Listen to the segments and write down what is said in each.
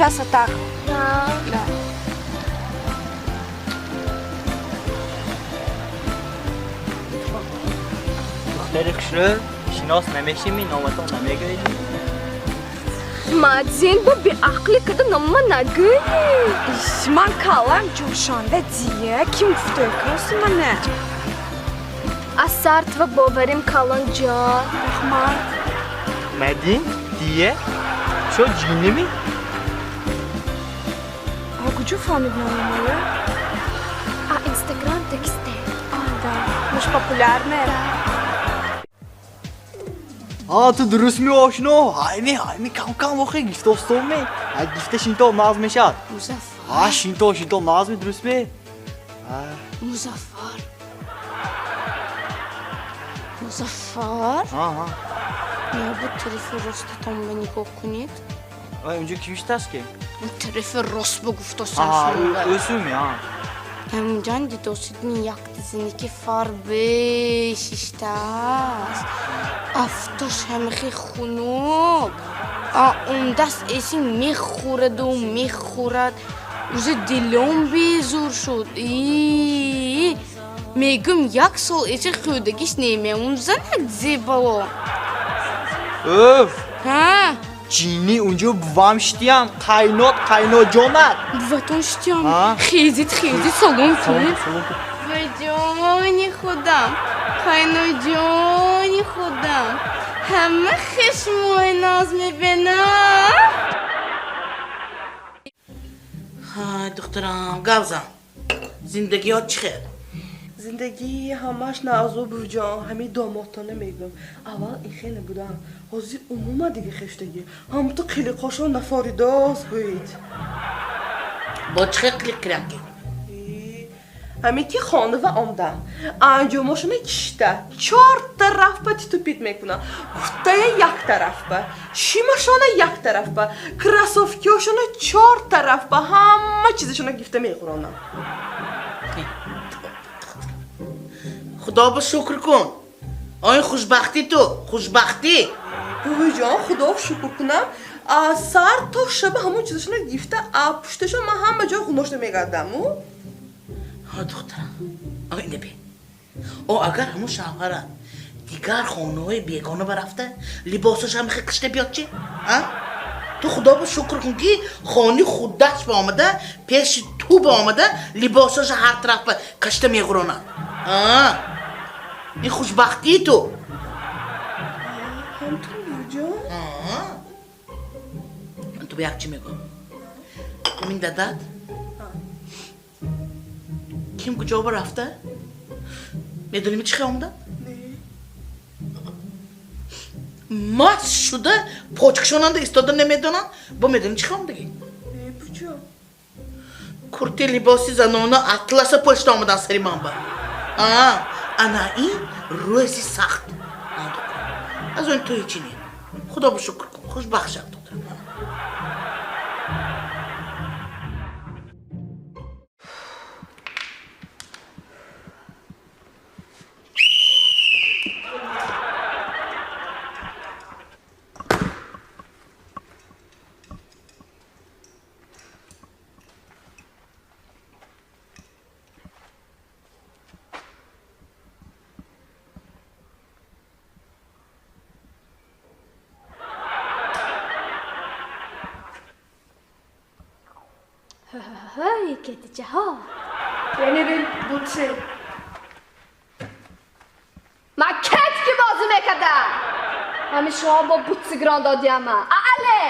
Сейчас вот так. Да. Да. Духтари хушрӯ, шинос намешими, номатон намегӯед? Мадин, бо беақлӣ када нома нагӯй. Ман калам ҷӯшонда дия. Ким гуфта кӯси мана? Аз сартва боварим калон ҷон. Раҳмат. Мадин, дия? Шо ҷинними? А куҷо фаҳмид номамоя? А Инстаграм тексте. А, да. Мы ж популярные. А, ту дуруст ми ошно? Ҳайми, ҳайми, кам кам охи гифтостон ми? Ҳай гифта шинто наз мешад. Музаффар. Ҳа, шинто, шинто наз ми, дуруст ми? Музаффар. Музаффар. Ҳа, ҳа. Я бу тарафи ростатон ба нигоҳ кунед. Ай, унҷо кӣ шитаст ки? Он тарафи рост ба гуфтосам Ҳа, шумо. ӯсуми, ҳа. Ҳаминҷон дидосидни якта зане ки фарбе шиштааст. Афтош ҳамихи хунук. А он даст эси мехӯраду мехӯрад. Уже дилом безур шуд. И мегум як сол эси хӯдагиш немеун занак зебало. Уф! Ҳа? Ҷинни унҷо бувам шитиям, қайнот, қайнотҷонат. Буватон шитиям. Ҳа? Хезит, хезит, салом кунед. Салом кун. Вай ҷони худам, қайноҷони худам, ҳама хешмои ноз мебинам. Ҳай, духтарам, гап зан. Зиндагиҳо чӣ хел? Зиндагӣ ҳамаш наазо, бувҷон. Ҳамин домотона мегӯям. Аввал ин хеле будам. Ҳозир умуман дига хештагӣ. Ҳамто қилиқошон нафоридост гӯед. Бо чӣ хел қилиқ кирям ки? Ҳамин ки хонава омдам. Анҷомошона кишта. Чор тараф ба титупит мекунам. Куртая як тараф ба. Шимашона як тараф ба. Кроссовкиошона чор тараф ба. Ҳама чизашона гифта мехӯронам. Худо ба шукр кун. Ой, хушбахтӣ ту, хушбахтӣ. Бувиҷон, худо шукр кунам. А сар то шаба ҳамон чизашона гифта, а пушташон ман ҳама ҷой хуношта мегардам. Ҳа, духтарам. Ой, неби. О, агар ҳамон шавҳара дигар хонаҳои бегона барафта, либосаш ҳам хел кишта биёд чи? А? Ту худо ба шукр кун ки хони худаш ба омада, пеши ту ба омада, либосаша ҳар тараф ба кашта меғуронад. А? Ин хушбахтии ту. Ҳам ту, бувиҷон? А. Ту ба як чӣ мегӯям? Ҳамин дадат ким куҷо ба рафта? Медонӣ чӣ хел омада? Маст шуда почкашонанда истода намедонам. Бо медонӣ чӣ хел омадагӣ? Не, бувиҷон. Курти либоси занона атласа пошта омадан сари ман ба. А, ана ин рӯзи сахт. Аз он ту ҳечи не. Худо ба шукр кун, хушбахт шав, духтарам. Ҳай, кетиҷаҳо. Тренери бутси. Ман кет ки бозӣ мекардам. Ҳамин шумо бо бутси гирон додиама. Але!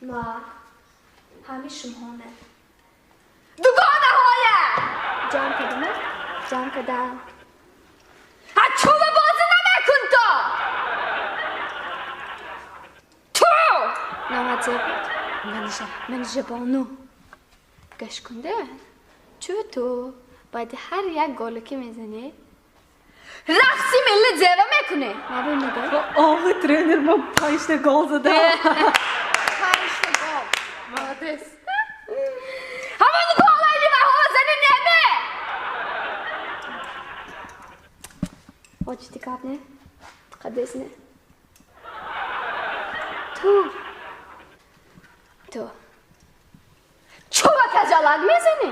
Ма ҳамин шумоне. Дугонаҳоя! Ҷамъ кардам, ҷамъ кардам. Ҳа чӯба бозӣ намекун то! Ту! Намадзе буд. Манижа бону. Гӯш кунде? Чӯ ту баъди ҳар як голе ки мезанӣ, рақси милли зева мекунӣ. Мабин нигоҳ. Оғи тренер, ман панҷта гол задам. Панҷта гол. Молодец. Ҳамон голои нимаҳо зани неме? Очити кап не? Қадес не? Ту чӯба каҷалак мезанӣ?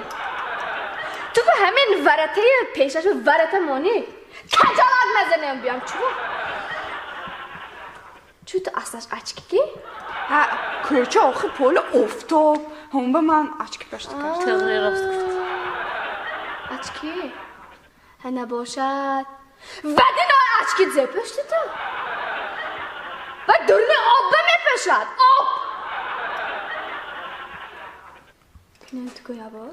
Ту ба ҳамин варатаи пешаш варата монӣ каҷалак мезанем биям чӯба. Чӯ ту аслаш очки ки? Ҳа, кӯча охи поли офтоб. Ҳам ба ман очки пашта кард. Тоғри рост гуфт. Очки? Ҳа набошад. Вадинои очки зе пашти ту? Ва дурни об ба мепашад. Об! Не ту гӯя бо?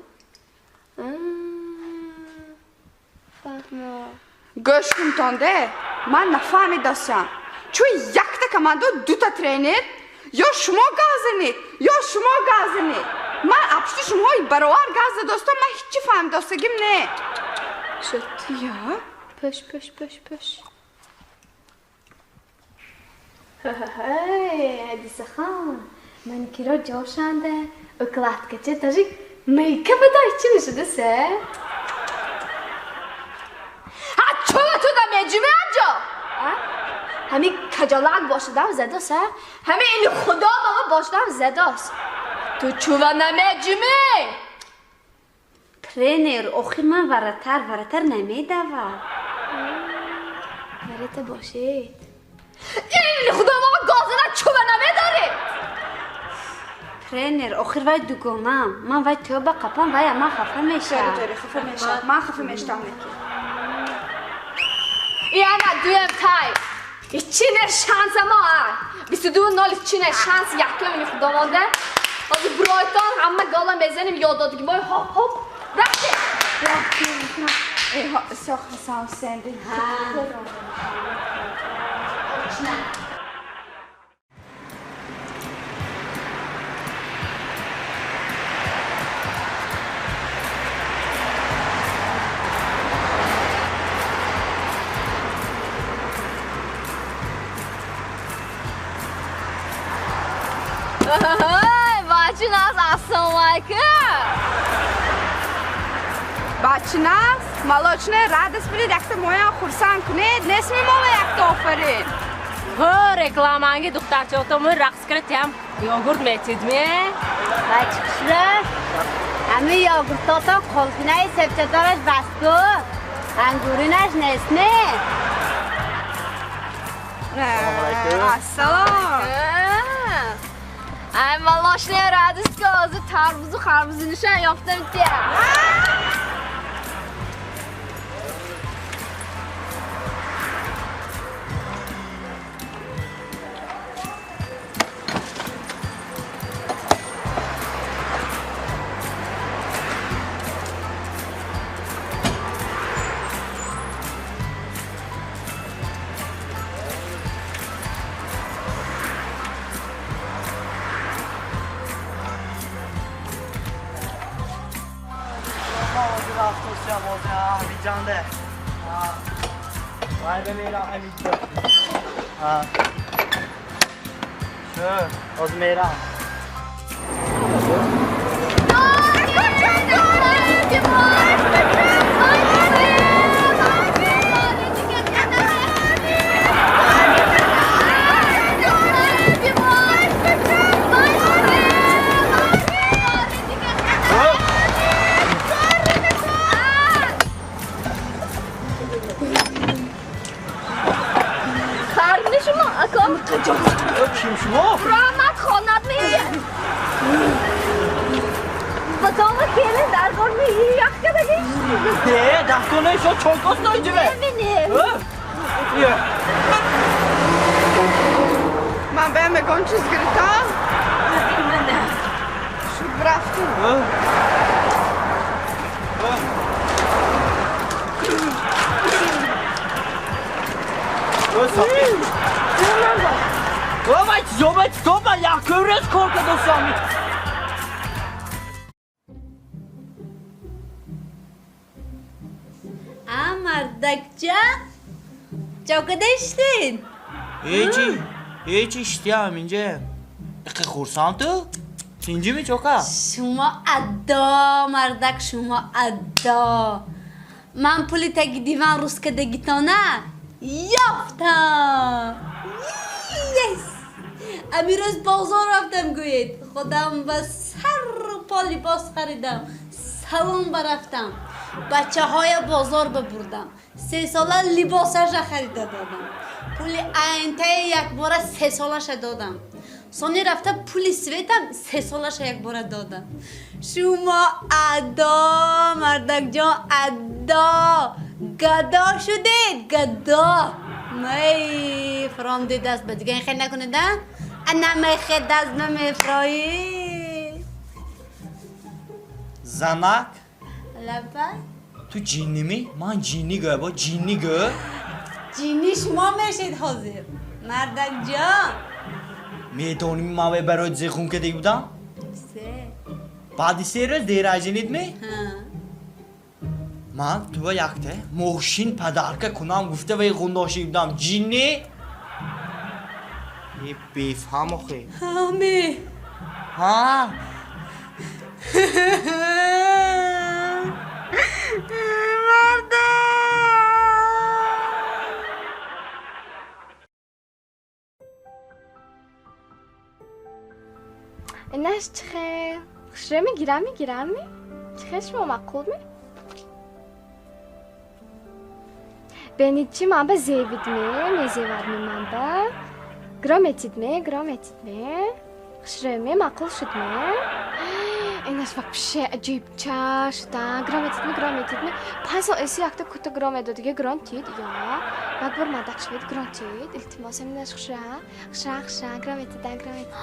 Фаҳмо. Гӯш кунтонде, ман нафаҳмидастам. Чун якта команда дута тренер, ё шумо гап занед, ё шумо гап занед. Ман апшти шумоҳои баровар гап задостам, ман ҳечи фаҳмидостагим не. Шуд. Я? Пӯш, пӯш, пӯш, пӯш. Ҳай, Ҳадисахон, ман киро ҷошанда, укладкача даже мейкап дай чӣ мешуда се? Ҳа, чӯба ту да меҷумӣ аҷо? Ҳамин каҷалак бошадам задост, ҳа? Ҳамин ини худо мама бошадам задост. Ту чӯва намеҷумӣ? Тренер, охир ман варатар намедавам. Варата бошед. Ини худо мама гозана чӯва намедоред. Тренер, охир вай дугонам. Ман вай тӯба қапам, вай ман хафа мешавам. Тори, хафа мешавам. Ман хафа мешавам неки. Яна дуем тай. Ичине шанса мо, а? 22-0 ичине шанс якум ини худо монда. Ҳозир Брайтон ҳама гола мезанем, ёд додги бой хоп хоп. Рафтем. Рафтем. Эй, Исоқ Ҳасан Ҳусейн. Бачиназ, ассалому алайкум. Бачиназ, молочная радость будет, якта моя хурсанд кунед, несми мола якта офарин. Ҳо, рекламанги духтарчаотому рақс кардям, йогурт метидме? Бачикшра, ами йогуртотон қолфинаи себчадораш басту, ангуринаш нестне. Ассалом. Ай, молочная радость ка ҳозир тарбузу харбузинишам ёфтам тия. Ман ба ягон чиз гирифтам? Шуд рафту. А, мардакча, чокада иштин? Ҳечи, ҳечи иштиям инҷа. Иқи хурсанд ту? Тинҷими чока? Шумо адо, мардак, шумо адо. Ман пули таги диван рускадагитона ёфтам. Yes! Амирӯз бозор рафтам, гӯед, худам ба сару по либос харидам, салон барафтам, бачаҳоя бозор бибурдам, сесола либосаша харида додам, пули айнтаи якбора сесолаша додам, сони рафта пули светам сесолаша якбора додам. Шумо адо, мардакҷон, адо, гадо шудед, гадо. Май фаромди даст ба дига, ин хел накунед, а? Намехе даст намефроӣ. Занак. Лаба. Ту ҷинними? Ман ҷинни гӯ, бо ҷинни гӯ. Ҷинни шумо мешед ҳозир, мардакҷон. Медонӣ, ман вай барои зехун кардагӣ будам? Се. Баъди 3 рӯз день рожденият ме? Ман туа якта мошин подарка кунам гуфта вай ғундошӣ будам. Ҷинни? Е, бефаҳм охе. Ҳаме. Ҳа. Мардак. Инаш чихе хушрӯ мегирам, мегирам, чихе шумо маъқул ме? Бенид, чи ман ба зевид ме, мезевад ме, ман ба гиро метид ме, гиро метид ме, хушрӯ ме, маъқул шуд ме? Инаш вообще аҷибча шуда. Гиро метид ме, гиро метид ме? 5 сол эси якта кута гиро медодига, гирон тид ё як бор мадак шавед, гирон тид, илтимос. Инаш хушра, хушра, хушра, гиро метида, гиро метида.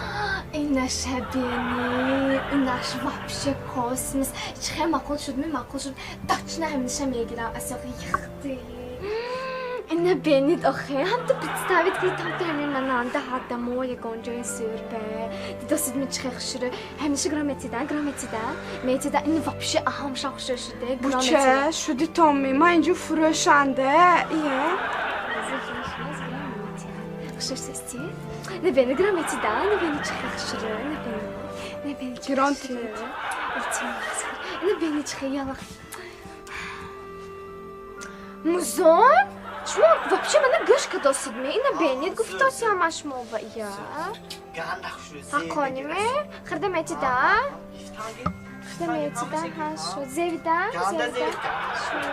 Инаша бени, инаш вообще космос. Чихе маъқул шуд ме, маъқул шуд? Точно ҳаминаша мегирам. Асоқи яхти. Ина бенид охе, ҳамту представить кунед, ҳамту ҳамин мананда ҳадамо ягон ҷои зӯрбе. Дидосид ми, чихе хушрӯ? Ҳамиша гиро метида, гиро метида, метида. Ин вообще аҳамша хушрӯ шуде, гиро Буча метида. шуди Томми, ман инҷо фурӯшанда ие. Хушрӯ шудасти? Набени, гиро метида, набени, чихе хушрӯ, набени, набени, чихе Гирон хушрӯ. тид. Илтимос. Набени, чихе ялах. Музон? Шумо вообще мана гӯш кадосид ме? Ина бенид, гуфтоси ҳама шумо ва ия. Ганда хушрӯ. Ҳаққониме? Хирда метида? Хирда метида, ҳа, шуд. Зевида? Ганда Зевида? зевида. Шуд.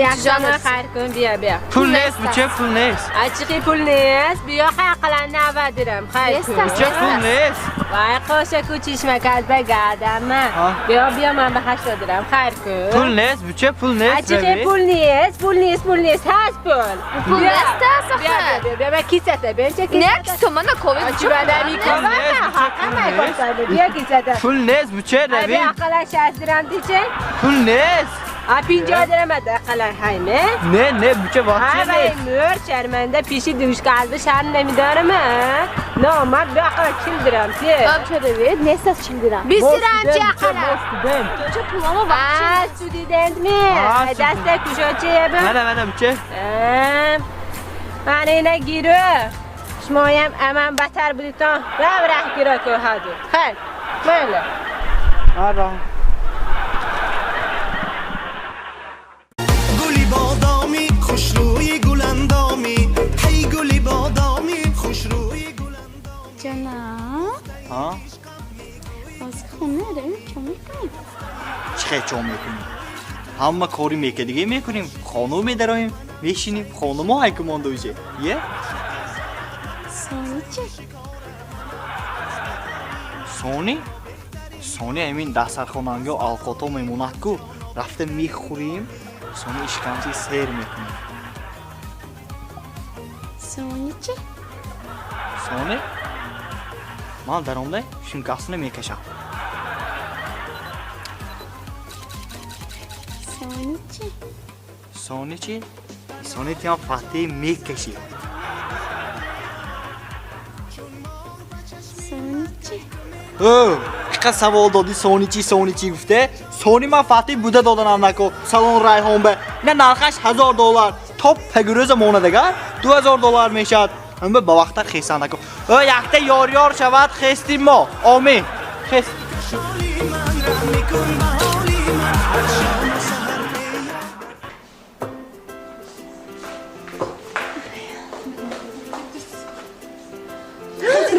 Yaxshini xayr kun, biya, biya. Пул нест, буча, пул нест. Achiqi pul нест, биё, aqlan nava dirам, xayr kun. Буча, пул нест. Voy, qo'sha kuchishma kalba gadama. Биё, биё, ман ба 80 dirам, xayr kun. Пул нест, буча, пул нест. Achiqi pul нест, пул нест, пул нест, ҳаст пул. Пул нест, Биё, охир. биё, биё, кисата, бенча кисата. Не, кисомана ковид. Ачи бадами Пул нест, буча, пул нест. Биё кисата. Пул нест, буча, Ay, равин. aqlan 60 dirам диче. Пул нест. A 50 dirам aqlan haymi. Не, не, буча, вообще های нест. مور شرمنده پیشی دوش قلب شرم نمیدارم. نه من به اقلا 40 درم تیه. Чо ревед? Нест аз 40 дирам. 20 درم چه اقلا. Чо пуламо вообще. از تو دیدند می آه، دست کجا چه بم. منم، منم، بуча. من اینا گیرو شمایم امن بتر بودیتان رم ره گیرا که هادو خیر ماله. آره. گلی بادامی خوشروی گلندامی هی گلی بادامی خوشروی گلندامی. Ҷона. Ҳа? Ҳозир хона равем, чо мекунем? Чӣ хел чо мекунем? Ҳама кори мекардиге мекунем, хона медароем, мешинем, хонамо ҳайку монда уже. Е? Сони чи? Сони? Сони ҳамин дастархонанго алқото мемонад ку, рафта мехӯрем, сони ишкамчи сер мекунем. Сони чи? Сони? Ман даромда шимкасini мекашам. Сони чи? Сони чи? Сони тиам фатҳи мекашӣ. Сони чи? Ӯ, чиқа савол додӣ, сони чи, сони чи гуфте? Сони ман фатҳи буда доданам нако, салон Райҳон ба. Ина нархаш 1000 доллар. То пагурӯза монадагар 2000 доллар мешавад. Ҳамба ба вақта хесан наку. Ө, якта ёр-ёр шавад, хестим мо. Омин. Хест. Шоли ман раҳм мекун ба ҳоли ман ҳар шому саҳар эй ёр.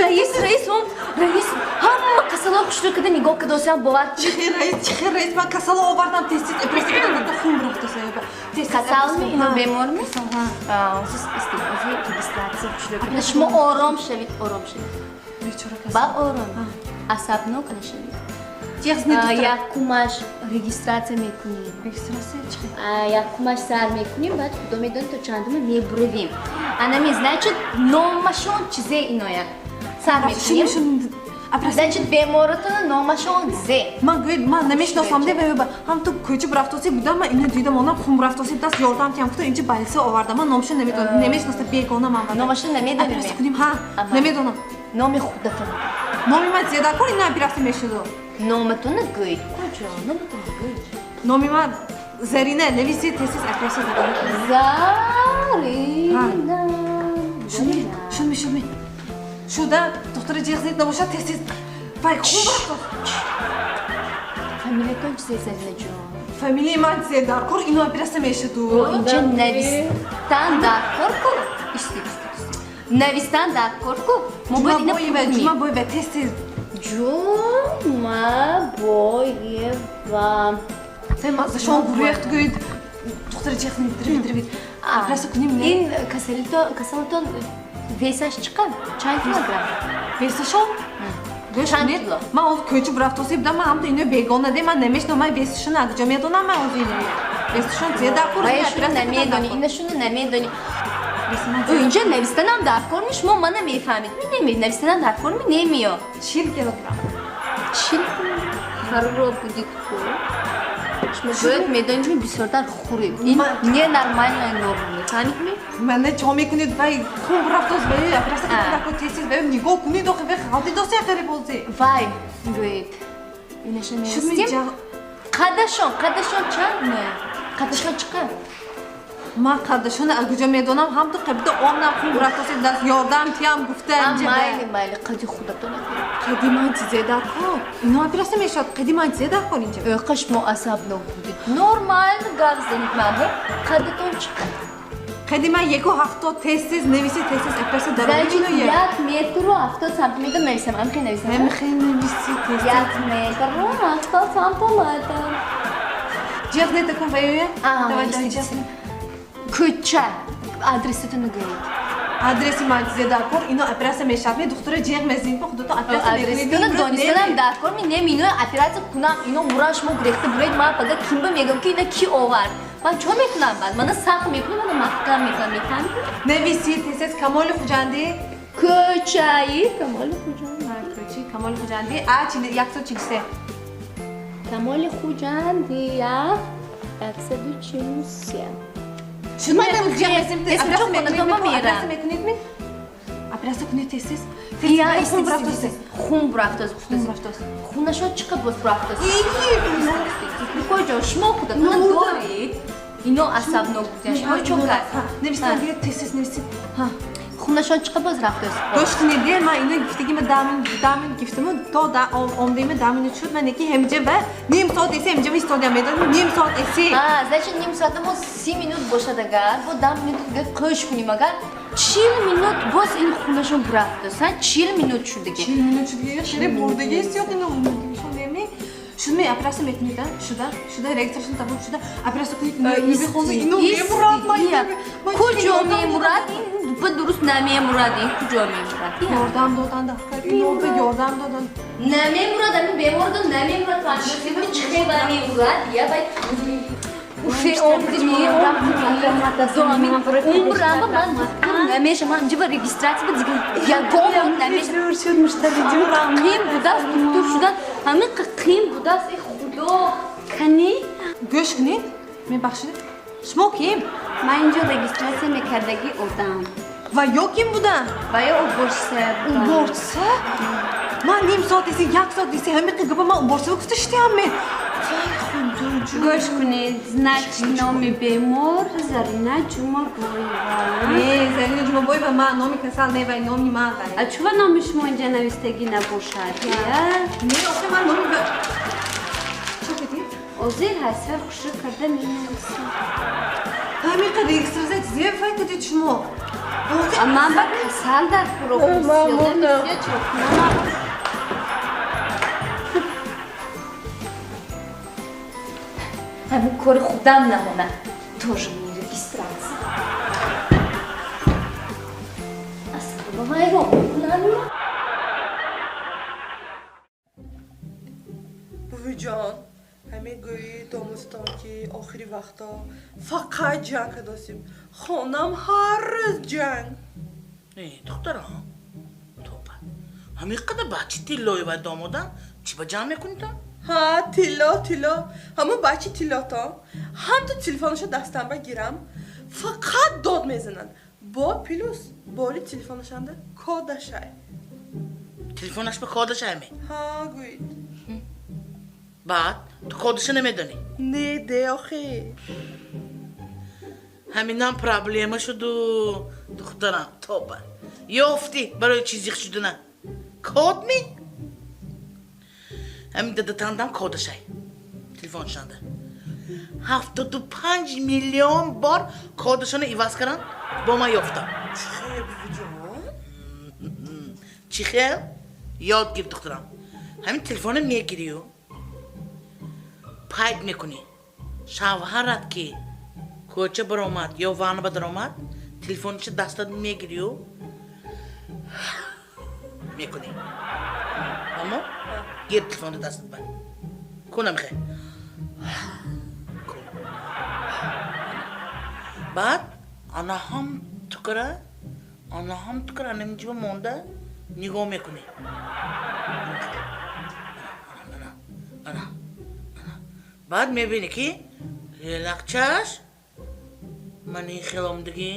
Раис, раис, он раис, ҳама касало хушрӯ када нигоҳ кадосиам, бовар. Чӣ хел, раис, чӣ хел, раис? Ман касало овардам, тез-тез операция кардам, хун рафта саёба. Касалми ино, беморми? Регистрация хушрӯ када. Шумо ором шавед, ором шавед. Бечора касал. Ба ором, асабнок нашавед. Чиз не. Якумаш регистрация мекунем. Регистрация чӣ хел? Якумаш сар мекунем, баъд худо медонад, то чандума мебуравем. Анами, значит, номашон чизе иноя сар мекунем. Значит, беморотона номашон зе? Ман гӯед, ман намешиносам, де ваёба. Ҳам ту кӯча бурафтоси будам, ман ино дидам, онам хун бурафтоси даст, ёрдам тиям гуфта, инҷа больница овардам. Ман номашо намедонам, намешиноса, бегона ман. Номашо намедонем. Операция кунем, ҳа, намедонам. Номи худатон? Номи ман зедакор, ина операция мешуду. Номатона гӯед, куҷо, номатона гӯед. Номи ман Зарина, нависи, тез-тез операция. Зарина. Шудми, шудми, шудми, шуда, духтара, ҷиғ зед набошад, тез-тез, вай, хун бурафтод. Фамилиятон чизе, Заринаҷон? Фамилияи ман Зедаркор, ино операция мешуду. Инҷа навистан даркор ку. Исти, исти, исти, навистан даркор ку, мо бояд ина пур кунем. Ҷумабоева, тез-тез. Ҷумабоева. Мазашон гурехт, гӯед, духтара, ҷиғ зед, дирвид, дирвид, операция кунем, не? Ин касалитон весаш чӣ қадр, чанд килограмм? Весашон? Гӯш кунед, ман оз кӯча бурафтоси будам, ман ҳамто ино бегона, де, ман намешинам, ман весашон аз куҷо медонам? Ман оз ино весашон зедаркор. Вайшуно намедонӣ, инашуно намедонӣ. Инҷа навистанам даркор ни, шумо мана мефаҳмед, ми неми навистанам даркор ми немиё. 40 килограмм. 40 хароб будид ку. Шумо бояд медонед, ми бисёртар хӯред, ин ненормальная норма, мефаҳмед ми? Мана чо мекунед? Вай, хун бурафтоз, вай, операция кунед, тез-тез, вай, нигоҳ кунед, охи, вай, халти доси хари бози. Вай, гӯед, инаша навистем. Қадашон чанд ноя, қадашон чӣ қадр? Ман қадашона аз куҷо медонам? Ҳамту қабида омнам, хун бурафтоси даст, ёрдам тиям гуфта. Майли, майли, қади худатон. Қади ман чизе даркор, ино операция мешавад, қади ман чизе даркор инҷа? Қа шумо асабнок будед, нормально гап занед. Ман қадатон чӣ қадр? Қади ман 1,70, тез-тез нависи, тез-тез операция. Значит, 1 метру 70 сантиметр нависам, амхе нависам? Амхе нависи, тез. 1 метру 70 сантиметр. Ҷиғ зед акун, вайоя. Давай, давай, ҷиғ. Кӯча, адресатонро гӯед. Адреси ман чизе даркор? Ино операция мешавад, ме, духтура, ҷиғ мезанед, мо худото операция. Адресатонро донистанам даркор ми нем? Ино операция кунам, ино муран, шумо гурехта буред, ман пага кимба мегӯям, ки ина ки овард? Ман чо мекунам баъд? Мана сахт мекунам, мана маҳкам мекунам, мефаҳмед? Нависи, тез-тез, Камоли Хуҷандӣ. Кӯчаи Камоли Хуҷандӣ. Кӯчаи Камоли Хуҷандӣ, а 143. Камоли Хуҷандӣ, 143. Операция мекунед ми? Операция кунед, тез-тез. Хун бурафтоз. Хун бурафтоз. Хунашон чӣ қадр боз бурафтоз? Куҷо шумо худатона доред, ино асабнок будян, шумо чо кард? Нависам, гиред, тез-тез нависед. Хунашон чӣ қадр боз рафтоз? Гӯш кунед, де, ман ино гифтагима 10 минут гифтаму то омдима 10 минут шуд, ман неки ҳемҷа ва ним соат эси ҳемҷа истодиам, медонӣ, ним соат эси. Значит, ним соата мо 30 минут бошад, агар бо 10 минут дига қӯш кунем, агар 40 минут боз ин хунашон бурафтоз, ҳа, 40 минут шудиги. 40 минут шудиги, хеле бурдиги истиёд ино неми шудми. Операция мекунед, шуда, шуда, регистрация тамом шуда, операция кунед. Ино мемурад. Куҷо мемурад? Ин ба дуруст намемурад, ин куҷо мемурад? Ёрдам додан дафтар, ино ба ёрдам додан. Намемурад, ами бемордо намемурад, фаҳмидӣ? Чӣ хела мемурад? Я бай уфе омдими, омдими, умрама ман духтур намешам, ман инҷа ба регистрация ба дига ягон бор намешам. Қим будааст духтур шудан, ҳамин қим будааст, э худо, кани. Гӯш кунед, мебахшед, шумо ким? Ман инҷо регистрация мекардагӣ одам. Ва ё ким будан? Ва ё уборщица. Уборщица? Ман ним соат эси, як соат эси ҳамин гапа ман уборщица гуфта шудиам ме? Вай, худо. Гӯш кунед, значит, номи бемор Зарина Ҷумабоева. Не, Зарина Ҷумабоева ман, номи касал не, вай номи ман вай. А чува номи шумо инҷа навистагӣ набошад? Я? Не, охи ман номи Чо кардӣ? Озир ҳасфар хушрӯ карда менависам. Ҳамин қадар регистрация зеб вай кардед шумо. А ман ба касал дар фурӯғ ман бисёда чокунам. Ҳамин кори худам намона. Тоже мне регистрация. Асло вайрон мекунам. Бувиҷон, ҳамин гӯи домустон ки охири вақто фақат ҷанг кардосим. Хонам ҳар рӯз ҷанг. Э, духтарам, тоба. Ҳамин қадар бачи тиллои вай домодам, чӣ ба ҷанг мекунитон? Ҳа, тилло, тилло. Ҳамон бачи тиллотон. Ҳам ту телефонашо дастам ба гирам, фақат дод мезананд. Бо плюс боли телефонашанда кодашай. Телефонаш ба кодашай ме? Ҳа, гӯед. Баъд ту кодаша намедонӣ? Не, де охи. Ҳаминам проблема шуду, духтарам, тоба. Ёфтӣ барои чӣ зиқ шудана? Код ми? Ҳамин дадатандам кодашай. Телефоншанда. 75 миллион бор кодашона иваз кардан, бо ман ёфтам. Чӣ хел, бувиҷон? Чӣ хел? Ёд гир, духтарам. Ҳамин телефона мегирию, пайд мекунӣ. Шавҳарат ки кӯча баромад ё ванна ба даромад, телефонча дастат мегирию мекунӣ. Аммо гир телефонро дастат ба. Кунам хе. Кун. Баъд ана ҳам тукара, ана ҳам тукара анаминҷиба монда нигоҳ мекунӣ. Ана, ана, ана. Баъд мебинӣ ки лелақчаш мани хеломдагӣ,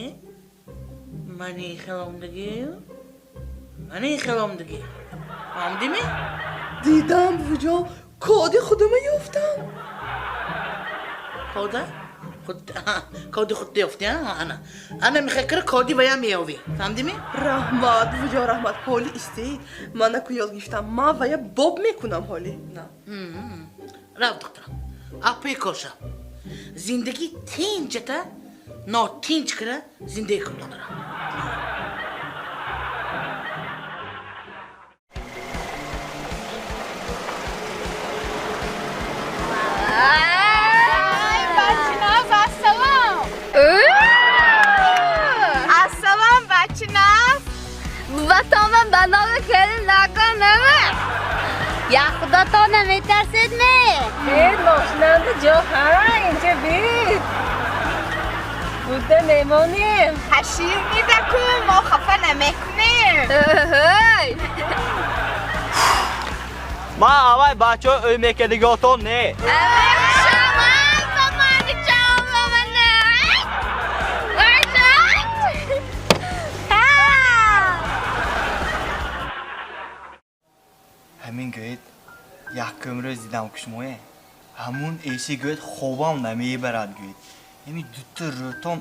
мани хеломдагӣ, мани хеломдагӣ. Фаҳмидӣ? Дидам, бувиҷон, коди худама ёфтам. Кода? Худ, коди худ ёфтӣ, а? Ана. Ана мехоҳӣ кара коди вая меёвӣ. Фаҳмидӣ? Раҳмат, бувиҷон, раҳмат. Ҳоли истед. Ман наку ёд гирифтам. Ман вая боб мекунам ҳоли. На. Рав, духтарам. Апи коша. Зиндагӣ тинҷата, нотинҷ кара зиндагӣ кун, духтарам. Ай, бачиназ, ассалом. Ассалом, бачиназ. Ватонам ба номи келин накунам. Я худотон наметарсед ме? Бед мошинанда ҷо ҳа, инҷа бед. Буда мемонем. Ҳашир мидакун, мо хафа намекунем. Ҳой. Ман аввал бачаҳо ӯй мекардиготон не. Ҳамин гӯед, якум рӯз дидам ки шумое. Ҳамун эши гӯед хобам намебарад гӯед. Ҳамин дута рӯтон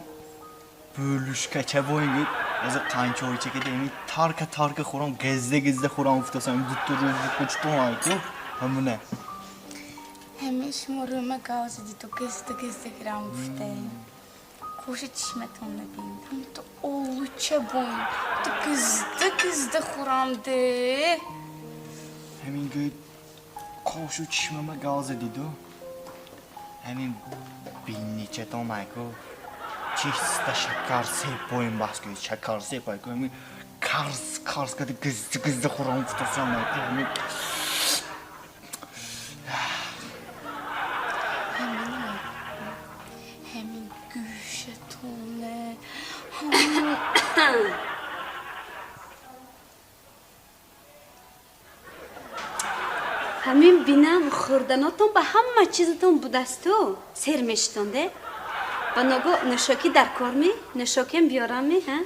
бӯлушкача боин гӯед. Ҳозир қанчоича кеда ҳамин тарка тарка хӯрам, газда газда хӯрам гуфтасам. Ҳамин дута рӯзи кучтон ку ҳамуна. Ҳамин шумо рӯма гав задиду газда газда гирам гуфтаем. Қӯши чишматон набин. Ҳамин ту олуча боин. Ту газда газда хӯрам де. Ҳамин гӯед қошу чишмама гав задиду. Ҳамин бинничатон майку чиста шакар себ боин бас гӯед. Шакар себ айку ҳамин карс карс када газда газда хӯрам гуфтасам айку ҳамин. Ҳамин гӯшатоне. Ҳамин бинам хӯрданотон ба ҳама чизатон будасту сер мешитонде. Ба ногоҳ нӯшокӣ дар кор ми? Нӯшокиам биёрам ми, ҳа?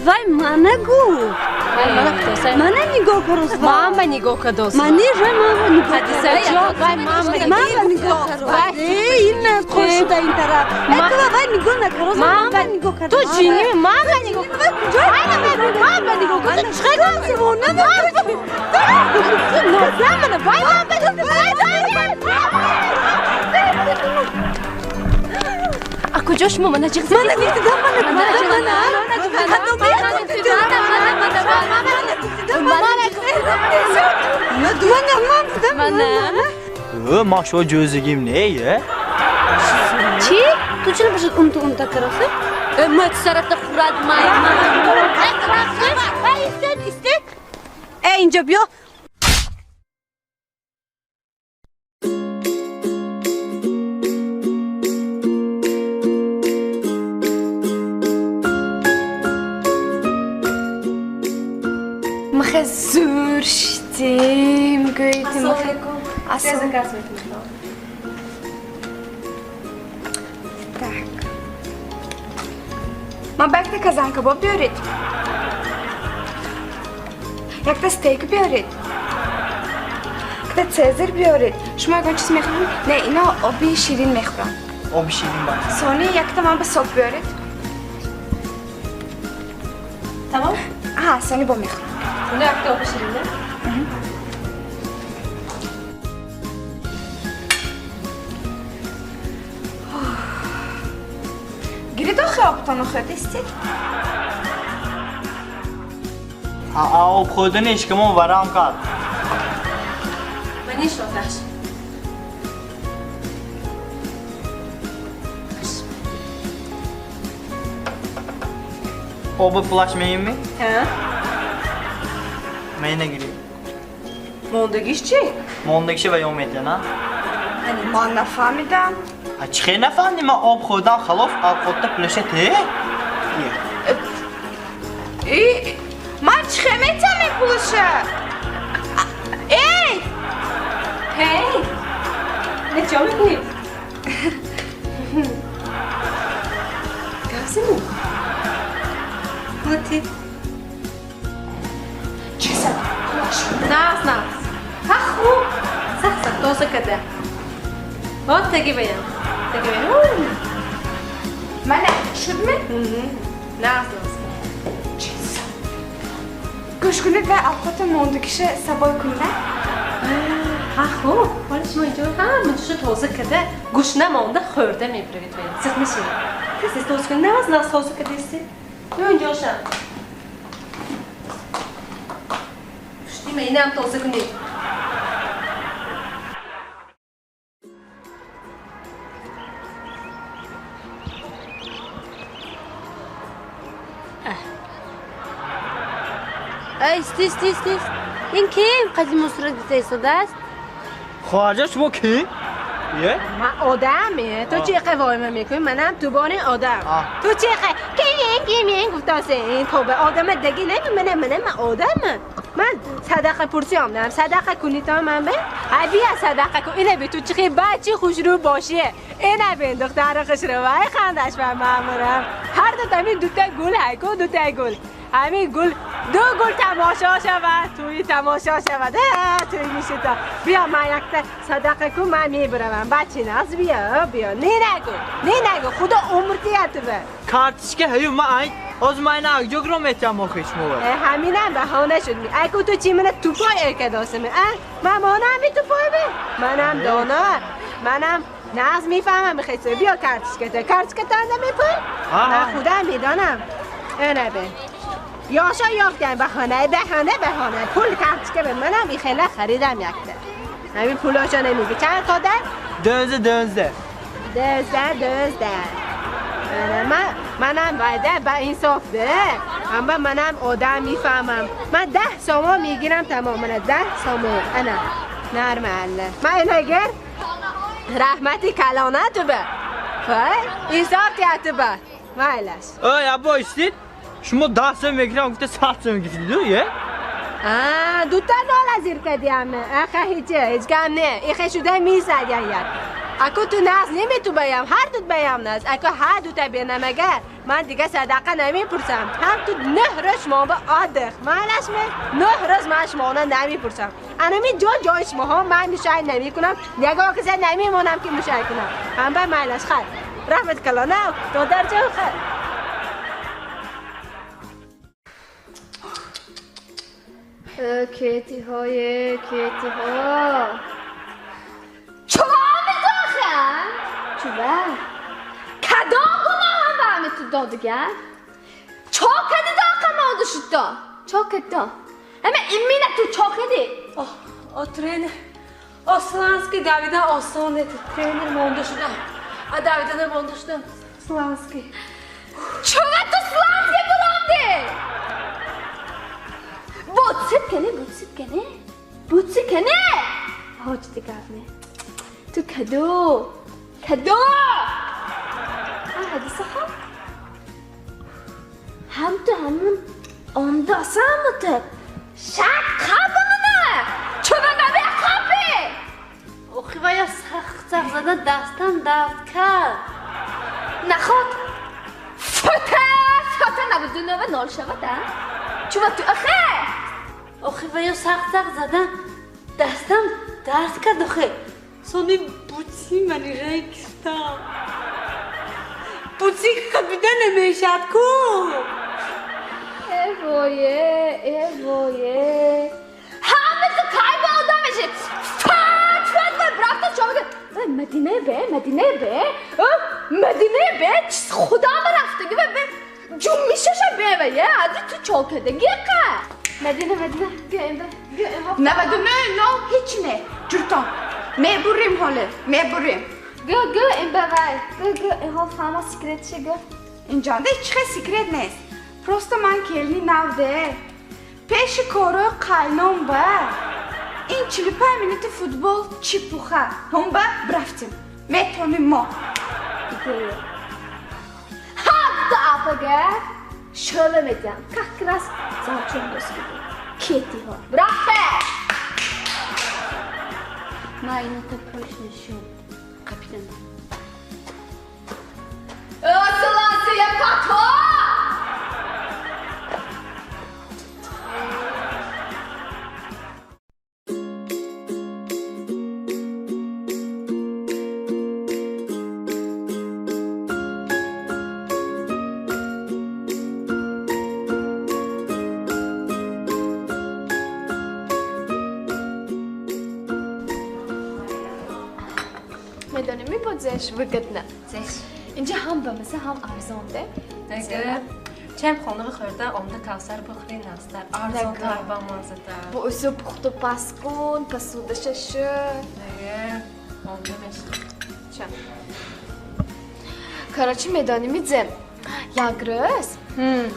Вай мана гуфт. Мана нигоҳ кард. Мама нигоҳ кардост. Мани жа мама нигоҳ Ҳадиса ҷон, вай мама мама нигоҳ кард. Ин қошуда ин тараф. Ту вай нигоҳ накард. Мама нигоҳ кард. Ту ҷинни мама нигоҳ кард. Мама нигоҳ кард. Чӣ девона мана вай мама А куҷо шумо мана ҷиғ задед? Мана гуфтидам, мана мана. Мана. Ман шумо ҷӯзигим не, е? Чӣ? Ту чиро бошад умта умта кароса? Мат сарата хӯрад май. Истед, истед. Э, инҷо биё. Махе зур шидем, гӯед. Ассалому алайкум. Заказ мекунем. Так. Ман ба якта казан-кабоб биёред. Якта стейк биёред. Якта цезар биёред. Шумо ягон чиз мехӯред? Не, ино оби ширин мехӯрам. Оби ширин ба. Сони якта ман ба сок биёред. Тамом? Аҳа, сони бо мехӯрам. Сони якта оби ширин, не? Гиред охи обтоно хӯрдистед? Об хӯрдани ишкамон варам кард. Маниш оташ. Оби пулаш меем-ми? Ҳа? Мена гиред. Мондагиш чӣ? Мондагиша ва ё метиҳан, а? Ман нафаҳмидам. Чӣ хел нафаҳмидӣ? Ман об хӯрдам, халос, овқотда пулаша те? Ман чӣ хел метиҳам ин пулаша? Эй! Ҳей! Не чӣ мекунӣ? Гап зани? Ҳоти. Чӣ сад? Пулаш. Нағз, нағз. Ҳа хуб. Сахт сахт тоза када. Вот таги баям. Таги баям. Мана шудми? Нағз, нағз. Чӣ сад? Гӯш кунед ва овқоти мондагиша сабой кунед. Ҳа хуб. Ҳоли шумо инҷо ҳама чизо тоза када, гӯшна монда хӯрда мебаравед баям. Зиқ нашавед. Тез тез тоза кунед. Нағз, нағз тоза кадаисти. Ё инҷошам. Пушти инам тоза кунед. Ист, ист, ист, ист. Ин ким қадим мусрат гуфта истодааст? Хоҳарҷон, шумо кӣ? Е? Ман одаме. Ту чӣ қавойма мекунӣ? Манам тубони одам. Ту чӣ ким ким гуфтасе? Ин тоба одама даги неми мана мана ман одамам. Ман садақа пурсӣ омадам. Садақа кунӣ то ман бе? Ай бия садақа кун. Ина би ту чӣ бачи хушрӯ бошӣ. Ина бин духтари хушрӯ. Вай хандаш ба мамурам. Ҳар ду тамин дута гул ҳай ку дута гул. Ҳамин гул ду гул тамошо шавад, туи тамошо шавад. Туи мишита. Биё ман якта садақа кун, ман мебаравам. Бачи наз биё, биё. Не нагу, не нагу. Худо умр диҳад туба. Картичка ҳаю ман ай. Ҳозир ман ина акҷо гиром метиҳам охи шумо. Ҳаминам баҳона шуд. Айку ту чӣ мана тупой эркадосами, а? Ман монам би тупой бе? Манам доно. Манам нағз мефаҳмам хеса. Биё картичката. Картичкатан намепул? Ман худам медонам. Ана бе. Ёша ёфтам баҳона, баҳона, баҳона. Пул картичка бе манам и хела харидам якта. Ҳамин пулошо намеги. Чанд қадар? 12 12. 12 12. Манам вайда ба инсоф де. Амма манам одам мефаҳмам. Ман 10 сомон мегирам тамом. Мана 10 сомон. Ана. Нормально. Ман агар раҳмати калона туба. Вай, инсоф тиятуба. Майлаш. Ой, або истид. Шумо 10 сом мегирам, гуфта 100 сом гирифтиду, е? А, дута нола зир кардиам. Аха ҳеҷ, ҳеҷ гам не. Ихе шуда мизад як. Ако ту наз наметубаям, ҳар дут баям наз. Ако ҳар дута бенамагар, ман дига садақа намепурсам. Ҳам ту 9 рӯз шумо ба одих. Майлаш ме? 9 рӯз ман шуморо намепурсам. Анами ҷо ҷои шумоҳо ман мушай намекунам, ягон киса намемонам ки мушай кунам. Ҳам ба майлаш хайр. Раҳмат калона, додарҷон хайр. Кетиҳое, кетиҳо. Чува медохам? Чува? Кадом гуноҳам ба ҳами ту додиган? Чо кади доқам оду шудто? Чо кадто? Ҳама имина ту чо кади? О, тренер. О, Сланский давидан осон не. Тренер монда шудам. А давидана монда шудам. Сланский. Чува ту Сланский буламди? Бутсит кане, бутсит кане? Бутсит кане? Ҳоҷ дигар не. Ту кадо? Кадо? А ҳадиса хон? Ҳам ту ҳамун ондасам ту. Шак қабмана. Чува намехобӣ? Охи вая сахт сахт зада дастам дард кард. Наход. Фута, фута набуду нава нол шавад, а? Чува ту ахе? Охи вая сахт сахт зада дастам дард кард охе. Сони бутси манижаи кистам. Бутси қабида намешад ку. Э вое, э вое. Ҳама ту кай ба одам меши? Фат, фат, вай брафта чо мега? Вай Мадинаи бе, Мадинаи бе. Мадинаи бе, чиз худам рафтаги вай бе. Ҷуммишаша бе вай, е, ади ту чо кадаги қа? Мадина, Мадина, биё ин бе, биё ин ҳо. 99 нол ҳеч не. Ҷуртон. Мебурим ҳоле, мебурим. Гӯ, гӯ, ин бе вай. Гӯ, гӯ, ин ҳо фаҳма секретше гӯ. Инҷонда ҳеч хел секрет нест. Просто ман келни навде. Пеши корои қайном ба. Ин 45 минути футбол чипуха. Ҳум ба брафтим. Метоним мо. Ҳар ду апага шӯла медиҳам. Как раз завчон дӯст буд. Кетиҳо. Брафте! Ман ината пӯш нишон. Капитан. Силасия пато! Медонем мебодзеш выгодно. Зеш. Инҷа ҳам ба маза ҳам арзон де. Нага. Чем хонага хӯрда омда Кавсар бихӯри настар. Арзонтар ба маззатар. Бо усу пухту пас кун, пасудаша шу. Нага. Омда мешавад. Ча. Короче, медонем идзе. Як рӯз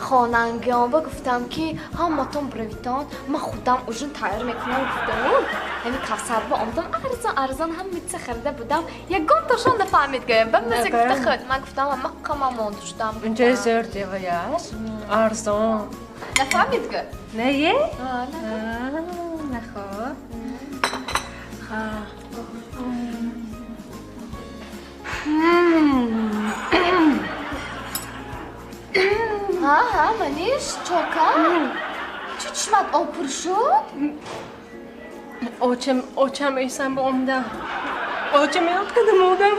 хонангиёнба гуфтам ки ҳаматон биравитон, ман худам ужин тайёр мекунам гуфтаму. Ҳами Кавсарба омдам, арзон арзон ҳам митса харида будам. Ягон тошон нафаҳмид гӯям. Ба маза гуфта худ. Ман гуфтам ҳама қама монду шудам. Инҷа зӯр деваяш. Арзон. Нафаҳмид гӯ? Не е? А, нахо. Ха. Ҳа, ҳа, маниш, чока? Чӣ чишмат об пур шуд? Очам, очам эсам ба омдам. Очам ёд кардам одам.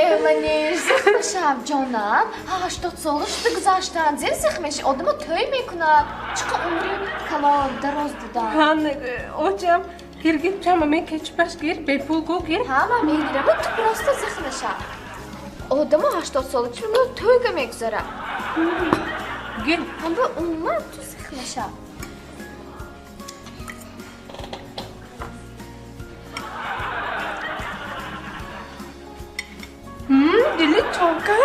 Э, маниш, зих мешав, ҷонам. Ҳа, 80 сола шуда гузаштанд. Зер зих меши, одамо тӯй мекунад. Чӣ қа умри калон, дароз будан. Ҳа, очам, гир, гир, чама мен кечпаш гир, бепул гу гир. Ҳа, ман мегирам, ту просто зих мешав. Одамо 80 сола чӣ мегӯяд, тӯйга мегузарад. Гир. Ҳама умуман ту зих мешав. Дили чока.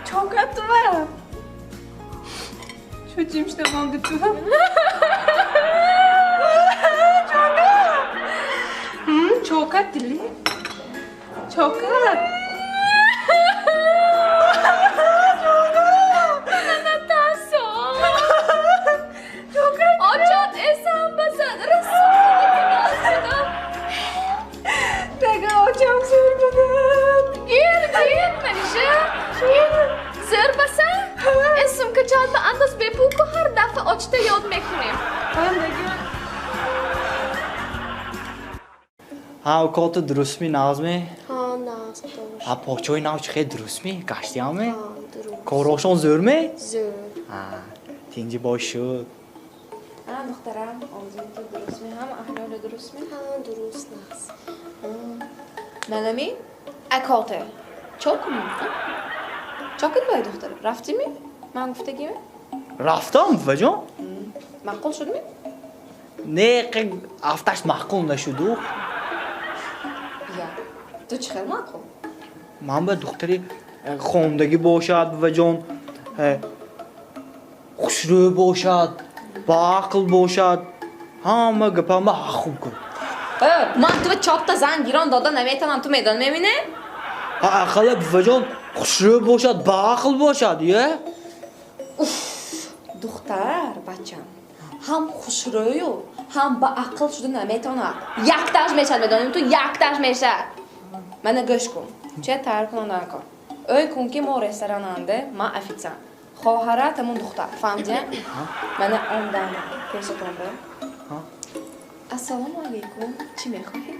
Чока туа. Чу Ҷим шуда монди ту. Чокат дили? Чокат? Очат эсам базад расул. Дага очам зӯр бадад. Гир, гир, Манижа. Гир. Зӯр баса? Э сумка чад ба андоз бепул ку ҳар дафъа очта ёд мекунем. Ҳа, укото дурустми, нағзми? Ҳа, нағз, худо. Ҳа, почои нав чӣ хел дурустми? Гаштиямми? Ҳа, дуруст. Корошон зӯрми? Зӯр. Ҳа, тинҷи бош шуд. А, духтарам, овози ту дурустми? Ҳама аҳволи дурустми? Ҳа, дуруст, нағз. Манами? Акоте. Чо кунем? Чо кунем бай духтар? Рафтими? Ман гуфтагими? Рафтам, буваҷон? Маъқул шудми? Не, афташ маъқул нашуду. Я. Ту чӣ хел маъқул? Ман ба духтари хондагӣ бошад, буваҷон, хушрӯ бошад, баақл бошад, ҳама гапама ҳақ хуб кун. Ман ту чорта зан гирон дода наметавонам, ту медон мебине? Ақалла буваҷон хушрӯ бошад, баақл бошад, е? Уф, духтар, бачам, ҳам хушрӯю, ҳам баақл шуда наметавонад. Якташ мешад, медонем ту якташ мешад. Мана гӯш кун. Че тайёр кунон накун. Ӯй кун ки мо ресторананде, ман официант. Хоҳарат ҳамун духтар, фаҳмидӣ? Мана омдам пешатон бо. Ассалому алайкум, чӣ мехоҳед?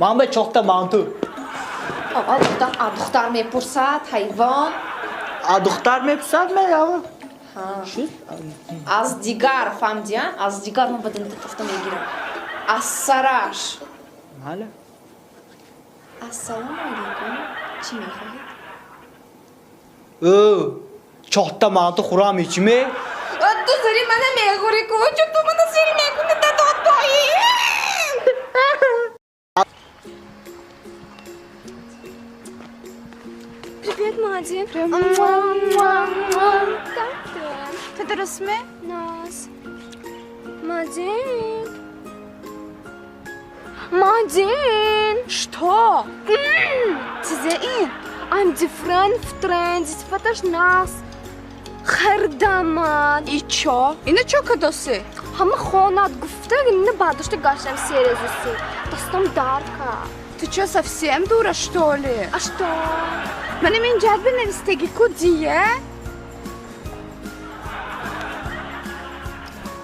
Ман ба чорта манту. А духтар, а духтар мепурсад, ҳайвон. А духтар мепурсад, меява. Аз дигар, фаҳмидӣ? Аз дигар ман бадан туфта мегирам. Аз сараш. Мале. Ассалому алайкум, чӣ мехоҳед? Ӯ, чорта манту хӯрам ичме? Ту зури мана мехӯрӣ ку, чун ту мана сир мекунӣ дадод поин. Привет, Мади. Как ты? Ту дурустми? Наз. Мадин. Мадин. Что? Чизе ин? I'm different в тренде. Сифаташ наз. Хардамад. И чо? Ина чо кадоси? Ҳама хонат гуфта, ина бардошта гаштам серезуси. Дастам дарка. Ты чё, совсем дура, что ли? А что? Манам ин ҷадби навистагӣ ку дия?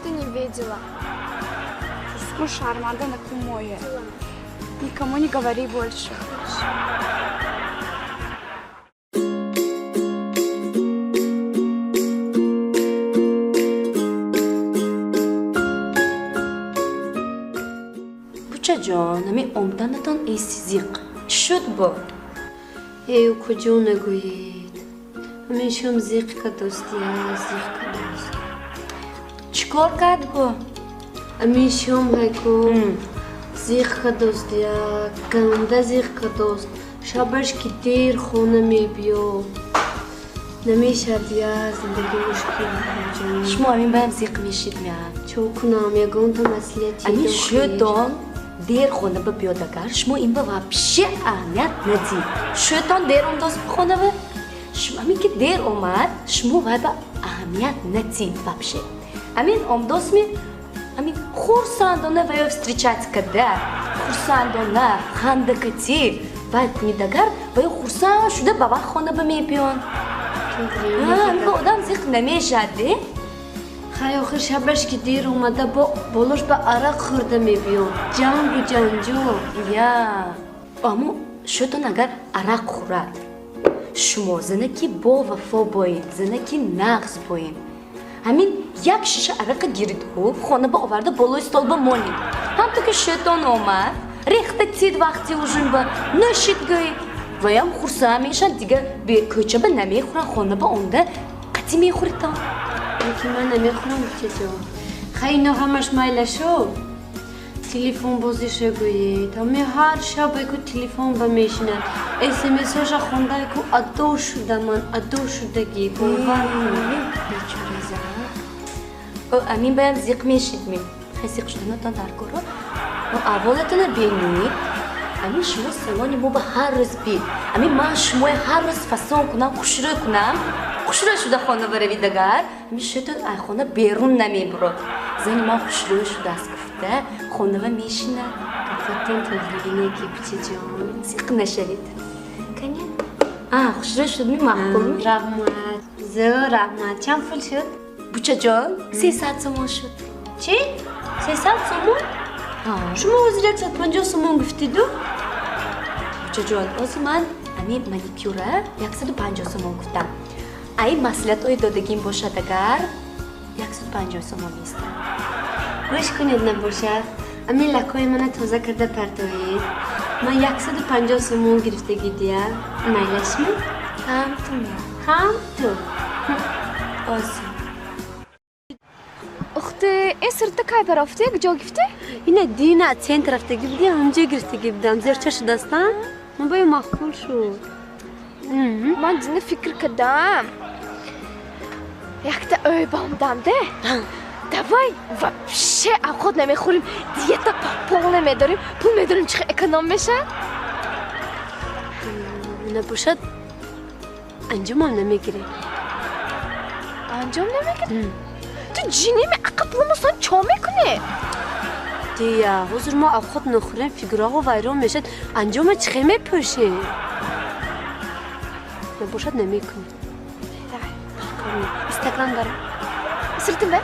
Ты не видела. Пускай шарманда накун мое. Никому не говори больше. Бучаҷон, ҳамин омданатон эси зиқ. Чӣ шуд бо? Э, куҷо нагӯед. Ҳамин шом зиқ кадостия, зиқ кадост. Чӣ кор кард бо? Ҳамин шом ҳайку зиқ кадостия, ганда зиқ кадост. Шабаш ки дер хона мебиёд. Намешад я, зиндагӣ мушкил. Шумо ҳамин баям зиқ мешид мя. Чо кунам, ягонта маслиҳати Ҳамин шӯдон дер хона ба биёд агар, шумо ин ба вообще аҳамият надид. Шӯтон дер омдоз хонава? Ҳамин ки дер омад, шумо вай ба аҳамият надид вообще. Ҳамин омдозми, ҳамин хурсандона вайо встречать када, хурсандона, хандакати, вай кунид агар, вайо хурсанд шуда ба вақт хона ба мебиён. Ҳамин ба одам зиқ намешад, де? Хай, охир шабаш ки дер омада, бо болош ба арақ хӯрда мебиёд. Ҷангу ҷанҷол. Я, аммо шӯтон агар арақ хӯрад, шумо занаки бо вафо боед, занаки нағз боед. Ҳамин як шиша арақа гиридҳу, хона ба оварда болои стол ба монед. Ҳамто ки шӯтон омад, рехта тид вақти ужин ба нӯшид гӯй. Ваям хурсанд мешанд, дигар кӯча ба намехӯранд, хона ба омда қатӣ мехӯритон. Лекин ман намехӯрам, бучаҷон. Хай, ино ҳамаш майла шуд. Телефон бозиша гӯед. Ҳаме ҳар шаб ку телефон ба мешинад. СМС-ҳоша хонда ку адо шуда ман, адо шудагӣ. Бовар кун. Бечора зан. Амин баям зиқ мешид ми. Хай зиқ шуданатон дар коро. Аввалатона бинед. Амин шумо салони мо ба ҳар рӯз бид. Амин ман шумои ҳар рӯз фасон кунам, хушрӯй кунам. Хушрӯй шуда хона баравид агар. Амин шӯтон ай хона берун намебурод. Зани ман хушрӯй шудааст гуфта, хонава мешинад. Гапатон тоғригӣ неки, бучаҷон. Зиқ нашавед. Кани? Хушрӯй шуд ми маъқул? Раҳмат. Зӯр раҳмат. Чанд пул шуд? Бучаҷон, 300 сомон шуд. Чӣ? 300 сомон? Шумо ҳозир 150 сомон гуфтиду? Бучаҷон, ҳозир ман ами маникюра 150 сомон гуфтам. Ай маслиҳатҳои додагим бошад агар 150 сомон меистад. Гӯш кунед набошад. Ами лакҳои мана тоза карда партоед. Ман 150 сомон гирифтагӣ дия. Майлашми? Ҳам ту ме. Ҳам ту. Осон. Ухты, ин сирта кай барофте? Куҷо гифте? Ина дина центр рафтагӣ будем, ҳамҷо гирифтагӣ будам. Зерча шудастам? Ман бою маъқул шуд. Ман дина фикр кардам. Якта ӯй бомдам де. Давай вообще авқот намехӯрем, диета пол намедорем, пул медорем, чӣ эконом мешавад? Набошад, анҷомам намегирем. Анҷом намегирем? Ту ҷиними ақа пулмосон чо мекунӣ? Дия, ҳозир мо авқот нахӯрем, фигураҳо вайрон мешавад, анҷома чӣ хел мепӯшем? Набошад, намекунем. Инстаграм дорам. Сиртим бе?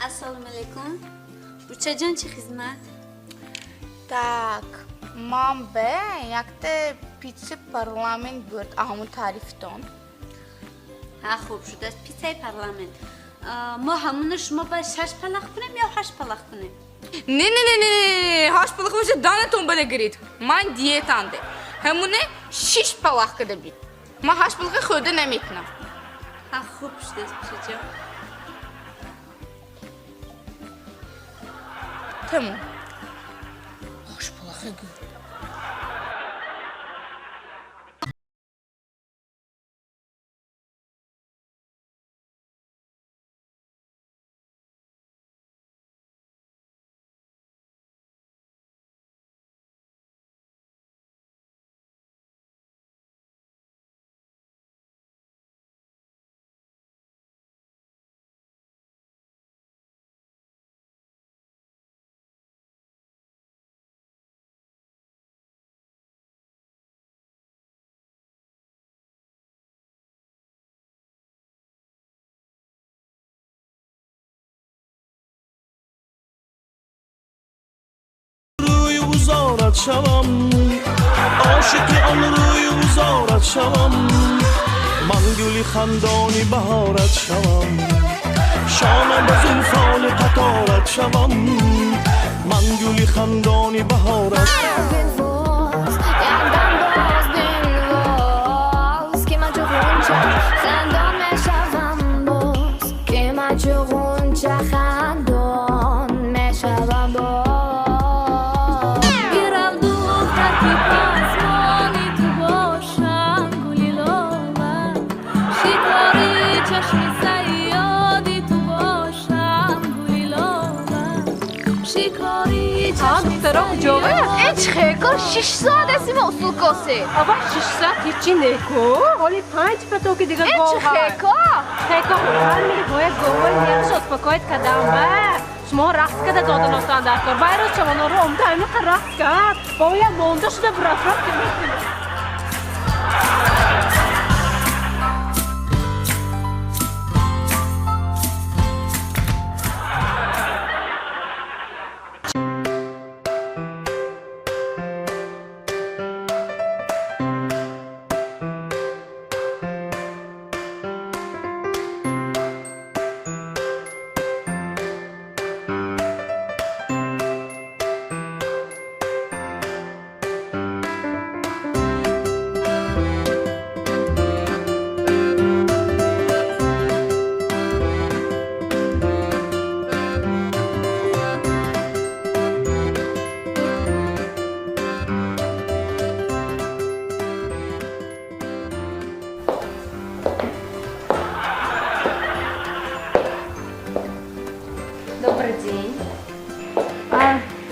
Ассалому алайкум. Бучаҷон, чӣ хизмат? Так, ман бе якте пиццаи парламент бурд, ҳамун таърифтон. Ҳа, хуб шудааст пиццаи парламент. Мо ҳамуно шумо бояд 6 палах кунем ё 8 палах кунем? Не, не, не, не, 8 палах бошад, данатон ба нагиред. Ман диетанде. Ҳамуне 6 палах када бид. Ман 8 палаха хӯрда наметунам. Ҳа, хуб шудааст, бучаҷон. Тамом. 8 палаха гӯ. Зорат шавам, ошиқи он рӯю зорат шавам, ман гули хандони баҳорат шавам, шона ба зулфони қаторат шавам, ман гули хандони баҳорат. Хандон мешавам боз, ки ман чу ғунча хандон мешавам боз. Духтаро куҷовая? Э, чӣ хекор? 6 соат аст ма усул косе. Аба 6 соат ҳечи неку. Ҳоли 5 патоки дига Э, чӣ говай. хекор? Хекор, ҳами бояд говай нерш успокоит кардам ба. Шумо рақс карда доданостан дар кор. Вайрӯз чавоноро омда ҳамиқа рақс кард. Бояд монда шуда бураф рафт.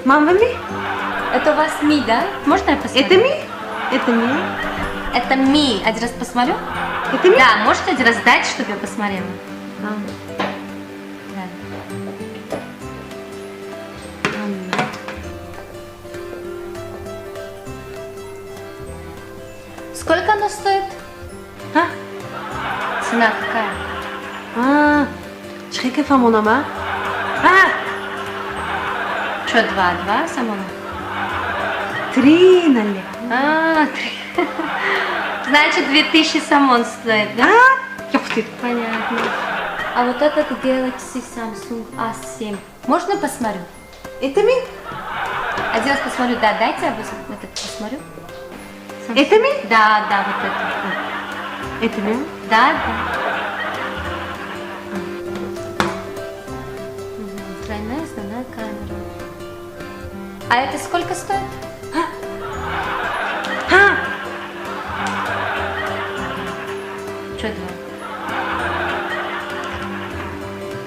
Ман ми? Это у вас ми, да? Можно я посмотрю? Это ми? Это ми? Это ми. Один раз посмотрю. Это ми? Да, можете один раз дать, чтобы я посмотрела? Да. Сколько оно стоит? А? Цена какая? А, чӣ ка фаҳмонам, а? А! Что, 2-2 сомона? Три нале. А, три. Значит, 2000 сомон стоит, да? А? Ёхты. Понятно. А вот этот Galaxy Samsung A7. Можно посмотрю? Это ми? Один раз посмотрю, да, дайте я этот посмотрю. Это ми? Да, да, вот это. Это ми? Да, да. Тройная основная камера. А это сколько стоит? А? Что два?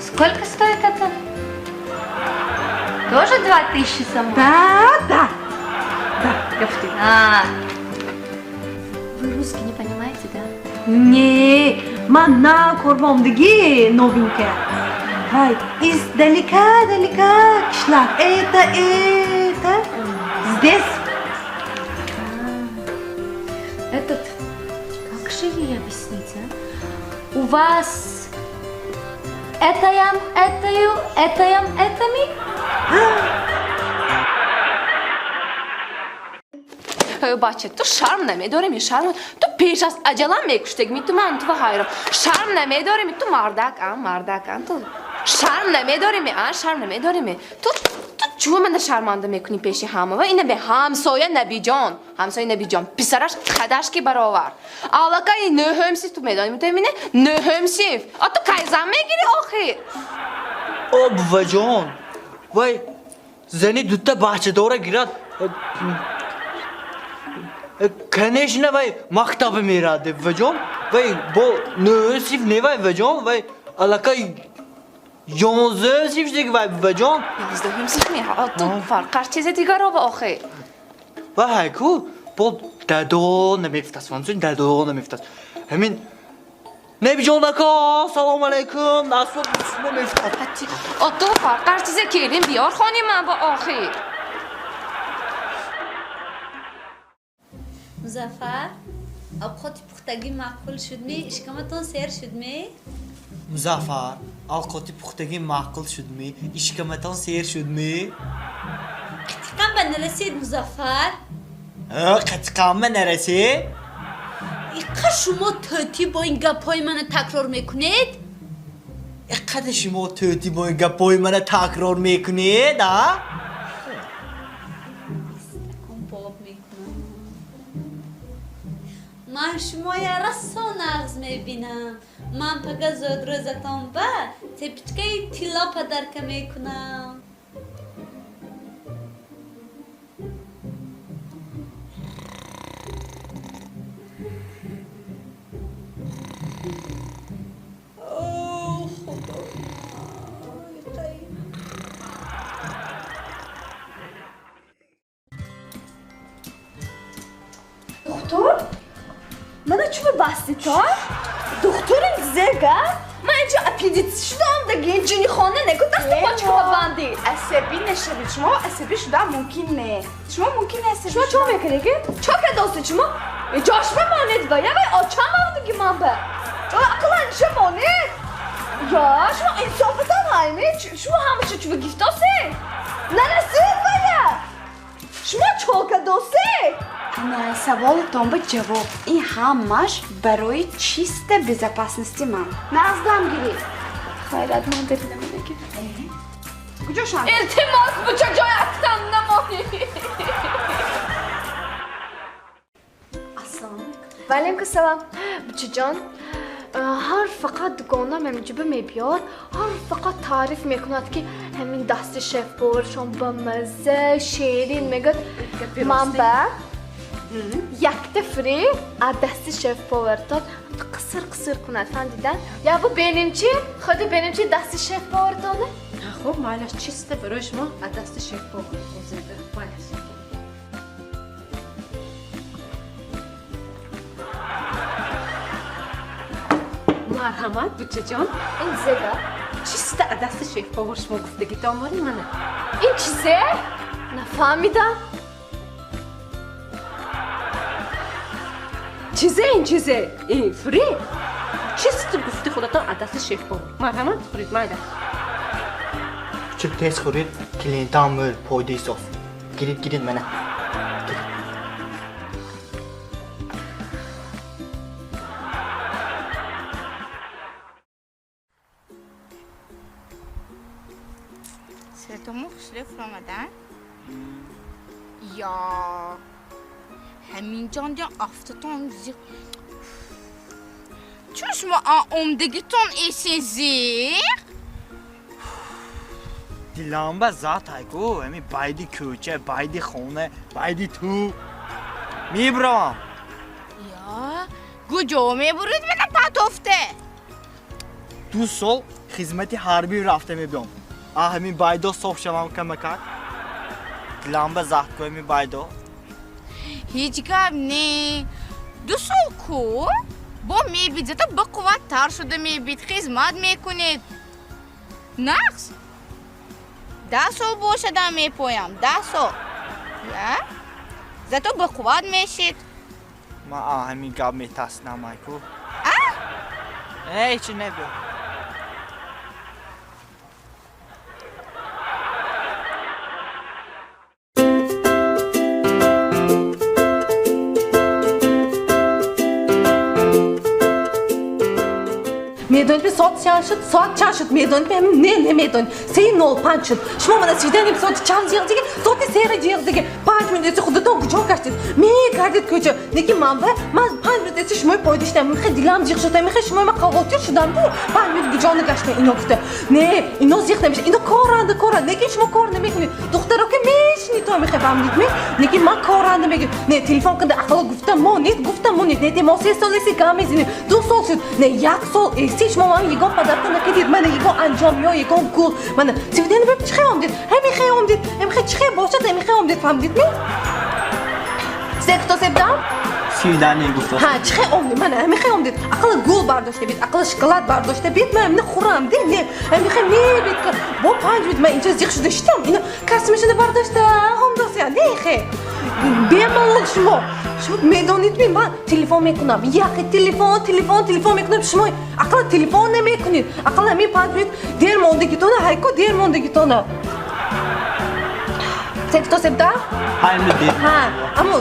Сколько стоит это? Тоже 2000 сомон? Да, да. Да, я в А. Вы русский не понимаете, да? Не, ман на корбомдиги новенькая. Вай, издалека, далека кишлак. Это здесь. Этот, как же ей объяснить, а? У вас этаям, этаю, этаям, этами? Бача, ту шарм намедореми, шарм. Ту пеш аз аҷала мекуштегми, ту ман ту ҳайрон. Шарм намедореми, ту мардак, а, мардак, а, ту. Шарм намедореми, а, шарм намедореми. Ту чӯ мана шарманда мекунӣ пеши ҳама? Ва ина бе ҳамсоя Набиҷон, ҳамсоя Набиҷон, писараш қадаш ки баровар. Аллакай нӯҳум синф, ту медонӣ, ту мине нӯҳум синф. А ту кай зан мегирӣ охир? О, буваҷон, вай зани дута бачадора гирад. Конечно, вай мактаба мерад, буваҷон. Вай бо нӯҳум синф не вай, буваҷон, вай аллакай 11 синф шудеги вай, буваҷон. 11 синф ме? Ту фарқаш чизе дигаро ба охир. Вай ҳайку бо дадо намефтас, фаҳмсун, дадо намефтас. Ҳамин Набиҷон ака, салом алайкум, насб шумо мефтад. Ту фарқаш чизе келин биёр хони ман ба охир. Музаффар, овқоти пухтагӣ маъқул шудми? Ишкаматон сер шудми? Музаффар, овқоти пухтагӣ маъқул шудми? Ишкаматон сер шудми? Қатиқам ба нарасид, Музаффар. Қатиқам ба нарасид? Иқа шумо тӯтӣ бо ин гапҳои мана такрор мекунед? Иқадар шумо тӯтӣ бо ин гапҳои мана такрор мекунед, а? Ман шумоя расо нағз мебинам. Ман пага зодрӯзатон ба тепичкаи тилло падарка мекунам. Доктор? Мана чӯ басти то? Духтурим зега? Ман инҷо аппендицит шудам, даги ҷинихона неку дасту почкама банди. Асабӣ нашавед, шумо асабӣ шуда мумкин не. Шумо мумкин не асабӣ. Шумо чо мекунеги? Чо кардости шумо? Ҷошма монед ба, я вай очам авдуги ман ба. Ақлан ша монед? Я, шумо инсофатан ҳайми? Шумо ҳамаша чӯ гифтосе? Нарасид ба я? Шумо чо кардосе? Саволатон ба ҷавоб. Ин ҳамаш барои чиста безопасности ман. Наздам гиред. Хайрат, ман бибинам инаги. Куҷо шам? Илтимос, буча ҷой афтам намонӣ. Ассалому алайкум. Ва алайкум ассалом. Бучаҷон, ҳар фақат дугонам ҳаминҷоба мебиёд, ҳар фақат таъриф мекунад, ки ҳамин дасти шеф-поваршон ба мазза, ширин мегӯяд. Ман ба якта фри аз дасти шеф-повартон қисир қисир кунад, фаҳмидидан? Я бу беним чи? Худи беним чи дасти шеф-повартоне? Хуб, майлаш чиста барои шумо аз дасти шеф-повар озида. Майлаш. Марҳамат, бучаҷон. Ин чизе? Чиста аз дасти шеф-повар шумо гуфтагитон бори мана. Ин чизе? Нафаҳмидам. Чизе ин чизе? Ин фри? Чиста гуфти худатон аз дасти шеф-повар. Марҳамат, хӯред, майлаш. Кучук тез хӯред, клиентам мӯл, пойдаи соз. Гирид, гирид мана. Светому хушрӯ фуромадан? Ё ҳаминҷон ҷон афтатон зиқ. Чун шумо омдагитон эсин зиқ? Дилам ба зад айку, ҳами байди кӯча, байди хона, байди ту. Мебравам. Ё, куҷо мебурид мена патофте? 2 сол хизмати ҳарбӣ рафта мебиём. А ҳамин байдо соф шавам камакак. Дилам ба зад ку ҳамин байдо. Ҳеҷ гап не. 2 сол ку? Бо мебид, зато бақувваттар шуда мебид, хизмат мекунед. Нақс? 10 сол бошадам мепоям, 10 сол. Я? Зато бақувват мешид. Ман ҳамин гап метарсинам айку. А? Ҳеҷ небиё. Медонед, соат чанд шуд? Соат чанд шуд? Медонед, не, намедонед. 3:05 шуд. Шумо мана свиданем соати чанд ҷиғ дига? Соати 3 ҷиғ дига. 5 минут эси худатон куҷо гаштед? Мегардед куҷо? Неки ман ба ман 5 минут эси шумои пойда шудам. Мехе дилам ҷиғ шуд. Мехе шумои ман хавотир шудам. 5 минут куҷо нагаштем ино гуфта. Не, ино зиқ намешад. Ино коранда, коранда. Неки шумо кор намекунед. Духтаро ки мешинед то мехе фаҳмидед ме? Неки ман коранда мегӯям. Не, телефон кунда ақало гуфта монед, гуфта монед. Не, мо 3 сол эси гап мезанем. 2 сол шуд. Не, 1 сол эси шумо ман ягон подарка накардед. Мана ягон анҷом ё ягон гул. Мана свидание беб чӣ хел омдед? Ҳамин хел омдед. Ҳамин хел чӣ хел бошад, ҳамин хел омдед, фаҳмидед ме? Се гуфто себдам? Свидание гуфто. Ҳа, чӣ хел омдед? Мана ҳамин хел омдед. Ақала гул бардошта бид, ақала шоколад бардошта бид. Ман ҳамина хӯрам, де? Не, ҳамин хел мебид ки бо 5 минут ман инҷо зиқ шуда шитам. Ино касмишона бардошта омдосия. Не хе. Бемалол шумо. Шумо медонед ми ман телефон мекунам. Яхе телефон, телефон, телефон мекунам. Шумо ақала телефон намекунед. Ақала ҳамин 5 минут дер мондагитона, ҳайко дер мондагитона. Се гуфто себда? Ҳамин дер. Ҳа, аммо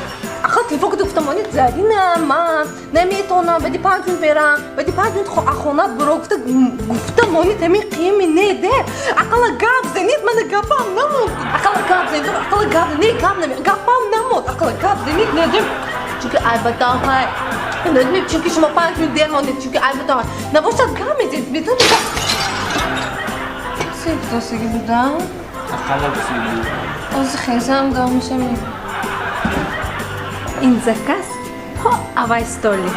ақала телефон кунда гуфтам, монед Зарина, ман наметонам, баъди 5 минут мерам, баъди 5 минут хона биро гуфта, гуфта монед ҳамин қими не де. Ақала гап занед, мана гапам намонд. Ақала гап занед, ақала гап не гап наме, гапам намонд. Ақала гап занед, не дем. Чунки айбатан ҳай. Медонед, чунки шумо 5 минут дер мондед, чунки айбатан ҳай. Набошад гап мезанед, медонед гап. Се гуфтосиги будам? Ақала гуфтиги. Ози хезам гап мешавем. Ин заказ по авай столи.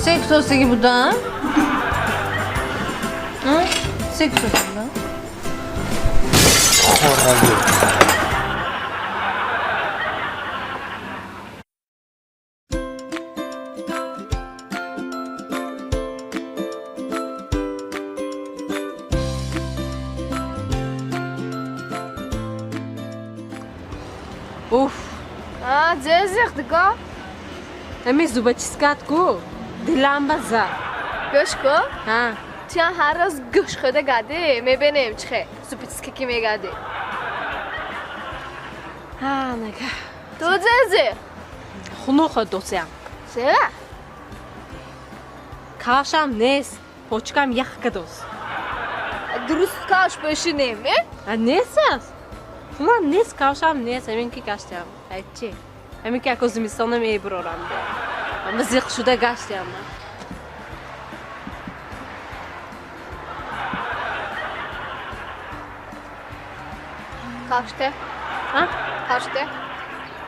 Се гуфтосиги будам? Се гуфтосиги будам? Хорраги. Уф. А, зезих дига? Ами зубочисткат ку? Дилам ба зад. Гӯш ку? Ҳа. Туян ҳар рӯз гӯш хӯрда гадӣ, мебинем чӣ хе зубочистка ки мегадӣ. Ҳа, нага. Ту зезих? Хунук хӯрд досиям. Чера? Кавшам нест, почкам ях кадос. Дуруст кавш пӯшинем, э? А нест аст. Пулам нест, кавшам нест, ҳамин ки гаштиам. Ай чӣ? Ҳамин ки ако зимистона мебурорам. Ама зиқ шуда гаштиам. Кавште? А? Кавште?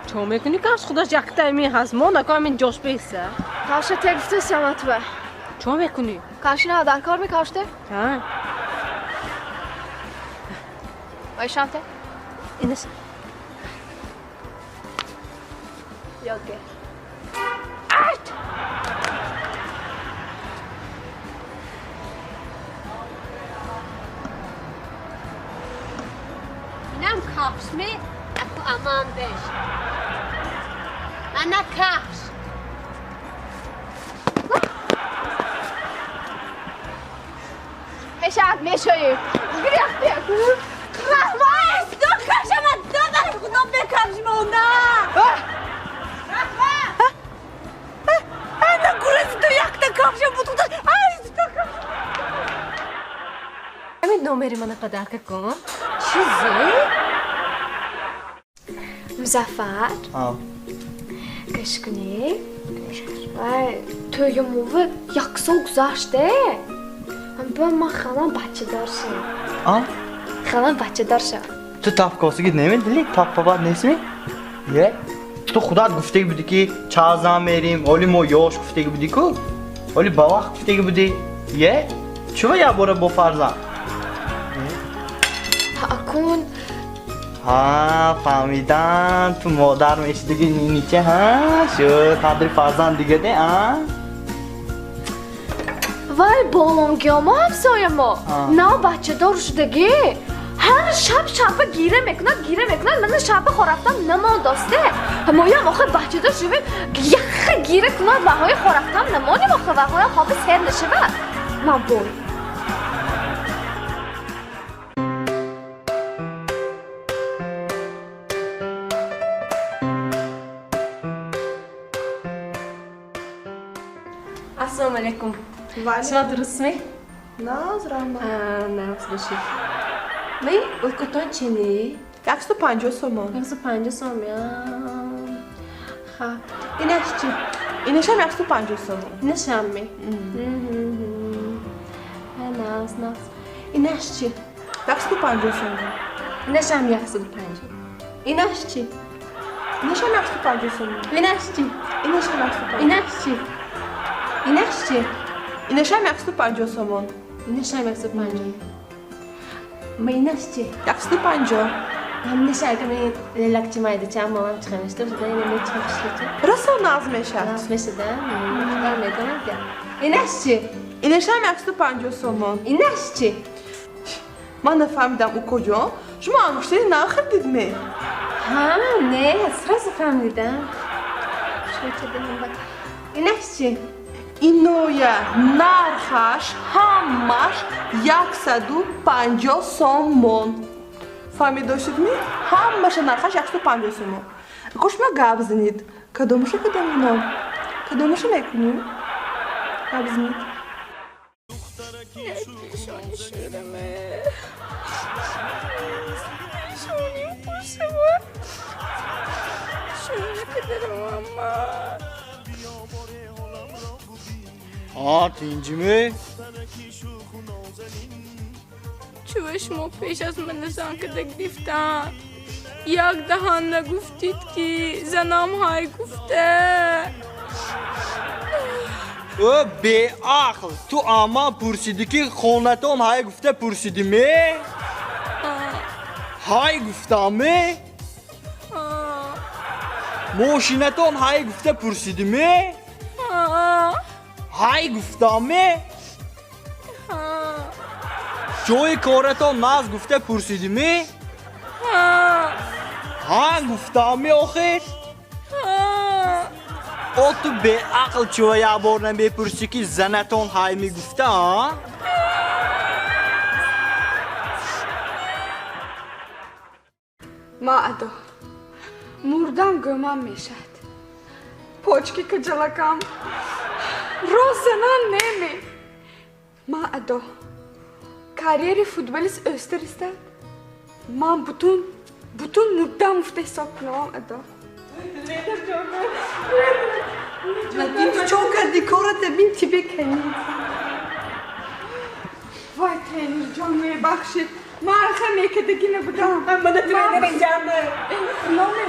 Чӣ Чо мекунӣ кафш худаш якта ами ҳаст. Мо нако амин ҷош беса. Кавша те гуфта саматва. Чо мекунӣ? Кавшина дар кор мекавште? Ҳа. Вайшамте? Инаш. Ёд гир. Айт! Инам кафш ме, аку аман беш. Ана кафш. Мешавад, мешоӣ. Гиряхте. Раҳмат, ду кафшама додам, худо бекафш монда. Раҳмат! Ана гурези ту якта кафша буд, худо. Ай, ду кафш. Ҳамин номери мана падарка кун. Чизе? Музаффар. Гӯш кунӣ. Вай, тӯйумови як сол гузаште. Ба ман халам бачадор шавам. А? Халам бачадор шавам. Ту тафкосиги намедили? Тафпабад нестми? Е? Ту худат гуфтаги буди ки чазан мерим, оли мо ёш гуфтаги буди ку? Оли ба вақт гуфтаги буди. Е? Чува як бора бо фарзанд? Акун Ҳа, фаҳмидам, ту модар мешидиги нинича, ҳа? Шуд, қадри фарзанд дига де, а? Вай, болонгиёмо ҳамсоямо. Нав бачадор шудагӣ. Ҳар шаб шаба гира мекунад, гира мекунад. Мана шаба хорафтам намондосте. Моям охир бачадор шудем, яхха гира кунад, ваҳои хорафтам намонем охир, ваҳоям хоби сер нашавад. Ман бой. Ассалому алайкум. Шумо дурустми? Нағз, раҳмат. Нағз бошед. Ми улкутон чини? 150 сомон. 150 сом, я. Ха. Инаш чи? Инашам 150 сомон. Инашам ми? Нағз, нағз. Инаш чи? 150 сомон. Инашам 150. Инаш чи? Инашам 150 сомон. Инаш чи? Инашам 150. Инаш чи? Инаш чи? Инашам 150 сомон. Инашам 150. Ма инаш чи? 150. Ҳаминаша агар мен лелакчи майдача амалам чиқамишта, шуда ина мечи хушлича. Расо нағз мешавад. Нағз мешада? Худо медонад я. Инаш чи? Инашам 150 сомон. Инаш чи? Ман нафаҳмидам, укоҷон, шумо ангуштари нахӯрдид ме? Ҳа, не, сразу фаҳмидам. Инаш чи? Иноя нархаш ҳамаш 150 сомон. Фаҳмидошед ми? Ҳамаша нархаш 150 сомон. Ако шумо гап занед, кадомаша кадомино? Кадомаша мекунем? Гап занед. А, тинҷиме? Чува шумо пеш аз мана зан када гирифтан? Як даҳан нагуфтид ки занам ҳай гуфта. Ӯ беақл, ту аман пурсидӣ ки хонатон ҳай гуфта пурсидӣ ме? Ҳай гуфтам ме? Мошинатон ҳай гуфта пурсидӣ ме? Ҳай гуфтам ме? Ҷои коратон нағз гуфта пурсидӣ ме? Ҳа гуфтам ме охир? О ту беақл чува як бор намепурсӣ ки занатон ҳай мегуфта, а? Ма адо. Мурдам гӯмам мешавад. Почки каҷалакам. Рост занан неме. Ма адо. Карьери футболист ӯстариста. Ман бутун мурдам гуфта ҳисоб кунам адо. Надин, ту чо кардӣ? Кората бин тебе конец. Вай, тренерҷон, мебахшед. Ман аха мекардагӣ набудам. Мана тренер инҷама. Номер.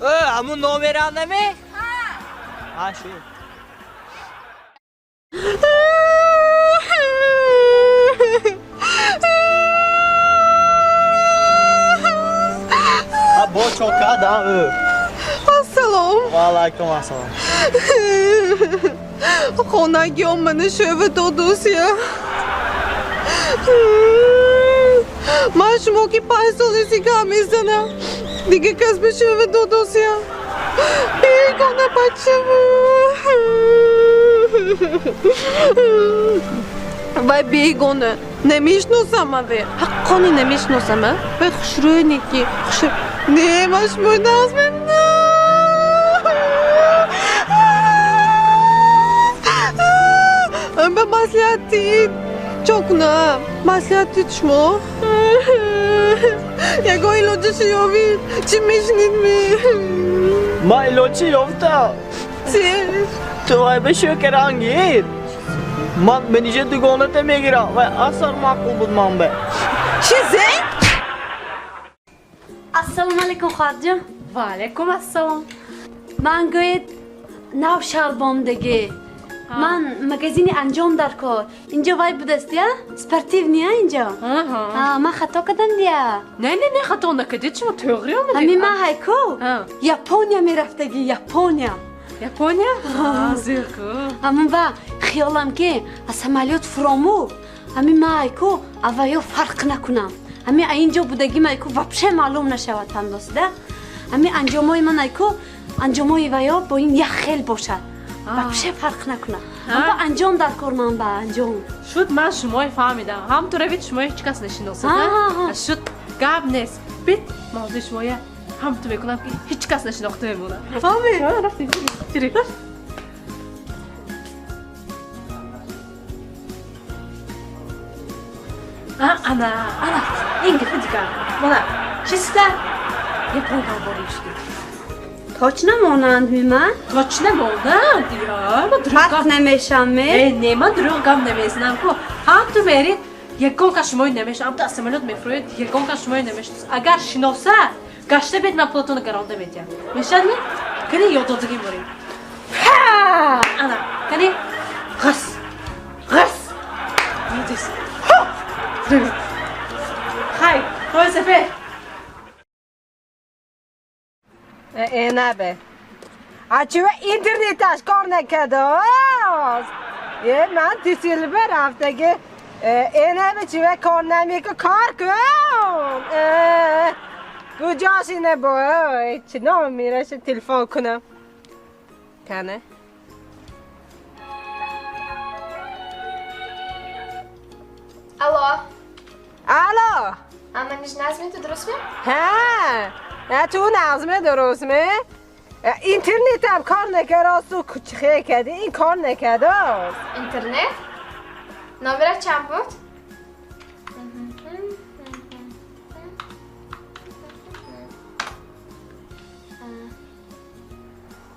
Ҳамун номерам наме? Ҳа, шуд. Бо чокадам. Ассалом. Ва алайкум ассалом. Хонагиём мана шӯва додусия. Ман шумо ки 5 соли сига мезанам. Дига кас ба шӯва додусия. Бегона бачаву. Вай бегона. Намешносам аве. Ҳаққони намешносам, а? Вай хушрӯй неки. Хушрӯй. Не, ман шумои нағз мебинам. Ба маслиҳат дид. Чо кунам? Маслиҳат дид шумо? Ягон илоҷашо ёвид. Чӣ мешунид ме? Ман илоҷи ёфтам. Чӣ? Ту вай ба шӯкарангид. Ман мениҷа дугоната мегирам. Вай асар маъқул буд ман ба. Чӣ зе? Ассалому алайкум, хоҳарҷон. Ва алайкум ассалом. Ман гӯед нав шарбомдагӣ. Ман магазини анҷом дар кор. Инҷо вай будаст, я? Спортивный, я инҷо? Ман хато кардам, дия. Не, не, не, хато накардед, шумо тӯғри омадед. Ҳамин ман ҳайку Япония мерафтагӣ, Япония. Япония? Зирку. Ҳамин ва хиёлам ки аз самолёт фурому, ҳамин ман ҳайку авваё фарқ накунам. Ҳамин инҷо будагим айку вообще маълум нашавад ҳамдосида. Ҳамин анҷомои ман айку анҷомои ваё бо ин як хел бошад. Вообще фарқ накунад. Аммо анҷом дар кор ман ба анҷом. Шуд, ман шумои фаҳмидам. Ҳам ту равид шумои ҳеҷ кас нашиносад. Шуд, гап нест. Бит мавзӯи шумоя ҳам ту мекунам ки ҳеҷ кас нашинохта мемонад. Фаҳмид? Рафтем. Ана, ана, ин гапи дигар. Мана, чиста япон ҳамворӣ шудед. Точно монанд ми ман? Точно монанд, я. Ман дурӯғ фарқ намешам ме? Э, не, ман дурӯғ гап намезанам ку. Ҳам ту мерид, ягон кас шумои намешиносад. Ҳам ту аз самолёт мефуроед, ягон кас шумои намешиносад. Агар шиноса, гашта бед ман пулатонро гаронда медиҳам. Мешавад ми? Кани ёддодагӣ моред. Ҳа! Ана, кани ғас. Ғас. Молодец. Хай, ҳои сафед. Энабе. Ачива интернеташ кор накардааст. Е, ман тисилба рафтаги. Энабе чива кор намеку кор кун. Куҷош ина бо? Чи ном мераша телефон кунам. Кане? Алло. Алло. Ама ниж назми ту дуруст ме? Ҳа. На ту назме дуруст ме? Интернетам кор накард, ту кучхе кардӣ, ин кор накардааст. Интернет? Номерат чанд буд?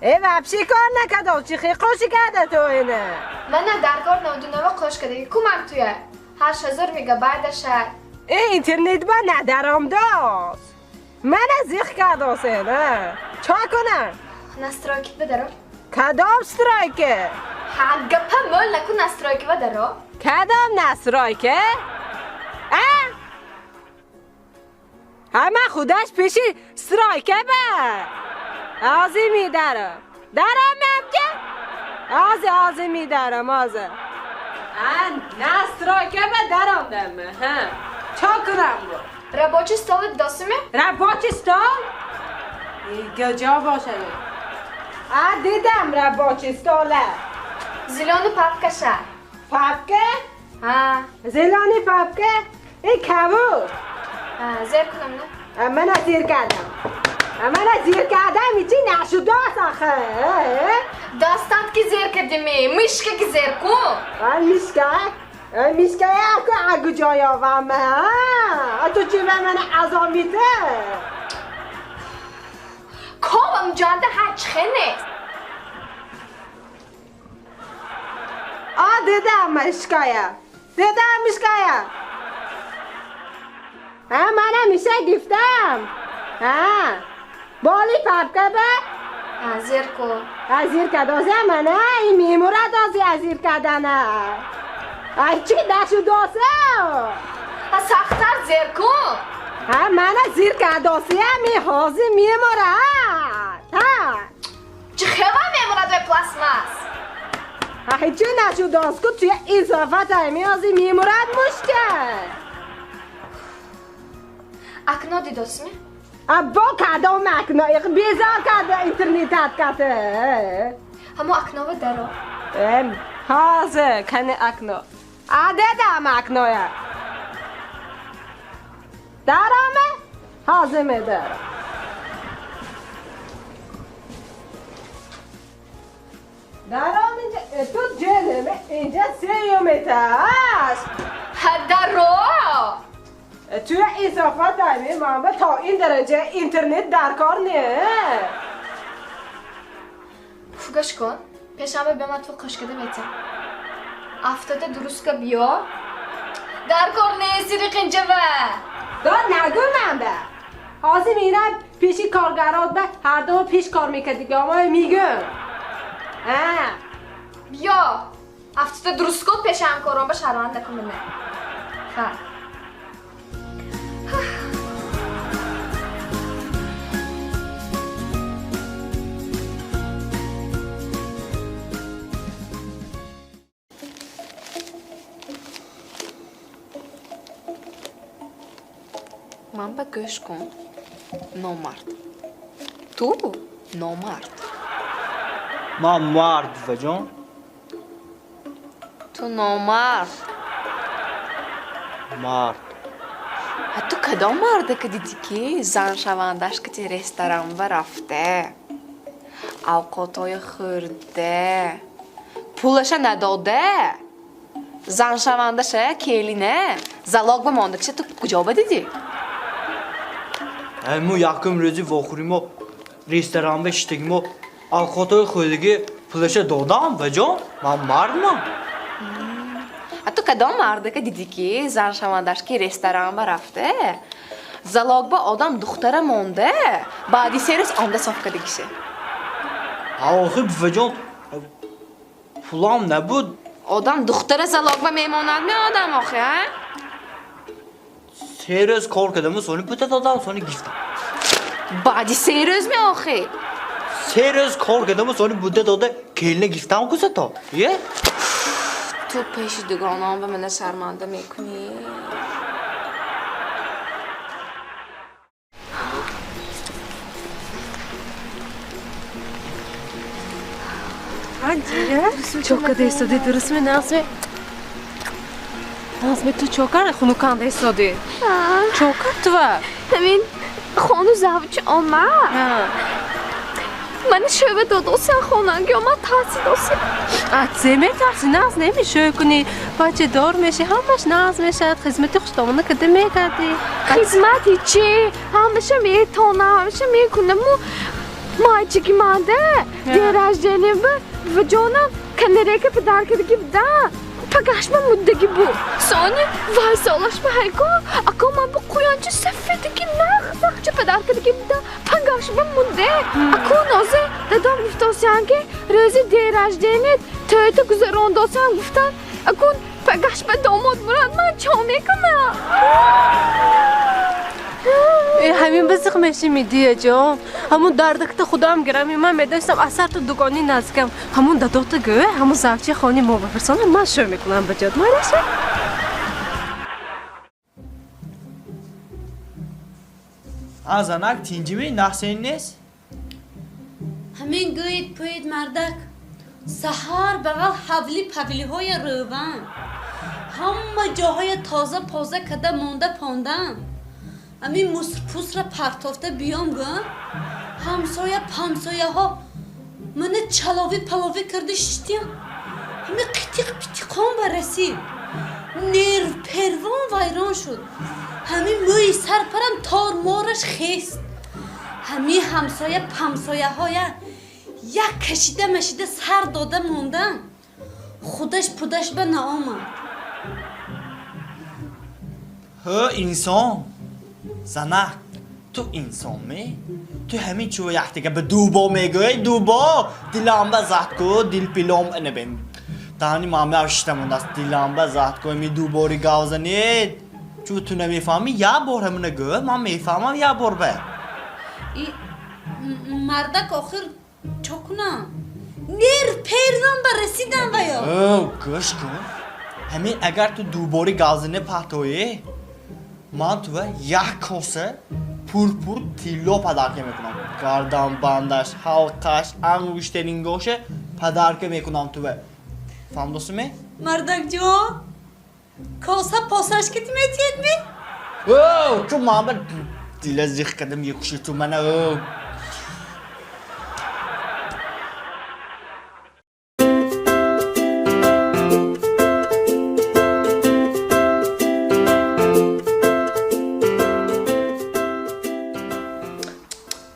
Э, вообще кор накардааст, чихе қоши карда ту ина? Мана дар кор 99 қош кардагӣ, кумам туя. 8000 мегабайт ашад. Э, интернет ба надаромдааст. Мана зиқ кардааст ина. Чо кунам? Настройки бадаро. Кадом стройка? Ҳа, гапа мол накун, настройки бадаро. Кадом настройка? А? Ҳа, ман худаш пеши стройка ба. Ҳозир медарам. Дарам мамка? Ҳозир, ҳозир медарам, ҳозир. Настройка ба даромдам. Ҳа. Чо кунам бу? Рабочий стол досиме? Рабочий стол? Куҷо бошад? А, дидам рабочий стола. Зелёный папка ша. Папка? Ҳа. Зелёный папка? Ин кабуд. Зер кунам, на? Мана зер кардам. Мана зер кардам, ичи нашудааст охир. Дастат ки зер кардиме, мишка ки зер кун. Мишка? Мишка яку агу ҷой овам. А ту чи ба ман азоб мите? Ковам ҷанда ҳач хене. А, дидам мишкая. Дидам мишкая. Ҳа, мана миша гифтам. Ҳа. Боли папка ба? Азир ку. Азир кадози мана ин мемурад ози азир кадана. Ай чӣ нашудоса? Сахтар зер ку. Ҳа мана зир кадосия ми ҳозир мемурад. Ҳа. Чӣ хела мемурад вай пластмасс? Ҳа чӣ нашудос ку туя изофат ай ми ҳозир мемурад мушка. Акно дидосми? Бо кадом акно? Безор карда интернетат ката. Ҳамо акнова даро. Ҳозир кани акно. Адедам акноя. Дараме? Ҳозир медарам. Даром инҷа ту ҷенеме инҷа сеюм этаж. Ҳа даро! Туя изофат дайме ман то ин дараҷа интернет дар кор не. Гӯш кун, пешанбе ба ман ту қошкада метам. Афтода дурустка биё. Дар кор нести риқинҷава. Дод нагӯ ман ба. Ҳозир мерам пеши коргарот ба ҳардумо пеш кор мекардиги омоя мегӯм. Биё. Афтода дуруст кун пеши ҳамкорон ба шарманда кун мена. Ха. Ман ба гӯш кун. Номард. Ту номард. Ман мард, буваҷон. Ту номард. Мард. Ҳа ту кадом марда ки дидӣ ки заншавандаш кати ресторан ба рафте, авқотҳои хӯрде, пулаша надоде, заншавандаша келине залог ба монда киша ту куҷо ба дидӣ? Мо якум рӯзи вохӯримо ресторан ба шиштагимо авқотҳои хӯрдагӣ пулаша додам, буваҷон. Ман мардмам. А ту кадом марда ки дидӣ ки заншавандаш ки ресторан ба рафте, залог ба одам духтара монде, баъди се рӯз омда соф кардагише? Охи буваҷон, пулам набуд. Одам духтара залог ба мемонад ме одам охи, а? Се рӯз кор кардаму сони пута додам, сони гифтам. Баъди се рӯз ме охи? Се рӯз кор кардаму сони бута дода келина гифтам кусато. Е? Ту пеши дугонон ба мана шарманда мекунӣ. Чокада истоди, дурустми, нағзми? Нағзми, ту чокар хунуканда истоди? Чокар тува? Ҳамин хону завчи омад. Мани шӯъба додосиям хонанги омад тарсидосиям. А зе метарси? Нағз намешӯй кунӣ, бачадор мешӣ, ҳамаш нағз мешавад, хизмати хушдомона када мекардӣ. Хизмати чӣ? Ҳамаша метонам, ҳамаша мекунаму майчиги манда день рождения ба ва ҷонам канарейка падар кардагӣ буда. Пагашма муддаги буд. Сони вай солашма ҳайко, ако ман бу қуянчи сафедаги нағзақча падар кардагӣ буда. Пагашма мудде. Ако нозе дадом гуфтосиям ки рӯзи день рождения тӯйта гузарондосиям гуфтан. Ако пагашма домод мурад ман чо мекунам? Ҳамин ба зиқ мешими, дияҷон. Ҳамун дардакта худоам гирам, ман медонистам асар ту дугони наздикам. Ҳамун дадота гӯ, ҳамун завчи хони мо бафирсонам, ман шӯ мекунам ба ҷод. Майраша? А занак тинҷими наҳсен нест? Ҳамин гӯед пӯед мардак. Саҳар бағал ҳавли павлиҳоя рӯван. Ҳама ҷоҳоя тоза поза када монда пондан. Ҳамин мусрпусра партофта биём гӯ, ҳамсоя памсояҳо мана чаловӣ паловӣ карда шиштиям. Ҳамин қитиқ питиқон ба расид. Нерв первон вайрон шуд. Ҳамин мӯи сарпарам тормораш хест. Ҳамин ҳамсоя памсояҳоя як кашида машида сар дода мондан. Худаш пудаш ба наомад. Ҳо инсон, занак, Ту инсон ме? Ту ҳамин чӯ яхтига ба дубо мегӯй, дубо диламба зад ку, дилпилом набен. Тани мамла шиштамондаст, диламба зад ку, ми дубори гав занед. Чӯ ту намефаҳмӣ, я бор ҳамуна гӯ, ман мефаҳмам я бор ба. И мардак охир чо кунам? Нер пердам ба расидам ба ё. О, гӯш кун. Ҳамин агар ту дубори гав зане патоӣ, ман туа як коса пур-пур тилло падарка мекунам. Гарданбандаш, ҳалқаш, ангуштарингоша падарка мекунам туа. Фаҳмдосиме? Мардак ҷон, коса посаш ки ту метиҳед ми? О, чу ман ба дила зих кардам, якуши ту мана. О.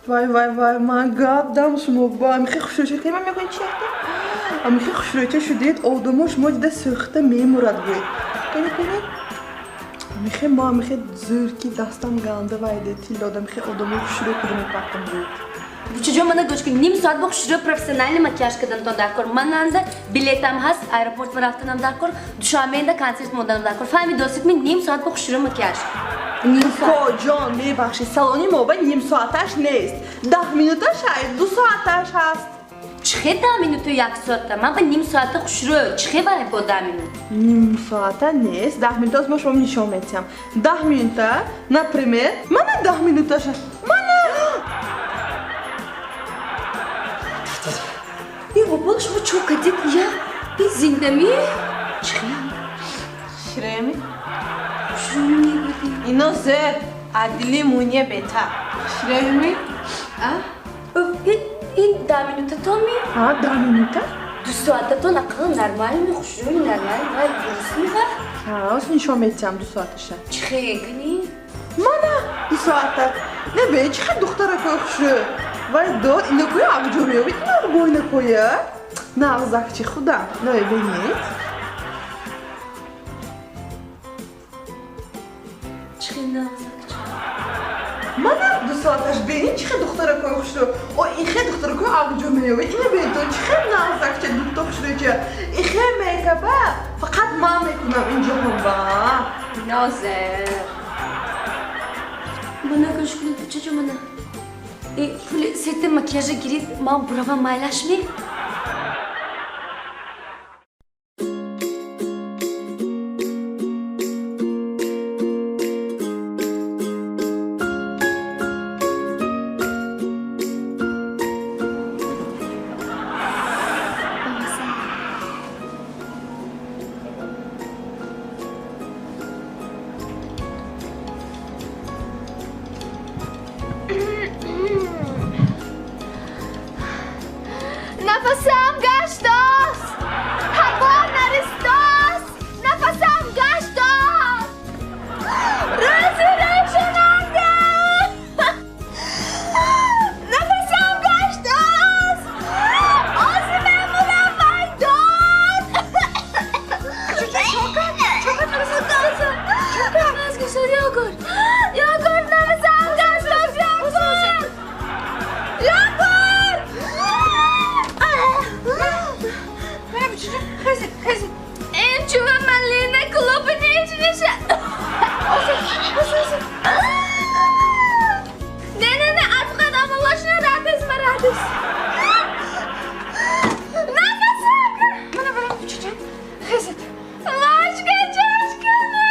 Вай, вай, вай, ман гап дам шумо ба амихи хушрӯча ки ман мегӯям чи якта? Амихи хушрӯча шудед, одамо шумо дида сӯхта мемурад гӯед. Кани кани? Амихи ма амихи зӯр ки дастам ганда вайде тиллода амихи одамо хушрӯ куда мепартам гӯед. Бучаҷон, мана гӯш кун, ним соат бо хушрӯ профессиональный макияж карданатон дар кор. Мананда билетам ҳаст, аэропорт рафтанам дар кор, Душанбеда консерт монданам дар кор. Фаҳми достид ми ним соат бо хушрӯ макияж. Ним соат. Ҷон, мебахшед, салони мо ба ним соаташ нест. 10 минуташ ҳаст, 2 соаташ ҳаст. Чихе 10 минуту як соата? Ман ба ним соата хушрӯ. Чихе вай бо 10 минут? Ним соата нест, 10 минута аз мо шумо нишон медиҳам. 10 минута, например, мана 10 минуташа. Мана! И обол шумо чо кардед? Я? И зиндами? Чихе? Ширеми? Хушрӯ мегӯдӣ. Ино зер, адили муне бета. Ширеми? А? Ин 10 минутатон ми? А, 10 минута? 2 соататон ақал нормал ми, хушрӯ нормал, вай дуруст ми ва? Ҳа, оз нишон медиҳам 2 соаташа. Чихе кунӣ? Мана 2 соата. Не бе, чихе духтаракои хушрӯ? Вай дод, ино кӯя абҷо меёбед, ино бойнакоя? Нағзакчи худам, намебинед? Чихе нағзакчи? Мана 2 соаташ бинед, чихе духтаракои хушрӯ? О, ихе духтаракои абҷо меёбед, ино бинед, чихе нағзакча духта хушрӯча? Ихе мекаба, фақат ман мекунам ин ҷаҳон ба. Нозер. Мана гӯш кунед, бучаҷо мана. И пули сета макияжа гирид, ман буравам майлаш ми? Нафасам гаштост, ҳаво наристост, нафасам гаштост, рӯзи рӯшананда, нафасам гаштост, ози мемурам вайдод. Ёгор, нафасам гаштост, Ёгор, Ёгор. Ин чува малина клубничниша. Не, не, не, афқат амаллашна радис марадис. Нафасак. Мана барам бучаҷон. Хезед. Лашка чашкана.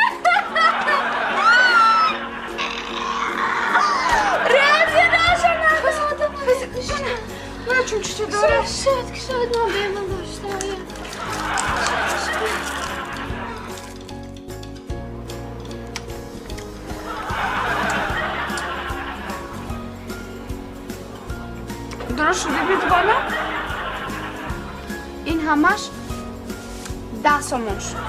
Рези рошана. Хезед. Мана. Мана чунчуча дора. Шояд ки шояд ман бемор доштаям. Дуруст шуд бибид бола? Ин ҳамаш 10 сомон шуд.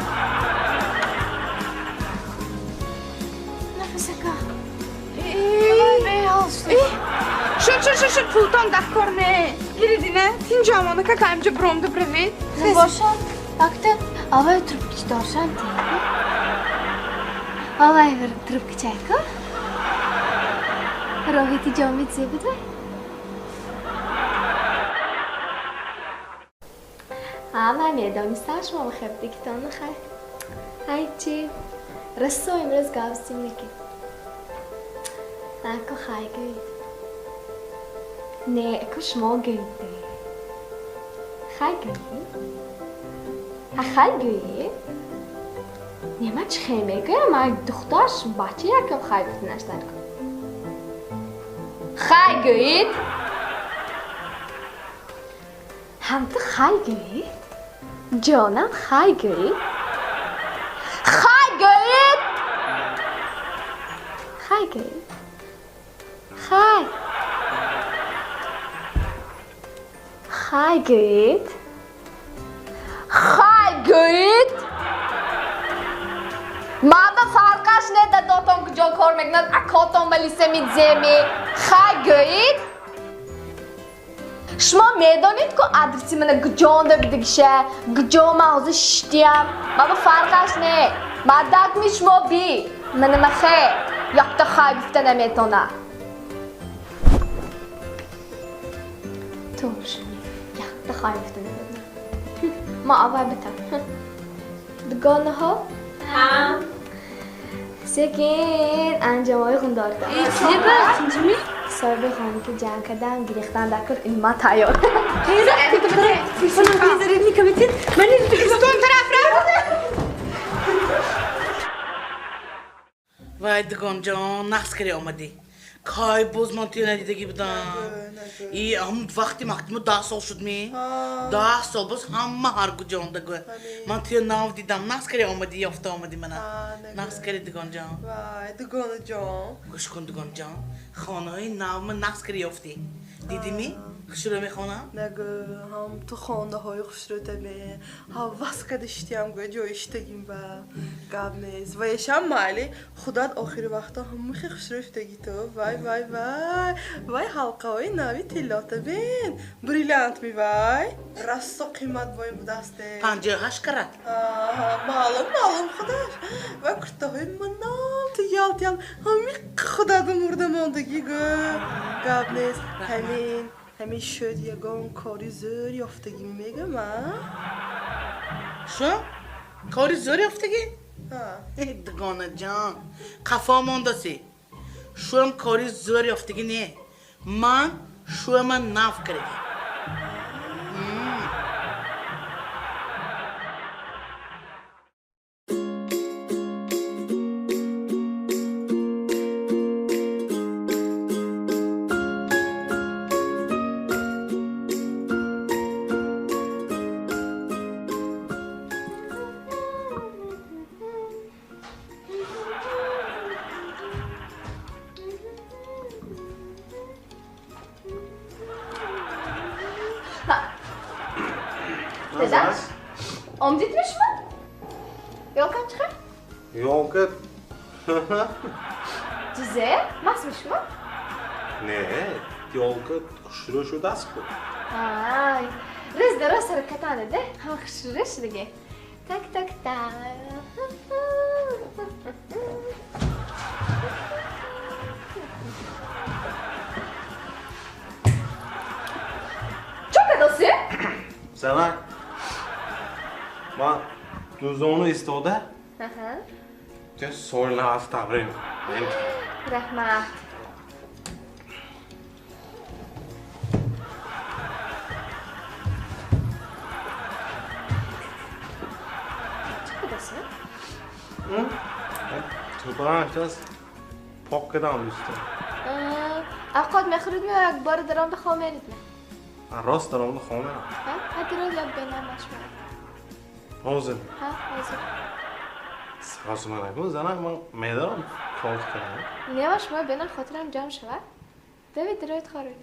Нафасака. Шуд, шуд, шуд, шуд, пултон дар кор не. Гириди не? Тинҷамона кака имҷа бромда бравед. Бошад, акта авай трубкич дошан ти. Авай бир трубкичайку. Роҳити ҷомид зе буд вай? Ҳа, ман медонистам шумо хебдигитон хай. Ҳайчи, расо имрӯз гап зидем неки. Ако хай гӯед. Не, ако шумо гӯед. Хай гӯед? Ҳа хай гӯед? Не, ман чӣ хел мегӯям? Ман духтарш бача якам хай гуфтанаш дар кор. Хай гӯед? Ҳам ту хай гӯед? Ҷонам хай гӯед? Хай гӯед? Хай гӯед? Хай. Хай гӯед? Хай гӯед? Ман ба фарқаш не дадотон куҷо кор мекунад, акотон ба лисеми земи. Хай гӯед? Шумо медонед ку адреси мана куҷонда бидигиша, куҷо ман ҳозир шиштиям? Ман ба фарқаш не. Мардакми шумо би. Мана махе. Якта хай гуфта наметонад. Тошми. Якта хай гуфта наметонад. Ма аввал битам. Дугонаҳо? Ҳа. Секин анҷомҳои хундорта. Э, чӣ ба? Тинҷими? Соҳиби хона ки ҷанг кардам, гирифтан дар кор ин ман тайёр. Вай дугонҷон, нақс кари омадӣ. Кай боз ман туя надидагӣ будам. И ҳам вақти мактаб 10 сол шуд ми? 10 сол боз ҳама ҳар куҷо омдагӯ. Ман туя нав дидам, нақс кари омадӣ, ёфта омадӣ мана. Нақс кари дугонҷон. Вай, дугонаҷон. Гӯш кун дугонҷон, хонаҳои навма нақс кари ёфтӣ. Дидӣ ми? Хушрӯ мехонам? Нагӯ, ҳам ту хонаҳои хушрӯтаме. Ҳавас када иштиям гӯ, ҷои иштагим ба. Гап нест. Ваешам майли, худат охири вақто ҳамахи хушрӯ шудагӣ ту. Вай, вай, вай. Вай ҳалқаҳои нави тиллота бин. Бриллиант ми вай. Расто қимат боин будасте. 58 карат. Маълум, маълум худаш. Вай куртаҳои манам ту ялт ялт. Ҳами худаду мурда мондагӣ гӯ. Гап нест. Ҳамин. Ҳамин шуд ягон кори зӯр ёфтагӣ мегӯм, а? Шу? Кори зӯр ёфтагӣ? Дугонаҷон, қафо мондасӣ. Шуам кори зӯр ёфтагӣ не. Ман шуама нав кардагӣ. Омдидми шумо? Ёлкам чӣ хел? Ёлка. Чизе? Мастми шумо? Не, ёлка хушрӯ шудааст ку. Ай, рӯз дароз ҳаракатанда де, ҳама хушрӯ шудаги. Так, так, так. Чӣ кардоси? Занак, ман дузону истода. Ту соли нав табрик. Раҳмат. Чӣ кардоси? Тӯпаранаш пок кардам дӯстон. Авқот мехӯред ё як бора даромда хоб меред? Рост даромда хоб мерам. Ҳа, дароз як бенам машварат. Ҳозир? Ҳа, ҳозир. Саросима накун, занак, ман медорам кор кардам. Не, ма шумо бенам хотирам ҷамъ шавад. Давид, дароед хоред.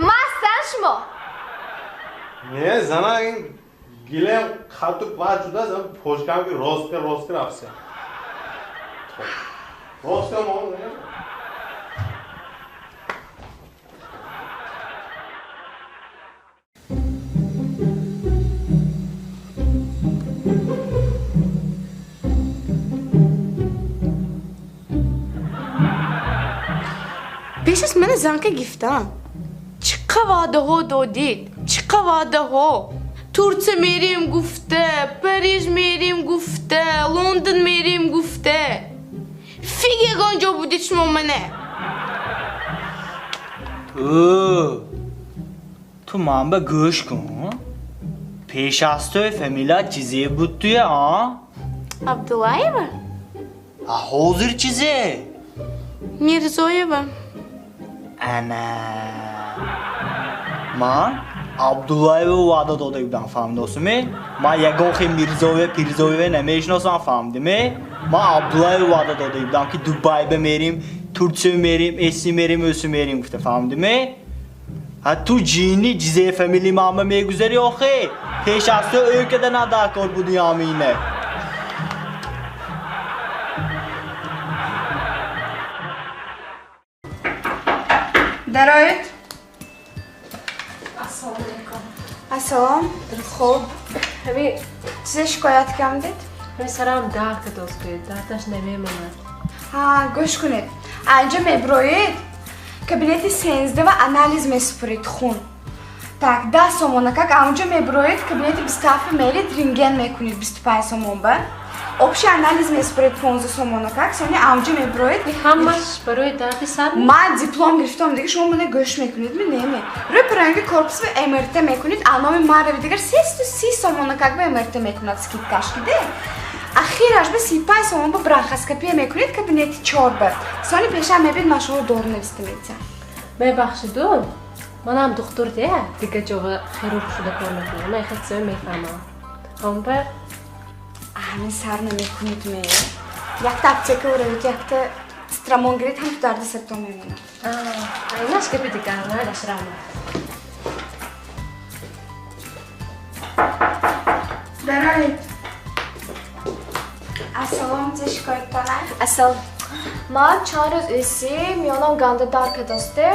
Мастан шумо? Не, занак, ин гилем хату бад шудааст, почкам ки ростка ростка рафтам. Ростка мон. Пеш аз мана занка гифтан. Чӣ ваъдаҳо додид? Чӣ ваъдаҳо? Турция мерим гуфта, Париж мерим гуфта, Лондон мерим гуфта. Фиг ягон ҷо будид шумо мана. Ту ман ба гӯш кун. Пеш аз той фамилия чизе буд туя, а? Абдуллаева? А ҳозир чизе? Мирзоева. Ана. Ман Абдуллаева ваъда дода будам, фаҳмидосуме? Ман ягон хел Мирзоева, Пирзоева намешиносам, фаҳмидиме? Ман Абдуллаева ваъда дода будам, ки Дубай ба мерим, Турция мерим, эси мерим, өсу мерим гуфта, фаҳмидиме? Ҳа ту ҷинни ҷизе фамили ман ба мегузари охе? Пеш аз ту ӯ када на дар кор буди ҳамине. Дароед. Ассалому алайкум. Ассалом. Хуб. Ҳами чизе шикоят кардед? Ҳами сарам дард кардост, дардаш намемонад. Ҳа, гӯш кунед. Анҷо меброед, кабинети 13 ва анализ месупоред хун. Так, 10 сомона как анҷо меброед, кабинети 27 меред, рентген мекунед 25 сомон ба. Общий анализ месупоред 15 сомона как, сони анҷо меброед. Ҳамаш барои дарди сар? Ман диплом гирифтам, дига шумо мана гӯш мекунед, ми неме. Рӯи пиранги корпус ба МРТ мекунед, а номи ман рави дигар 330 сомона как ба МРТ мекунад скидкаш киде. Ахираш ба 35 сомон ба бронхоскопия мекунед кабинети 4 ба. Сони пешам мебид ман шумо дору нависта метиҳам. Мебахшиду, манам духтур де, дига ҷо хирург шуда кор мекунам. Ман хеле чизо мефаҳмам. Ҳамба ҳамин сар намекунед ме. Якта аптека уравед, якта страмон гиред, ҳам ту дарди сартон мемонад. Айнаш гапи дигар, майлаш раҳмат. Дароед. Ассалом, чӣ шикояттона? Ассалом. Ман чанд рӯз эси миёнам ганда дард кардосте.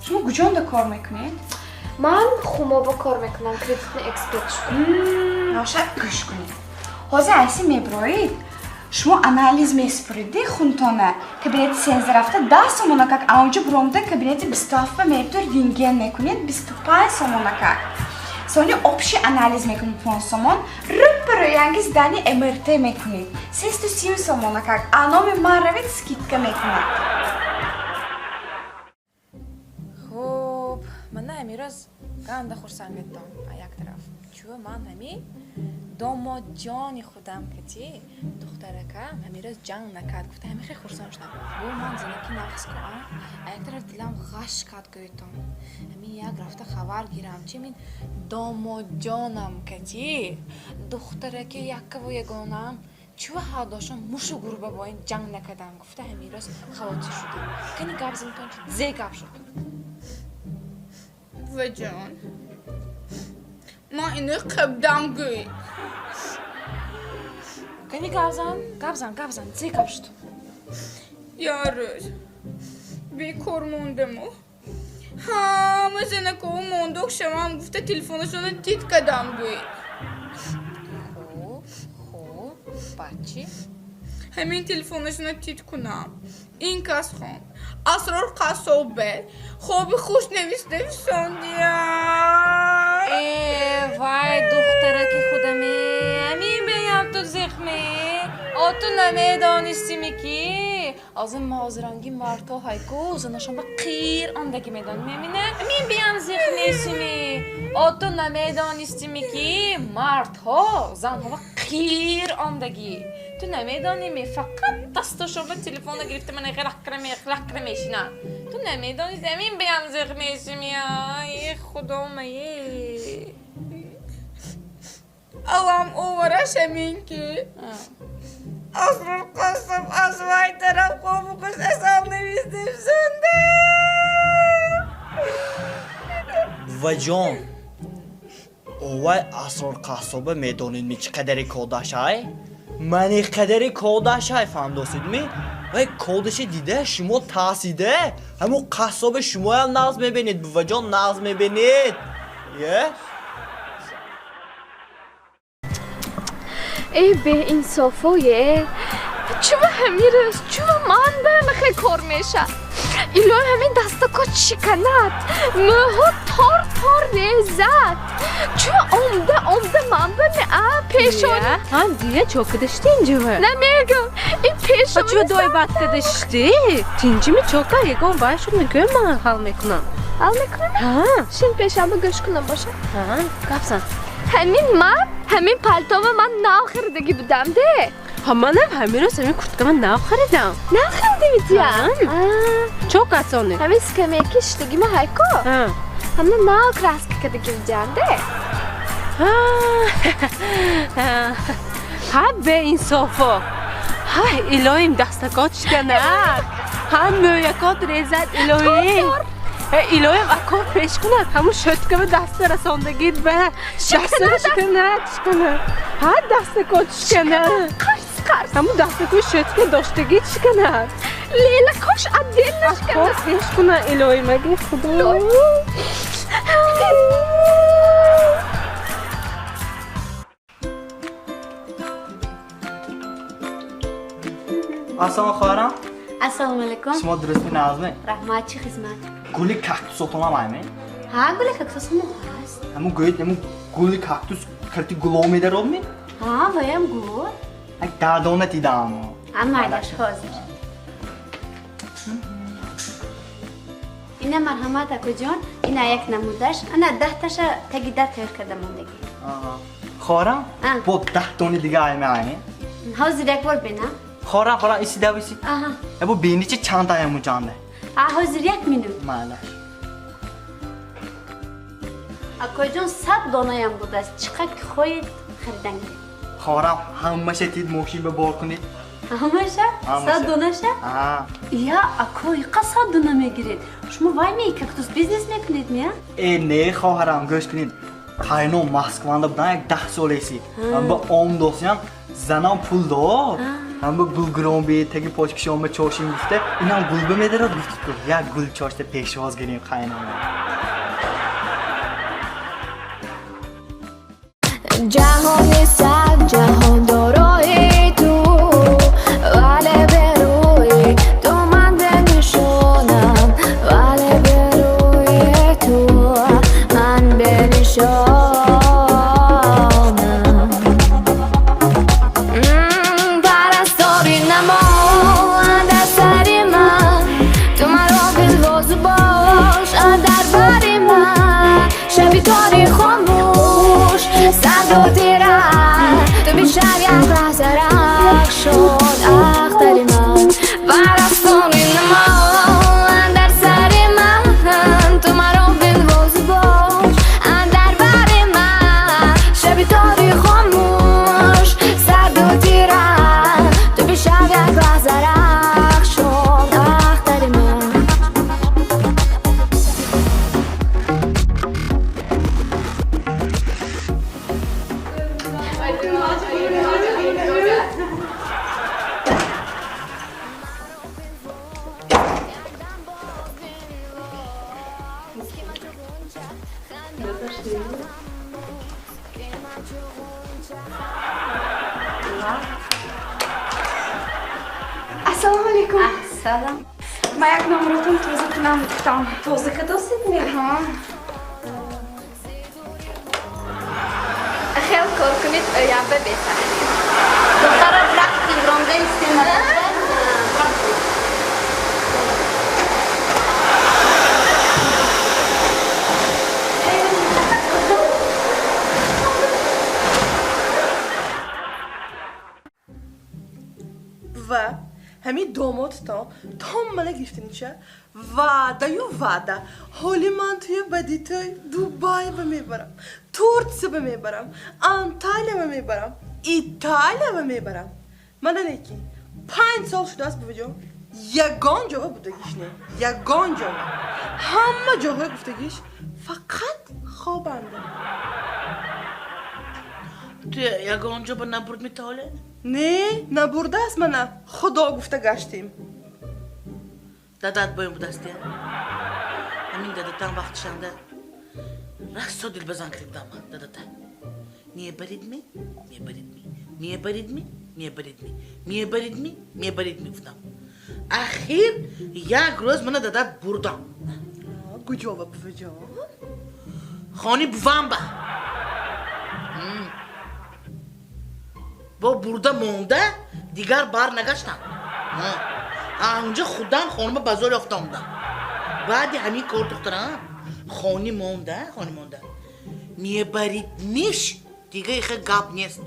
Шумо куҷонда кор мекунед? Ман Хумоба кор мекунам, кредитный эксперт шудам. Ношад гӯш кунед. Ҳозир айси меброед, шумо анализ месупоред хунтона. Кабинети 13 рафта 10 сомона как аунҷо буромда кабинети 27 ба мебтур рентген мекунед 25 сомона как. Сони общий анализ мекунед 5 сомон, рӯпа рӯянги здани МРТ мекунед 330 сомона как. А номи ман равед скидка мекунад. Хуб, мана амирӯз ганда хурсанд гардам а як тараф. Чӯ ман ҳами домодҷони худам кати духтаракам ҳамирӯз ҷанг накард, гуфта ҳами хеле хурсанд шудам. Бо ман занаки нағз ку, а як тараф дилам ғаш кард гӯйтон. Ҳами як рафта хабар гирам, чи мин домодҷонам кати духтараки яккаву ягонаам чӯ ҳардошон мушу гурба бо ин ҷанг накардам, гуфта ҳамирӯз хавотир шудам. Кани гап занитон чи зе гап шуд? Ваҷон, ман ино қабдам гӯй. Кани гап зан, гап зан, гап зан, зе гап шуд? Як рӯз бекор мондаму ҳама занакову мондок шавам гуфта телефонашонро тит кардам гӯй. Хуб, хуб, баъд чӣ? Ҳамин телефонашонро тит кунам. Ин кас хон Асрор қассобе хоби хуш нависта фисондия. Э, вай духтараки худаме, ҳамин беям ту зихме. О ту намедонистими ки озин мозиранги мардҳо ҳайку занашон ба қир ондагӣ медонӣ мемина? Ҳамин беям зих нестими. О ту намедонистими ки мардҳо занҳо ба қир ондагӣ. Ту намедоними, фақат дастошон ба телефона гирифта мана ғирақкира мешинанд. Ту намедонисти, ҳамин беям зих нестими. Ай худомае. Алам овараш ҳамин ки Асрор қассоб аз вай тараф хобу хуш асал нависта фисонда. Ваҷон, овай Асрор қассоба медонед ми чӣ қадари кодашай? Мани қадари кодашай, фаҳмдосидми? Вай кодаши дида шумо тарсида, ҳамун қассоба шумоям нағз мебинед, буваҷон нағз мебинед. Е? Эй беинсофое, чува ҳамирӯз, чува ман ба махе кор меша. Илоҳи ҳамин дастако шиканад, мӯҳо тор тор резад. Чун омда омда ман ба меа пешони. Ҳам дия чо кадашти инҷава? Намегӯм. Ин пешони. Чо дой бад кадашти? Тинҷими чока ягон вай шуд мегӯям ман ҳал мекунам. Ҳал мекунам? Ҳа. Шин пешамба гӯш кунам боша. Ҳа, гапсан. Ҳамин ман, ҳамин палтома ман нав харидагӣ будам де. Ҳа, манам ҳамин рӯз ҳамин курткама нав харидам. Нав харидӣ тия? Чо касоне? Ҳамин скамейки шиштагима ҳайко. Ҳамна нав краска кардагӣ будям де. Ҳа, беинсофо. Ҳай, илоҳим дастакот шиканад. Ҳам мӯякот резад илоҳим. Илоҳим акор пеш кунад. Ҳамун шӯткама даста расондагит ба. Дастаро шиканад, шиканад. Ҳа, дастакот шиканад. Қарс, қарс. Ҳамун дастакои шӯтка доштагит шиканад. Лелакош отдельно шиканад. Акор пеш кунад илоҳим аги худо. Ассалому хоҳарам. Ассалому алайкум. Шумо дурустми назме? Раҳмат, чӣ хизмат? Гули кактусотонам айме? Ҳа, гули кактус ҳамо ҳаст. Ҳамун гӯед, ҳамун гули кактус карти гулов медарод ми? Ҳа, ваям гул. Ак дардона дидам. А майлаш ҳозир. Ина марҳамат акоҷон, ина як намудаш, ана 10 таша таги дар тайёр карда мондагӣ. Хоҳарам, бо 10 дони дига айме айме? Ҳозир як бор бина. Хоҳарам, хоҳарам, исида биси. Аҳа. Бо бини чи чанд таяму ҷанде? А ҳозир як минут. Майлаш. Акоҷон 100 донаям будааст. Чӣ қадр ки хоҳед харидан гиред. Хоҳарам, ҳамаша тид мошин ба бор кунед. Ҳамаша? 100 донаша? Ҳа. Я, ако, иқа 100 дона мегиред. Шумо вай ме кактус бизнес мекунед ми, а? Э, не, хоҳарам, гӯш кунед. Қайно Москванда будан як 10 солеси. Ҳам ба ом досиям, занам пул дод. Ҳам ба гул гирон би, таги почкишонма чошим гуфта, инам гул ба медарод гуфт ку. Як гул чошта пешвоз гирем қайнома. Ҷаҳони сад ҷаҳон дорои ту, вале берӯи ту ман бенишонам, вале берӯи ту ман бенишонам. Парастори намо андар сари ман, ту маро дилбозу бош андар бари ман, шаби тори хомӯш сарду тира, ту бишав як лаҳза рақшон ахтари ман. Парастони намо андар сари ман, ту маро дилбозу бош андар бари ман, шаби тори хомӯш сарду тира, ту бишав як лаҳза рақшон ахтари ман. Ассалому алайкум. Ассалом. Ман як номротон тоза кунам гуфтам. Тоза кадосед ми? Ҳа. Хел кор кунед, оянда беҳтар. Духтара рақти ронда истем. Ва ҳамин домодтон том мана гирифтанича ваъдаю ваъда. Ҳоли ман туя бади тӯй Дубай ба мебарам, Турция ба мебарам, Анталия ба мебарам, Италия ба мебарам. Мана неки 5 сол шудааст бувиҷон, ягон ҷоға будагиш не, ягон ҷоға. Ҳама ҷоҳои гуфтагиш фақат хобанда. Ту ягон ҷо ба набурд метаволе? Не, набурдааст мана, худо гуфта гаштем. Дадат боем будааст я? Ҳамин дадатам вақтишанда расо дилбазан кирдам ман дадата. Мебаридми, мебаридми, мебаридми, мебаридми, мебаридми, мебаридми гуфтам. Ахир як рӯз мана дадат бурдам. Куҷова, буваҷон? Хони бувам ба. Бо бурда монда дигар бар нагаштам. Анҷа худам хонама ба зор ёфта омдам. Баъди ҳамин кор, духтарам, хони монда, хони монда. Мебарид миш, дига иха гап нест.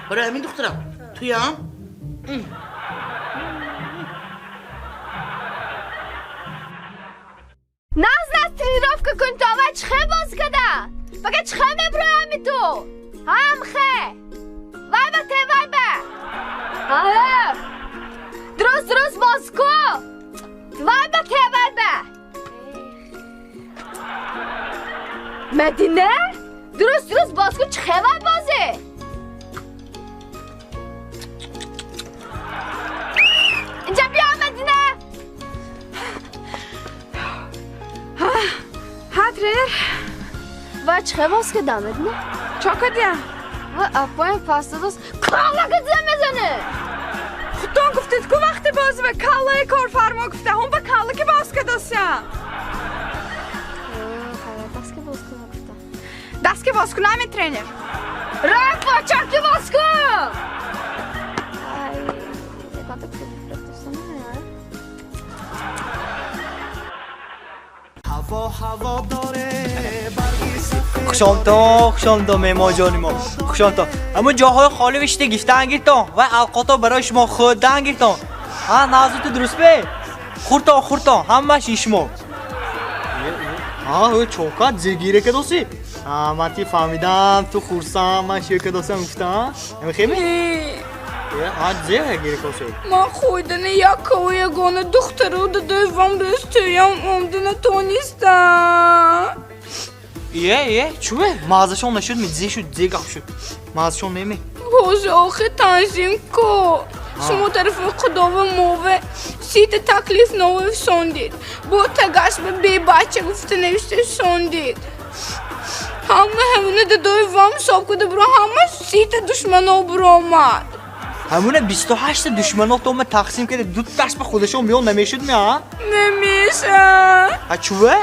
Барои ҳамин, духтарам, туям Наз наз тренировка кун, то ва чихе боз када? Фақат чихе меброями ту? Ҳам хе. Вай ба те, вай ба. Ҳа. Дуруст дуруст боз ку. Вай ба те, вай ба. Мадина? Дуруст дуруст боз ку, чихе вай бозӣ? Инҷа биё, Мадина. Ҳа, тренер. Вай чихе боз када, Мадина? Чо кадия? Вай апоям пастадос калла кадия мезане. Худтон гуфтед ку вақти бозӣ ба каллаи корфармо гуфта, ҳун ба калла ки боз кадосям. Даст ки боз кунам гуфта. Даст ки боз кунам, тренер. Рай почак ки боз кун. Ай, ягонта пул ҳаво ҳаво доре барги сафед. Хушомто, хушомто, меҳмонҷони мо, хушомто. Ҳамун ҷоҳои холӣ вишта гифтан гиртон ва алқото барои шумо хӯрдан гиртон. Ҳа, назуту дуруст бе? Хӯртон, хӯртон, ҳамаш ин шумо. Ҳа, ӯ чокат зиргира кадоси? Ҳа, ман ти фаҳмидам, ту хурсанд, ман шир кадосам гуфтам. Ҳами хеми? Ҳа, зер гира коси. Ман хӯйдани яккаву ягона духтару дадои вам рӯз тӯям омда натонистам. Ие, ие, чӯе? Маззашон нашуд, ми зе шуд, зе гап шуд. Маззашон неми? Ҳозир охи танзим ку. Шумо тарафи худова мове сита таклиф нове фисондид. Бо тагаш ба бебача гуфта навишта фисондид. Ҳама ҳамуна дадои вам ҳисоб куда буро, ҳама сита душмано буромад. Ҳамуна 28 та душманотонма тақсим карда, дуташ ба худашон миён намешуд ми, а? Намеша. Ҳа, чӯе?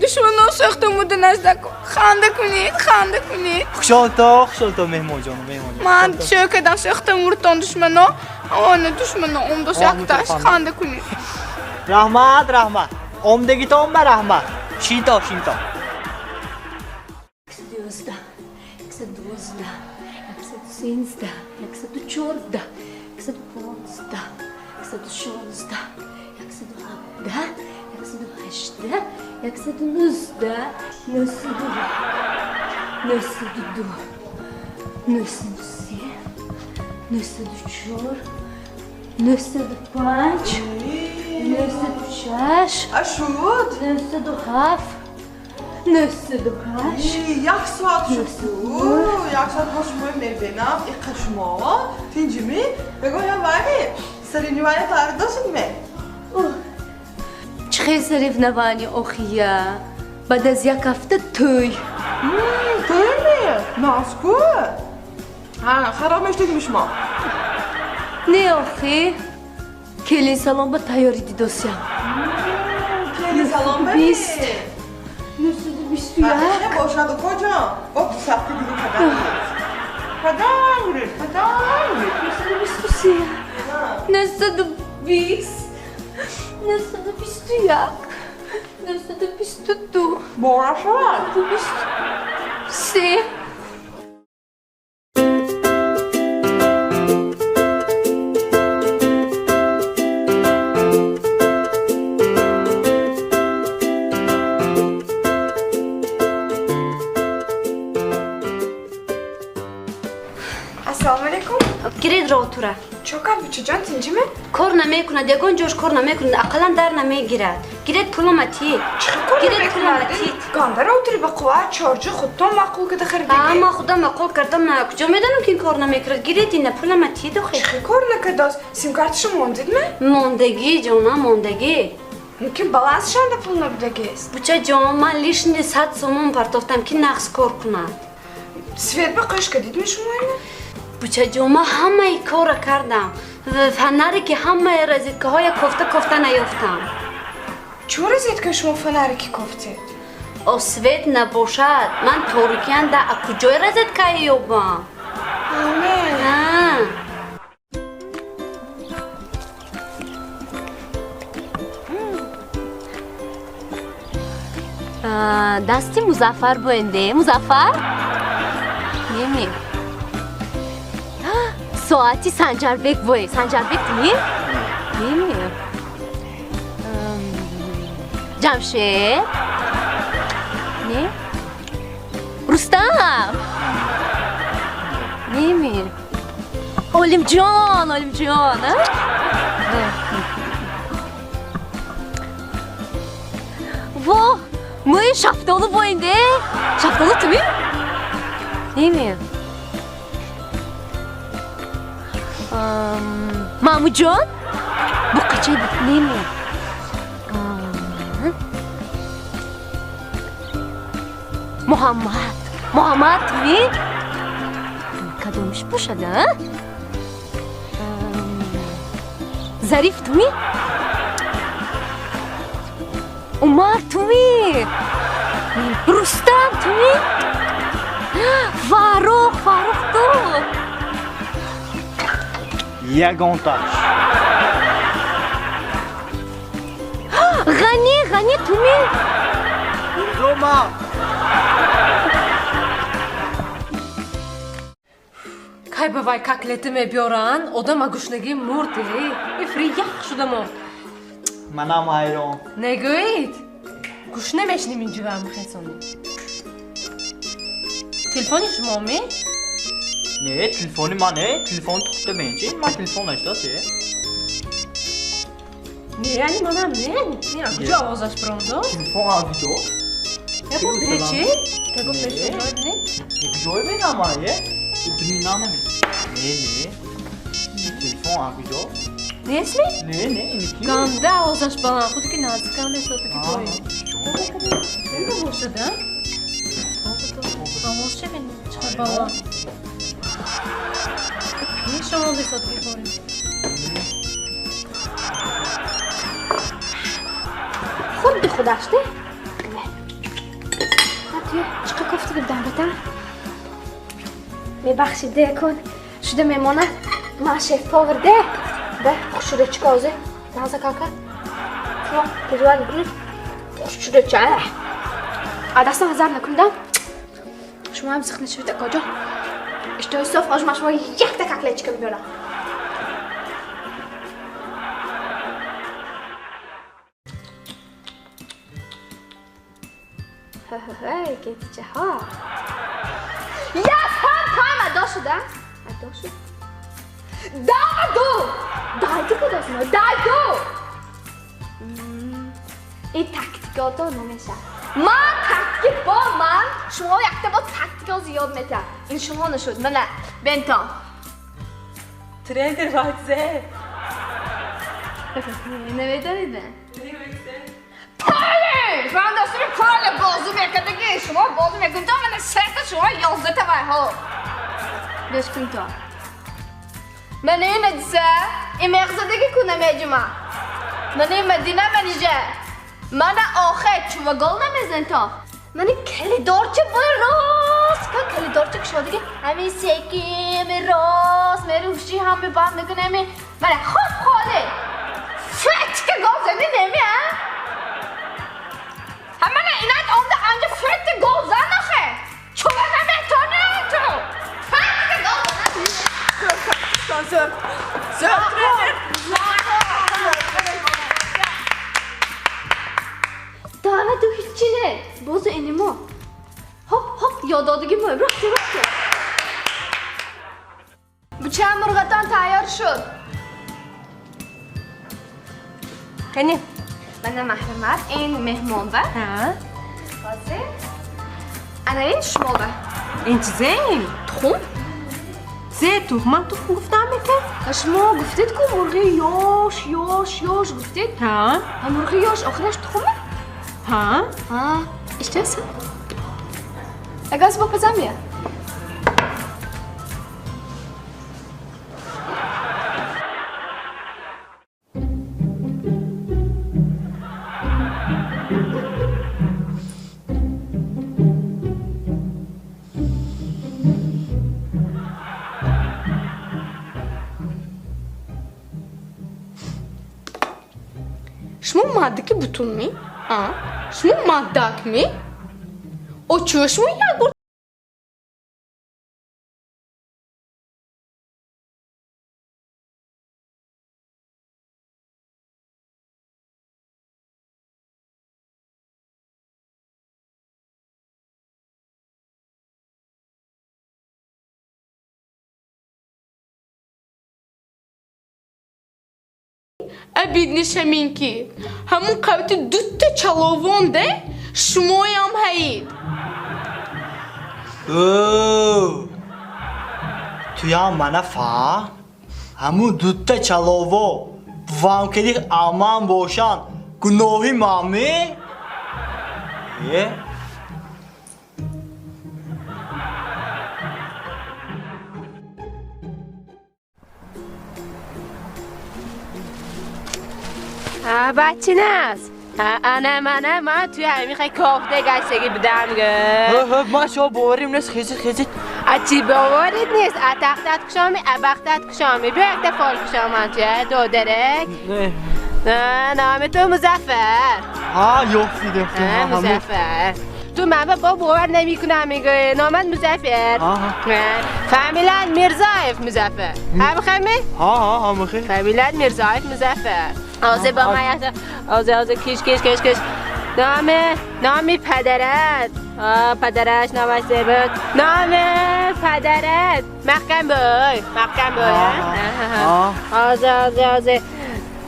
Душмано сохта муда наздак. Ханда кунед, ханда кунед. Хушолто, хушолто, меҳмонҷон, меҳмонҷон. Ман чӯ кадам сохта муртон душмано. Она душмано омдос якташ, ханда кунед. Раҳмат, раҳмат. Омдагитон ба раҳмат. Шинто, шинто. 111, 112, 113, 114, 115, 116, 117, 118, 119, 901, 902, 903, 904, 905, 906, Ашуд? 907, 908. Як соат шуд. Як соат бо шумо мебинам. Иқа шумо тинҷими? Бегоҳ я вайми? Соревнования таъриф дошед ме? Чӣ хел соревнования охия? Баъд аз як ҳафта тӯй. Тӯй ме? Нозку? Ҳа, хароб мешудидми шумо? Не охи. Келин салон ба тайёрӣ дидосям. Келин салон ба? Бист. 921. Бошад, укоҷон. Бо сахти диги кадам. Кадам гуред, кадам гуред. 923. 920. 921. 922. Бора шавад. 923. Ассалому алайкум. Гиред роҳтура. Чо кард, бучаҷон, тинҷиме? Кор намекунад, ягон ҷош кор намекунад, ақаллан дар намегирад. Гиред пулама тид. Кор Гиред пулама намекунад? тид. Ганда роутери ба қувва чорҷи худтон маъқул када харидагӣ. А, ман худам маъқул кардам, на куҷо медонам ки ин кор намекунад. Гиред ина пулама тид охи. Чӣ кор накардост? Симкарташа мондидме? Мондагӣ, ҷонам, мондагӣ. Мумкин балансшанда пул набудагист. Бучаҷон, ман лишний 100 сомон партофтам ки нағз кор кунад. Свет ба қӯш кадидми шумо ина? Бучаҷон, ман ҳамаи корро кардам. Фонаре ки ҳамаи розеткаҳоя кофта кофта наёфтам. Чӯ розетка шумо фонаре ки кофтед? О, свет набошад, ман торикианда а куҷои розеткае ёбам? Аме. Дасти Музаффар боенде. Музаффар? Неми. Соати Санҷарбек бое. Санҷарбек ми? Неми. Ҷамшед? Не? Рустам? Неми. Олимҷон, Олимҷон, а? Во, мӯи шафтолу боинде. Шафтолу ту ми? Неми. Маъмудҷон? Буқачаи неми. Муҳаммад. Муҳаммад ту ми? Кадомиш бошад, а? Зариф ту ми? Умар ту ми? Рустам ту ми? Фаррух, Фаррух ту? Ягонташ. Ғанӣ, Ғанӣ ту ми? Зома. Кай ба вай котлети мебиёранд, одам а гушнагӣ мурд, ифри ях шуда монд. Манам ҳайрон. Негӯед? Гушна мешинем инҷо мехесонем. Телефони шумо ме? Не, телефони ман не, телефон тухта менчи, ман телефон наштасе. Не, яъни манам не. Не, куҷо овозаш биромдо? Телефон аз куҷо? Ябо печи? Тего печи не? Куҷое менам ман, е? Дунина наме. Не, не. Телефон аз куҷо? Несли? Не, не, ини ки. Ганда овозаш баланд, худи ки наздикам месода ки бой. Не бошад, а? Овоз че бин, чӣ баланд. Пеш омода сод ки бой. Худди худаш, не? Матюе, чӣ кофта гирдам бетан? Мебахшид, де кун. Шуда мемонад. Ман шеф-повар, де. Бе, хушрӯчка озе. Наза кака. Шумо переживать накунед. Хушрӯча. А дастам ҳазар накундам. Шумо ҳам зиқ нашавед, акоҷон. Иштои соф, ҳозир ман шумо якта котлетчика мебиёрам. Ҳе, кетичаҳо. Як ҳам тайм адо шуда? Адо шуд? Даду! Дайду кудосмо? Дайду! Ин тактикото намешавад. Ман тактики бо ман шумо якта бо тактико зиёд метиҳам. Ин шумо нашуд. Мана, бентон. Тренер вайзе. Намедонид не? Пале! Ман доштам пале бозу мекардаги. Шумо бозу мекунед. Мана сета шумо 11 вай ҳо. Гӯш кун то. Мана ин адиса, ин меғзадаги ку намеҷума. Мана ин Мадина манижа. Мана охе чува гол намезан то. Мана калидорча бой рост ка калидорча кушодаги. Ҳами секи, ҳами рост, мери ҳуши ҳами банд мекуни, ҳами мана хоп холе. Фетка гол зани неми, а? Ҳамана инат омда анҷа фетка гол зан охе. Чува наметони ту. Фетка гол зан. Зор. Зор тренер. Дава ту ҳичи не. Бозу инимо. Хоп, хоп, ёдодиги мо. Рафти, рафти. Буча мурғатон тайёр шуд. Кани? Мана маҳрамат, ин меҳмонба. Ҳа. Ҳозир. Ана ин шумоба. Ин чизе ин? Тухм? Зе тухм? Ман тухм гуфтам меке? Шумо гуфтед ку мурғи ёш, ёш, ёш гуфтед? Ҳа. Ҳа, мурғи ёш охираш тухме? Ҳа. Ҳа, иштиёса? Агар бо пазам бия. Шумо мардаки бутунми? А? Шумо мардакми? О чӯ шумо як бор Абиднишамин ки ҳамун қавти дутта чаловонде шумоям ҳаид. Туям мана фаҳм, ҳамун дутта чалово бувам кади аман бошанд, гуноҳи ман-ми? Е? Бачиназ, ана мана ман туи ҳамин хай кофта гаштагӣ будам гӯ. Ман шумо боварим нест, хезид, хезид. А чӣ боварит нест? А тахтат кушоми, а бахтат кушоми. Биё якта фол кушом ман туя, додарак. Не. Номи ту Музаффар. Ҳа, ёфтид, ёфтид. Музаффар. Ту ман ба бовар намекунам мегӯӣ. Номат Музаффар. Фамилият Мирзоев Музаффар. Ҳамихами? Ҳа, ҳа, ҳамихи. Фамилият Мирзоев Музаффар. آزه با من آزه آزه کش کش کش کش نام پدرت پدرش نامش بود نام پدرت محکم بای محکم بای آزه آزه آزه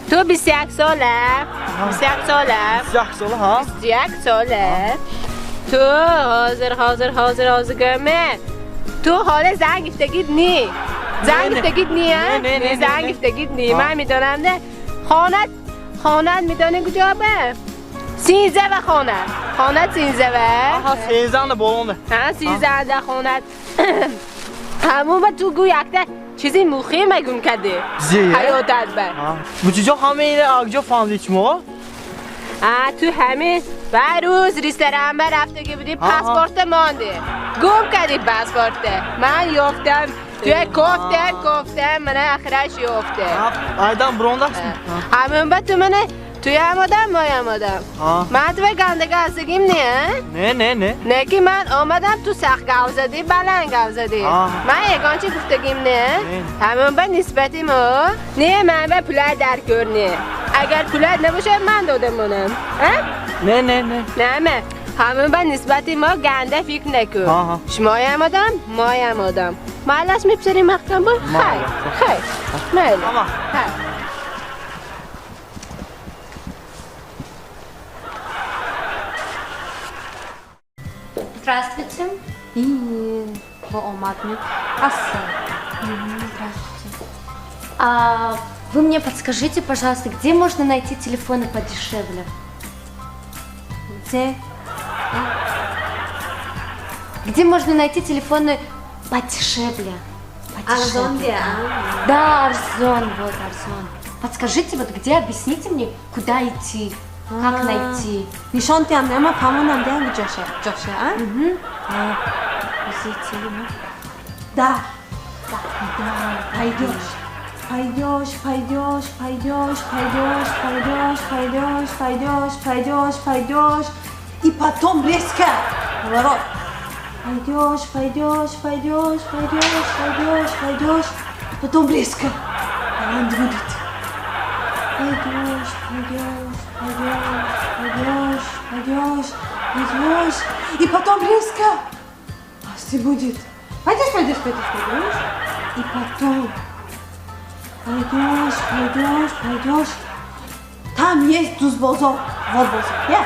تو 21 ساله 21 ساله 21 ساله ها 21 ساله تو حاضر حاضر حاضر حاضر گمه تو حال زنگ افتگید نی زنگ افتگید نی زنگ افتگید نی من میدونم نه خانت خانت میدانی کجا به؟ 13 و خانه خانت 13 و آها 13 болонда ها 13 خانت همون با تو گو یکتا چیزی مخی مگم کده حیاتت به بچه همه اینه اگجا فهمیدی شما؟ تو همه و روز ریستران رفته که بودی پاسپورت مانده گم کردی پاسپورت من یافتم توی کوفتم کوفتم من آخرش یافته آیدم برونداست همون با تو منه توی هم آدم مایم آدم من توی گندگه هستگیم نه نه نه نه نه که من آمدم تو سخت گاو زدی بلند گاو زدی من یگان چی گفتگیم نه همون با نسبتی ما نه من به پولای در کر نه اگر پولای نباشه من دادم منم نه نه نه نه نه همون با نسبتی ما گنده فکر نکن شمایم آدم مایم آدم معلش میپسریم محکم بای خیر خیر میل خیر Здравствуйте. Здравствуйте. А вы мне подскажите, пожалуйста, где можно найти телефоны подешевле? Где? Где можно найти телефоны подешевле? Арзон, где? Да, Арзон, вот Арзон. Подскажите, вот где, объясните мне, куда идти, как найти. Нишон тям нема, памонам дям джоше, джоше, а? Угу. Да, да, да, пойдешь, пойдешь, пойдешь, пойдешь, пойдешь, пойдешь, пойдешь, пойдешь, пойдешь, пойдешь, и потом резко поворот. Пойдешь, пойдешь, пойдешь, пойдешь, пойдешь, пойдешь, потом резко. Он будет. Пойдешь, пойдешь, пойдешь, пойдешь, пойдешь, пойдешь, и потом резко. Асти будет. Пойдешь, пойдешь, пойдешь, пойдешь, и потом пойдешь, пойдешь, пойдешь. Там есть дузбозор, вот бозор, я.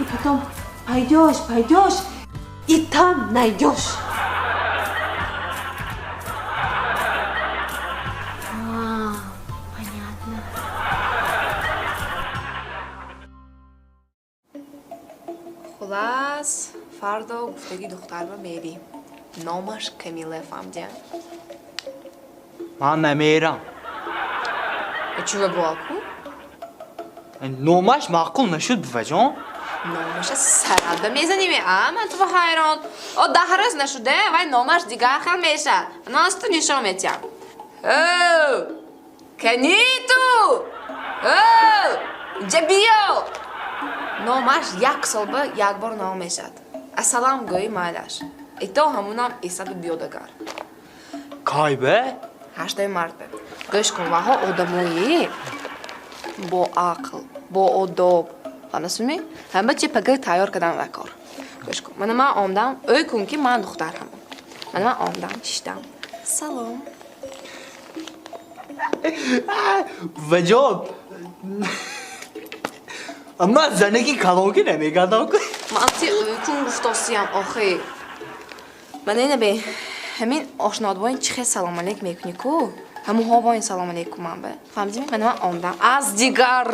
И потом пойдешь, пойдешь. И там найдешь. А, понятно. Хулас, фардо гуфтаги духтарба мери. Номаш Камила фамдя. Ман намерам. Чува буаку? Номаш маъқул нашуд, буваҷон. Номаша сарада мезанем, а? Ман ту ҳайрон. О, 10 рӯз нашуде, вай номаш дигар хел мешад. Ман аз ту нишон метиҳам. О, кани ту? О! Инҷа биё. Номаш як сол ба як бор ном мешад. Ассалам гӯи майлаш. Ито ҳамунам эсаду биёдагар. Кай бе? 8 март бе. Гӯш кун, ваҳо одамои бо ақл, бо одоб. Фаҳмидасуми? Ҳама чи пага тайёр кардан ва кор. Гӯш кун. Мана ман омдам, ӯй кун ки ман духтар ҳамон. Мана ман омдам, шиштам. Салом. Ваҷон. Ман занаки калонки намегардам. Ман ти ӯй кун гуфтосиям, охи. Мана ина бе, ҳамин ошнот бо ин чӣ хел салом алейк мекунӣ ку? Ҳамуҳо бо ин салом алейкум ман бе. Фаҳмидӣ? Мана ман омдам. Аз дигар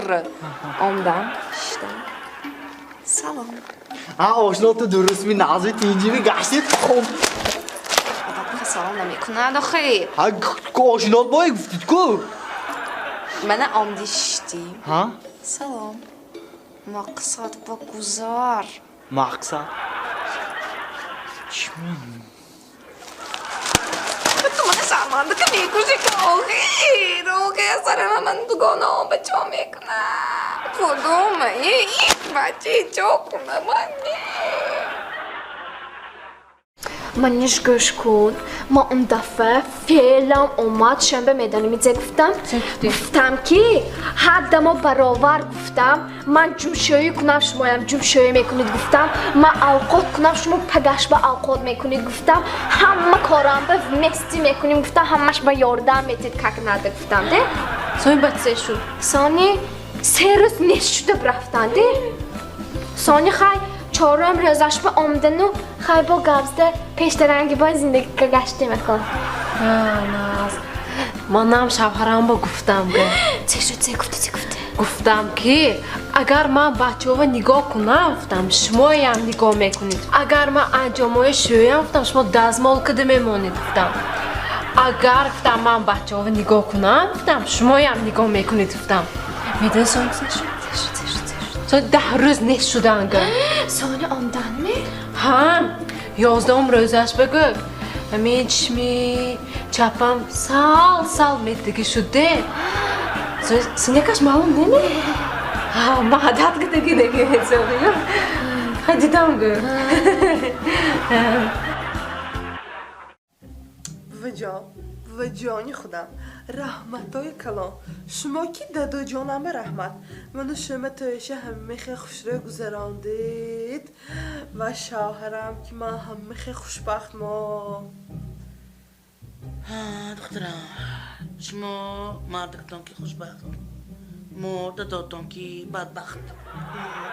омдам, шиштам. Салом. А ошно ту дуруст ми назви тинҷи ми гаштид хоб. Одам салом намекунад охи. Ҳа ошнот бо гуфтид ку? Мана омди шиштӣ. Ҳа? Салом. Мақсад ба гузар. Мақсад? Чӣ? Ту мана шарманда ки мекушӣ ки охир. Охир сарама ман дугонаам ба чо мекунам? Худома, бача чо кунам ман? Маниш гӯш кун. Ма он дафъа феълан омад шанбе медонем зе гуфтам? Гуфтам ки ҳаддамо баровар гуфтам. Ман ҷумшӯӣ кунам, шумоям ҷумшӯӣ мекунед гуфтам. Ман авқот кунам, шумо пагаш ба авқот мекунед гуфтам. Ҳама корам ба вместе мекунем гуфтам, ҳамаш ба ёрдам метед как надо гуфтам, де? Сони баъд се шуд. Сони се рӯз нест шуда рафтан, де? Сони хай чорум рӯзаш ба омдану хай бо гапзда пештаранги бо зиндагӣ гаштем акон. Наз. Манам шавҳарам ба гуфтам га. Чӣ шуд, чӣ гуфтӣ, чӣ гуфтӣ? Гуфтам ки агар ман бачаҳоро нигоҳ кунам, гуфтам шумоям нигоҳ мекунед. Агар ман анҷомҳои шӯям, гуфтам шумо дазмол кида мемонед, гуфтам. Агар гуфтам ман бачаҳоро нигоҳ кунам, гуфтам шумоям нигоҳ мекунед, гуфтам. Медонӣ сони чӣ шуд? Чӣ шуд, чӣ шуд, чӣ шуд? Сони 10 рӯз нест шудан га. Сони омдан ми? Ҳа, 11 рӯзаш бигӯ. Ҳамин чишми чапам сал сал меддиги шуд де. Синякаш маълум неми? Ҳа, ман адат кидаги неги ҳисобию. Ҳа, дидам гӯ. Буваҷон, буваҷони худам, раҳматои калон. Шумо ки дадоҷонама раҳмат. Ману шума тоиша ҳамихе хушрӯ гузарондед ва шавҳарам ки ман ҳамихе хушбахт мо. Ҳа, духтарам, шумо мардактон ки хушбахт, мо дадотон ки бадбахт.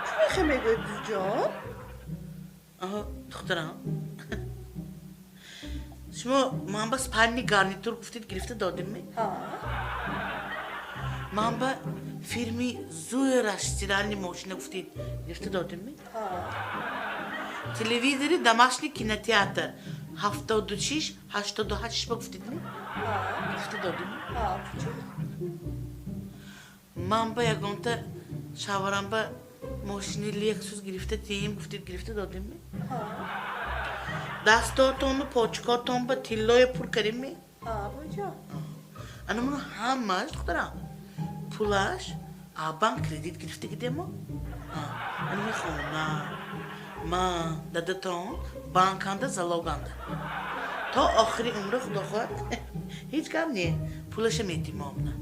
Чӣ мехе мегӯед, буваҷон? Аҳо, духтарам. Шумо ман ба спальни гарнитур гуфтед гирифта додем ми? Ҳа. Ман ба фирми зӯраш стиральни мошина гуфтед гирифта додем ми? Ҳа. Телевизори домашний кинотеатр 76 88 ба гуфтед ми? Ҳа. Гирифта додем ми? Ҳа, буваҷон. Ман ба ягонта шавҳарам ба мошини Лексус гирифта тием гуфтед гирифта додем ми? Ҳа. Дастотону почкотон ба тиллое пур кардем ми? Ҳа, буваҷон. Ана муно ҳамааш, духтарам, пулаш банк кредит гирифта гидемо? Ана мехона, ман дадатон банканда залоганда. То охири умра худо хоҳад ҳеҷ гап не, пулаша медиҳем мо амна.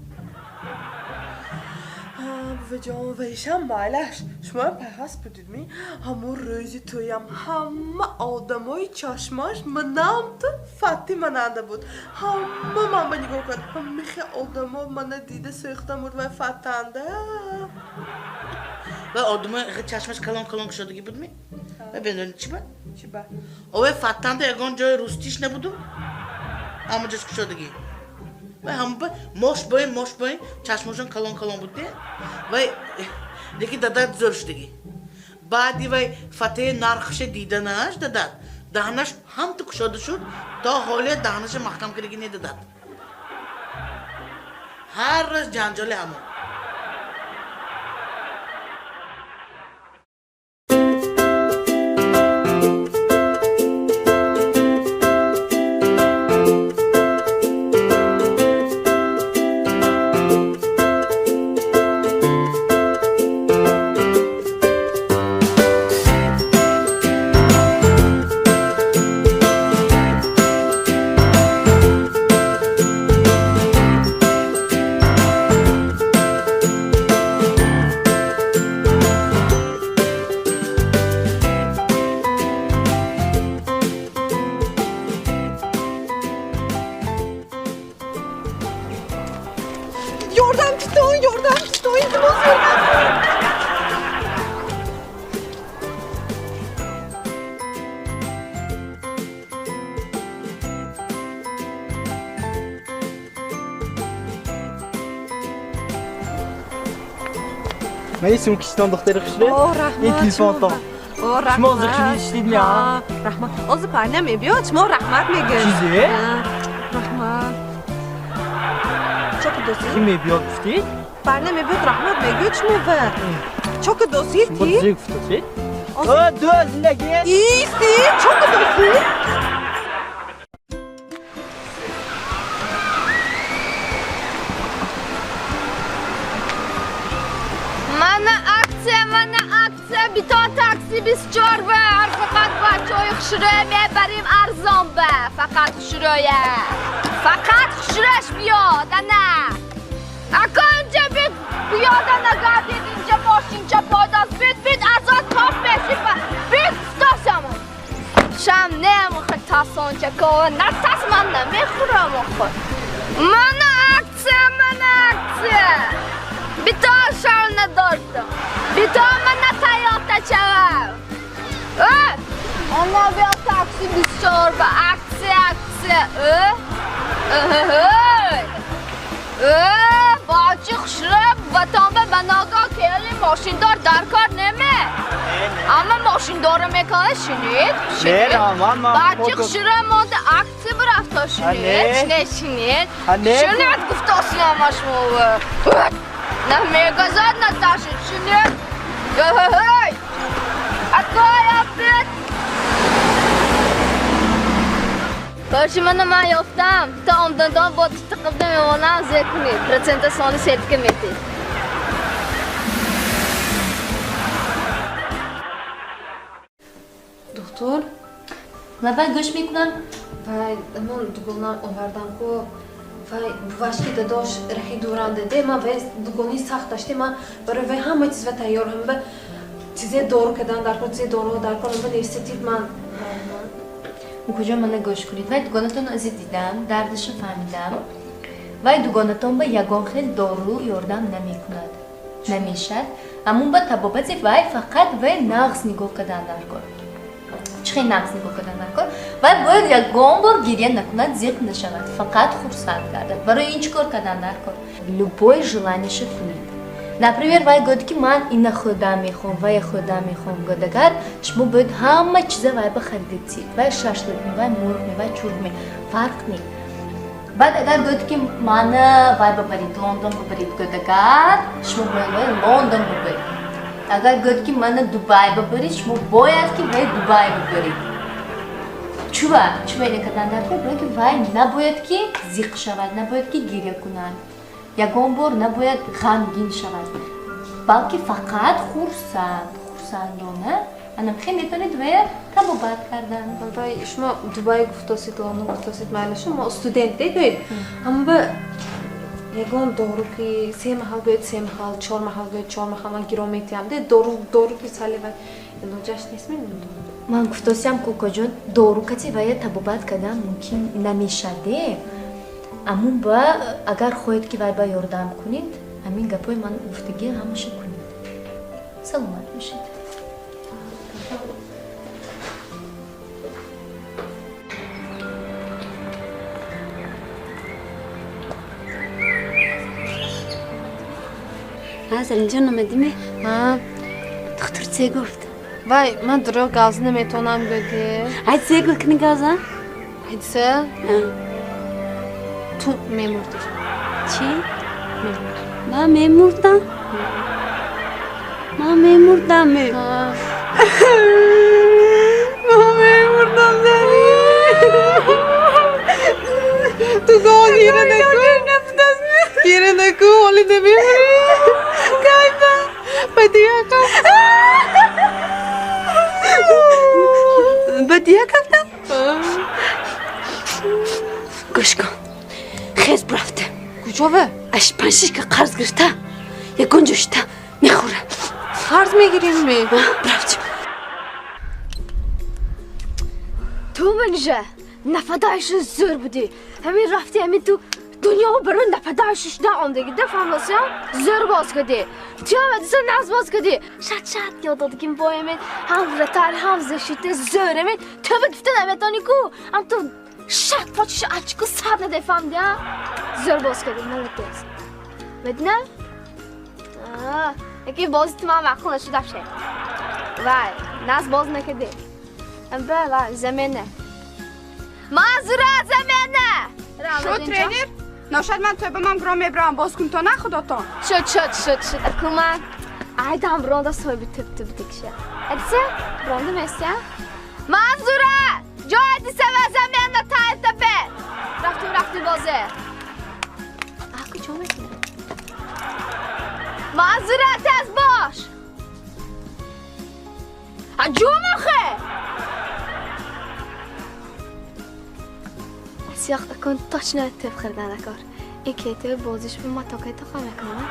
Буваҷон, вайшам майлаш. Шумоям пайваст будед ми? Ҳамон рӯзи тӯям ҳама одамои чашмаш манам ту Фатти мананда буд. Ҳама ман ба нигоҳ кард. Ҳамихе одамо мана дида сӯхта мурд вай Фаттанда. Вай одамои чашмаш калон калон кушодагӣ буд ми? Вай бедони чӣ ба? Чӣ ба? Овай Фаттанда ягон ҷои рустиш набуду? Ҳама ҷош кушодагӣ. Вай ҳама ба мош боин, мош боин, чашмошон калон калон буд де? Вай лекин дадат зӯр шудагӣ. Баъди вай Фатҳи нархша диданаш дадат, даҳнаш ҳам ту кушода шуд, то ҳолия даҳнаша маҳкам кардагӣ не дадат. Ҳар рӯз ҷанҷоли ҳамон. Ман ин сумкичтон духтари хушрӯ. О, раҳмат. Ин телефонтон. О, раҳмат. Шумо зиқ шудед, шидед ми, а? Ҳа, раҳмат. Ҳозир парня мебиёд, шумо раҳмат мегӯед. Чизе? Ҳа, раҳмат. Чо кудосӣ? Ки мебиёд гуфтед? Парня мебиёд, раҳмат мегӯед шумо ва. Чо кудосӣ Шумо ти? зиқ гуфтосед? О, ду зиндагӣ. Исти, чо кудосӣ? Мана акция, мана акция, бито такси 24 бар, фақат бачаҳои хушрӯя мебарим арзон ба, фақат хушрӯя. Фақат хушрӯяш биёд, ана. Ака инҷа бит, биёда нагардид, инҷа мошинча пайдост, бит, бит, арзон топ меши, бит, стосам. Шам немухи тасонча, кова, натас ман намехӯрам охир. Мана акция, мана акция. Бито шар надоштам. Бито мана Тойота чавам. Э, ана биё такси 24 ба акция, акция. Э, э, э, бачи хушрӯ ватан ба баногоҳ кели мошиндор дар кор неме. Амма мошиндора мекона шинид. Не, раҳмат, ман Бачи хушрӯ монда акция бирафто шинид. Не. Шинед, шинед. А, не. Шинед гуфтосин ама шумо. На мегазад наташид, шинед. Эй! Акоя бит! Короче, мана ман ёфтам. То омдандон бо тиқибда мемонам, зе кунед. Процента сони сертика метед. Духтур? Лабай гӯш мекунам. Вай, ман дугонам овардам ку. Вай, бувашки дадош рахи дуранда де, ман вай дугони сахт даште, ман барои вай ҳама чиз ва тайёр, ҳама ба чизе дору кардан дар кор, чизе доруҳо дар кор, ҳама нависатид ман. Куҷо мана гӯш кунед. Вай дугонатон ази дидам, дардашо фаҳмидам. Вай дугонатон ба ягон хел дору ёрдам намекунад. Намешад. Амун ба табобати вай фақат вай нағз нигоҳ кардан дар кор. Чӣ хел нағз нигоҳ кардан дар кор? Вай бояд ягон бор гиря накунад, зиқ нашавад, фақат хурсанд гардад. Барои ин чӣ кор кардан дар кор? Любое желаниеша кунед. Например, вай гӯяд ки ман ина хӯрдан мехоҳам, вая хӯрдан мехоҳам гӯяд. Агар шумо бояд ҳама чиза вай ба харидед сид. Вай шашлик ми, вай мурғ ми, вай чурғ ми, фарқ не. Баъд агар гӯяд ки мана вай бабарид, Лондон бабарид гӯяд, агар шумо бояд вай Лондон бабарид. Агар гӯяд ки мана Дубай бабарид, шумо бояд ки вай Дубай бабарид. Чува? Чува ина кардан дар кор? Бояд ки вай набояд ки зиқ шавад, набояд ки гиря кунад. Ягон бор набояд ғамгин шавад, балки фақат хурсанд, хурсандона. Анам хел метавонед вая табобат кардан. Вай, шумо Дубай гуфтосид, Лондон гуфтосид, майла шумо студент дегӯед. Ҳама ба ягон дору ки се маҳал гӯед, се маҳал, чор маҳал гӯед, чор маҳал ман гиро метиҳам. Де дору, дору ки сали вай илоҷаш нест мемонад. Ман гуфтосиам, кокоҷон, дору кати вая табобат кардан мумкин намешаде. Амун ба агар хоҳед ки вай ба ёрдам кунед, ҳамин гапҳои ман гуфтагӣ ҳамаша кунед. Саломат бошед. Заринҷон омадиме? Ҳа. Духтур це гуфт? Вай, ман дурӯғ гавза наметавонам гӯде. Ай це гуфт кини гавза? Ҳадиса? Ту мемурдӣ. Чӣ? Мемурдӣ. Ман мемурдам? Ман мемурдам. Ман мемурдам, Зарин. Ту гов гира накун. Гира накун, ҳоли намемурӣ. Кайфа. Ба дия кафтам. Ба дия кафтам? Гӯш кун. Хез бурафтем. Куҷове? Аш панҷшиш ка қарз гирифта, ягон ҷо шита мехӯра. Қарз мегирем ме? Бурафтем. Ту манижа, нафадаишу зӯр будӣ. Ҳамин рафти, ҳамин ту дунё барои нафадаишу шуда омдагӣ, да фаҳмасиям? Зӯр боз кардӣ. Ту ҳам адиса нағз боз кардӣ. Шат шат ёд додагим бо ҳамин, ҳам вратар, ҳам защита зӯр ҳамин. Тӯба гуфта наметонӣ ку. Ҳам ту шат почиша ачку сар надефаҳмдӣ, а? Зӯр боз кардӣ, молодец. Медина? Яки бози ту ман маъқул нашуд вообще. Вай, нас боз накади. Амба, вай, замена. Манзура, замена! Шуд тренер? Ношад ман тӯба ман гром мебравам, боз кун то на худотон. Шуд, шуд, шуд, шуд. Аку ман айдам бронда соҳиби тӯб тӯб дикша. Адиса, бронда местия? Манзура! Ҷой дисава замена тайтабе! Рафтим, рафтим бозе. Аку чо мекунӣ? Манзура, тез бош! Ҷум охе! Сиёх акун точно тӯб хӯрдан акор. Ин кетӯб бозиш бу ма токай тоқа мекунам.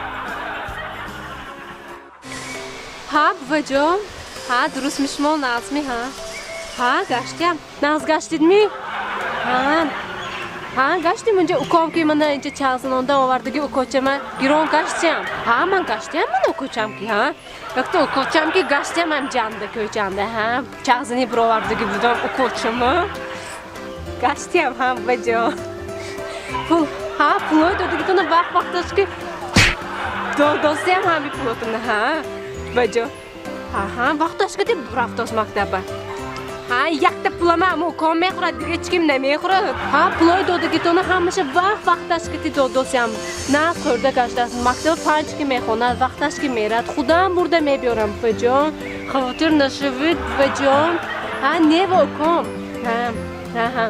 Ҳа, буваҷон. Ҳа, дуруст мишмо нағзми, ҳа. Ҳа, гаштиям. Нағз гаштидми? Ҳа. Ҳа, гаштим инҷа уком ки мана инҷа чағзанонда овардаги укочама гирон гаштиям. Ҳа, ман гаштиям мана укочам ки, ҳа. Якта укочам ки гаштиям ҳам ҷанда кӯчанда, ҳа. Чағзани бировардаги будам укочама. Гаштиям ҳа, буваҷон. Пул, ҳа, пулои додагитона вақт вақташ ки додосиям ҳами пулотона, ҳа. Буваҷон. Ҳа, ҳа, вақташ ки рафтос мактаба. Ҳа, якта пулама ам уком мехӯрад, дига ҳеҷ ким намехӯрад. Ҳа, пулои додагитона ҳамаша вақт вақташ ки додосиям. На хӯрда гаштааст. Мактаба 5 ки мехонад, вақташ ки мерад. Худам бурда мебиёрам, буваҷон. Хавотир нашавед, буваҷон. Ҳа, не ва уком. Ҳа, ҳа, ҳа.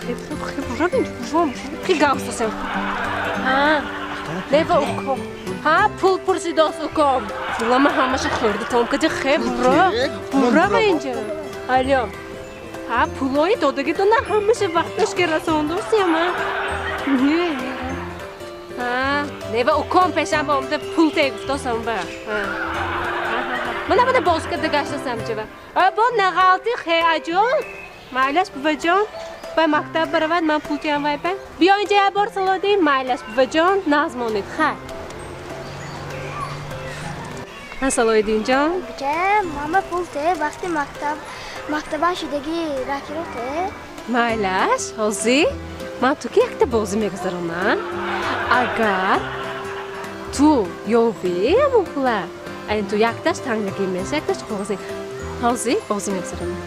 Хеб, хеб, хеб, равин, бувом. Хи гавсасем. Ҳа, не ва уком. Ҳа, пул пурсидос уком. Пулама ҳамаша хӯрда том кади хеб, бура. Бура ва инҷа. Алё. Ҳа, пулои додагитона ҳамаша вақташ ки расондосиям, ҳа. Не, не. Ҳа, не ва уком пешам омада пул те гуфтосам ба. Ҳа. Мана мана боз карда гаштасам чева. А бо нағалти хе аҷон. Майлаш буваҷон. Ба мактаб баравад, ман пул тиям вай ба. Биё инҷа як бор салодӣ, майлаш буваҷон, нағз монед, хай. Ҳа, Салоиддинҷон? Бача, мама пул те, вақти мактаба шудагӣ ракиро те. Майлаш, ҳозир ман ту ки якта бозӣ мегузаронам. Агар ту ёвӣ ҳамон пула, айн ту якташ тангагӣ меша, якташ коғазӣ. Ҳозир бозӣ мегузаронам.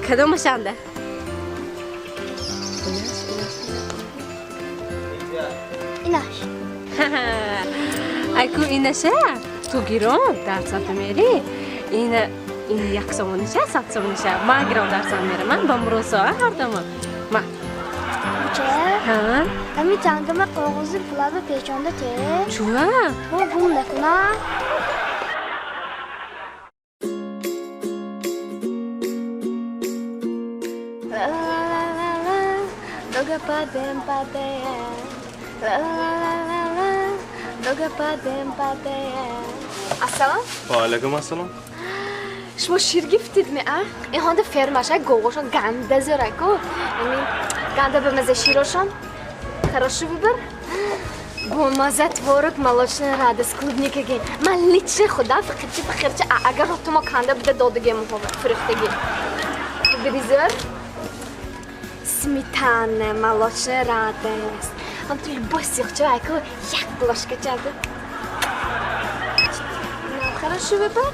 Кадомашанда? Инаш. Айку инаша ту гирон дарсам ту мери. Ина ин як сомониша, 100 сомониша. Ман гирон дарсам мерам, ман ба муросо ҳар дома. Ма. Бача? Ҳа? Ами тангама коғози пулаба печонда те. Чуа? Мо гум накунам. Дога падем падея. Ла-ла-ла-ла. Дога падем падея. Ассалом. Ва алайкум ассалом. Шумо шир гифтид ми, а? Ин ҳонда фермаша говошон ганда зӯраку. Ами ганда ба маза широшон. Хороший выбор. Бо маза творог, молочная радость, клубникаги. Ман лично худам фақирча фақирча, агар ротумо канда буда додагем муҳова, фурӯхтаги. Бризер. Сметана, молочная радость. Ам ту любой сиғча, айку як ложка чаду. Хороший выбор.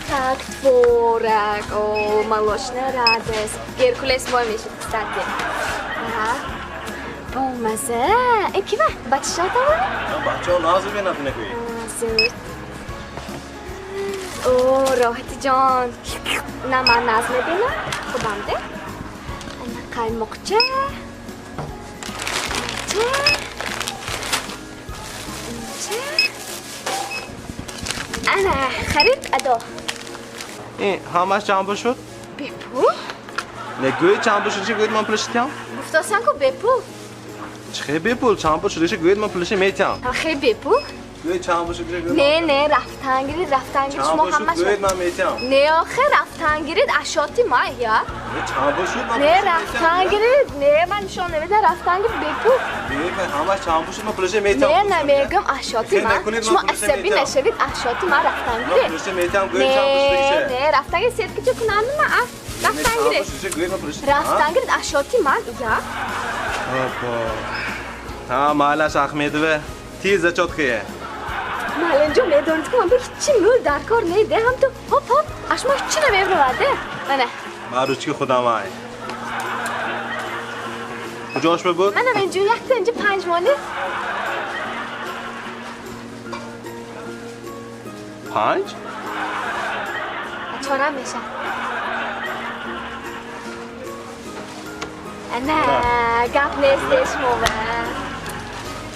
Так, творог, о, молочная радость. Геркулес мой мешит, кстати. Ага. Бомаза. Ин кива? Бачаҳо тавон? Бачаҳо нағз мебинад накӯӣ. Зуд. О, Роҳати ҷон. На ман нағз мебинам. Худам де. Ана қаймоқча. Ча. Ча. Ана харид адо. Ин ҳамаш чанд пул шуд? Бепул? Не гӯед чанд пул шуд, гӯед ман пулаши тиям? Гуфтосам ку бепул. Чӣ хел бепул? Чанд пул шуд, гӯед ман пулаши метиям. Хел бепул? Гӯед чанд пул шуд, гӯед. Не, не, рафтан гирид, рафтан гирид, шумо ҳамаш. Гӯед ман метиям. Не, охир рафтан гирид, ашоти ма я. Не, чанд пул шуд, ман. Не, рафтан гирид, не, ман нишон намедам, рафтан гирид бепул. Не, ҳамаш чанд пул шуд, ман пулаши метиям. Не, намегам ашоти ма. Шумо асабӣ нашавид, ашоти ма рафтан гирид. Ман пулаши метиям, гӯед чанд пул шуд. Не, не, рафтан гирид, сеткача кунам ма, а. Рафтан гирид. Рафтан гирид, ашоти ман, я. Опа. Ҳа, майлаш Ахмедова. Ти зачёткае. Маълимҷон, медонед ки ман ба ҳичи мӯл дар кор не, де ҳам ту ҳоп ҳоп, аш ма ҳичи намебравад, де. Мана. Ман ручки худам ай. Куҷош буд? Манам инҷо якта инҷо 5 монӣ. 5? 4 меша. Ана, гап нест шумо.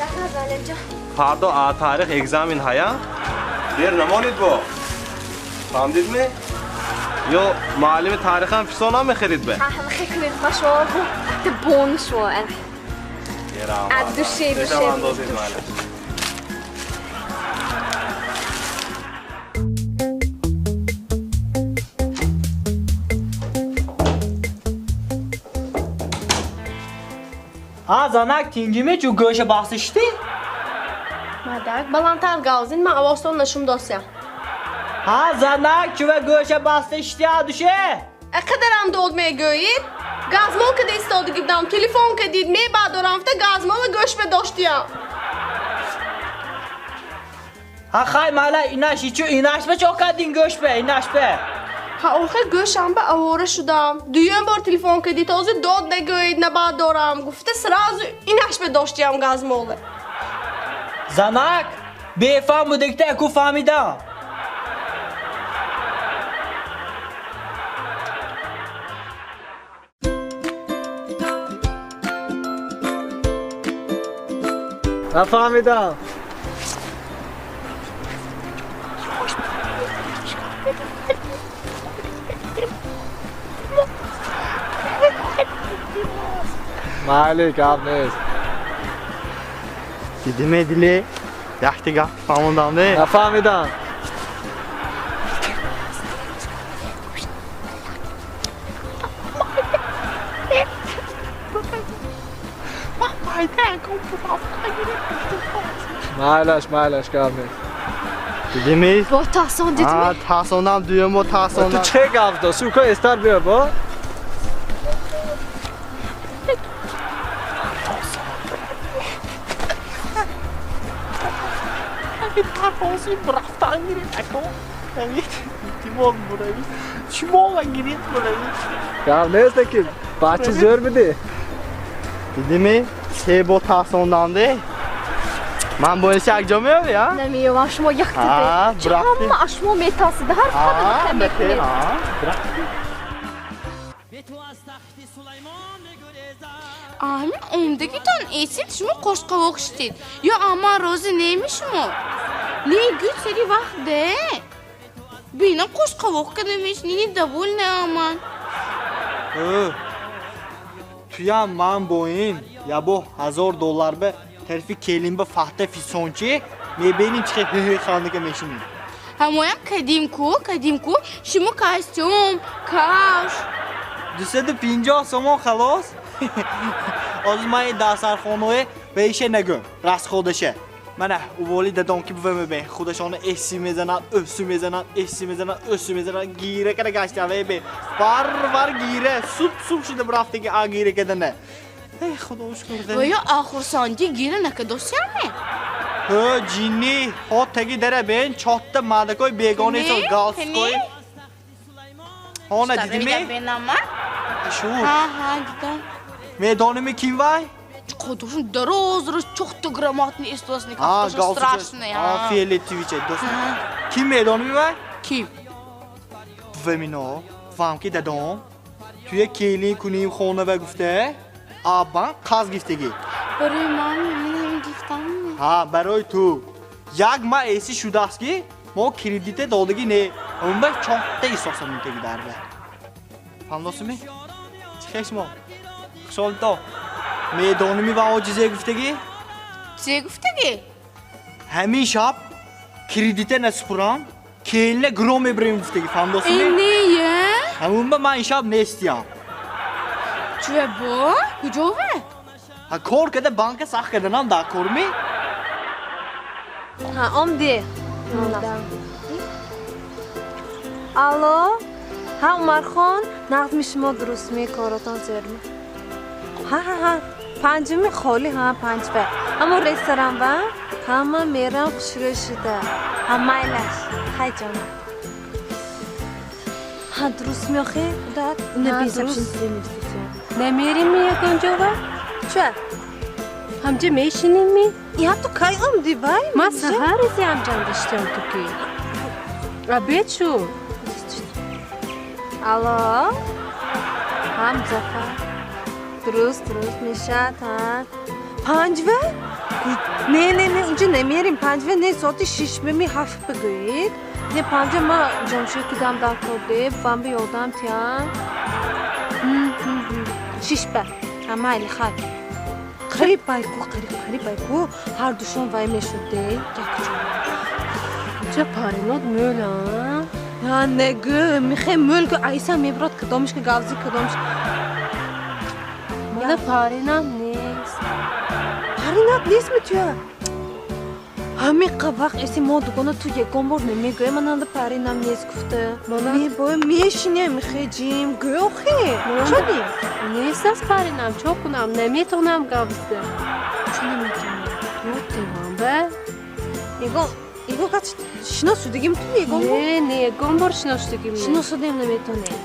Раҳмат, маълимҷон. Фардо тарих экзамен ҳая? Дер намонед бо. Фаҳмдид ме? Ё муаллими тарихам фисон намехерид бе? Ҳа, ҳама хе кунед ма шумо бо. Ата бонус шумо. Аз душе, душе. Дешам андозед муаллим. А занак тинҷиме чу гӯша басиштӣ? Мадак, баландтар гавзин, ман овозтон нашум досям. Ҳа занак чува гӯша бастиштӣ адуше? Ақадарам дод мегӯед? Газмол када истода гибдам, телефон кадид, мебадорам, фта газмола гӯш бедоштиям. Ҳа хай мала инаш ичу инаш ба чо кадин гӯш бе, инаш бе. Ҳа охир гӯшам ба авора шудам. Дуюм бор телефон кадид, ҳозир дод нагӯед, набадорам. Гуфта сразу инаш бедоштиям газмоле. Занак, бефаҳм будагита аку фаҳмидам. Нафаҳмидам. Майли, гап нест. Дидиме диле? Якта гап фаҳмондам де? Нафаҳмидам. Майлаш, майлаш, гап нест. Дидими? Бо таҳсон дидими? А, таҳсонам, дуюм бо таҳсонам. Ту че гап дошт? Ука эстар биё бо. Рафтан гирифт ако. Тимон бурави. Чимон гирифт бурави. Гап нест ки бача зӯр бидӣ. Дидими? Се бо таҳсондам де. Ман бо ин якҷо меёвӣ, а? Намеёвам, шумо якта де. Ҳама аз шумо метарсида, ҳар қадр мекунед. Ами омдагитон эсид шумо қошқовоқ шудед. Ё аман розӣ неми шумо? Не гӯд сари вақт де. Бинам қошқовоқ кардамеш, нини довольна аман. Туям ман бо ин ябо $1000 ба тарафи келин ба фахта фисончи мебинем чи хе хандага мешинем. Ҳамоям кадим ку, кадим ку, шумо костюм, кавш. 250 сомон халос. Ҳозир ман ин дастархонаое ба ише нагӯм, расходаше. Мана уволи дадом ки бува мебин, худашона эси мезанад, ӯсу мезанад, эси мезанад, ӯсу мезанад, гира када гаштан вай бе. Вар вар гира, суб суб шуда бурафтаги а гира кадана. Эй худо шукр. Ва ё ахурсанди гира накадосяме? Ҳо ҷинни, ҳо таги дара бен, чотта мардакои бегона исо галстукои. Ҳо на дидиме? Шу. Ҳа ҳа дидам. Медоними ким вай? Қодушун дароз рӯз чохта грамотный истосник, автоша страшный. А, фиолетовича, дӯст. Ким медоними вай? Ким? Вамино, фаҳм ки дадом, туя келин куним хона ва гуфта, а банк қарз гирифтагӣ. Барои ман минам гирифтам. Ҳа, барои ту. Як ма эси шудааст ки мо кредите додагӣ не. Умба чохта исоса мунтаги дарба. Фаҳмдосими? Чӣ хеш мо? Хушҳолто. Медоними ва о чизе гуфтагӣ? Чизе гуфтагӣ? Ҳамин шаб кредите насупурам, келина гиро мебарем гуфтагӣ, фаҳмдосими? Э, не, Ҳамунба ман ин шаб нестиям. Чӯя бо? Куҷове? Ҳа, кор када банка сах карданам дар корми? Ҳа, омдӣ. Алло? Ҳа, Умархон, нағзми шумо дурустми, коротон зӯрми? Ҳа, ҳа, ҳа, панҷуми холӣ, ҳа, панҷ ба. Аммо ресторан ба? Ҳама мерам хушрӯй шуда. Ҳа майлаш. Хай ҷонам. Ҳа дуруст меохӣ худат? Намерим ми ягон ҷова? Ча? Ҳамҷа мешинем ми? Я ту кай омди вай? Ман саҳар изи ҳамҷам даштам ту ки. Обед шуд. Алло? Ҳам Зафар. Дуруст, дуруст мешад, ҳа. Панҷва? Не, не, не, унҷа намерим. Панҷва не, соати шишмами ҳафт бигӯед. Не, панҷа ма ҷомшӯй кидам дар корде, бам би ёрдам тиям. Шишба. Ҳа, майли, хай. Қариб байку, қариб, қариб байку. Ҳар душон вай мешуд, де, якҷо. Унҷа паринот мӯл, а? Я негӯ, михе мӯл ку айса меброд кадомиш ки гавзи кадомиш. Мана паринам нест. Паринат нест ми туя? Ҳамиқа вақт эси мо дугона ту ягон бор намегӯя мананда паринам нест гуфта. Мебоя мешинем михе ҷим гӯ охе. Чо нест? Нест аст паринам, чо кунам? Наметонам гавзда. Чо наметонам? Ёд девам ба? Ягон ягон кас шинос шудагим ту ягон бор? Не, не, ягон бор шинос шудагим не. Шинос шудаем наметонем.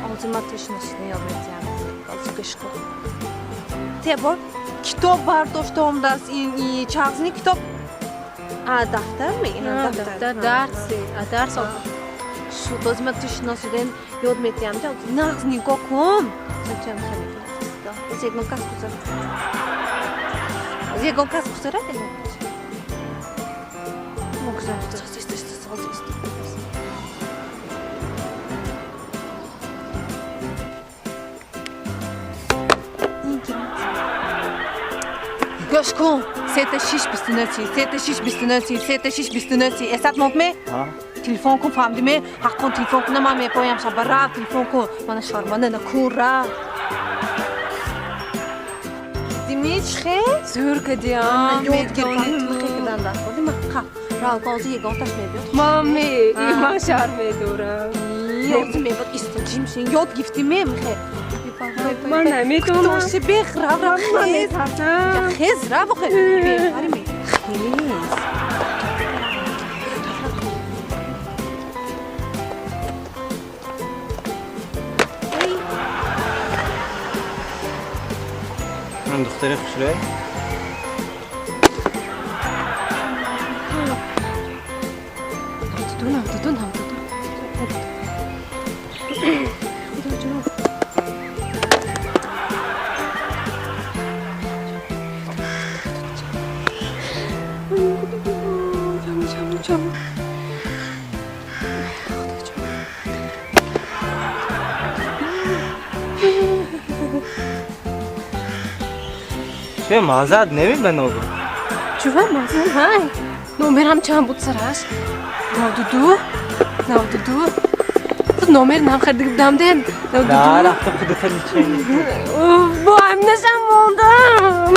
Ҳозир ман ту шинос шуда ёд метиҳам. Ҳозир гӯш кун. Те бор китоб бардошта омдааст ин чағзини китоб. А дафтар ми? Дафтар дарси, а дарс шуд. Ҳозир ман ту шинос шудаем ёд метиҳам. Нағз нигоҳ кун. Чам хеле. Ҳозир ягон кас гузарад. Ҳозир ягон кас гузарад ягон кас. Гӯш кун, сета шиш бисту нӯси, сета шиш бисту нӯси, сета шиш бисту нӯси. Эсат мондме? Телефон кун, фаҳмдиме? Ҳаққон телефон кунам, ман мепоям шаба рав, телефон кун. Мана шарманда накун, рав. Дими чхе? Зӯр кадиам. Ёд гирифтам, михе кадан дар ходи ма қап. Рав, ҳозир ягонташ мебиёд. Мами, ман шарм медорам. Ҳозир мебиёд, иста ҷим шин. Ёд гирифтиме, михе? Ман наметонам. Кутоши бех, рав, рав, хез. Хез, рав, охе. Бехари хез. Ман духтари хушрӯй. Навду, навду, навду. Худо ҷон. Че мазад намебиногу? Чува мазад ҳай? Номерам чанд буд сараш? 92, 92. Худ номер нам харида будам де. 92. На, рафта худата личени. Бо ҳаминашам мондам.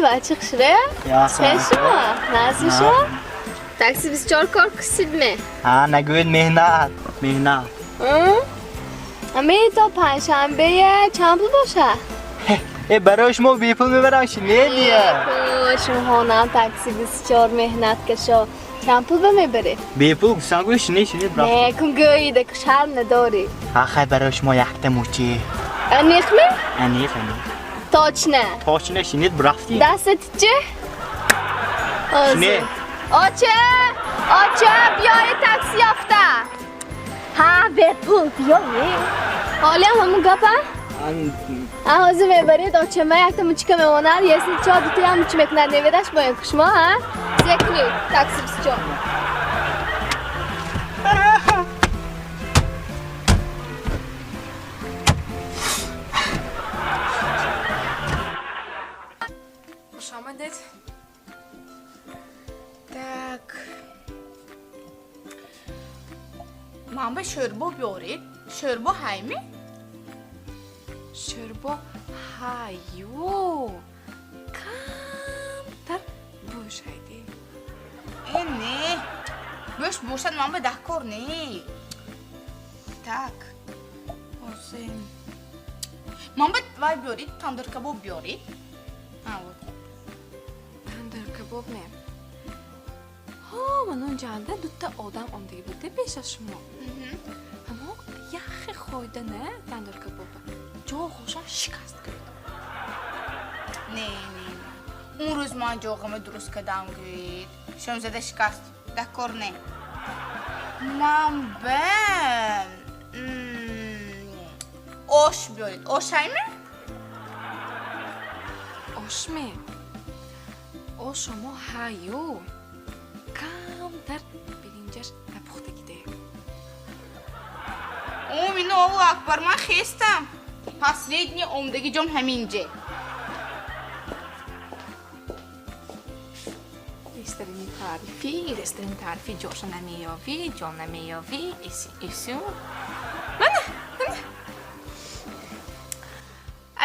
Бачи хушре? Хешо? Назишо? Такси 24 кор кусидме? Ҳа, нагӯед меҳнат, меҳнат. Ами то панҷшанбе чанд пул боша? Э, барои шумо бепул мебарам, ши не дия. Шумоҳонам такси 24 меҳнат кашо. Чанд пул ба мебарӣ? Бепул гуфтам гӯй шини шини брав. Не, кун гӯйида ку шарм надорӣ. Ҳа, хай барои шумо якта мучи. Аниқми? Аниқ, аниқ. Точно. Точно шинид рафтем. Дастат чӣ? Не. Оча! Оча, биёи такси ёфта. Ҳа, бепул биёи. Ҳолиам ҳамун гапа? А ҳозир мебаред очама якта мучика мемонад, если чо дутоям мучи мекунад, неведаш бо ин кушмо, ҳа? Зекунед такси 24. Омадед. Так. Ман ба шӯрбо биёред. Шӯрбо ҳайми? Шӯрбо ҳаю камтар бӯш ҳайди. Э, не. Бӯш бошад ман ба даҳкор не. Так. Ҳозир. Ман ба вай биёрид, тандир кабоб биёрид. Ҳа, вот. Тандир кабоб не. Ҳо, ман унҷанда дута одам омдагӣ буд пеш аз шумо. Ҳамо яхе хӯйда не тандир кабоба. Ҷоғошон шикаст гӯяд. Не, не, не. Он рӯз ман ҷоғама дуруст кардам гӯед. Шомзада шикаст. Даҳкор не. Ман ба ош биёред. Ош ҳайме? Ошме? Ошомо ҳаю. Камтар биринҷаш напухтагиде. Омино Аллоҳу акбар, ман хестам. Последний омдаги ҷом ҳаминҷе. Ресторани таърифӣ, ресторани таърифӣ ҷоша намеёвӣ, ҷо намеёвӣ, исю. Мана, мана.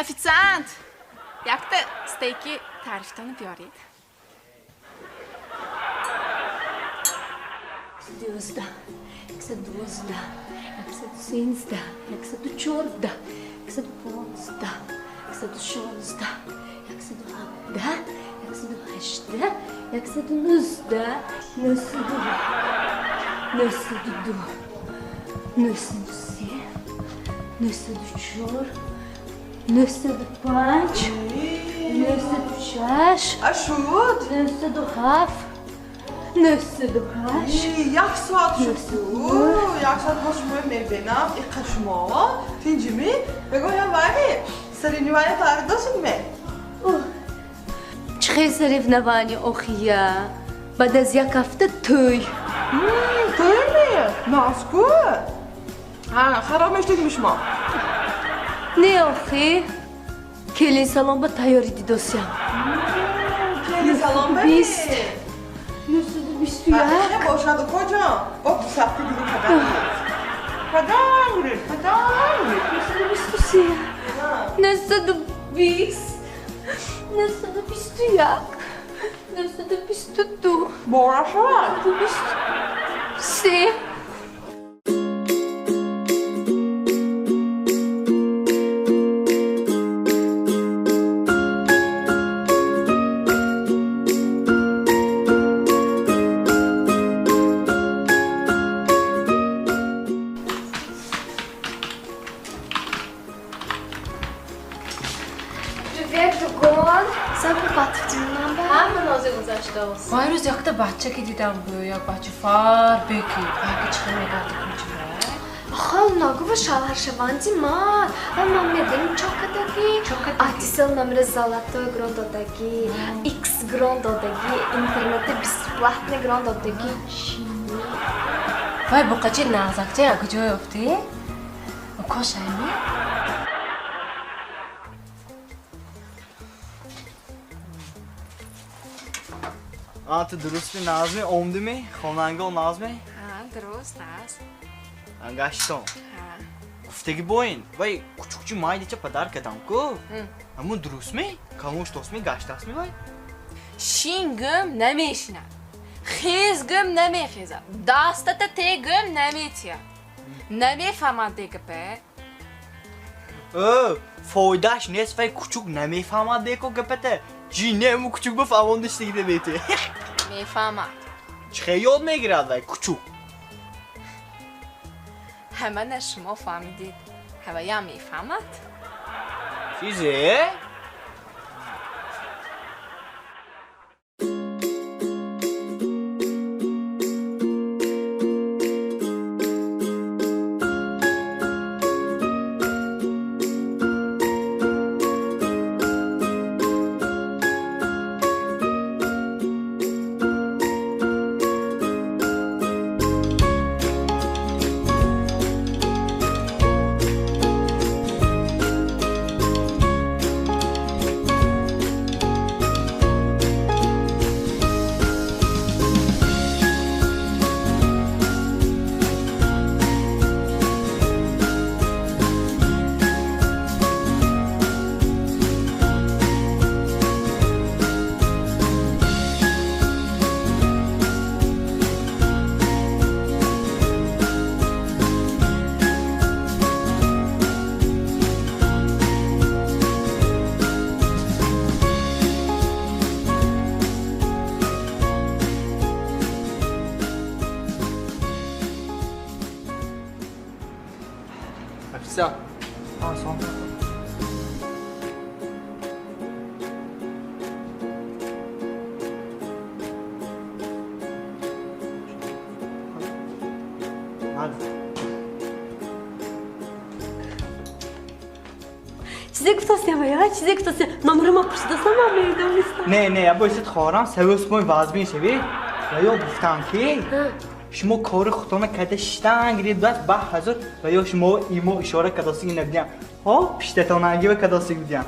Официант, якта стейки таърифтонро биёред. 12, 112, 113, 114, 115, 116, 117, 118, 119, 102, 102, 103, 104, 105, 106, Ашуд? 107, 108. Як соат шуд. Як соат боз шумо мебинам. Иқа шумо тинҷими? Бегоям вайми? Соревнования таъриф дошед ме? Чӣ хел соревнования охия? Баъд аз як ҳафта тӯй. Тӯйми? Наску? Хароб мешудем шумо? Не охи. Келин салон ба тайёрӣ дидосям. Келин салон ба? 20. 921. Бошад куҷо? Бо ду сафти дига кадам нест. Кадам гуред, кадам гуред. 923. 920. 921. 922. Бора шавад. 923. Ман рӯз якта бача ки дидам бу, як бача фарбе ки, ки чӣ мегарди кунҷа. Хол нагува шавҳаршаванди ман. Ва ман медоним чокадаги. Атисел номери золотой грон додаги, X грон додаги, интернети бесплатный грон додаги. Чини. Вай буқачи нағзакча як ҷо ёфтӣ? Кошайми? А, ту дурустми, нағзми, омдими? Хонанго нағзми? Ҳа, дуруст, нағз. Гаштон. Гуфтаги боин, вай кучукчи майдича падар кардам ку. Ҳамун дурустми? Калон шудосми, гаштасми вай? Шин гӯм намешинад, хез гӯм намехезад, дастата те гӯм наметиҳад. Намефаҳмад дегапе. Ө, фоидааш нест, вай кучук намефаҳмад деко гапата. Ҷи не, ҳамун кучук ба фаҳмондиштагида мети. Мефаҳмад. Чӣ хел ёд мегирад вай кучук? Ҳама на шумо фаҳмидед, ҳаваям мефаҳмад. Чизе? Всё. Аслан. Чизе гуфтастям, я чизе гуфтастям. Номерама пурсидастам, ман медонистам. Не, не, я боисед хоҳарам савёс мои вазмин шавӣ. Ва ё гуфтам ки шумо кори худтона карда шиштан гирид бас ба ҳазор ва ё шумо имо ишора кадосиги набудиям. Ҳо, пиштатонаги ва кадосиги будиям.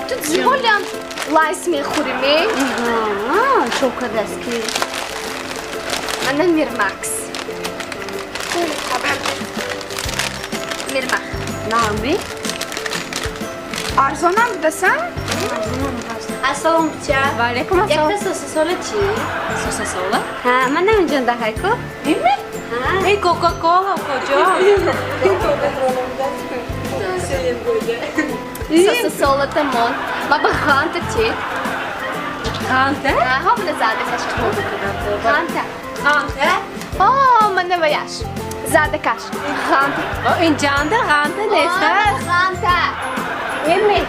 Ту ҷиҳолиам лайс мехӯрӣ, ме? Чо кардаст ки? Мана Мирмакс. Мирмах. Нами? Арзонам будасан? Ассалом буча. Ва алайкум ассалом. Якта сосисола чӣ? Сосисола? Ҳа, ман наминҷон дахайку. Име? Эй, Кока-кола куҷо? Сосисола тамон. Ма ба ғанта тед. Ғанта? Ҳа, мана задакаш. Ғанта. Ғанта? О, мана ваяш. Задакаш. Ғанта. Инҷанда ғанта нест, Ғанта. Эми?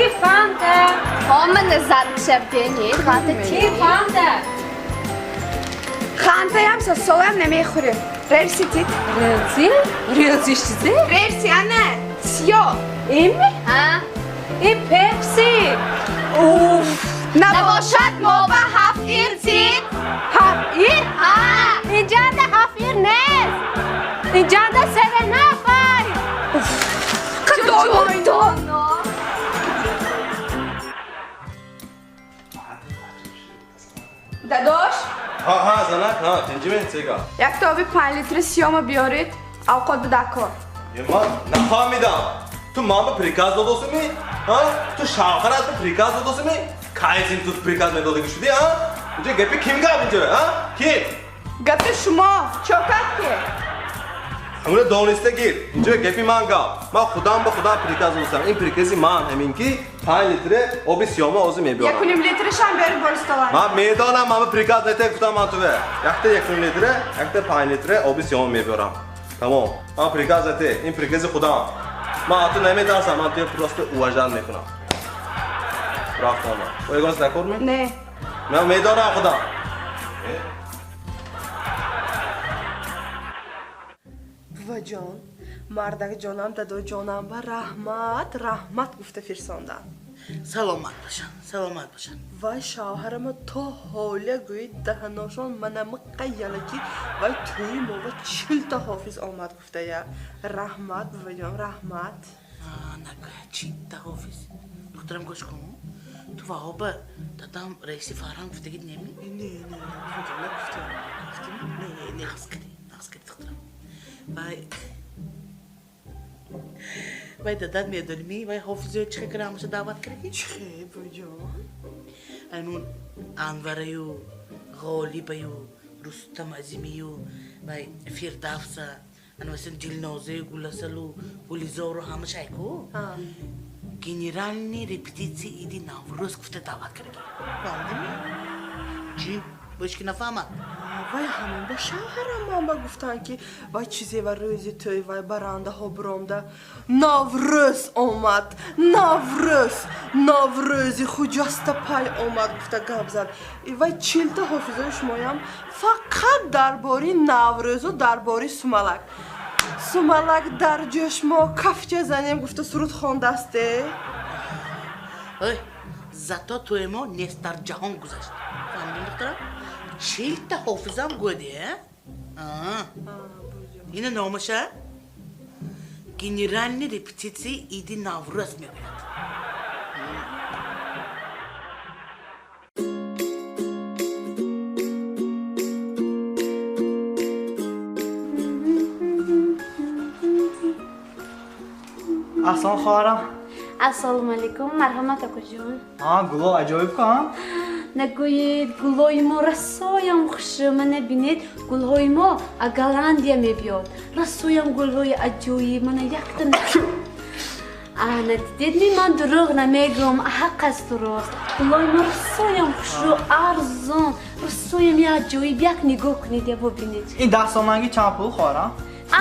И фанта. О, мана задакша бенед. Ғанта тед. И фанта. Ғантаям сосисолаям намехӯрем. Релси тид. Релси? Релси чизе? Релси, ана, сиё. Эми? Ҳа. И пепси. Уф. Набошад мо ба ҳафт ир тид. Ҳафт ир? Ҳа. Инҷанда ҳафт ир нест. Инҷанда севен нафар. Қадоно. Дадош? Ҳа, ҳа, занак, ҳа, тинҷиме, сега. Якта оби 5 литри сиёма биёред, авқот буда кор. Е, ман нафаҳмидам. Ту ман ба приказ додосими? Ҳа? Ту шавҳарат ба приказ додосими? Кайсин ту приказ медодагӣ шудӣ, ҳа? Инҷо гапи ким гап инҷо, ҳа? Ким? Гапи шумо, чо кард ки? Ҳамуна дониста гир. Инҷо гапи ман гап. Ман худам ба худам приказ додосам. Ин прикази ман ҳамин ки 5 литре оби сиёма озӣ мебиёрам. 1.5 литрашам биёред бористолан. Ман медонам, ман ба приказ нетек гуфтам ман туве. Якта 1.5 литре, якта 5 литре оби сиёма мебиёрам. Тамом. Ман приказ нете. Ин прикази худам. Ман аз ту наметарсам, ман туя просто уважать мекунам. Рафтам ман. О, ягон закор ме? Не. Ман медонам худам. Буваҷон, мардак ҷонам, дадоҷонам ба раҳмат, раҳмат гуфта фирсондам. Саломат бошанд, саломат бошанд. Вай шавҳарама то ҳоля гӯи даҳаношон манамиққа ялаки вай тӯи мо ба 40 та ҳофиз омад гуфтая. Раҳмат, буваҷон, раҳмат. Нагӯя 40 та ҳофиз. Духтарам гӯш кун. Ту ваҳоба дадам раиси фарҳанг гуфтагид неми? Не, не, буваҷон, нагуфтам. Нагуфтам? Не, не, не, нағз кардӣ, нағз кардӣ, духтарам. Вай вай дадат медонӣ, вай ҳофизои чӣ кара ҳамаша даъват кардӣ? Чӣ, буваҷон? Анун Анвараю, Ғолибаю, Рустам Азимию, вай Фирдавса, анвасин Дилнозаю, Гуласалу, Гулизору ҳамаша айку? Генеральный репетиция иди Наврӯз гуфта даъват кардӣ. Фаҳмидӣ? Чӣ? Бош ки нафаҳмад. Вай ҳамон ба шавҳарам ман ба гуфтанд ки вай чизе ва рӯзи тӯй вай барандаҳо биромда. Наврӯз омад, Наврӯз, Наврӯзи хуҷаста пай омад гуфта гап зад. Вай 40 та ҳофизои шумоям фақат дар бори Наврӯзу дар бори сумалак. Сумалак дар ҷӯш мо кафча занем гуфта суруд хондасте. Ой, зато тӯи мо нест дар ҷаҳон гузашт. Фаҳмидӣ, духтарам? 40 та ҳофизам гӯди, а? Ина номаша генеральный репетиция иди Наврӯз мегӯяд. Ассалом хоҳарам. Ассалому алайкум, марҳамат акаҷон. Ҳа, гуло аҷоиб ка, ҳа? Нагӯед, гулҳои мо расоям хушрӯ. Мана бинед, гулҳои мо аз Голландия мебиёд. Расоям гулҳои аҷоиб. Мана якта ана дидед ми ман дурӯғ намегӯям, ҳақ аст дуруст. Гулҳои мо расоям хушрӯ, арзон, расоям як аҷоиб. Як нигоҳ кунед, я бубинед. Ин 10 соманги чанд пул, хоҳарам?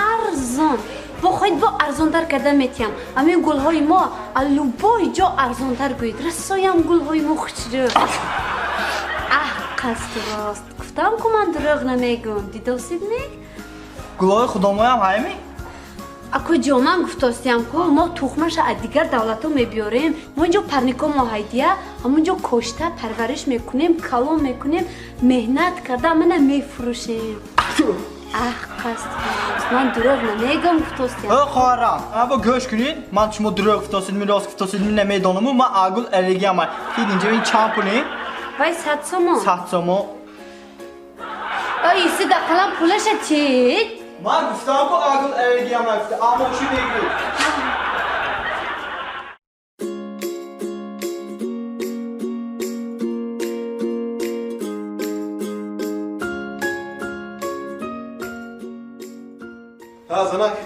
Арзон. Бохоҳед, бо арзонтар карда метиҳам. Ҳамин гулҳои мо аз любой ҷо арзонтар гӯед. Расоям гулҳои мо хушрӯ. Ҳақ аст рост. Гуфтам ку ман дурӯғ намегӯям. Дидосид ми? Гулҳои худомоям ҳайми? Ако ҷонам, гуфтостиям ку, мо тухмаша аз дигар давлатҳо мебиёрем. Мо инҷо парнико мо ҳайдия, ҳамонҷо кошта парвариш мекунем, калон мекунем, меҳнат карда мана мефурӯшем. Ҳақ аст рост. Ман дурӯғ намегӯям, гуфтостиям. Э, хоҳарам, або гӯш кунед, ман шумо дурӯғ гуфтосид, ми рост гуфтосид, ми намедонаму, ман агул аллергиям. Тид инҷа ин чанд пулин? Вай 100 сомон. 100 сомон. Ой, иси дақалам пулаша чид? Ман гуфтам ку агул аллергиям гуфта, аммо чӣ мегӯӣ? Ҳа, занак,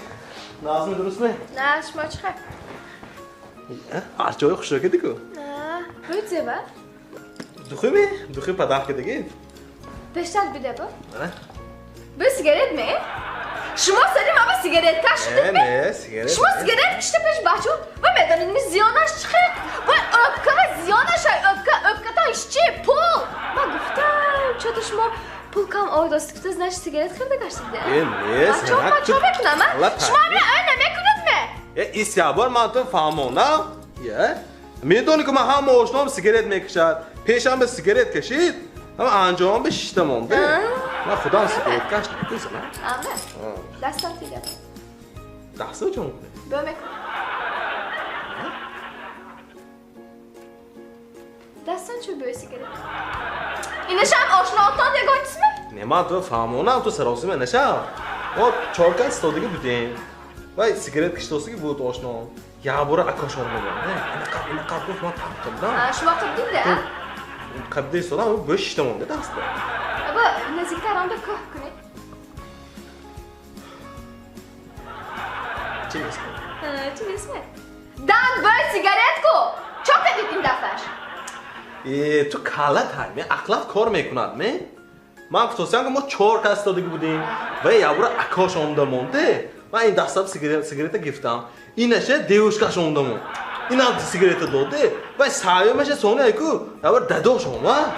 нағзми, дурустми? На, шумо чӣ хаб? Арчаҳои хушрӯ кардику. Буд зеба? Духи ми? Духи падар кардиги? Бештар биде бо. Ана. Бу сигарет ме? Шумо сари мама сигарет кашидед Э, ме? не, сигарет. Шумо не. сигарет кишида пеш бачо? Ва медонед ми зиёнаш чӣ хел? Ва өпка ва зиёнаш ай өпка, өпкатон ишчи пул. Ма гуфтам, чото шумо пул кам овардост, гуфта, значит сигарет харида гаштед. Э, не, Чо занак, ма чо мекунам, а? Алла. Шумо ами ой намекунед ме? Э, ис ябор ман ту фаҳмонам. Е? Медонӣ ки ман ҳама ошноам сигарет мекашад. Пешам ба сигарет кашид, ҳама анҷомам ба шишта монда. Ман худам сигарет каш накун, занак. Ама. Дастам тида. Дастро чон кунед? Бо мекун. Дастон чӯ бӯи сигарет? Инашам ошноотон ягон чизме? Не, ман ту фаҳмонам, ту саросима нашав. Мо чор кас истодагӣ будем. Вай сигарет киштосагӣ буд ошноам. Ябора акош омада. Не, инақа инақа гуфт, ман тапқилдам. Шумо қабдида? Қабда истодам, бӯи шишта монда даста. Аба наздиктар омда кӯҳ кунед. Чӣ нест? Чӣ нестме? Дан бӯи сигарет ку! Чо кардид ин дафъаш? Э, ту калат ҳай, ме ақлат кор мекунад, ме? Ман гуфтосиям ки мо чор кас истодагӣ будем. Ва ябора акош омда монде. Ман ин дастам сигарета гирифтам. Инаша девушкаш омда монд. Инам сигарета доде. Ва саёмаша сони ку, ябора дадош омад.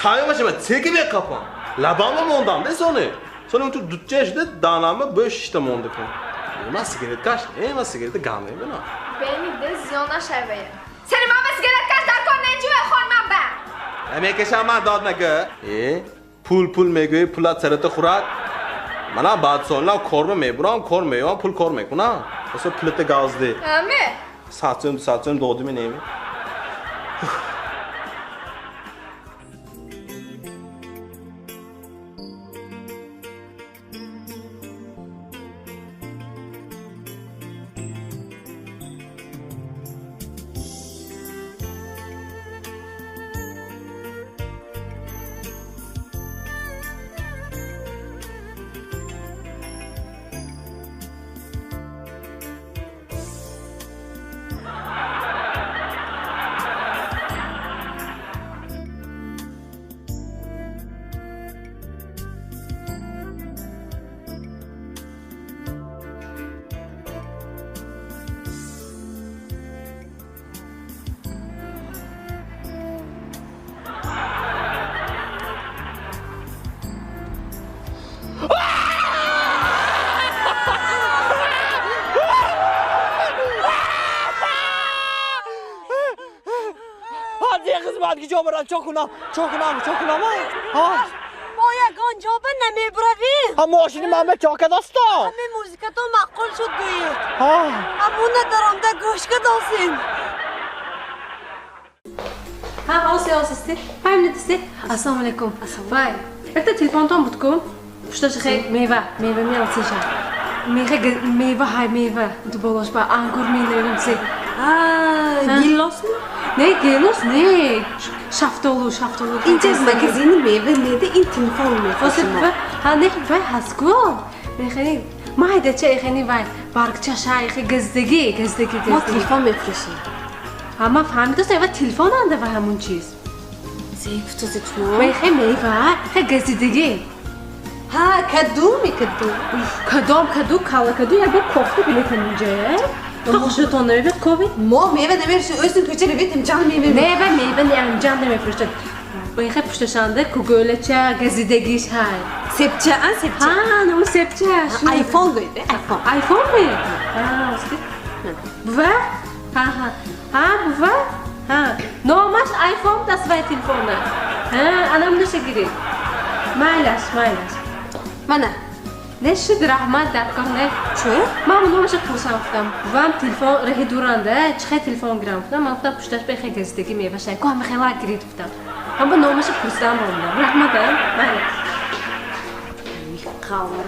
Саёмаша ман цеки меқапам. Лабама мондам де сони. Сони он ту дутча шуда данама бӯи шишта монда кун. Ман сигарет каш, не, ман сигарета гам мебинам. Бени де зиён нашавая. Сари ман ба сигарет каш дар кор нечиве хон ман ба. Мекашам ман, дод нагӯ. Э, пул пул мегӯӣ, пулат сарата хӯрад. Манам баъд солинам корма мебурам, кор меём, пул кор мекунам. Асо пулата газди. Аме? 100 сӯм, 200 сӯм додими неми? Хизмат ки ҷо барам, чо кунам, чо кунам, чо кунам? Ҳа, Мо ягон ҷо ба намебуравем. Ҳа, мошини ман ба чо кадосто? Ҳаме музикато маъқул шуд гӯед. Ҳа. Ҳамуна даромда гӯш кадосем. Ҳа, оси осисти. Фаҳмидисти? Ассалому алайкум. Вай, якта телефонтон буд ку? Пушташи хе мева, мева меосиша. Меха мева ҳай мева. Ту болош ба ангур менавим се. Гилос? Не, гелос не. Шафтолу, шафтолу. Инҷа магазини мева неда, ин телефон мефурӯшем. Ҳа, не, вай ҳаст ку. Механи майдача эхани вай баргчаша эхи газдагӣ, газдагӣ, Мо телефон мефурӯшем. Ҳа, ман фаҳмидастам, ва телефон анда ва ҳамун чиз. Зей гуфтозед шумо? Мехе мева, хе газидагӣ. Ҳа, каду мекаду. Кадом каду, кала каду, як бор кофта бинед ҳаминҷа. Хушатон намебиёд коби? Мо мева намефурӯшем, ӯзтон кӯча равед, ҳамҷан мева. Мева, мева не, ҳамҷан намефурӯшад. Мехе пушташанда кугӯлача, газидагиш ҳай. Сепча, а, сепча. Ҳа, ну сепча. Айфон гӯед, айфон. Айфон гӯед? Ҳа, бува? Ҳа, ҳа. Ҳа, бува? Ҳа. Номаш айфон даст вай телефона. Ҳа, анам наша гиред. Майлаш, майлаш. Мана. Не шуд, раҳмат, даркор не. Чӣ? Ман номаша пурсам гуфтам. Бувам телефон раҳи дуранда, чӣ хел телефон гирам гуфтам. Ман гуфтам пушташ бехе газидагӣ мевашай. Ку ҳама хела гирид гуфтам. Ҳама номаша пурсам мондам. Раҳмат, а? Майлаш. Миқавр.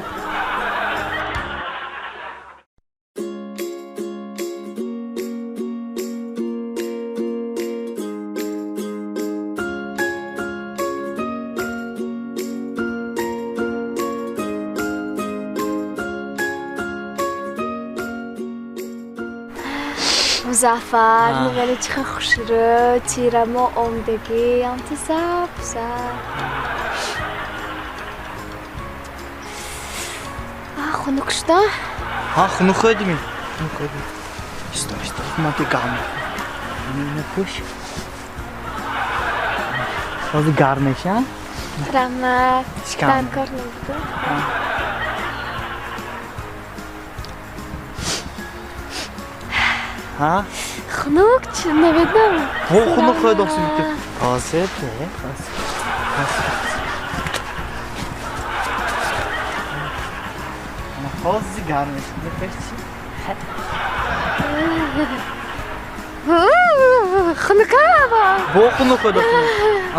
Музаффар, нигали чӣ хел хушрӯ, тирамо омдагӣ, амти саб саб. Хунук шуда? Ҳа, хунук хӯрдим. Хунук хӯрдим. Исто, исто, ман ки гарм. Ина пӯш. Ҳозир гарм мешавам. Раҳмат. Шикам. Даркор набуд. Ҳа? Хунук чӣ намедонам. Во, хунук хӯрдосим. Ҳозир, ҳозир. Ҳозир гарм мешавам. Хунука ҳаво. Во, хунук хӯрдосим.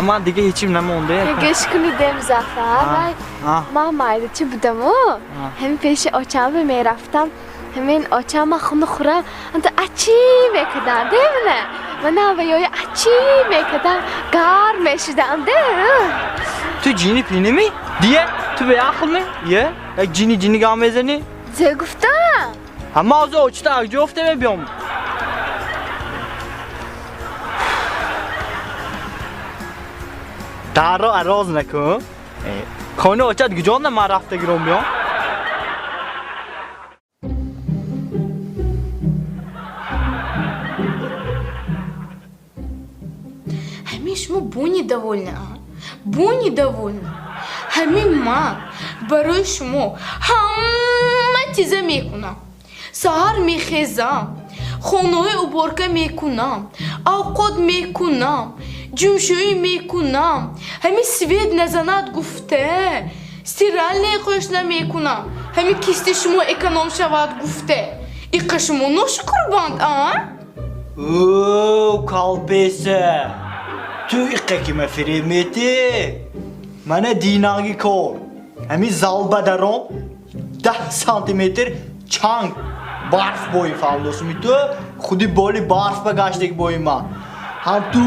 Ман дига ҳечим намонда. Гӯш кунидем, Зафар. Ман майдачи будаму. Ҳамин пеши очам мерафтам. Ҳамин очам ман хунук хӯрам, анта ачи мекардам, демина. Манам ва ёя ачи мекардам, гарм мешудам, де. Ту ҷини пиними? Дия, ту беақлми? Е? Як ҷини ҷини гап мезанӣ? Зе гуфтам. Ҳа, ман ҳозир очита акҷо ёфта мебиём. Дарро ароз накун. Хонаи очат куҷо на ман рафта гиром биём? Ҳамин шумо бо недовольны, а? Бо недовольны. Ҳамин ман барои шумо ҳама чиза мекунам. Саҳар мехезам, хонаҳои уборка мекунам, авқот мекунам, ҷумшӯӣ мекунам, ҳамин свет назанад гуфта, стиральные қӯшна мекунам, ҳамин кисти шумо эконом шавад гуфта. Иққа шумо ношукрбанд, а? О, калпеса! Ту иққа кима фиреб метӣ? Мана динаги кор. Ҳамин залба даром 10 сантиметр чанг барф бои фаҳмдосуми ту, худи боли барф ба гаштаги бои ман. Ҳам ту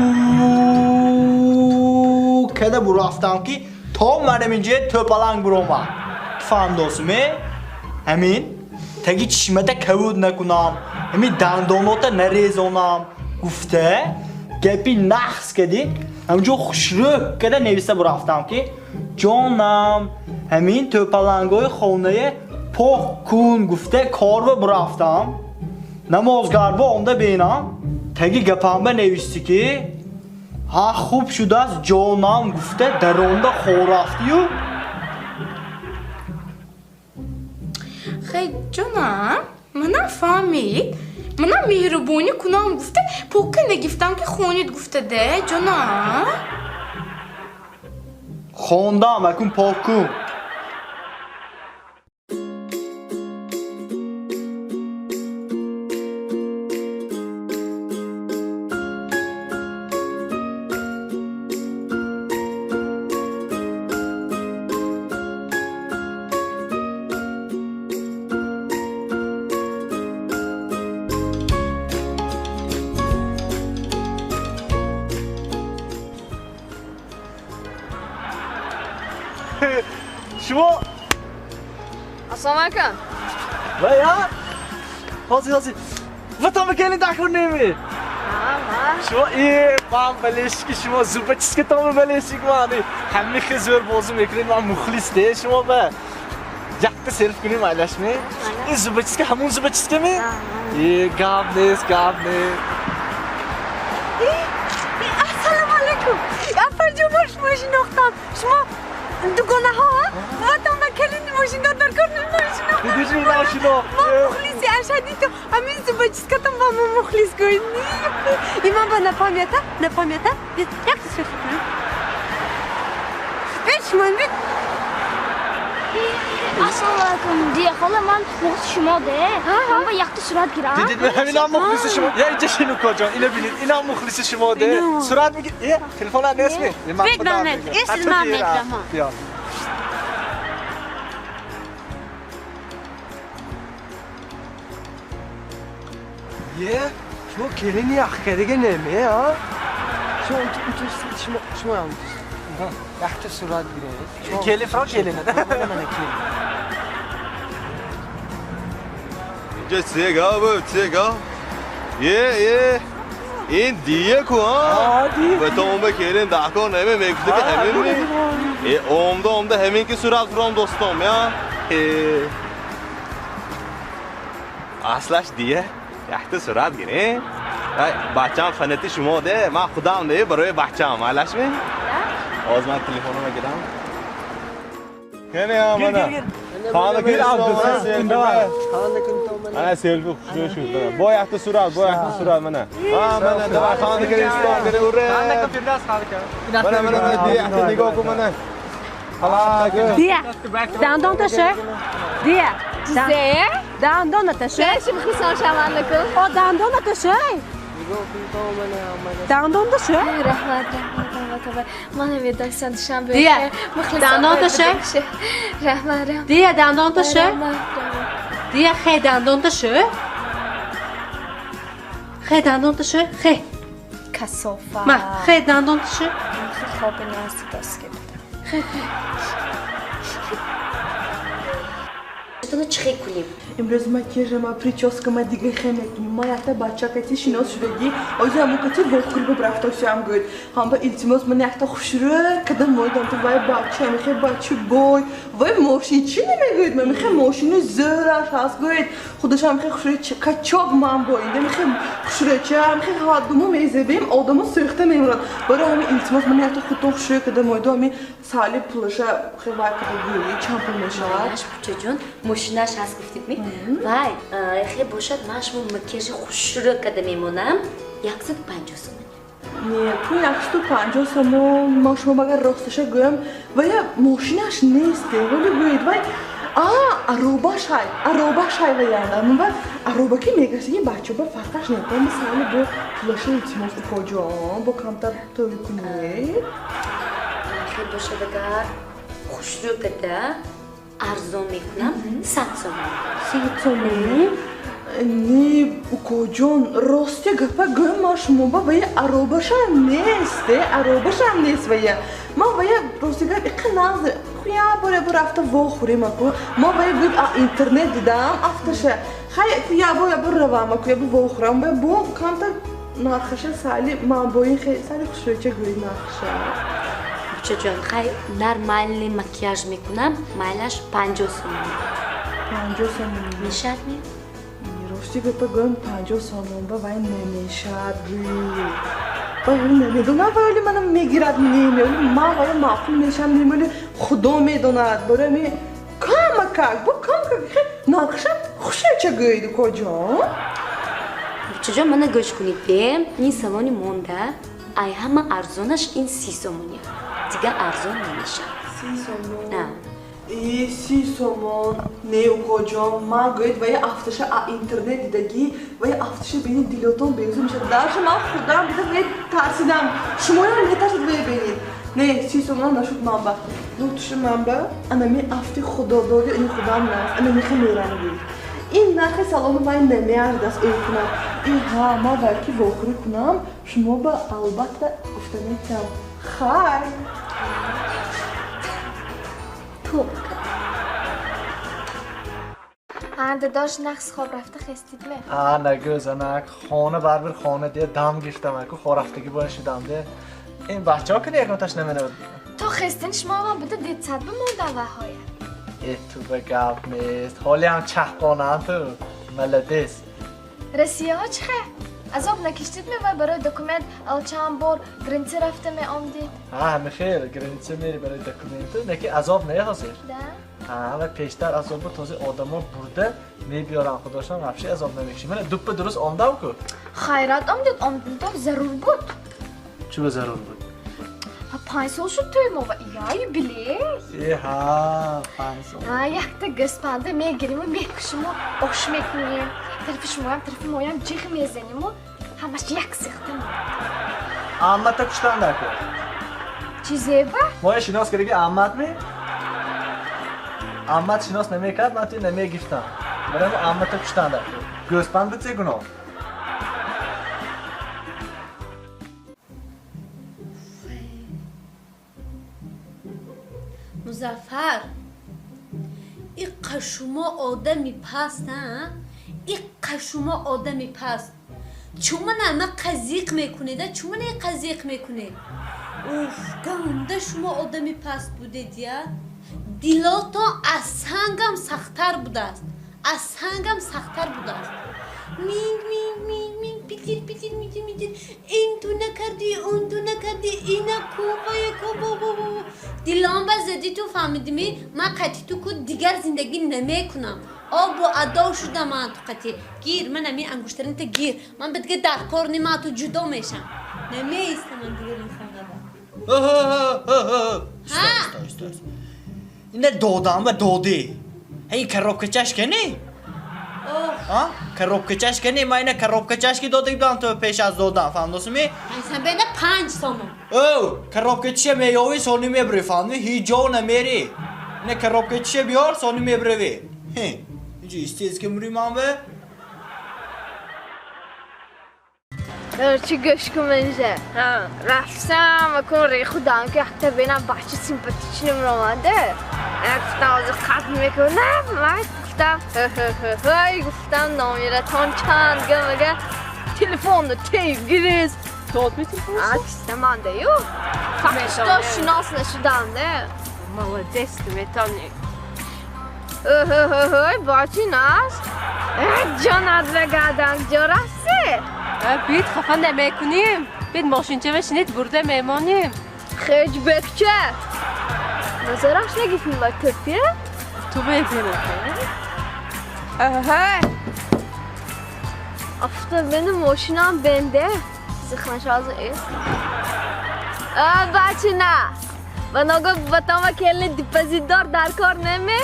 када бурафтам ки то манам инҷа тӯпаланг буромад. Ту фаҳмдосуме? Ҳамин таги чишмата кавуд накунам, ҳамин дандонота нарезонам гуфта гапи нахс кади, ҳаминҷо хушрӯ када нависта бурафтам ки ҷонам ҳамин тӯпалангҳои хонае пок кун гуфта корва бурафтам. Намозгарбо омда бинам, таги гапамба нависти ки ҳа хуб шудааст ҷонам гуфта даронда хорафтию. Хай ҷонам, манам фаҳмид. Манам меҳрубонӣ кунам гуфта покка нагифтам ки хонид гуфта де ҷонам. Хондам, акун пок кун. Шумо Ассалому алайкум. Вай, а? Ҳозир, ҳозир. Ватон бикелин дакор неми. Шумо э ман болельщик и шумо, зубочистка томи болельщик ман. Ҳамихи зӯр бозӣ мекунед, ман мухлис де шумо ба. Якта селфи кунем айлашми? Ин зубочистка ҳамун зубочистка ми? Э гап нест, гап нест. Ассалому алайкум. Афарҷон, мо шумо шинохтам. Шумо дугонаҳо, ватон ба келин мошиндор дар кор шинохтам. Дидиш ина шинохт. Мо мухлиси ашадди ту. Ҳамин зубочистка там ба мо мухлис гӯй. Иман ба напамята, напамята. Якта селфи кунем. Бед шумо бед. Ассалому алайкум. Дия хола, ман мухлиси шумо де. Ман ба якта сурат гирам. Дидид ҳаминам мухлиси шумо. Я инҷа шину коҷон, ина бинед, инам мухлиси шумо де. Сурат мегир. Э, телефонат нест ми? Бед ман мед. Эсиз ман медам. Биё. Е, шумо келини яхкадига неме, а? Шумо шумо шумо ам якта сурат гиред. Келин фро келин. Мана келин. Инҷа сега бу, сега. Е, е. Ин дие ку, а? Ба то омба келин дакор неме мегуфта ки ҳамин ми? Е, омда омда ҳамин ки сурат фром достом, я? Е. Аслаш дие якта сурат гирем. Ай, бачам фанати шумо де, ман худам де барои бачам, айлаш ми? Оз ман телефонумро гирам. Кене мана. Ана селфи хушрӯ шуд. Бо якта сурат, бо якта сурат мана. А мана давай хонда киристон кири ура. Мана мана мана дия якта нигоҳ кун мана. Ҳала Дия, дандон таша. Дия. Чизе? Дандон таша. Чӣ мухлисон шавандакум? О, дандон таша. Дандон таша. Раҳмат, раҳмат, раҳмат. Ман намедонистам Душанбе. Дия, дандон таша. Раҳмат, раҳмат. Дия, дандон таша. Дия, хе дандон таша. Хе дандон таша, хе. Касофа. Ма, хе дандон таша. Хоби назди доски будам. Хе, хе. Чӣ кунем? Имрӯз макияжама, прическа ма дига хе мекунем. Ма якта бача кати шинос шудагӣ, ози ҳамон кати вохӯрӣ брафтосиам гӯяд. Ҳамба илтимос ман якта хушрӯ кадам моидам ту вай бача, мехе бача бой, вай мошин чӣ намегӯяд? Ма мехе мошини зӯраш ҳаст гӯяд. Худашам мехе хушрӯ качок ман боинда мехе хушрӯча, мехе ҳаддуму мезебем, одамо сӯхта мемурад. Барои ҳамин илтимос ман якта худтон хушрӯ кадам моиду ҳамин сали пулаша хе вай када гӯӣ чанд пул мешавад? Бучаҷон, мошинаш ҳаст гуфтид ми? Вай, хе бошад ман шумо макияжи хушрӯ када мемонам 150 сомон. Не, пул 150 сомон, ман шумо агар росташа гӯям, вая мошинаш нест, вале гӯед, вай а аробаш ҳай, аробаш ҳай ваяна. Ман ароба ки мегаштаги бачаба фарқаш не. Ман сали бо пулаша илтимос укоҷон, бо камтар тӯй кунед. Хе бошад агар хушрӯ када арзон мекунам 100 сомон. 100 сомон? Не, укоҷон, рости гапа гӯям ман шумо ба вая аробашам нест, аробашам нест вая. Ман вая рости гап иқа нағз хуя боре бо рафта вохӯрем аку. Ман вая гӯяд а интернет дидам афташа. Хай я бо я бо равам аку, я бо вохӯрам. Вая бо камтар нархаша сали ман боин хе сали хушрӯча гӯи нархаша. Бучаҷон, хай нормальный макияж мекунам, майлаш 50 сомон. 50 сомон. Мешад ми? Рости гапа гӯям 50 сомон ба вай намешад гӯй. Вай намедонам вай оли манам мегирад немеоли ман вай маъқул мешам немеоли худо медонад. Барои ми камакак бо камакак хе нархша хушрӯча гӯед укоҷон. Бучаҷон, мана гӯш кунед де, ин салони монда, ай ҳама арзонаш ин 30 сомония. Дигар арзон намешавад. 30 сомон? Э, 30 сомон. Не, укоҷон, ман гӯед вая афташа а интернет дидагӣ, вая афташа бинед дилотон беҳузур мешавад. Дарша ман худам дида вая тарсидам. Шумоям метарсад вая бинед. Не, 30 сомон нашуд ман ба. Лутфи ман ба, ана ми афти худододи ини худам наст, ана михе мерам гӯед. Ин нархи салони вай намеарзад аст ӯ кунам. И ҳа, ман вай ки вохӯрӣ кунам, шумо ба албатта гуфта метиҳам. Хай! Тоба кардам. Дадош нақс хоб рафта хестидме? А, нагӯ занак, хона барбир хона дия дам гирифтам, аку хорафтагӣ бояд шудам де. Ин бачаҳо ки ягонташ наменавад. То хестин шумо ман буда детсад бимонда ваҳоя. Э, ту ба гап нест. Ҳолиам чаҳқонам ту. Молодец. Россияҳо чӣ хе? Азоб накиштид ме вай барои документ чанд бор граница рафта меомдид? Ҳа, ҳамихел, граница мери барои документу, неки азоб не ҳозир. Да? Ҳа, ва пештар азоб буд, този одамо бурда мебиёранд худошон, вообще азоб намекиши. Мана дуппа дуруст омдам ку. Хайрат омдид, омдидон зарур буд. Чӣ ба зарур буд? Ҳа, 5 сол шуд тӯи мо ва я юбилей. Э, ҳа, 5 сол. Ҳа, якта гӯспанда мегириму мекушиму ош мекунем. Тарафи шумоям, тарафи моям ҷиғ мезаниму ҳамаш як сихта. Аммата куштанда ку. Чӣ зеба? Моя шинос кардаги аммат ми? Аммат шинос намекард, ман туи намегирифтам. Барои аммата куштанда ку. Гӯспанда чӣ гуноҳ? Музаффар, иққа шумо одами паст, а? Иққа шумо одами паст. Чун мана ама қазиқ мекунед, а? Чун мана қазиқ мекунед? Уф, ганда шумо одами паст будед, я? Дилотон аз сангам сахттар будааст. Аз сангам сахттар будааст. Минг, минг, минг, минг, питир, питир, митир, митир. Ин ту накардӣ, он ту накардӣ, ина ку, вая ку, бо, бо, бо. Дилон ба задӣ ту фаҳмидимӣ? Ман қатъи ту ку дигар зиндагӣ намекунам. Обу адо шудам ман ту қатъи. Гир, ман ҳамин ангуштарината гир. Ман ба дига дар кор ним, ман ту ҷудо мешам. Намеистам ман дигар ин хонада. Стой, стой, стой. Ина додам ва додӣ. Ҳай коробка чашка не? А? Коробка чашка не? Ман ина коробка чашки дода будам ту пеш аз додам, фаҳмдосӣ? Панҷшанбе на 5 сомон. О, коробка чия меёвӣ, сони мебурӣ, фаҳмдӣ? Ҳеҷ ҷо намерӣ. Ина коробка чия биёр, сони мебуравӣ. Ҳе, инҷо истез ки мурӣ ман бе? Чӣ гӯш кун манҷа? Рафтам ва кун реху дам ки якта бинам бача симпатичный муромаде. Гуфтам ҳозир қатл мекунам. Ман гуфтам ҳ-ҳ-ҳ-ҳ, гуфтам номератон чанд га мага телефонро тев гириз. Дод ми телефон? А, киста манда ю. Фақат шинос нашудам де. Молодец, ту метавонӣ. Ҳ-ҳ-ҳ, бачи нас. Ҷонат багадам, ҷо рафтӣ? Бит хафа намекунем. Бит мошинча мешинед, бурда мемонем. Хеҷ бекча. Назараш нагифтем ба тӯпия? Ту мебинӣ. Аҳа. Афта мени мошинам бенде. Зихнашазы э. А, бачина. Ба нога батама келни депозитдор дар кор неме?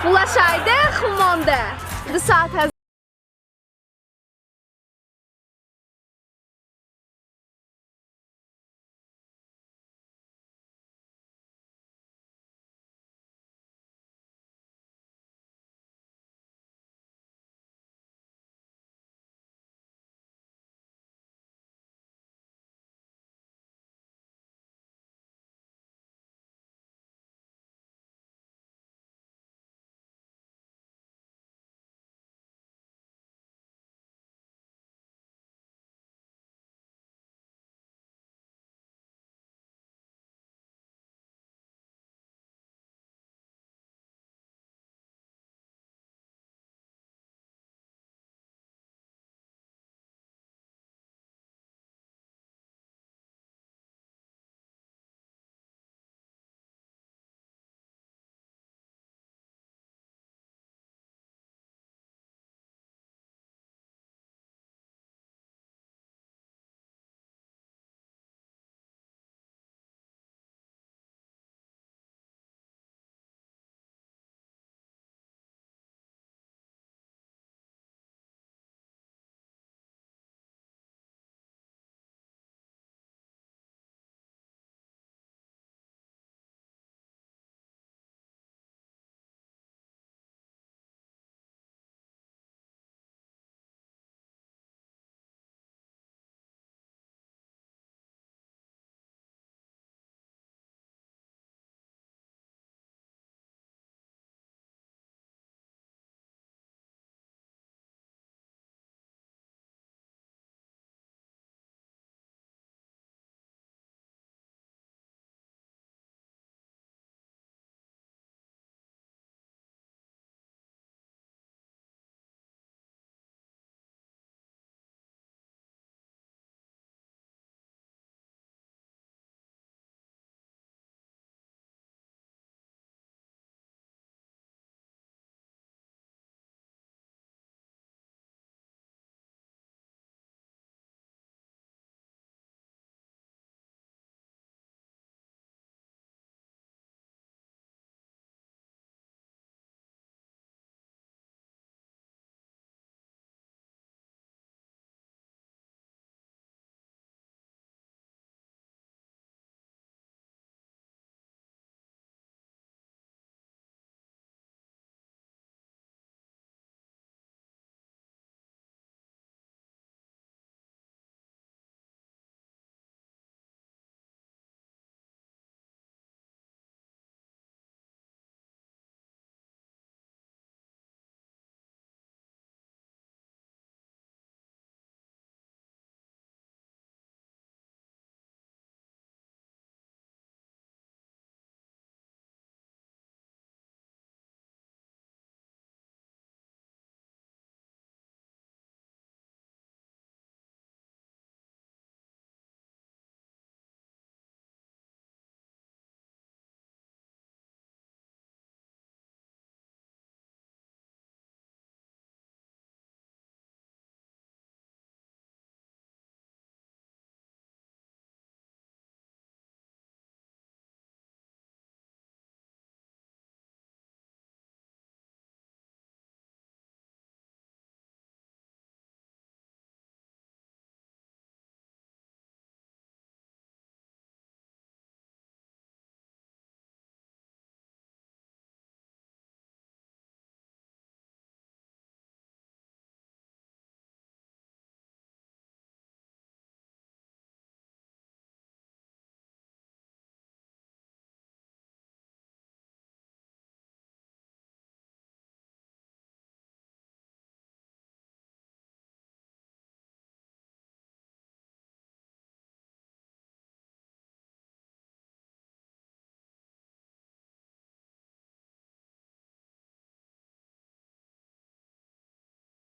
Пулашайде хумонде. 2 соат.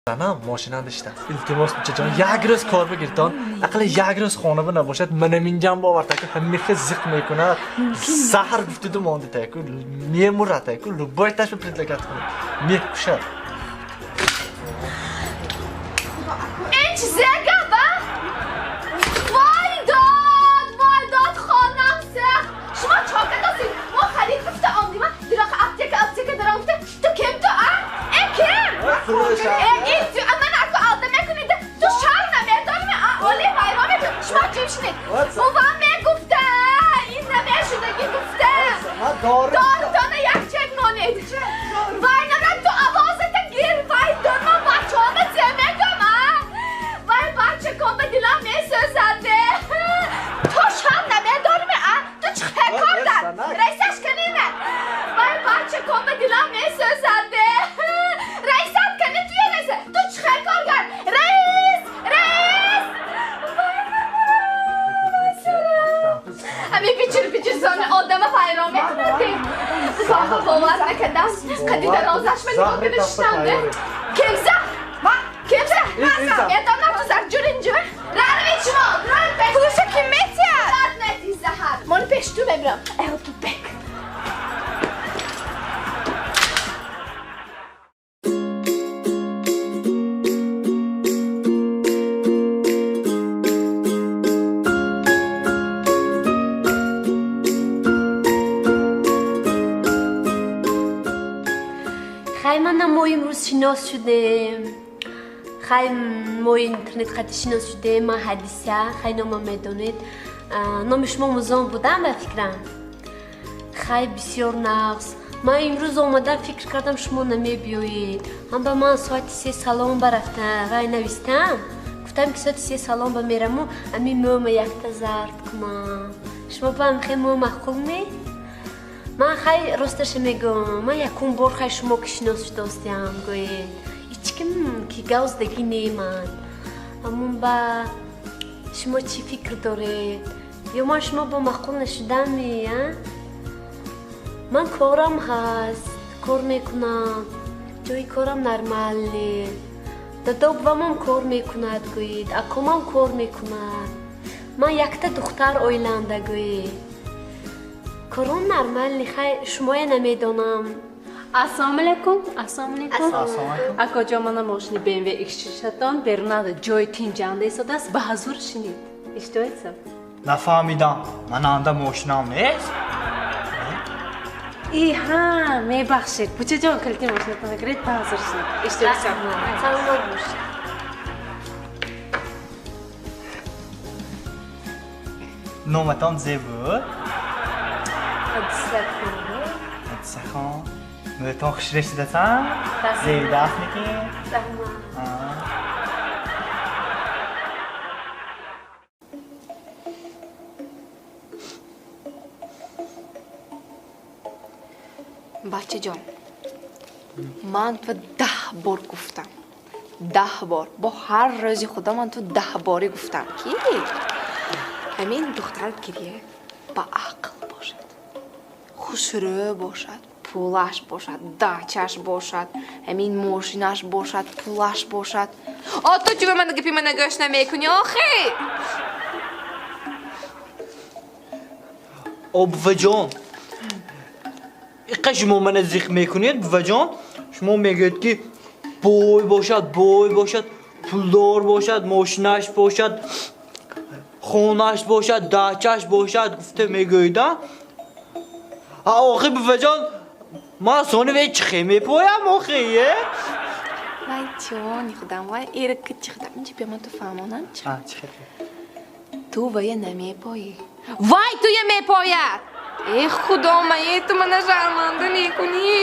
Занам мошинанда иштааст. Илтимос бучаҷон, як рӯз кор бигиртон, ақалла як рӯз хона ба набошад, мана минҷам боварта ку ҳамихе зиқ мекунад. Заҳр гуфтиду монди таку, мемурад таку, любой таш ба предлагать кунад. Мекушад. Ин чизе гап, а? Вой дод, вой дод, хонам сех. Шумо чо кардосед? Мо харид гуфта омдима, дироха аптека, аптека даром гуфта, ту кем ту, а? Э, кем? Э, ин ту, ман аку алда мекунед, ту шарм намедонӣ, а? Оли вайрон мекунӣ. Шумо ҷим шинед. Бувам мегуфта, ин намешудагӣ гуфта. Дорутона як чек монед. Вай намрад, ту овозата гир, вай дод, ман бачаҳома зе мегӯям, а? Вай бачакон ба дилам месӯзад. Ту шарм намедонӣ, а? Ту чӣ хел кор дар? Раисаш каниме? Вай бачакон ба дилам месӯзад. Раисат кани туя раиса? Ту чӣ хел кор кар? Раис! Раис! Ҳамин бичир бичир зони одама вайрон мекунад. Баха бовар накардам. Қади дарозаш ма нигоҳ карда шиштам. Ким заҳр? Ким заҳр? Медонам ту заҳр ҷурин ҷур. Равед шумо, равед. Пулша ким метиҳад? Рад метиҳ заҳр. Мони пеш ту мебирам. Эй, ту бек. Хай мана мо имрӯз шинос шудем. Хай мо интернет хати шинос шудем. Ман Ҳадиса, хай номам медонед. Номи шумо Музон будам ба фикрам. Хай бисёр нағз. Ман имрӯз омадам, фикр кардам шумо намебиёед. Ҳам ба ман соати 3 салон барафтам, вай навистам. Гуфтам ки соати 3 салон ба мераму ами мӯма якта зард кунам. Шумо ба ам хе мӯ маъқул ме? Ман хай росташа мегӯям, ман якум бор хай шумо ки шинос шудостиам, гӯед. Ҳеҷ ким ки гавздагӣ неман. Ҳамун ба шумо чӣ фикр доред? Ё ман шумо бо маъқул нашудами, а? Ман корам ҳаст, кор мекунам, ҷои корам нормале. Дадо бувамам кор мекунад, гӯед, акомам кор мекунад. Ман якта духтар оилаамда, гӯед. Корон нормални, хай шумоя намедонам. Ассалому алайкум, ассалому алайкум. Ассалому алайкум. Акоҷон, мана мошини BMW X6-атон берунада ҷои тинҷанда истодааст, ба ҳазур шинед. Иштиҳоятсам? Нафаҳмидам, ман анда мошинам нест? И ҳа, мебахшед. Бучаҷон, калити мошинатонро гиред, ба ҳазур шинед. Иштиҳоятсам. Саломат бошед. Номатон зе буд? Ҳадисахон. Ҳадисахон. Мӯтон хушрӯ шудасан? Зебидаст мекунӣ? Раҳмат. Бачаҷон, ман ту 10 бор гуфтам. 10 бор. Бо ҳар рӯзи худо ман ту 10 борӣ гуфтам, ки ҳамин духтар гирья ба ақл бошад, хушрӯ бошад, пулаш бошад, дачаш бошад, ҳамин мошинаш бошад, пулаш бошад. О, ту чӯ ба ман гапи мана гӯш намекунӣ, охи? О, буваҷон, иқа шумо мана зиқ мекунед, буваҷон? Шумо мегӯед, ки бой бошад, бой бошад, пулдор бошад, мошинаш бошад, хонаш бошад, дачаш бошад, гуфта мегӯед, а? А охи, буваҷон, ман сони ве чихе мепоям, охи, е? Вай, ҷони худам, вай, эркичи худам, инҷи бия ман ту фаҳмонам чи. А, чихе? Ту вая намепоӣ. Вай, туя мепояд! Э, худо, мае, ту мана шарманда мекунӣ.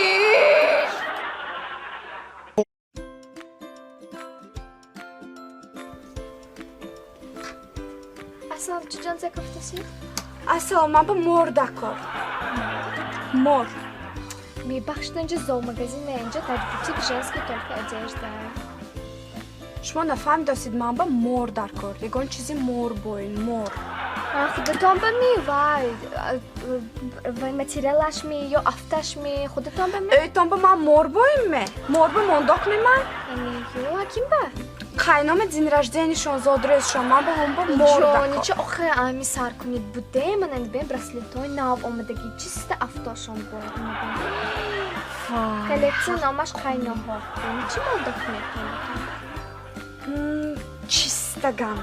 Ассалом, чуҷон закафтасӣ? Ассалом, ман ба мор дакор. Мор. Мебахшед, инҷа зоомагазин не, инҷа дар бутик женский только одежда. Шумо нафаҳмидостед, ман ба мор дар кор. Ягон чизи мор боин, мор. Худатон ба ми вай вай материалаш ми ё афташ ми худатон ба ми? Ӯйтон ба ман мор боим ме? Мор ба мондок ми ман? Ё ҳаким ба? Қайнома день рожденияшон зодрӯзшон ман ба ҳом ба мор Ҷони чи охе ами сар кунед буде мананд бен браслетҳои нав омадагӣ чиста афтошон бо. Коллексия номаш қайноҳо. Яъне чӣ мондок мекунед? Чиста гам.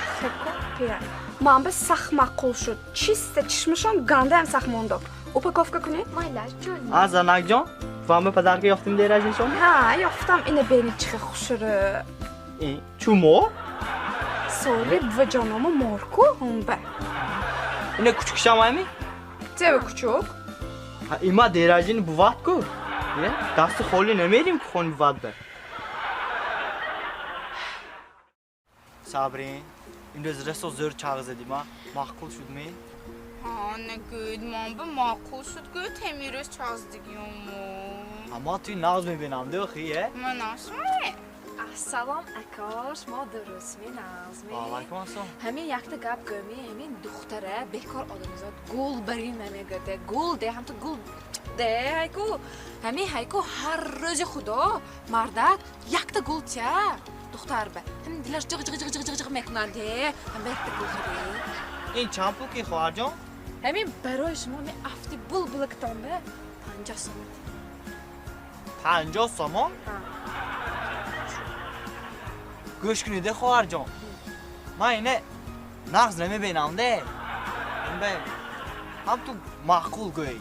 Яхе копия. Ман ба сахт маъқул шуд. Чиста чишмашон гандаам сахт мондок. Упаковка кунед? Майлаш ҷон. А занакҷон, вам ба подарка ёфтим день рожденияшон? Ҳа, ёфтам. Ина бени чихе хушрӯ. Чу мор? Соли буваҷонома морку ҳомба. Ина кучукшам ами? Чева кучук? Ҳа, има день рождения бувад ку. Дасти холӣ намерим ку хони бувад ба. Сабрин, имрӯз расо зӯр чағ задим, а? Маъқул шуд ми? Ҳа, нагӯд, ман ба маъқул шуд гӯд, ҳамирӯз чағ задигиёму. Ама туи нағз мебинам, дӯхи, е? Ман ашмай. Ассалом ако, шумо дурустми, нағзми? Ваалайкум ассалом. Ҳамин якта гап гӯми, ҳамин духтара бекор одамизод гул барин намегӯяд, гул де, ҳамту гул де, ҳайку. Ҳамин ҳайку ҳар рӯзи худо мардак якта гул тя духтар ба. Ҳамин дилаш ҷиғ ҷиғ ҷиғ ҷиғ ҷиғ мекунад, де, ҳам якта гул хари. Ин чанд пул ки хоҳарҷон? Ҳамин барои шумо ҳамин афти булбулактон ба 50 сомон. 50 сомон? Ҳа. Гӯш кунед, хоҳарҷон. Ман ина нағз намебинам, де. Ҳам ту маъқул гӯй.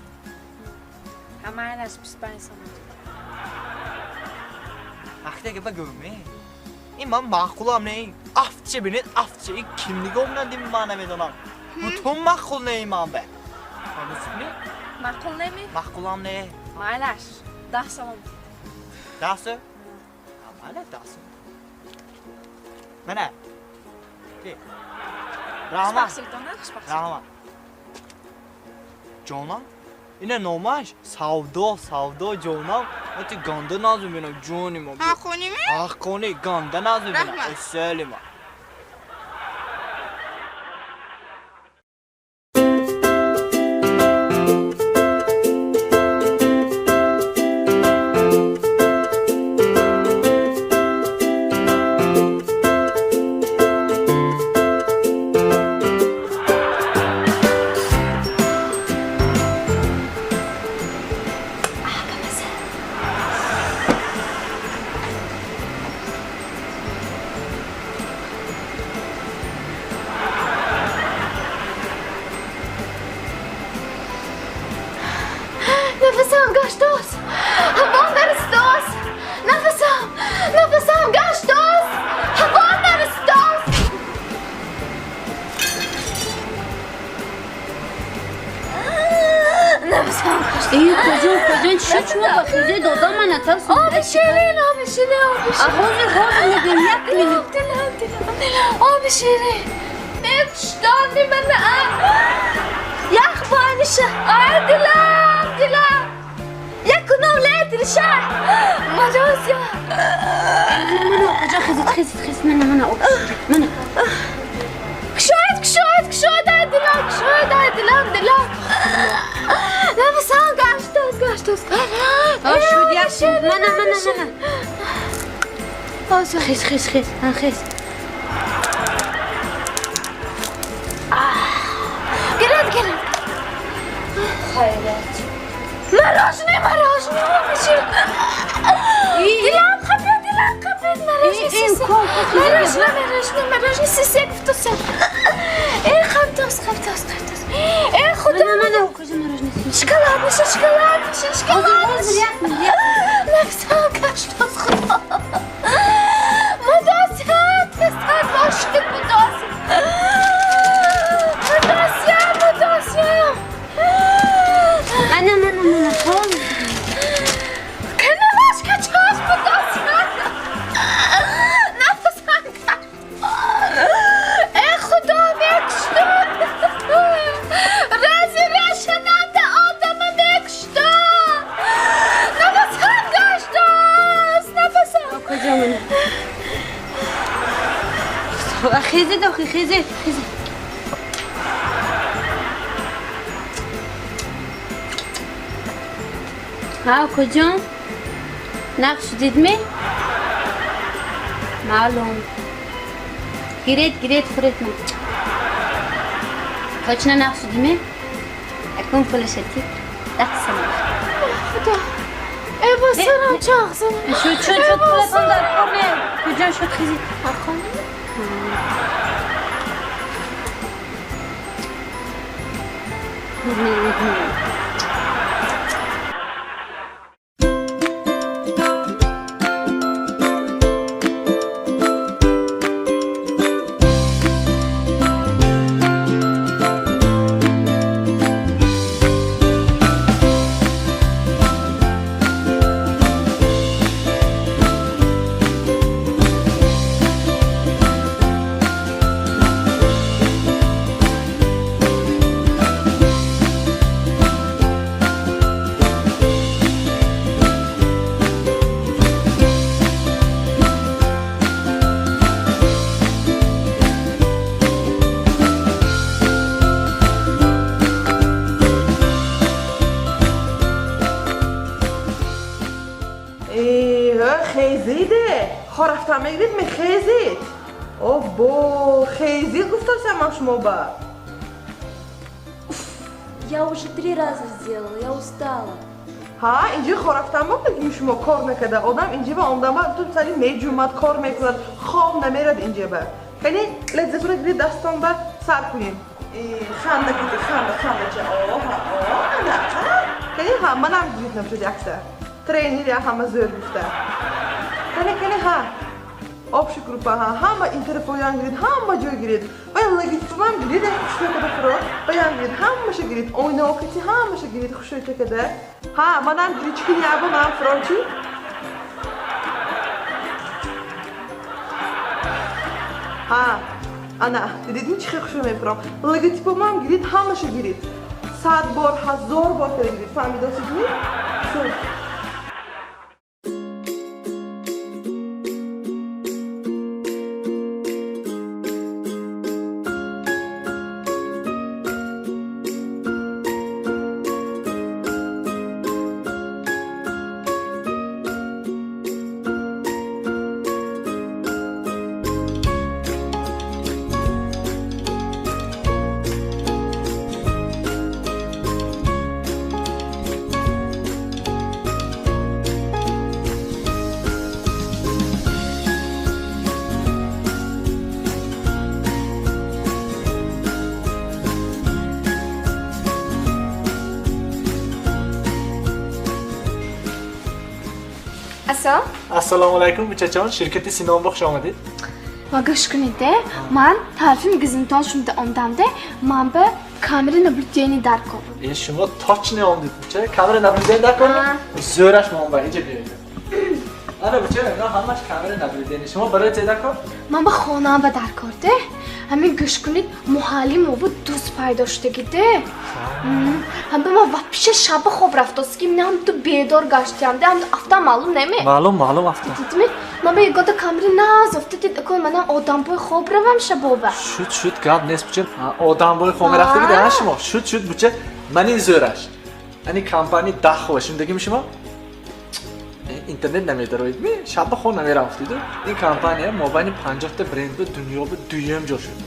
Ҳамааш 25 сомон. Ахта гапа гӯме. Ин ман маъқулам не. Афтча бинед, афтча. Ин кимнига омадим ман намедонам. Бутун маъқул не ман ба. Фаҳмидсизми? Маъқул неми? Маъқулам не. Майлаш, 10 сомон. 10 сом? Майла 10 сом. Мана. Раҳмат. Раҳмат. Ҷонам, ина номаш савдо, савдо ҷонам. Ман ту ганда наз мебинам, ҷони ман. Ҳаққоними? Ҳаққони, ганда наз мебинам. Эсали ман. Нафасам гаштост, ҳаво нарасидааст. Нафасам, нафасам гаштост, ҳаво нарасидааст. Нафасам гаштост. Эй, куҷо, куҷо, чӣ шуд шумо ба хизои додам ман натарсум? Оби ширин, оби ширин, оби ширин. Ҳозир, ҳозир мегӯям, як минут. Дилам, дилам, дилам, оби ширин. Мекуштони мана. Ях бониша. Ай, дилам, дилам. Якунам летриша. Мадосия. Мана, куҷо хизид, хизид, хизид, мана, мана, оби ширин, мана. Кушоед, кушоед, кушоед, ай дилам, кушоед, ай дилам, дилам. Нафасам гаштост, гаштост. Шуд, як мана, мана, мана. Хиз, хиз, хиз, хиз. Гиред, гиред. Хайрат. Мороженое, мороженое, оби ширин. Дилам қапид, дилам қапид, мороженое. Мороженое, мороженое, мороженое, сисек гуфтоса. Эй, қаптост, қаптост, қаптост. Эй, худо. Мана, мана, куҷо мороженое? Шоколад меша, шоколад меша, шоколад. Ҳозир, як минут, як минут. Нафсам гаштост, худо. Мадосия, тезтар бошед, мадосия. Мадосия, мадосия. Мана, мана, мана, ҳозир. Каналаш качош, мадосия. Нафасам гаштост. Эй, худо, мекуштон. Рази решананда одама мекуштон. Нафасам гаштост, нафасам. Куҷо мана? Хезед, охи, хезед, хезед. Ҳа, куҷон? Нақш дидме? Маълум. Гиред, гиред, хӯред ман. Точно нақш дидме? Акун пулаша тит. 10 сомон. Худо. Э, бо сарам чақ задам. Шуд, шуд, шуд, пулатон дар кор не. Куҷон шуд хизит? Хона. Хезиде, хорафта мегирид, мехезид. Обо, хезид гуфтасам ман шумо ба. Я уже 3 раза сделала, я устала. Ҳа, инҷи хорафтан бо ки шумо кор накарда. Одам инҷи ба омдама ту сари меҷумад, кор мекунад, хоб намерад инҷи ба. Кани лаззатура гирид дастон ба сар кунем. Ханда кунед, ханда, ханда ча. О, ҳа, о, ана, ҳа. Кани ҳа, манам гирид нашуд якта. Тренер я ҳама зӯр гуфта. Кани, кани, ҳа. Общий группа, ҳа, ҳама интерфоян гирид, ҳама ҷой гирид. Ва логотипам гирид, хушрӯй када фурод, ваям гирид, ҳамаша гирид, ойнаокати ҳамаша гирид, хушрӯй када. Ҳа, манам гирид, чӣ кини або манам фурод чӣ? Ҳа, ана, дидидми чӣ хел хушрӯй мефуром? Логотипамам гирид, ҳамаша гирид. 100 бор, 1000 бор када гирид. Фаҳмидосидми? Шуд. Ассалому алайкум, бучачон. Ширкати Синон ба хуш омадед. Ва гӯш кунед, ман тарифи магазинтон шумда омдамде, ман ба камера наблюдения дар кор. Э, шумо точно омдед, буча. Камера наблюдения дар кор? Зӯраш ман ба инҷа биёед. Ана буча, ина ҳамаш камера наблюдения. Шумо барои чӣ дар кор? Ман ба хонаам ба дар кор, де. Ҳамин гӯш кунед, муҳаллим обу дӯст пайдо шудагӣ, де. Ҳам ба ман вообще шаба хоб рафтост, ки ман ту бедор гаштиам, де, ҳам афтам маълум неме? Маълум, маълум афтам. Дидми? Ман ба ягота камера наз афта, дид, акун манам одамбой хоб равам шабова. Шуд, шуд, гап нест, буча. Одамбой хоб мерафтагӣ, де, шумо? Шуд, шуд, буча. Ман ин зӯраш. Ани компания 10 хова, шундагими шумо? Интернет намедароид ми? Шаба хоб намерафтиду. Ин компания мобайни 50 та бренд ба дунё ба дуюм ҷо шуд.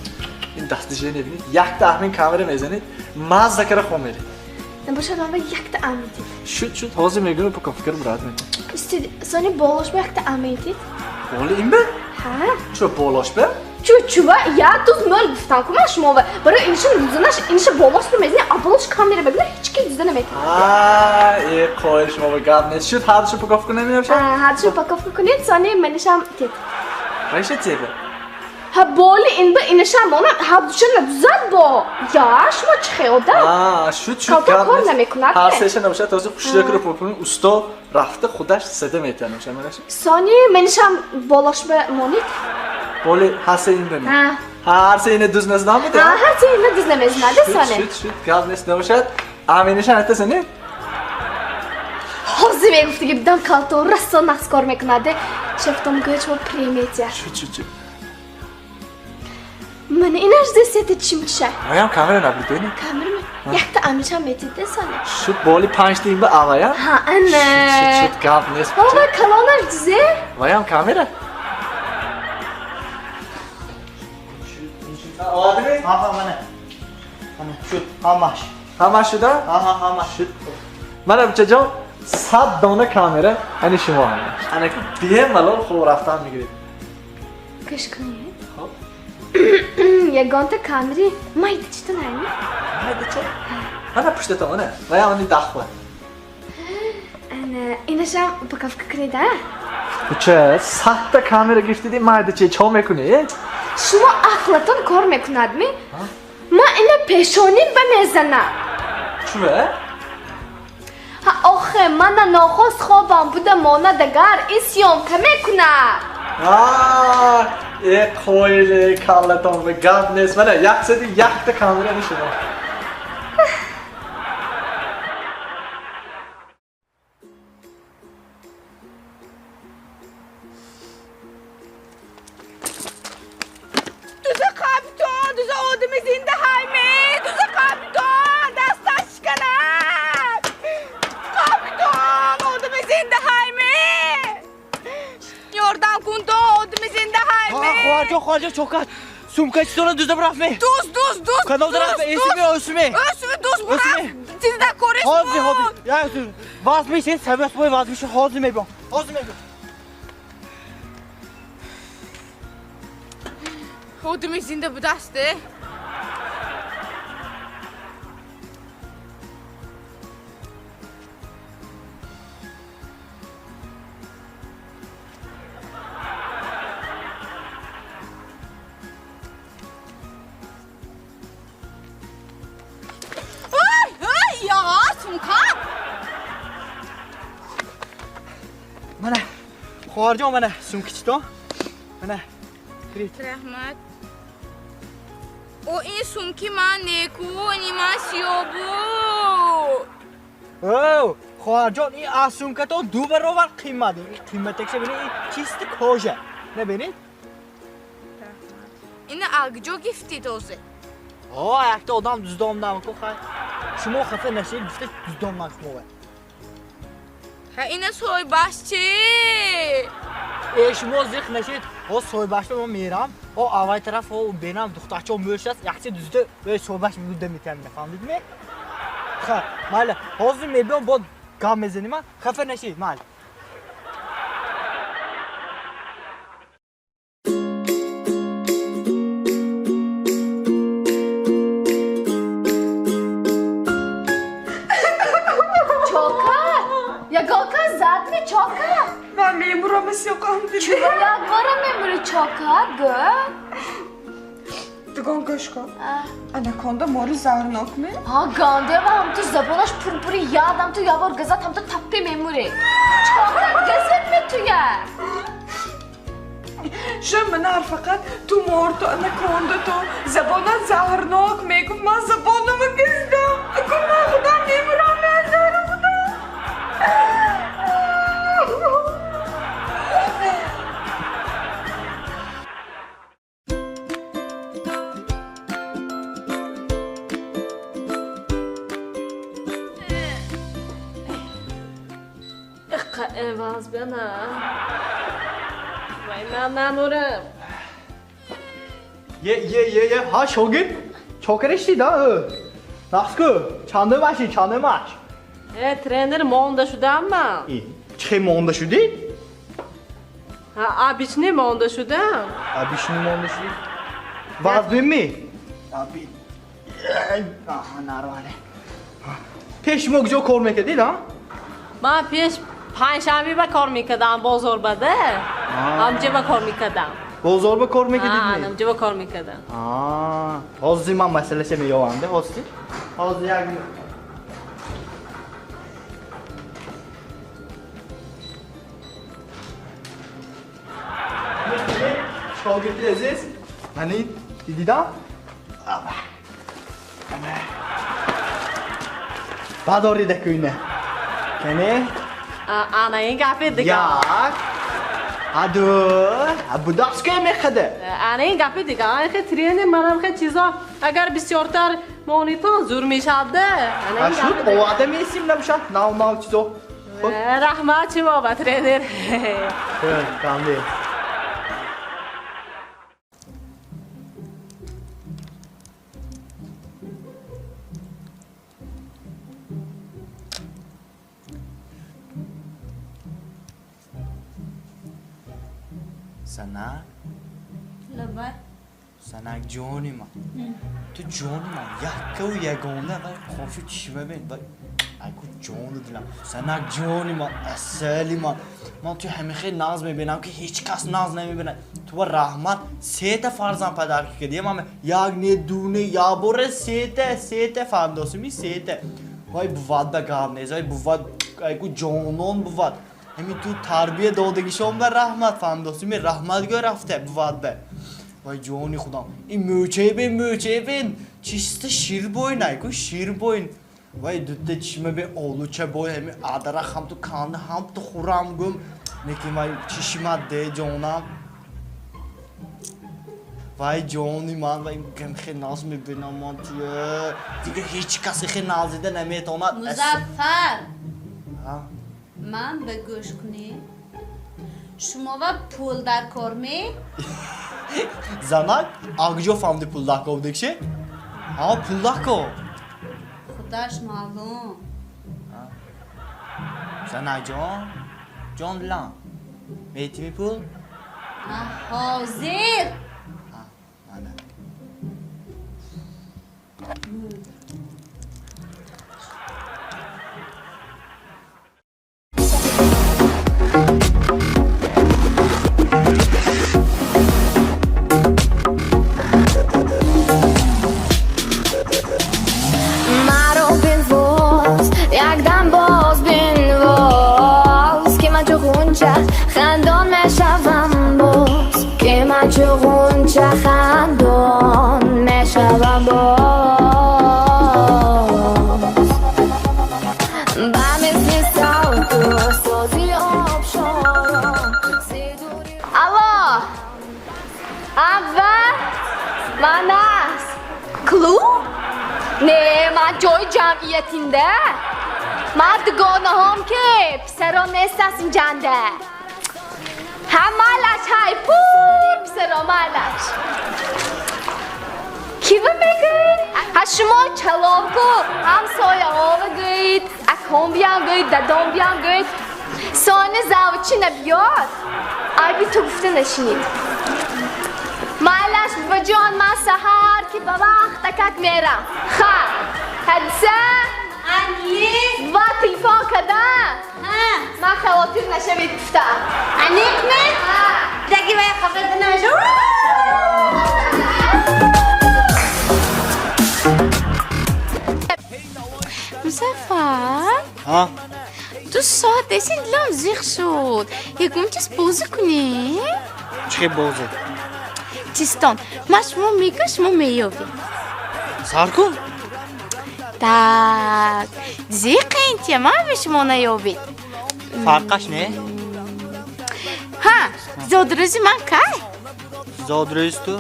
Ин дастнишида небинед, якта аҳмин камера мезанед, мазза кара хоб меред. Набошад, ман ба якта амидид. Шуд, шуд, ҳозир мегӯям, упаковка брат мекунам. Истид, сони болош ба якта амидид. Боли ин ба? Ҳа. Чо болош ба? Чу, чува, я туз мӯл гуфтам, ку ман шумо ва. Барои инша дузанаш, инша болош ба мезани, а болош камера бигна, ҳеч ки дуза наметавонад. А, э, қоил шумо ба гап нест. Шуд, ҳардуш упаковка намеёшад? А, ҳардуш упаковка кунед, сони манишам тет. Вайша теба? Ҳа, боли ин ба инашам монам, ҳардуша надузад бо. Я, шумо чӣ хел одам? А, шуд, шуд, Калта гап кор нест. намекунад, Ҳар не? сеша набошад, тоза хушрӯй кара упаковка, усто рафта худаш сада метавонад, набошад, манашам? Сони манишам болош ба монед. Боли ҳар се ин ба ми? Ҳа. Ҳар се ина дуз назнам биде? Ҳа, ҳар се ина дуз намезнад, Шуд, сони. шуд, шуд, гап нест, набошад. Аминашам ҳатта не? Ҳозир мегуфтаги бидам калто расо нақс кор мекунад. Шефтон гӯяд шумо премия. Шуд, шуд, шуд. Мана инаш десете чимча. Ваям камера наблюдение? Камера ме? Якта амичам метиде соне. Шуд боли 5 тинг ба авая? Ҳа, ана. Шуд, шуд, гап нест. Ҳа, калонаш дизе? Ваям камера? Овардӣ? Ҳа, ҳа, мана. Мана, шуд, ҳамаш. Ҳамаш шуда? Ҳа, ҳа, ҳамаш. Шуд. Мана бачаҷон, 100 дона камера ани шумо ҳамаш. Ана ки бемалол хоб рафтан мегиред. Гӯш кунед. Хоб. Ягонта камери майда чита найми? Майда ча? Мана пуштатон, мана. Ваям ани дахва. Ана, инашам упаковка кунед, а? Буча, 100 та камера гирифтиди майда чи чо мекунед? Шумо ақлатон кор мекунад ми? Ман ина пешоним ба мезанам. Чува? Ҳа, охе, мана нохост хобам буда монад агар ин съёмка мекунад. Э, қойле, каллатон ба гап нест. Мана 101 та камера ани шумо. Дуза капитон, дуза одами зинда ҳайме, дуза капитон, дасташ шиканад. Капитон, одами зинда ҳайме. Ёрдам кун то, одами зинда ҳайме. Хоҳарҷон, хоҳарҷон, чокат. Сумка чизона дузда бурафт ме? Дуз, дуз, дуз. Кадом тараф? Эсими, осуме? Осуме, дуз бурафт. Чизда кориш буд. Ҳозир, ҳозир. Я, вазмишен, сабас бой вазмишен, ҳозир мебиём. Ҳозир мебиём. Одами зинда будаст, э? Ой, ой, я, сумка. Мана, хоҳарҷон, мана, сумкичитон. Мана, кирит. Раҳмат. О, ин сумки ман неку, ини ман сиёҳ буд. О, хоҳарҷон, ин аз сумкатон 2 баробар қимат. Ин қиматакша бинед, ин чисти кожа. Набинед? Ина акҷо гифтид ҳозир? О, якта одам дуздомдам ку, хай. Шумо хафа нашед, гуфта дуздомдам шумо. Ҳа, ина соҳибаш чӣ? Э, шумо зиқ нашед, о соҳибашро ман мерам, о аввал тараф, о бенам духтарчо мӯшаст, якчи дузда, э соҳибаш мегӯ метиҳам, нафаҳмидед ме? Ха, майли, ҳозир мебиём, бо гап мезанем, хафа нашед, майли. Ягонка зад ми чока? Ман мемурам сиёқам дили. Чува якбора мемури чока, гӯ? Дугон гӯш кун. Анаконда мори заҳрнок ме? Ҳа, ганде ва ҳамту забонаш пурпури яд, ҳамту явор газад, ҳамту таппи мемури. Чока газад ме туя? Ша манар фақат ту мор ту анаконда ту забонат заҳрнок мегуфт, ман забонамро газидам. Аку ман худам мемурам, мезарам худам. Эваз бена. Вай, ман намурам. Е, е, е, е, ҳа, шогирд, чокара шидӣ, а? Нақс ку, чандум маши, чандум маш? Э, тренер монда шудам ман. И, чӣ хел монда шудӣ? Ҳа, обычный монда шудам. Обычный монда шудӣ? Вазбин ми? Аби. Аҳа, нормале. Пеш шумо куҷо кор мекардид, а? Ман пеш панҷшанбе ба кор мекардам, бозор бада. Ҳамҷа ба кор мекардам. Бозор ба кор мекардид? Ҳа, ҳамҷа ба кор мекардам. Ҳозир ман масъалаша меёвам, де, ҳозир? Ҳозир як шогирди азиз, мани дидидам? Бадорида кӯйна. Кане? Ана ин гапи дигар. Як, Аду, будас ки мехаде. Ана ин гапи дига, ай тренер манам хе чизо агар бисёртар монитон зур мешавад. Ана шуд овада месим набошад, нав нав чизо. Раҳмат шумо ба тренер. Камде. Санак? Лабай. Санак ҷони ман. Ту ҷони ман яккаву ягона вай қошу чишма бин вай айку ҷону дилам. Санак ҷони ман, асали ман. Ман ту ҳамихел нағз мебинам ки ҳеҷ кас нағз намебинад. Ту ба раҳмат сета фарзанд падарки кардӣ. Ман як не, ду не, як бора сета, сета фаҳмдосими сета. Вай бувад ба гап нест, вай бувад айку ҷонон бувад. Ҳамин ту тарбия додагишон ба раҳмат фаҳмдосими раҳмат гӯ рафта бувад ба. Вай ҷони худам. Ин мӯчае бин, мӯчае бин. Чиста ширбойн айку ширбойн. Вай дутта чишма бин олуча бой ҳамин адарах ҳам ту канда ҳам ту хӯрам гум. Лекин вай чишмат де ҷонам. Вай ҷони ман вай гамхе наз мебинам ман туя. Дигар ҳеҷ касе хе назида наметавонад. Музаффар. Ман ба гӯш кунӣ. Шумо ва пул дар кор ме? Занак, акҷо фаҳмди пул дар кор дегше? Ҳа, пул дар кор. Худаш маълум. Занак ҷон, ҷон дилам. Метими пул? Ҳозир. Мана. خندان میشوم باز که من چو غنچه خندان میشوم باز به مثل صوت و سازی آبشاران. Алло, абба, ман аст. Клуб? Не, ман ҷои ҷамъиятинда. Ман дугонаҳом ки писарон нест инҷанда. Ҳам малаш ҳай пур писаро малаш. Ки ба мегӯед? Ҳа шумо чаловку ҳамсояҳо гӯед, аком биям гӯед, дадом биям гӯед. Сони завчи набиёд. Айби ту гуфта нашинид. Малаш бабаҷон ман саҳар ки ба вақт акак мерам. Ха, ҳадиса? Ани? Ва телефон када? Ман хавотир нашавед гуфтам. Аниқ ме? Даги вай хабар намешав. Музаффар? Ҳа? 2 соат десин дилам зиқ шуд. Ягон чиз бозӣ кунем? Чӣ хел бозӣ? Чистон. Ман шумо мегӯям, шумо меёбед. Сар кун. Так, зиқен тия, ман бе шумо наёбед. Фарқаш не? Ҳа, зодрӯзи ман кай? Зодрӯзи ту?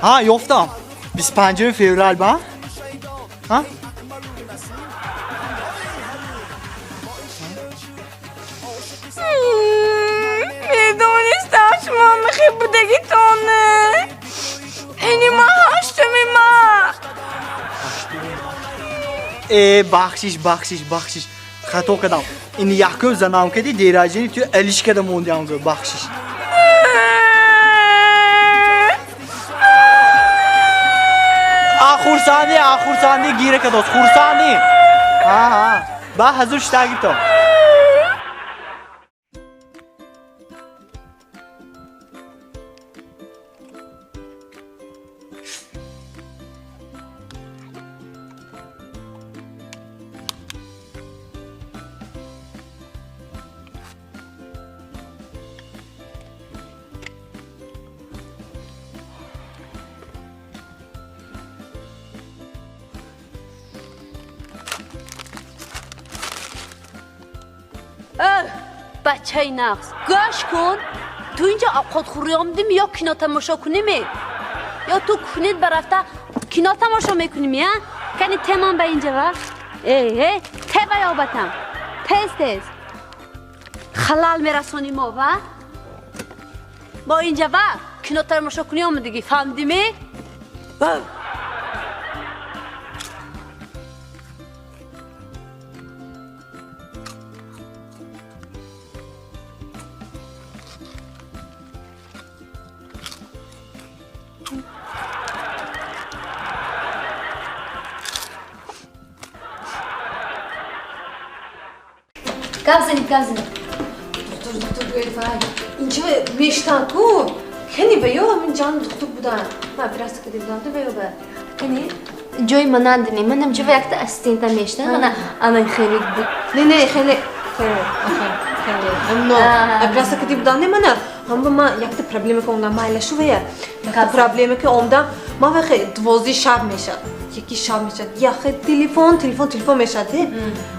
Ҳа, ёфтам. 25 феврал ба? Ҳа? Медонистам шумо мехе будагитоне. Ини ма 8 ма. Э, бахшиш, бахшиш, бахшиш. Хато кардам. Ин якум занам кади дераҷини ту алиш када мондиам гӯ, бахшиш. А хурсандӣ, а хурсандӣ гира кадост, хурсандӣ. Ҳа, ҳа. Ба ҳазур шитагито. Бачаи нағз, гӯш кун. Ту инҷа овқотхӯрӣ омадим ё кино тамошо кунем? Ё ту кунит барафта кино тамошо мекунем, я? Кани теман ба инҷа ва? Эй, эй, теба ёбатам. Тез тез. Халал мерасонӣ мо ва? Бо инҷа ва кино тамошо кунӣ омадагӣ, фаҳмидимӣ? Гап занед, гап занед. Доктор, доктор, гӯед вай. Инҷа мештан ку. Кани ва ё ҳамин ҷан доктор будан. Ман оператсия карда будам, ва ё ба. Кани? Ҷои мананд не. Манам ҷава якта ассистента мештан. Мана ана хеле буд. Не, не, хеле хеле, хеле. Но оператсия карда будам не мана. Ҳама ман якта проблема ки омдам, майла шу вая. Якта проблема ки омдам, ман вақте 12 шаб мешад. Яки шаб мешад. Яхе телефон, телефон, телефон мешад.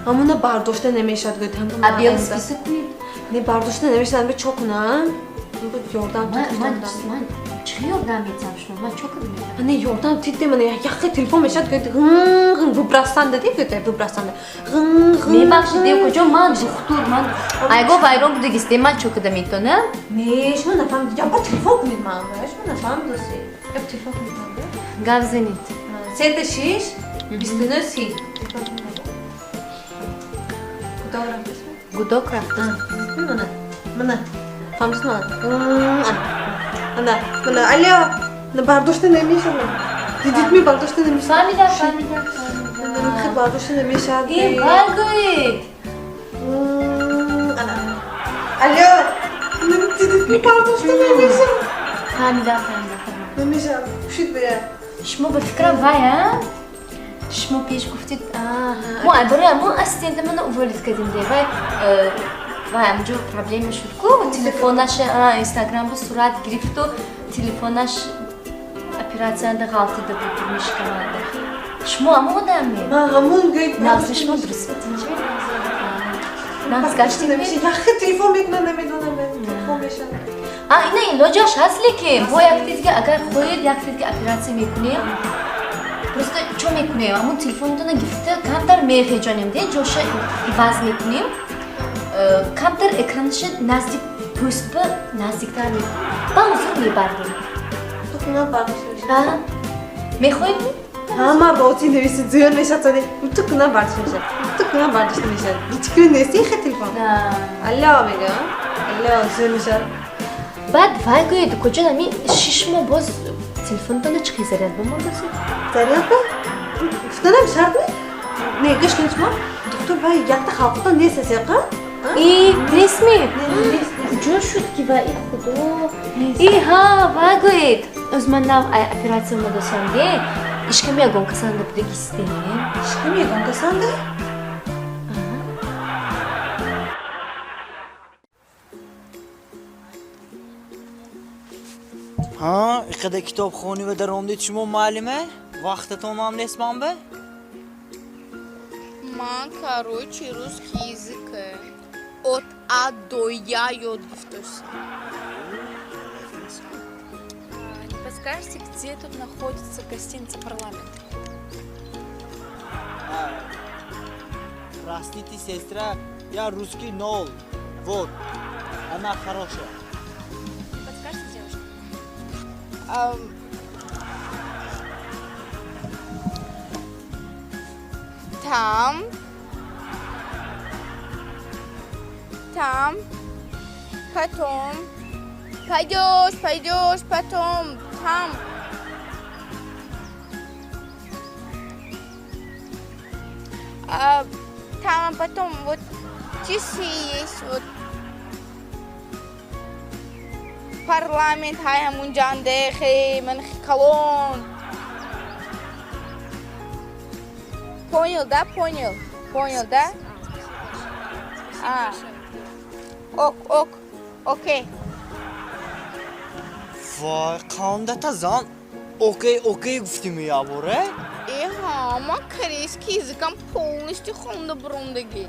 Ҳамуна бардошта намешад гӯяд. А бел список кунед? Не, бардошта намешад. Ман чо кунам? Ёрдам Ман чӣ ёрдам метиҳам шумо? Ман чо кунам? Не, ёрдам тидде ман яхе телефон мешад гӯяд. Ғын ғын выбрасанда ди гӯяд, выбрасанда. Ғын ғын. Мебахшед, куҷо ман духтур, ман айго вайрон будагист, ман чо када метонам? Не, шумо нафаҳмид. Як бор телефон кунед ман. Шумо нафаҳмидоси. Як телефон кунед ман. Гап занед. Сета шиш, 29 30. Гудок рафтаст? Гудок рафтаст. Мана, мана. Фаҳмидӣ мана? Ана, мана, алё. На бардошта намешавад. Дидид ми бардошта намешавад. Фаҳмидам, фаҳмидам, фаҳмидам. Хел бардошта намешавад. Э, вай гӯед. Ана. Алё. Дидид ми бардошта намешавад. Фаҳмидам, фаҳмидам, фаҳмидам. Намешавад. Пушид бая. Шумо ба фикрам вай, а? Шумо пеш гуфтед, мо барои мо ассистента мана уволить кардем де. Вай, вай амҷо проблема шуд ку, телефонаш инстаграм бо сурат гирифту телефонаш оператсияда ғалтида буд, мешикаманда. Шумо ҳамон одамед? Ман ҳамон гӯед. Нағзи шумо дуруст тинҷ? Нағз гаштед? Яхе телефон мекунад, намедонам, телефон мешавад. А, ина илоҷаш ҳаст, лекин бо як тизга агар хоҳед, як тизга оператсия мекунем. Просто чо мекунем? Ҳамон телефонтона гирифта камтар мехеҷонем, де ҷоша иваз мекунем. Камтар экранаша назди пӯстба наздиктар мекунем. Ба ҳузур мебардем. Мехоҳед? Ҳа, ман рози нависед, зӯр мешавад, сони. Ту кунам бардошта мешавад. Ту кунам бардошта мешавад. Ҳеҷ нест ин хе телефон. Алло мегӯям. Алло, зӯр мешавад. Баъд вай гӯед, куҷо ами 6 моҳ боз телефонтона чӣ хел заряд бимондасед? Заряд ба? Гуфтанам шарт не? Не, гӯш кунед шумо. Доктор, вай якта халқатон нест асеқа? И, нестми? Куҷо шуд ки вай, и худо? И ҳа, вай гӯед. Оз ман нав оператсия омадасам де. Ишками ягон касанда будагисте? Ишками ягон касанда? Ҳа, иқадар китобхонӣ ва даромдед шумо муаллима? Вақтатон ҳам нест ман ба? Ман, короче, русский язык от А до Я ёд гирифтосам. Не подскажете, где тут находится гостиница «Парламент»? Простите, сестра, я русский ноль. Вот, она хорошая. Не подскажете, девушка? Там, там, потом, пойдешь, пойдешь, потом, там. А, там, а потом вот часы есть, вот парламент ҳай ҳамунҷанде хе ман калон. Понял, да? Понял. Понял, да? А. Ок, ок. Окей. Вой, қандата зан окей, окей гуфтими яборе? Э, ҳа, ман корейский языкам полностью хонда буромдагӣ.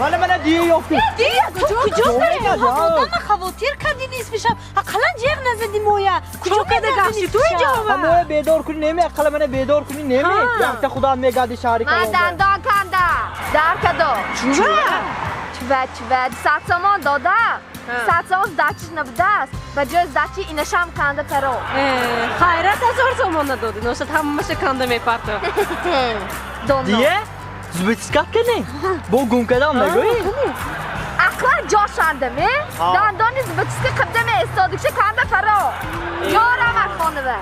Мана мана дия ёфтем. Дия куҷо куҷо одама хавотир кардӣ нисфи шаб. Ақаллан ҷеғ назадӣ моя. Куҷо када гашти ту инҷо? Моя бедор кунӣ неми, ақалла мана бедор кунӣ неми. Якта худат мегади шаҳри калон. Ман дандон канда. Дар кадо. Чува? Чува, чува. 100 сомон дода. 100 сомон сдачиш набудааст. Ба ҷои сдачи инашам канда паро. Хайрат 1000 сомон надодӣ. Ношад ҳамаша канда мепарто. Доно. Дия? Зубочистка кардем? Бо гум кардам нагӯӣ? Ақлан ҷошанда ме? Дандони зубочистка қибда меистодикша канда паро. Ҷо равад хонава.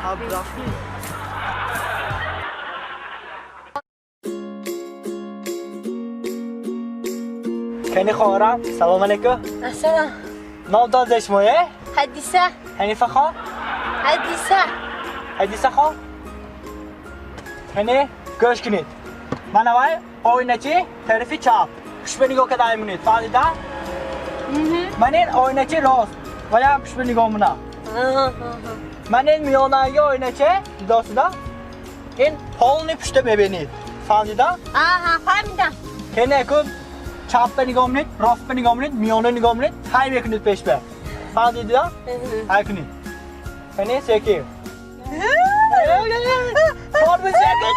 Кани хоҳарам, салом алейкум. Ассалом. Ном дод шумое? Ҳадиса. Ҳанифа хон? Ҳадиса. Ҳадиса хон? Кани гӯш кунед. Мана вай оиначи тарафи чап. Пушба нигоҳ карда мемонед. Фаҳмида? Ман ин оиначи рост. Ваям пушба нигоҳ мунам. Ман ин миёнаги оиначи дидосида? Ин полни пушта мебинед. Фаҳмида? Аҳа, фаҳмидам. Кани акун чапба нигоҳ мунед, ростба нигоҳ мунед, миёна нигоҳ мунед, ҳай мекунед пешба. Фаҳмидида? Ҳай кунед. Кани секи. Тормоз секи.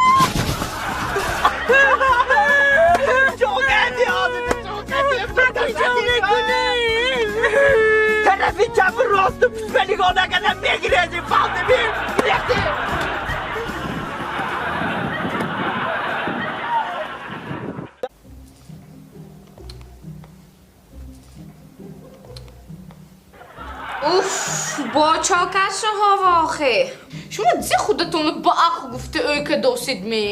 Тарафи чапу росту пушба нигоҳ накарда мегирезӣ, фаҳмидӣ? Гирехтӣ. Уф, бо чокар шуҳо вохе. Шумо зи худатонро ба ақл гуфта ӯ кадосид ме?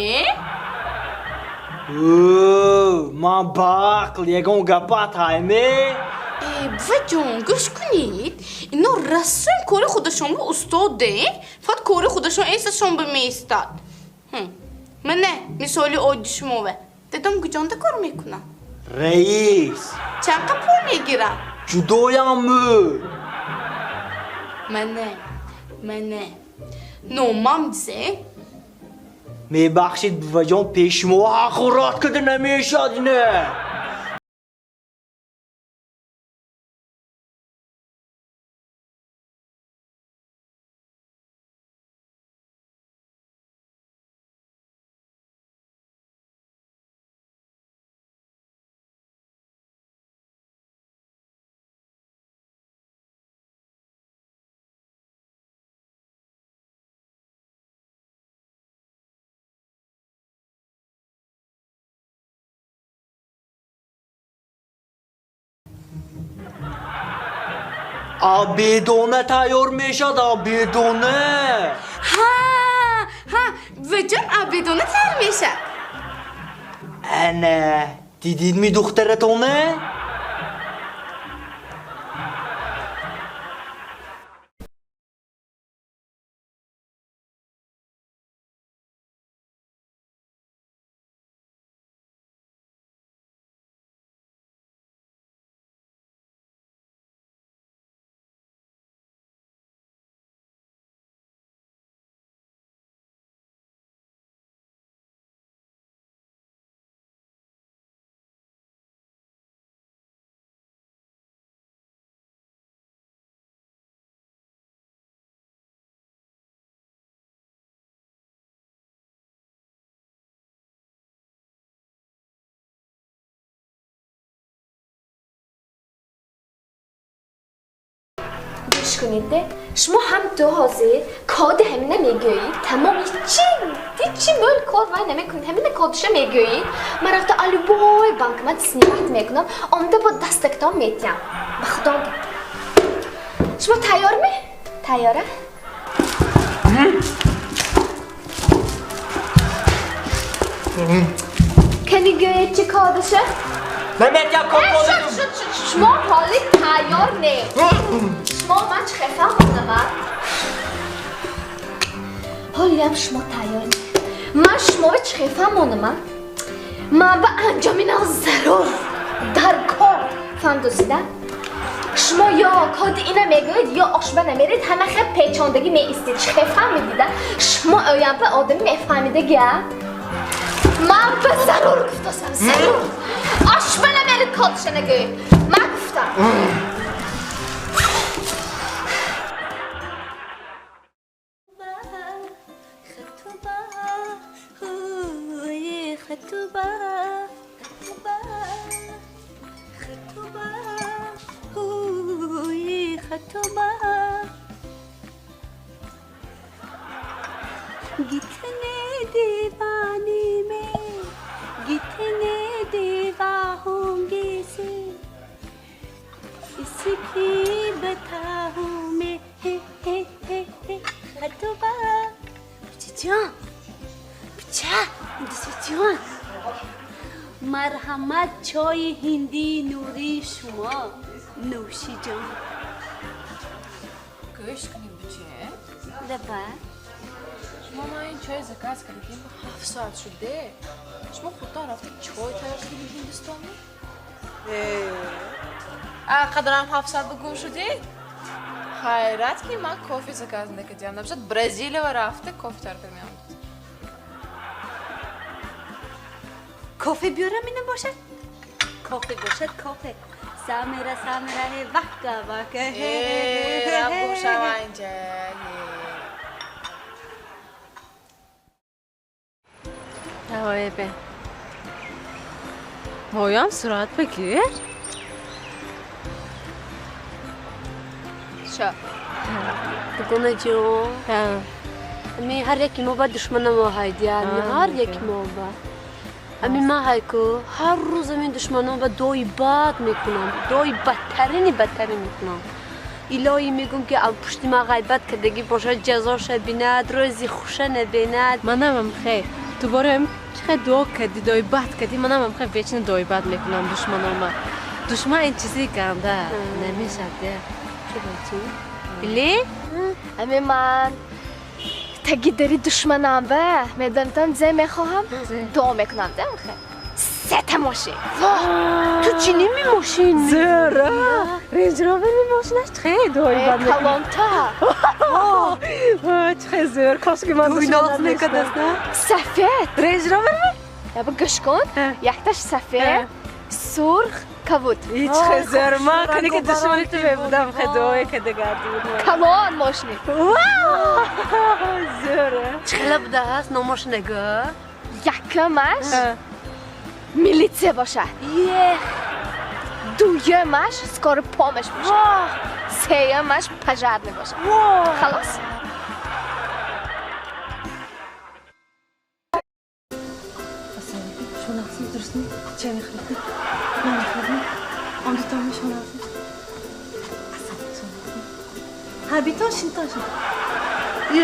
Ман ба ақл ягон гапат ҳайме? Буваҷон, гӯш кунед. Ино расм кори худашонро устоде, фақат кори худашон эсашон ба меистад. Мане, мисоли оддӣ шумове. Дадом куҷонда кор мекунам? Раис. Чанд қа пул мегирам? Ҷудоям мӯ. Мане, мане. Номам зе? Мебахшид, буваҷон, пеши шумо ҳақорат карда намешад не. Абедона тайёр мешад, абедона. Ҳа, ҳа, буваҷон, абедона тайёр мешад. Ана, дидидми духтаратона? Гӯш кунед, шумо ҳам ту ҳозир коди ҳамина мегӯед, тамом ҳичи ҳичи мӯл кор вай намекунед, ҳамина кодиша мегӯед. Ман рафта а любой банкомат снимать мекунам, омда бо дастактон метиҳам. Ба худо гап. Шумо тайёрме? Тайёра? Кани гӯед чӣ кодиша? Наметиҳам код кодиша. Шумо ҳоли тайёр не. Шумо ман чӣ хел фаҳмонама? Ҳолиам шумо тайёр не. Ман шуморо чӣ хел фаҳмонама? Ман ба анҷоми нав зарур дар кор фаҳмдозида? Шумо ё коди ина мегӯед, ё ошба намеред, ҳама хел печондагӣ меистед. Чӣ хел фаҳмидида? Шумо оямпа одами мефаҳмидагия? Ман ба зарур гуфтасам, зарур. Ошпана мери кодша нагӯй. Ман гуфтам. कितने दीवाने में कितने दीवा होंगे से इसकी बताऊं मैं हे हे हे हे खतबा बच्चा बच्चा बच्चा मरहमत चोई हिंदी नूरी शुमा नौशी जान гӯш кунед буче. Лаба. Шумо ман ин чой заказ кардем, 7 соат шуде. Шумо худтон рафта чой тайёр кардед Ҳиндустонӣ? А қадарам 7 соат гум шудед? Хайрат ки ман кофе заказ накардам. Набошад Бразилиява рафта кофе тайёр карда меомадед. Кофе биёрам ина бошад? Кофе бошад, кофе. Самера самера ҳе вака вака ҳе. Рафт гум шава инҷа. Давай бе. Воям сурат бигир. Ша. Дугона ҷон. Ами ҳар яки мо ба душмана мо ҳайдия. Ами ҳар яки мо ба. Ами ман ҳайку ҳар рӯз ами душманон ба дуои бад мекунам. Дуои бадтарини бадтарин мекунам. Илоҳӣ мегӯм ки ав пушти ман ғайбат кардагӣ бошад, ҷазоша бинад, рӯзи хуша набинад. Манамам хел. Ту борем чӣ дуо кардӣ, дуои бад кардӣ, манамам хел вечно дуои бад мекунам душманома. Душман ин чизи ганда намешад. Били? Ами ман таги дари душманам ба медонитам зе мехоҳам, дуо мекунам де хел. Сета мошин. Ту чӣ ними мошин? Зӯра. Рейндж Ровер мошинаш чӣ дуои бад мекунам. Калонта. Чӣ зӯр. Кошки ман душманат мекардаст, на? Сафед. Рейндж Ровер ми? Яба гӯш кун. Якташ сафед, сурх, кабуд. Чӣ зӯр. Ман кани ки душмани ту мебудам, хе дуое када гарди буд. Калон мошини. Зӯра. Чӣ хела будааст номош нагӯ? Якумаш милитсия бошад. Ех. Дуюмаш скоро помощь бошад. Сеюмаш пожарный бошад. Халос. Дурустми? Чай мехӯред? Ман мехӯрам. Он дутон мешоназм. Асал мешоназм. Ҳа битон шинтон шин.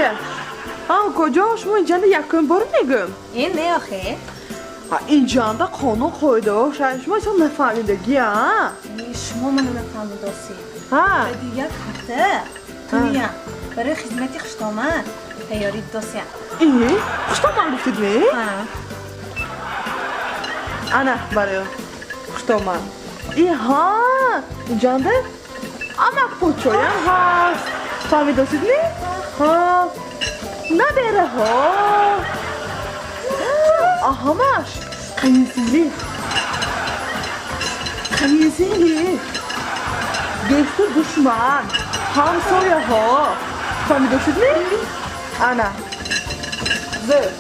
Е. А куҷо шумо инҷанда якум бор мегӯм? Ин не охе. А инҷанда қонун қоидаҳо шояд шумо исо нафаҳмидагӣ, а? Шумо мана нафаҳмидосед. Ҳа. Баъди як ҳафта туя барои хизмати хуштомад тайёрӣ досям. И? Хуштомад гуфтед ме? Ҳа. Ана барои хуштомад. И ҳа, инҷанда амак почоям ҳаст. Фаҳмидосед ме? Ҳа. Набераҳо. Ҳамаш қанизили. Қанизили. Дӯсту душман, ҳамсояҳо. Фаҳмидосед ме? Ана. Зӯр.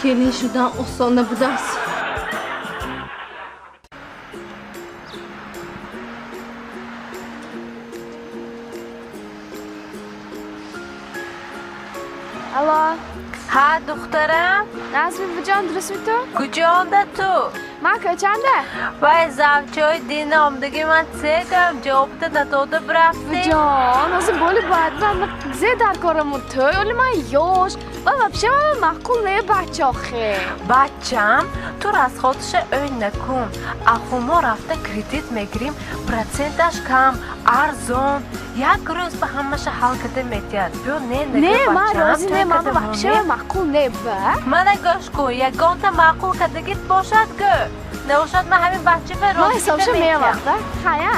Келин шудан осон набудааст. Алло. Ҳа, духтарам. Назми буҷон, дурустми ту? Куҷонда ту? Ман кӯчанда. Вай, завчои дин омдагӣ ман цегам, ҷавобта надода бирафтӣ. Буҷон, ҳозир боли бояд ман Зе дар корому тӯй, оли ман ёш. Ва вообще ман маъқул не бача охе. Бачам, ту расходша ӯй накун. Аху мо рафта кредит мегирим, проценташ кам, арзон. Як рӯз ба ҳамаша ҳал карда метиҳад. Биё не нагӯ Не, ман бачам, розӣ не, тӯй ман карда вообще монем. маъқул не ба. Мана гӯш кун, ягонта маъқул кардагит бошад гӯ. Набошад ман ҳамин бача ба Ман розӣ ҳисобша карда метиҳам. меоварда. Хая.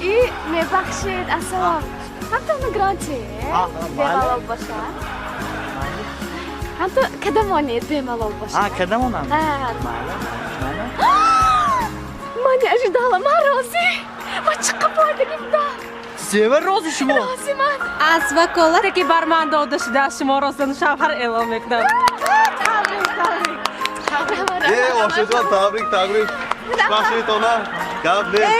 И мебахшед, ассалом. Ҳамтони гранти. Бемалол бошад. Ҳамто кадамонед бемалол бошад. А, кадамонам? Ҳа. Майли, майли. Ман не ожидала, ман розӣ. Ман чиққа бойдагим да. Сева розӣ шумо? Розӣ ман. Аз ваколате ки бар ман дода шудааст, шумо розану шавҳар эълон мекунам. Табрик, табрик. Е, ошиқон, табрик, табрик. Хушбахт гап нест.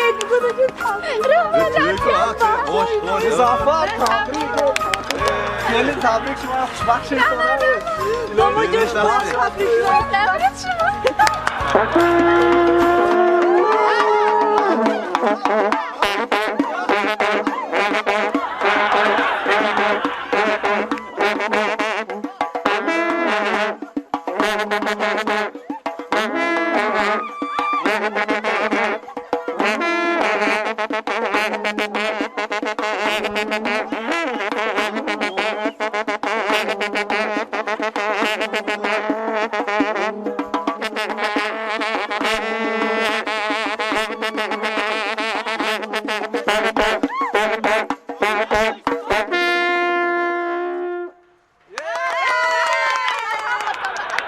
Музаффар, табрик. Келин, табрик, шумо хушбахт шудед. Табрик шумо.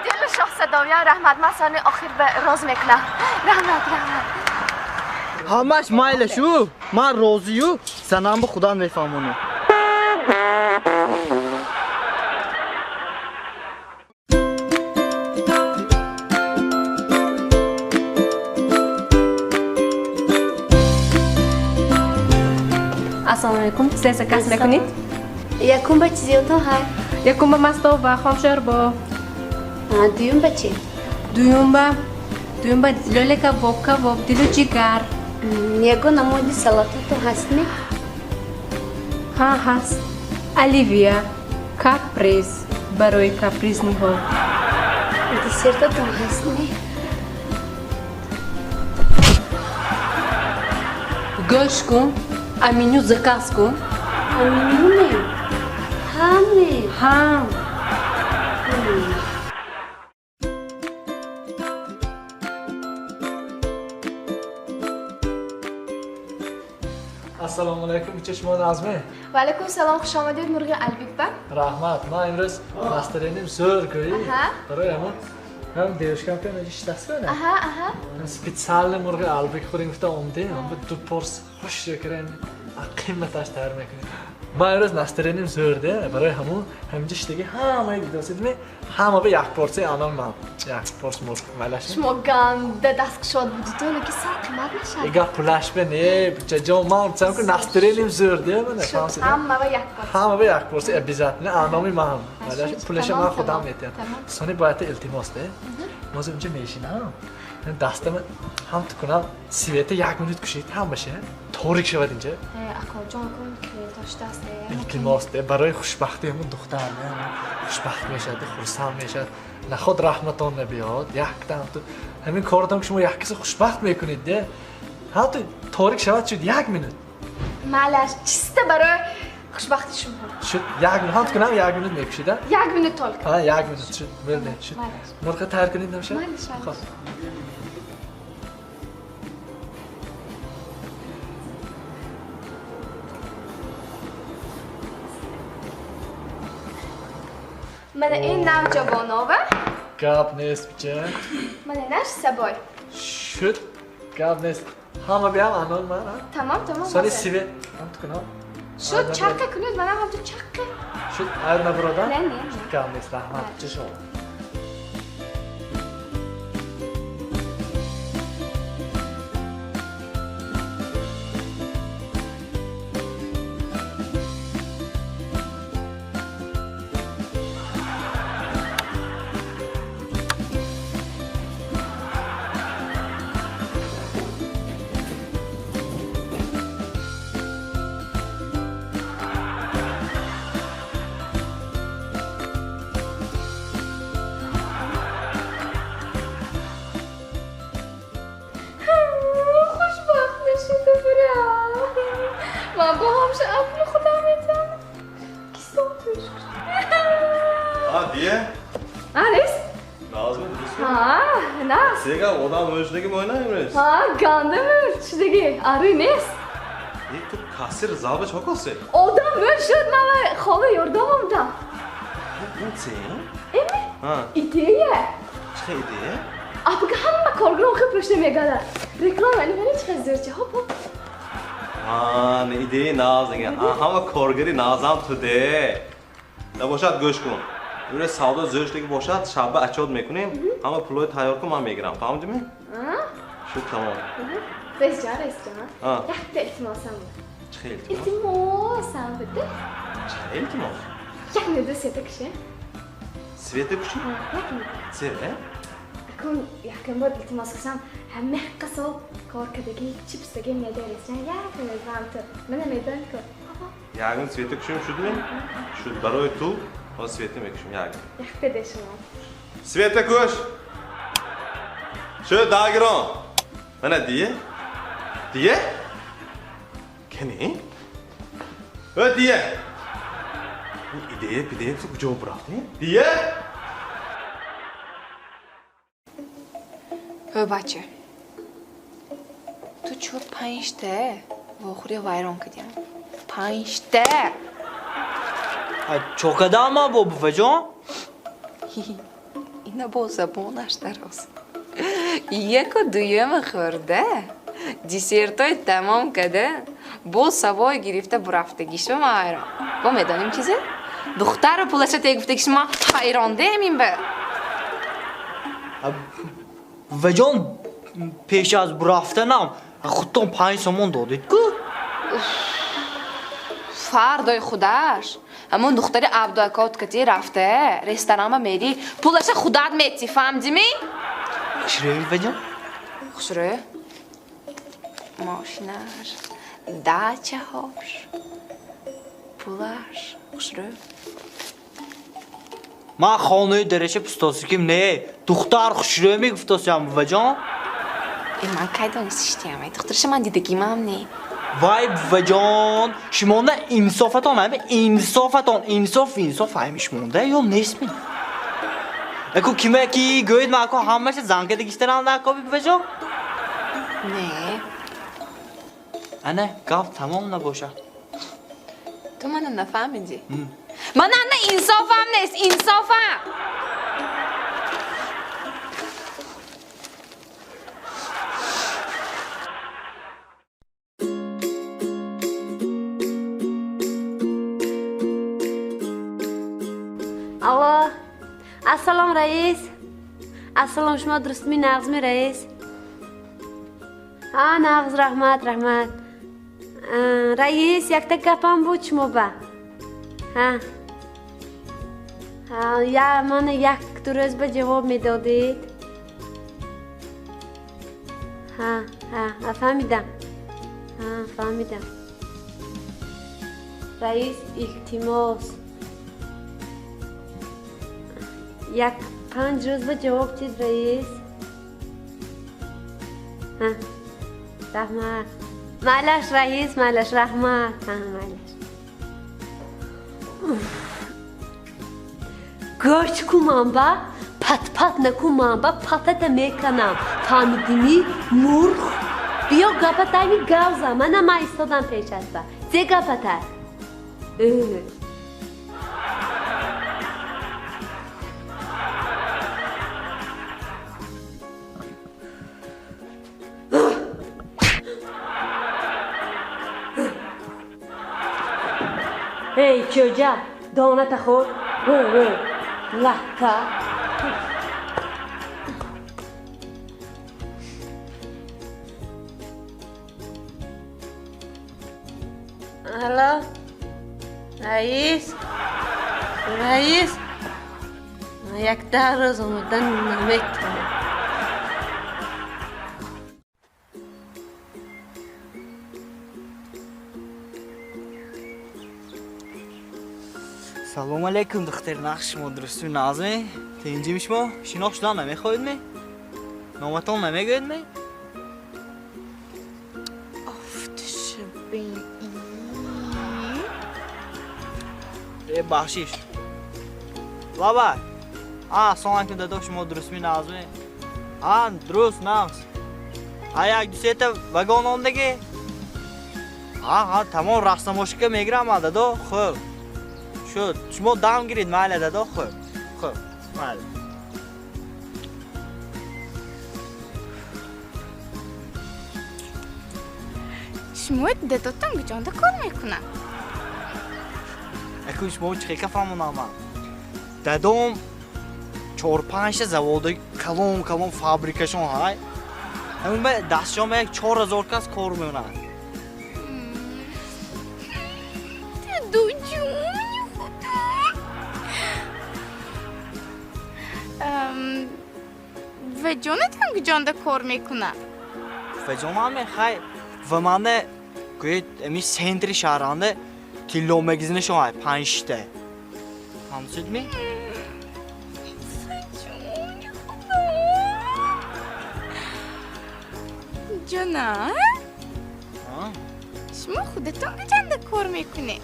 Дили шоҳсадовиён раҳмат, ман сони охир ба роз мекунам. Раҳмат, раҳмат. Ҳамаш майла шу, ман розию, занам ба худам мефаҳмонам. Ассалому алайкум. Се заказ мекунед? Якум ба чизиётон ҳай? Якум ба мастова, хомшорбо. Дуюм ба чӣ? Дуюм ба лёле кабоб, кабоб, дилу ҷигар. Ягон намуди салатотон ҳастми? Ҳа, ҳаст. Оливия, каприз барои капризниҳо. Десертотон ҳастми? Гӯш кун, аминю заказ кун. Аминюме? Ҳаме? Ҳа. Ассалому алайкум, чӣ шумо назме? Ва алайкум салом, хуш омадед мурғи Албикба. Раҳмат, ман имрӯз настроением зӯр гӯӣ. Аҳа. Барои ҳамон ҳам девушкам ки меҷи шитаст кунад. Аҳа, аҳа. Специально мурғи Албик хӯрем гуфта омадем, ҳам ду порс хуш шукрем, қиматаш тайёр мекунем. Ман имрӯз настроением зӯр де, барои ҳамон ҳаминҷа шидаги ҳамаи дидосид ме, ҳама ба як порсияи анон ман. Як порс мурғ малаш. Шумо ганда дасткушод будед, оне ки сар қимат мешавад. Эга пулаш бе не, бачаҷон, ман гуфтам ки настроением зӯр де, мана фаҳмидед? Ҳама ба як порсия. Ҳама ба як порсия обязательно аноми ман. Малаш пулаша ман худам метиҳам. Тамом. Сони бояд илтимос де. Моз инҷа мешинам. Дастама ҳам тукунам, света як минут кушид ҳамаша. Торик шавад инҷа. Акоҷон, кун клиентош даст де. Илтимос де, барои хушбахтии ҳамон духтар, не, ҳамон хушбахт мешавад, хурсанд мешавад. Наход раҳматон набиёд, якдам ту ҳамин коротон ки шумо як киса хушбахт мекунед, де. Ҳам ту торик шавад шуд як минут. Малаш, чиста барои хушбахти шумо. Шуд як минут, ҳам тукунам як минут мекушид, а? Як минут только. Ҳа, як минут шуд, мелне, шуд. Малаш. Мурға тайёр кунед намешавад? Малаш, малаш. Хоб. Мана ин навҷавонова. Гап нест, бича. Мана наш сабой. Шуд, гап нест. Ҳама биям анон ман, а? Тамом, тамом, Сони ҳозир. свет, ҳам тукунам. Шуд чаққа кунед, манам ҳам ту чаққа. Шуд айр набурода? Не, не. Шуд гап нест, раҳмат. Чӣ шуд? Ари нест. Ту кассир залба чо косе? Одам мӯл шуд, ман ва хола ёрдам омдам. Ин це? Эми? Идея. Чӣ идея? Апага ҳама коргарон хел пушта мегардад. Реклама ини мани чӣ хел зӯрча? Хоп хоп. Ҳа, не идеяи нағз диган. Ҳама коргари нағзам туде. Набошад гӯш кун. Имрӯз савдо зӯр шудаги бошад, шаба отчёт мекунем. Ҳама пулҳои тайёр кун, ман мегирам. Фаҳмидӣ? Шуд тамом. Раисҷон, раисҷон. Якта илтимосам буд. Чӣ илтимос? Илтимосам буд. Чӣ илтимос? Як минута света куши. Света куши? Як минута. Чера? Акун якум бор илтимос кушам, ҳама ҳаққа сол кор кардагӣ, чипсдаги меда раисҷон, як минут вам ту. Мана медонӣ ку. Ягон света кушим шудми? Шуд барои ту, он света мекушим ягон. Якта де шумо. Света куш. Шуд дагирон. Мана дие. Дие? Кани? Ө дие. Идея, идея ту куҷо бурафтӣ? Дие? Ҳо бача. Ту чор панҷта вохӯрия вайрон кардиям. Панҷта! Чо кардам ман бо буваҷон? Ина бо забонаш дароз. Яку дуюма хӯрда, десертҳои тамом карда, боз савой гирифта бурафтагишма ман ҳайрон. Бо медонем чизе? Духтару пулаша те гуфтагишма ҳайрондем ин ба. Буваҷон, пеш аз бурафтанам худтон 5 сомон додед ку? Фардои худаш ҳамон духтари Абдуакот кати рафта ресторанба мери, пулаша худат мети, фаҳмидимӣ? Хушрӯй буваҷон? Хушрӯй? Мошинаш, дачаҳош, пулаш, хушрӯй. Ман хонаи дараша пустосиким не, духтар хушрӯй мегуфтосиям буваҷон. Ман кай донистиштиям, духтараша ман дидагимам не. Вай буваҷон, шумона инсофатон, ҳами инсофатон, инсоф, инсоф ҳами шумонда ё нестми? Аку кима ки гӯед ман аку ҳамаша занга дагиштарам накоби буваҷон? Не. Ана гап тамом набошад. Ту мана нафаҳмидӣ. Мана ана инсофам нест, инсофам! Алло, ассалом раис. Ассалом, шумо дурустми, нағзми раис? А, нағз, раҳмат, раҳмат. Раис, якта гапам буд шумо ба. Ҳа. Я мана як ду рӯз ба ҷавоб медодед. Ҳа, ҳа, фаҳмидам. Ҳа, фаҳмидам. Раис, илтимос. Як 5 рӯз ба ҷавоб тид, раис. Ҳа, раҳмат. Майлаш, раис, майлаш, раҳмат. Ҳа, майлаш. Гӯш кун ба, пат-пат накун ман ба, патата меканам. Фаҳмидимӣ, мурғ? Биё гапатайми гавза, мана ман истодам пешат ба. Зе гапатай? Эй, чӯҷа, доната хӯр. Рӯ, рӯ. Лакка. Алло, раис, раис, як 10 рӯз омадан наметавонам. Салом алейкум, духтар нақш шумо дурусту назме? Тинҷими шумо? Шинохт шудан намехоҳед ме? Номатон намегӯед ме? Э, бахшиш. Лаба. А, салом алейкум, дадо, шумо дурустми назме? А, дуруст, нақс. А, як ду сета вагон омдаги? А, а, тамом рақснамошика мегирам, а, дадо, хуб. Шуд, шумо дам гиред, майла, дадо, хуб. Хуб, майла. Шумо дадотон куҷонда кор мекунад? Акун шумо чӣ хека фаҳмонам ман? Дадом 4-5 та заводи калон калон фабрикашон ҳай. Ҳамин ба дастшон ба як 4000 кас кор мекунад. Дадоҷони худо. Ва ҷонатон куҷонда кор мекунад? Ва ҷонам хай ва мане гӯед ами центри шаҳранда тилло магазинашон ҳай 5 та. Фаҳмидед ми? Ҷона, шумо худатон куҷонда кор мекунед?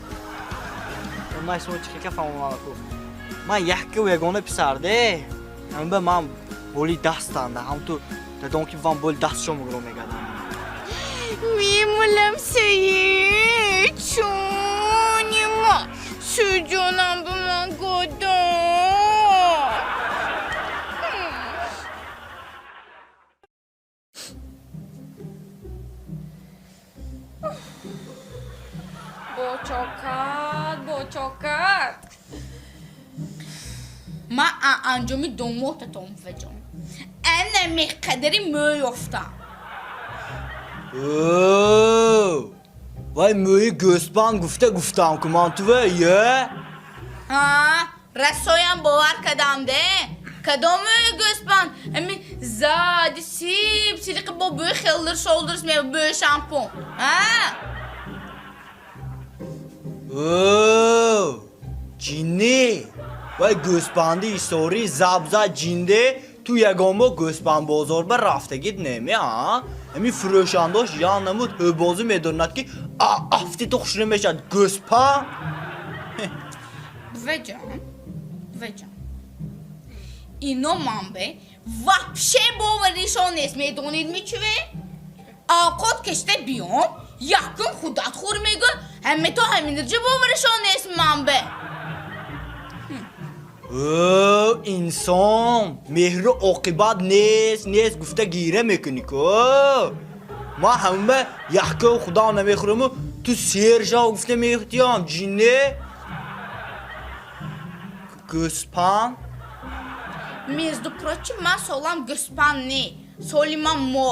Ман шумо чӣ хека фаҳмонам ку? Ман якку ягона писарде. Ҳамин ба ман боли дастанда, ҳам ту дадом ки ван боли дастшо мегӯро мегардам. Мемолам сае, чуни ма, суҷонам ба ман годон. Бочокат, бочокат. Ман анҷоми домотатон ваҷон. Ана меқадари мӯй ёфтам. Вай мӯи гӯсбанд гуфта гуфтам ку ман тува, е? Ҳа, расоям бовар кардам де. Кадом мӯи гӯсбанд? Ами зади сип силиқи бо бӯи хелдир шолдирс ме бӯи шампун. Ҳа? Ҷинни! Вай гӯсбанди истори забза ҷинде ту ягон бо гӯсбанд бозор ба рафтагид неме, а? Ами фурӯшандош ян намуд ҳӯбозӣ медонад ки афти ту хуш намешавад гӯспа. Буваҷон, буваҷон. Ино манбе вообще боваришон нест, медонед ми чуве? Авқот кашта биём, якум худат хӯр мегӯ, ҳаме то ҳаминирҷа боваришон нест манбе. Инсон меҳру оқибат нест, нест гуфта гира мекунӣ ку. Ман ҳама якку худам намехӯраму ту сер шав гуфта мехтиям, ҷинне. Гӯспанд? Между прочим, ман солам гӯспанд не, соли ман мо.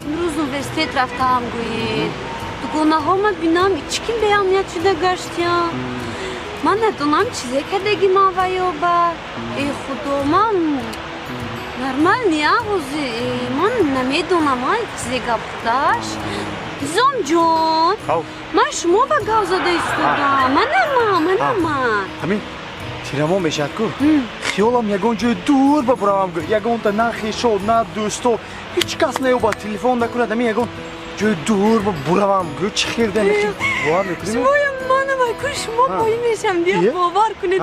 Имрӯз университет рафтаам гӯед. Дугонаҳо ма бинам, чӣ ким беамният шуда гаштиям. Ман надонам чизе кардаги ман ваёба. Э худо, ман нормал неа ҳозир. Ман намедонам чизе гап худаш. Низомҷон, ман шумо ба гап зада истодам. Манама, манама. Ҳамин тирамо мешавад ку. Хиёлам ягон ҷои дур ба буравам гӯ. Ягонта на хешо, на дӯсто, ҳеҷ кас наёбад, телефон накунад, ҳамин ягон ҷои дур ба буравам гӯ. Чӣ хел дем бовар мекунӣ? Шумоям манам ку шумо пои мешам, дия бовар кунед.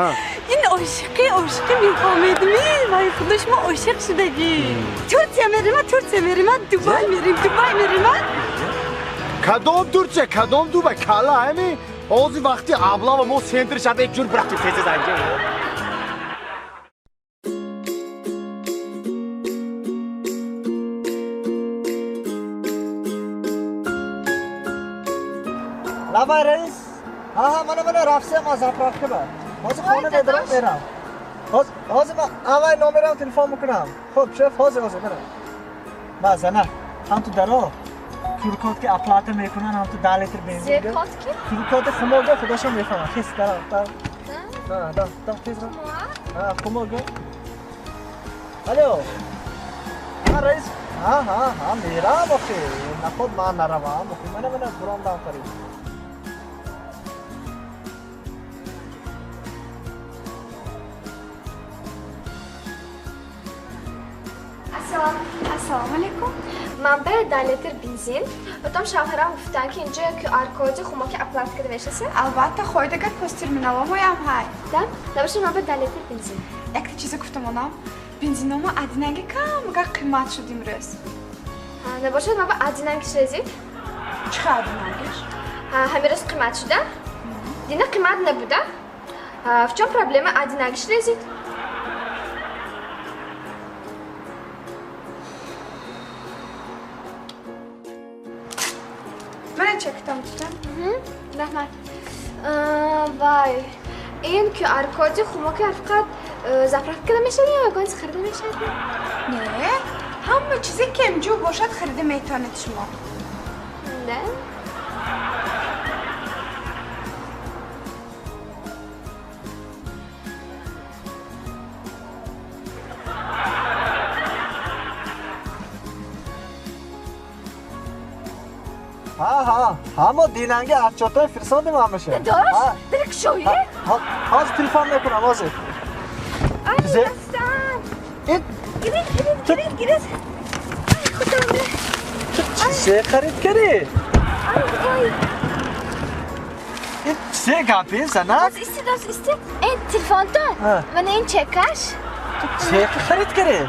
Ин ошиқӣ, ошиқӣ мефаҳмедми? Вай худо, шумо ошиқ шудагӣ. Турсия мерима, Турсия мерима, Дубай мерим, Дубай мерима. Кадом Турсия, кадом Дубай? Кала ҳами? Ҳозир вақти аблава мо центри шаҳр як ҷур бирахтем тез тез анҷа. Лабай раис. Ҳа, мана рафтам аз заправка ба. Ҳозир хона медарам мерам. Ҳозир ман аввал номерам телефон мекунам. Хуб, шеф, ҳозир мана. Ма зана, ҳам ту даро кюр-код ки оплата мекунан, ҳам ту 10 литр бензин. Зер-код ки? Кюр-код хумога худашон мефаҳманд. Хес даро, дар. Да, да, да, тез ра. Ҳа, хумога. Алло. Ҳа, раис. Ҳа, ҳа, ҳа, мерам охи. Наход ман наравам охи. Мана буромдам қариб. Ассалому алейкум. Ман ба 10 литр бензин. Потом шавҳарам гуфтанд ки инҷо QR-коди хумоки оплата карда мешаса. Албатта, хойдагар посттерминалҳоям ҳай. Да? Набошад ман ба 10 литр бензин. Якта чиза гуфтам онам. Бензинома адинанги камагар қимат шуд имрӯз. Набошад ман ба адинанги шезид. Чӣ хел адинангиш? Ҳамин рӯз қимат шуда? Дина қимат набуда? В чём проблема адинанги шезид? Мана чектам тутам. Раҳмат. Вай, ин QR-коди хумоки фақат заправка карда мешавад ё ягон чиз харида мешавад? Не, ҳама чизе кемҷӯ бошад харида метавонед шумо. Да? Ҳа, ҳа, ҳамо динанги отчётҳои фирсондем ҳамаша. Додаш, дили кушоӣ? Ҳозир телефон мекунам, ҳозир. Ай, дастам. Гирид, гирид, гирид, гирид. Ай, худо. Чизе харид кардӣ? Ай, ой. Ин чизе гапи, занак? Исти, дос, исти. Ин телефонтон. Мана ин чекаш. Чизе харид кардӣ?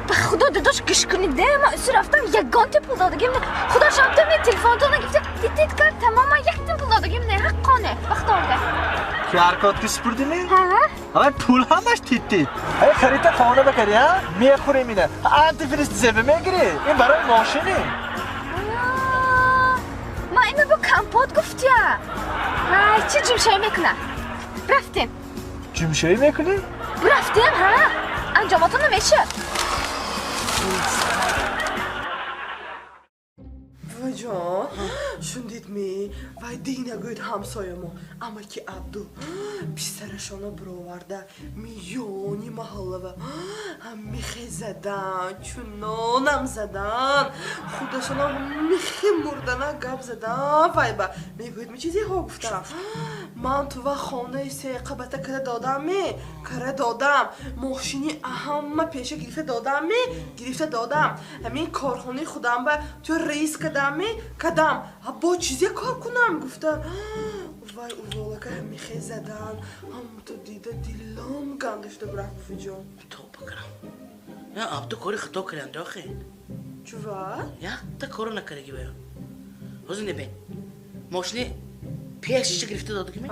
Ба худо додаш гӯш кунед, ман усу рафтам ягонта пул додагим не. Худо шабта мен телефонтона гирифта тит кард тамоман якта пул додагим не, ҳаққоне вақтонда. QR-код ки супурдими? Ҳа. Ҳамаи пул ҳамаш тит-тит. Ҳай харида хона бакари, ҳа? Мехӯрем ина. Антифриз зеба мегирӣ. Ин барои мошини. Ман ина бо компот гуфтия. Ҳай, чӣ ҷумшоӣ мекунам? Рафтем. Ҷумшоӣ мекунӣ? Рафтем, ҳа. Анҷомотон намешад. Ваҷон, шундидми? Вай дина гӯяд ҳамсоямо, амаки Абду писарашона бироварда миёни маҳаллава михе задан, чунонам задан, худашона михе мурдана гап задан. Вай ба мегӯяд ми чизеҳо гуфтам. Ман тува хонаи сеқабата кара додамме, кара додам, мошини ҳама пеша гирифта додамме, гирифта додам. Ҳамин корхонаи худам ба ту раис кадамме, кадам. Бо чизе кор кунам гуфта. Вай уволака михе задан, ҳамто дида дилам ганда шуда бурафт буфиҷон. Тоба кардам. Я Абду кори хато карданд охи. Чува? Якта коро накардаги баё. Ҳозир небин. Мошини пешиша гирифта додагими?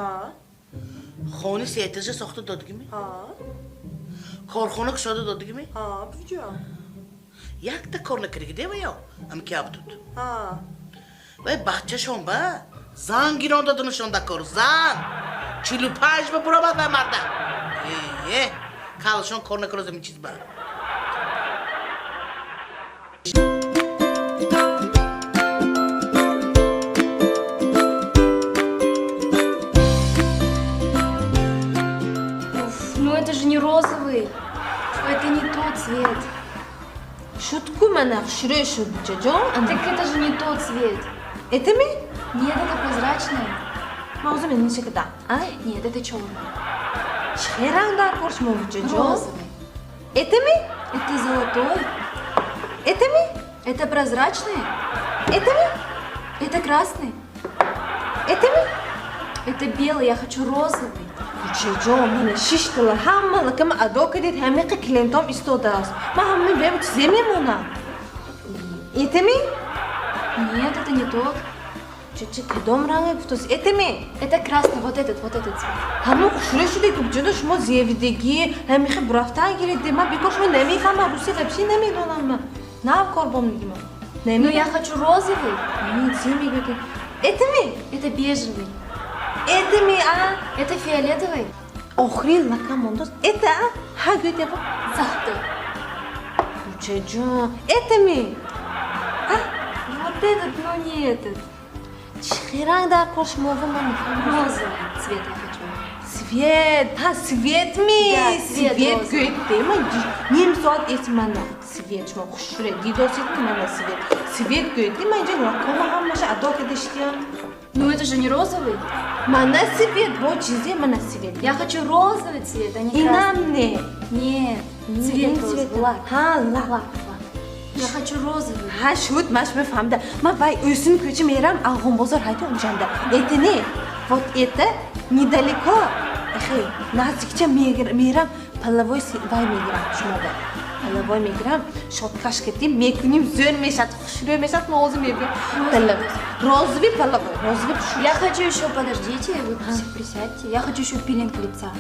Хонаи сеэтажа сохта додагими? Корхона кушода додагими? Буфиҷон. Якта кор накардаги де ваё? Амки Абдуд. Вай бачашон ба зан гирон додунашон да кор, зан! 45 ба буромад вай марда. Э, калашон кор накард ин чиз ба. Уф, ну это же не розовый. Это не тот цвет. Шутку мана хушрӯй шуд, ҷаҷон. Так это же не тот цвет. Это ми? Нет, это прозрачное. Мавзу мен ниче када? А? Нет, это черный. Чӣ ранг дар кор шумо, ҷаҷон? Розовый. Это ми? Это золотой. Это ми? Это прозрачный. Это ми? Это красный. Это ми? Это белый, я хочу розовый. Ҷаҷон, мана шиштала ҳама лакама адо кардед, ҳамиқа клиентом истодааст. Ман ҳама бем чизе мемонам. Это ми? Нет, это не тот. Чӣ кадом ранге гуфтост? Это ми? Это красный, вот этот цвет. Ҳамон хушрӯй шуде ки ҷудо шумо зевидагӣ, ҳамихе бурафтан гиридед. Ман бекор шумо намефаҳмам, русӣ вообще намедонам ман. Нав кор бом дигим. Ну я хочу розовый. Зе мегӯед? Это ми? Это бежевый. Это ми, а? Это фиолетовый. Охри лака мондост. Это, а? Ҳа, гӯед яба. Золотой. Бучаҷон, это ми? А? Вот этот, но не этот. Чӣ ранг дар кор шумова ман нафаҳмидам. Розовый цвет я хочу. Свет, ҳа, свет ми? Да, цвет Свет розовый. гӯед, ман ним соат эс мана свет шумо хушрӯ дидосед ки мана свет. Свет гӯед, ман инҷа лакома ҳамаша адо карда шидям. Ну это же не розовый. Мана свет, бо чизе мана свет. Я хочу розовый цвет, а не Инам красный. не. Нет, Не, цвет ин розовый, цвет. лак. Ҳа, лак. Лак, лак. Я хочу розовый. Ҳа, шуд, ман шумо фаҳмида. Ман вай ӯсин кӯча мерам, Алғонбозор ҳайто унҷанда. Это не, вот это недалеко. Эхе, наздикча мерам, половой вай мегирам шумода. Половой мегирам, шоткаш кардим, мекуним, зӯр мешад, хушрӯ мешад, ман ҳозир мебиём. Половой. Розовый половой, розовый хушрӯ. Я хочу еще, подождите, вы присядьте. Я хочу еще пилинг лица.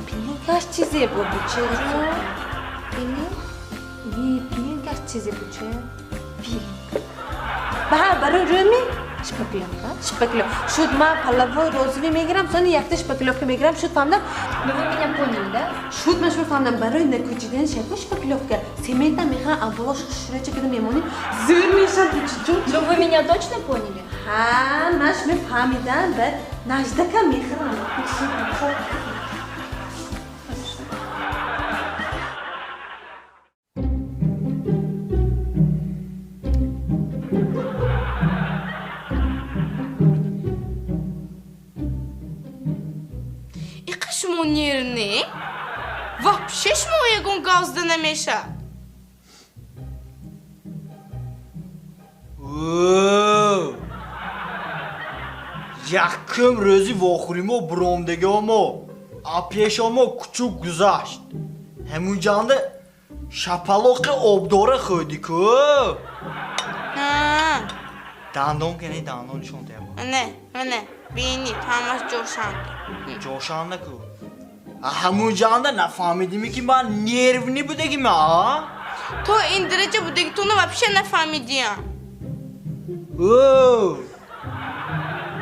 Пилингаш чизе бо бучаҷон? Пилинг? Ви пилингаш чизе буча? Пилинг. Ба, барои рӯми? Шпаклёвка, шпаклёвка. Шуд, ман половой розовый мегирам, сони якта шпаклёвка мегирам, шуд фаҳмидам. Ну вы меня поняли, да? Шуд, ман шумо фаҳмидам, барои накӯчидани шако шпаклёвка. Семента мехоҳам, аввало хушрӯча када мемонем, зӯр мешад, бучаҷон. Ну вы меня точно поняли? Ҳа, ман шумо фаҳмидам, ба наждака мехӯрам. Иқа шумо нервный? Вообще шумо ягон гавзда намешавад. О! Якум рӯзи вохӯримо буромдагиомо, а пешомо кучук гузашт. Ҳамунҷанда шапалоқи обдора хӯрдӣ ку. Ҳа. Дандон кани, дандон нишон деҳ. Не, не, бинед, ҳамаш ҷошанда. Ҷошанда ку. А ҳамунҷанда нафаҳмидимӣ ки ман нервни будагим, а? То ин дараҷа будагитонро вообще нафаҳмидиям. О!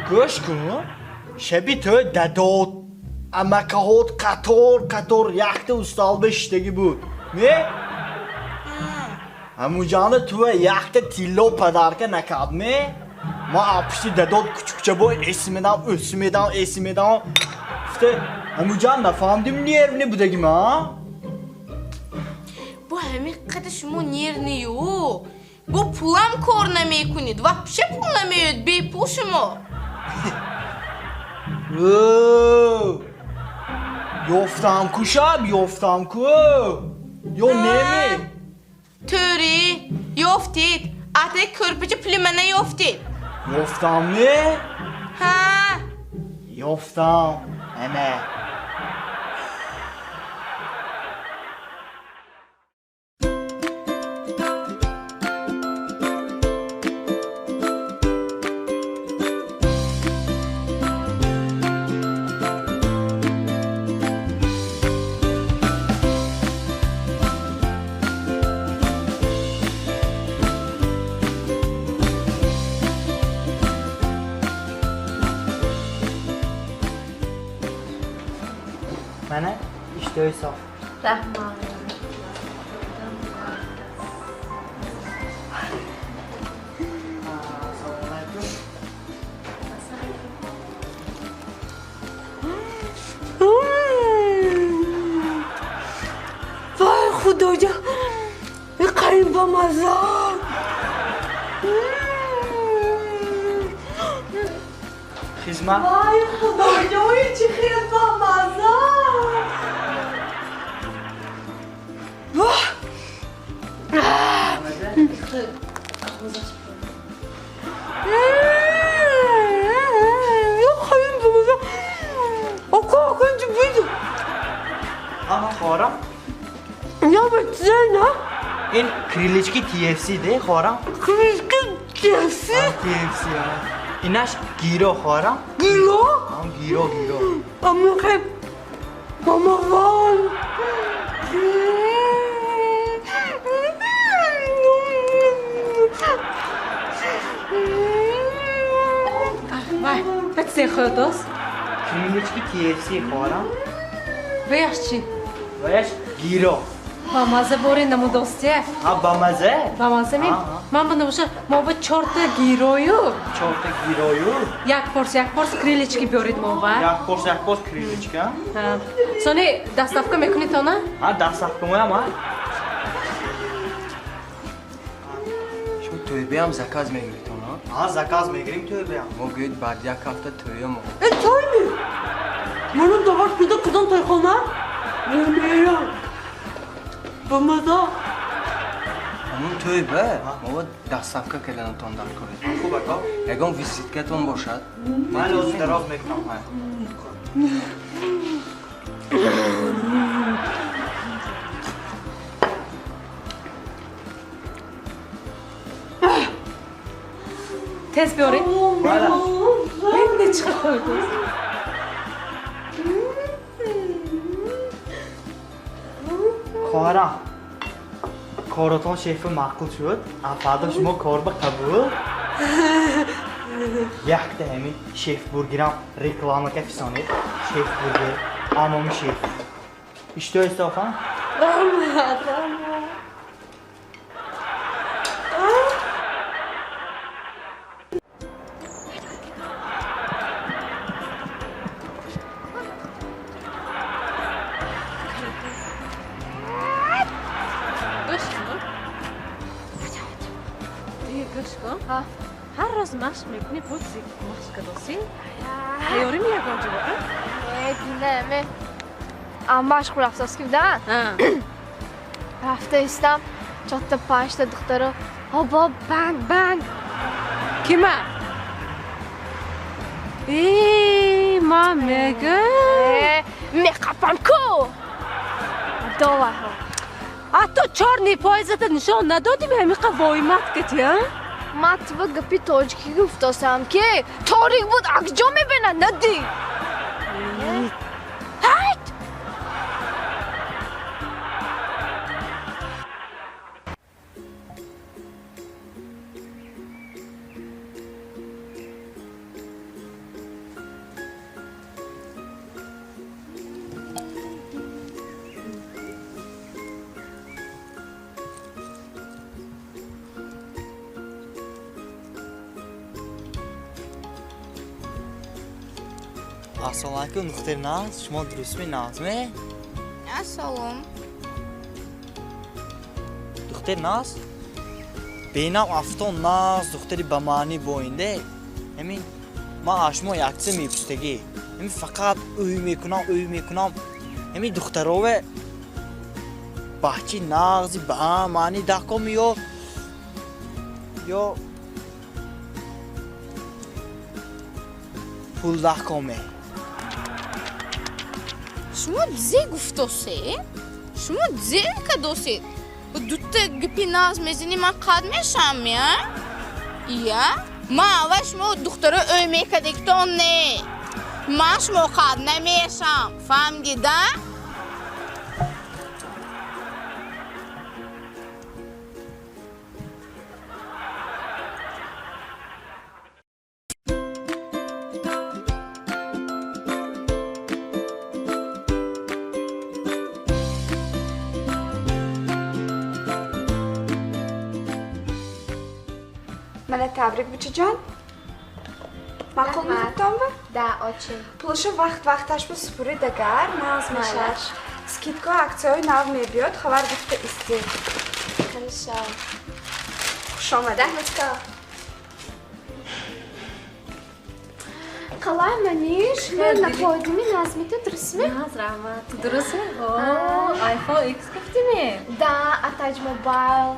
Гӯш кун, шаби тӯй дадод, амакаҳот қатор қатор якта усталба шиштагӣ буд. Не? Ҳамунҷанда туя якта тилло падарка накард, не? Ман аз пушти дадод кучукчабой эсимедам, ӯсимедам, эсимедам. Гуфта, ҳамунҷанда нафаҳмидим нервни будагим, а? Бо ҳамин қадар шумо нервнию. Бо пулам кор намекунед, вообще пул намеояд, бепул шумо. О! Ёфтам ку шаб, ёфтам ку. Ё неми? Тӯри, ёфтед. Атаи кӯрпича пули мана ёфтед. Ёфтам не? Ҳа. Ёфтам. Ана. Mana ishtoyi sof. Rahmat. Assalomu alaykum. Voy xudojon, qarang bamazza. Xizmat. Voy xudojon, чӣ хел бамазза. Voh! Ама хорам. Ин крылечки TFC де хорам. Крылечки TFC? TFC а. Инаш гиро хорам. Гиро? Гиро, гиро. Амухе. Мама вон. Вай, бач хӯрдос? Крилечки KFC хоҳарам. Ваяш чӣ? Ваяш гиро. Ба маза бори намудостия. Ҳа, ба маза? Ба маза ми? Ман ба набоша, мо ба чорта гирою. Чорта гирою? Як порс крилечки биёред мо ба. Як порс крилечка? Ҳа. Сони доставка мекунед она? Ҳа, доставка моям, ҳа. Шумо тӯйбеам заказ мегиред она? Ҳа, заказ мегирем тӯйбеам. Мо гӯед баъд як ҳафта тӯя мо. Э, тӯйми? Манам даваш бида кудом тойхона? Мемерам. Ба маза. Ҳамун тӯйба мо доставка карданатон дар коред. Хуб ака. Ягон визиткатон бошад? Ман ҳозир дароз мекунам. Тез биёред. Не чӣ хӯрдос? Хоҳарам, коротон шефи маъқул шуд, фардо шумо кор ба қабул. Якта ҳамин шеф бургерам реклама ка фисонед. Шеф бургер, амоми шеф. Иштиҳо истофа? Раҳмат, раҳмат. Ҳар рӯз машқ мекунӣ, буд машқ кадосӣ? Тайёрӣ меягон ҷо? Не, дине, ам машқ рафтос ки буда? Рафта истам, чорта панҷта духтаро ҳобо банг банг. Кима? Э, ман мегӯм. Меқапам ку! Доваҳо. А ту чор нипоизата нишон надодӣ, ҳамиқа воимат кати, а? Ман ту гапи тоҷикӣ гуфтосам ки торик буд, акҷо мебинад надӣ. Ҳайт! Ассалому алайкум, духтари наз, шумо дурустми, назме? Ассалом. Духтари наз, бенам афтон наз, духтари ба маънӣ боинде. Ҳамин ман аз шумо якчиз мепурсидагӣ. Ҳамин фақат ӯй мекунам. Ҳамин духтарове бачи нағзи ба маънӣ даком ё пул дакоме? Шумо зе гуфтосе? Шумо зе кадосед? Дута гапи нағз мезанӣ, ман қад мешавам, я? Я? Ман аввал шумо духтаро ӯй мекардегитон не. Ман шумо қад намешавам. Фаҳмидида? Мана табрик, бучаҷон. Маъқул мехӯрдтонба? Да, очень. Пулаша вақт вақташ ба супурид агар нағз мешавад. Скидка аксияҳои нав мебиёд, хабар гуфта истед. Хорошо. Хуш омад. Раҳматко. Қалай маниш, ман напоидими назми ту дурустми? Наз, раҳмат. Ту дурустми? О, iPhone X гуфтими? Да, Атаҷ Мобайл.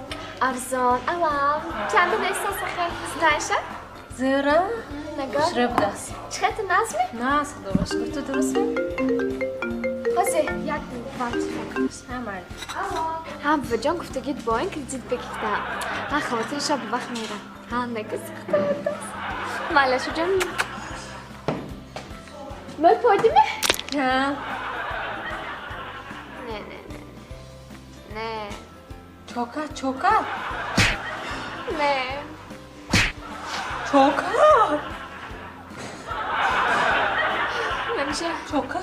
Арзон, алав. Чанда нестан сахар, знаешь? Зира? Нагар. Хушрӯ будаст. Чӣ хел ту назми? Наз, худо ба шукр. Ту дурустми? Ҳозир, як минут, телефон кунам. Ҳа, майли. Алло. Ҳа, буваҷон гуфтагид бо ин кредит бигирдам. Ҳа, хавотир шаб ба вақт мерам. Ҳа, нагӯ сахта будаст. Майли, шуҷон. Мол пойдими? Ҳа. Не, не, не. Не. Чока, чока? Не. Чока? Манижа. Чока?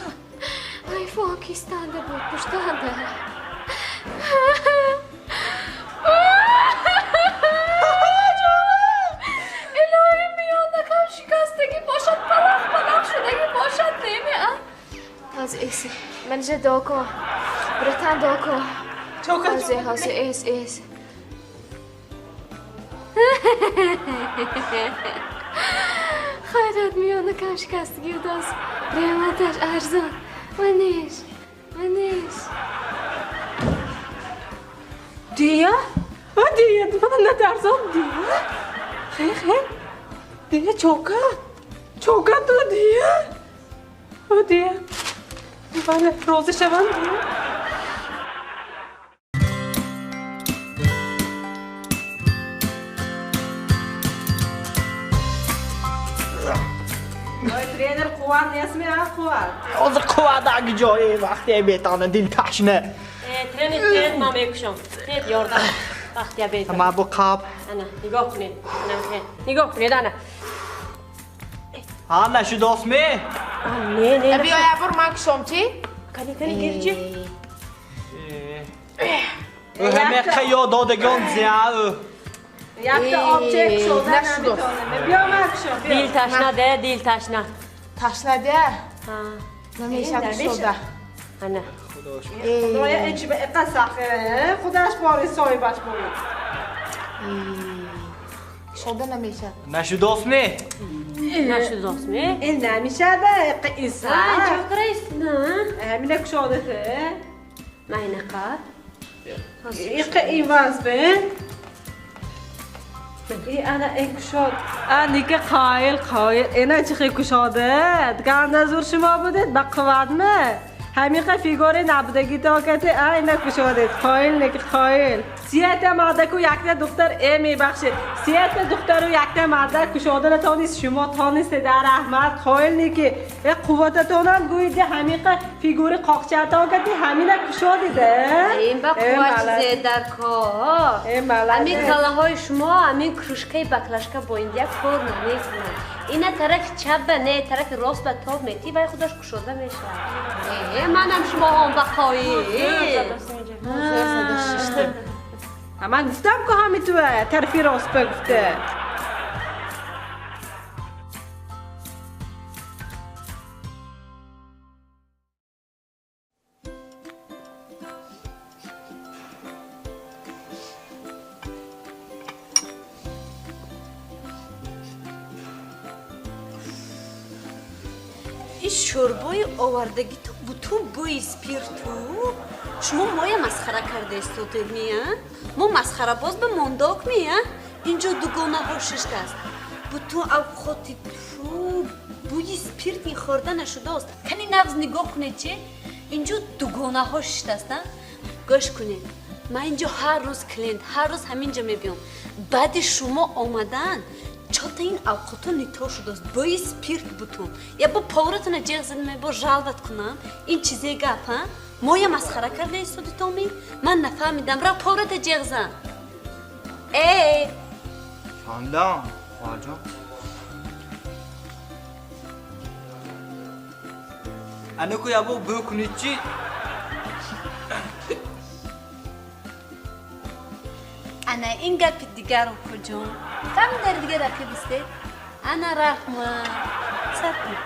Айфон кистанда буд, пуштанда. Илоҳи миёнакам шикастагӣ бошад, палах палах шудагӣ бошад, неми, а? Ҳозир эс. Манижа дуо кун. Братан дуо кун. Чока, Ҳозир, ҳозир, эс, эс. Хайрат миёнакам шикастагӣ будааст. Ремонташ арзон. Маниш, маниш. Дия? А дия, мана натарсам дия. Хе хе. Дия чока. Чока ту дия. О дия. Бале, розӣ шавам дия. Тренер қувват нестми, а қувват? Ҳозир қувват аги ҷое вақте бетона дил ташна. Тренер, тренер, ман мекушам. Тренер, ёрдам. Вақти бетона. Ма бу қаб. Ана, нигоҳ кунед. Ана, нигоҳ кунед, ана. Ҳа, нашудостми? Не, не. Биё, я бур ман кушом чи? Кани, кани, гирчи. Ҳаме қаё додагон зия. Якта обчек шуда наметонем. Биё ман кушом, биё. Дил ташна де, дил ташна. Ташна де? Намешад кушода. Ана. Худоя, ин чи ба иқа сахе, худаш бори соҳибаш бори. Шода намешад. Нашудостми? Нашудостми? Ин намешада, иқа иса. Чокра истна. Ҳамина кушодате. Майнақа. Иқа иваз бе. И ана ин кушод. А ника қоил, қоил. Ина чӣ хел кушоде? Ганда зур шумо будед, ба қувватме? Ҳамиқа фигури набудагӣ токате, а ина кушодед. Қоил неки қоил. Сията мардаку якта духтар мебахшед. Сията духтару якта мардак кушода натонист, шумо тонистед, а раҳмат, қоил неки. Қуввататонам гӯед, ҳамиқа фигури қоқча токате, ҳамина кушодед. Ин ба қувват чизе дар кор. Ҳамин калаҳои шумо, ҳамин кружкаи баклажка бо ин як кор намекунад. Ина тарафи чап ба не, тарафи рост ба тоб метӣ, вай худаш кушода мешавад. Манам шумо он ба қоил. Ман гуфтам ку ҳами туа тарафи рост ба гуфта. Ин шӯрбои овардагӣ ту бутун бӯи спирту. Шумо моя масхара кардаистодед мия? Мо масхарабоз ба мондок мия? Инҷо дугонаҳо шиштааст. Бутун авқоти ту бӯи спирт хӯрда нашудааст. Кани нағз нигоҳ кунед чи? Инҷо дугонаҳо шиштааст, а? Гӯш кунед. Ман инҷо ҳар рӯз клиент, ҳар рӯз ҳаминҷо мебиём. Баъди шумо омадан чота ин авқото нито шудааст. Бӯи спирт бутун. Я бо повратона ҷеғ зада мебо жалват кунам. Ин чизе гап, а? Моя масхара кардаистоди томи? Ман нафаҳмидам. Рав поврата ҷеғ зан. Э! Фаҳмидам, хоҳарҷон. Анаку ябо бӯ кунед чи? Ана ин гапи дигар укуҷон. Кам дар дигар рақиб истед? Ана раҳмат. Сар кун.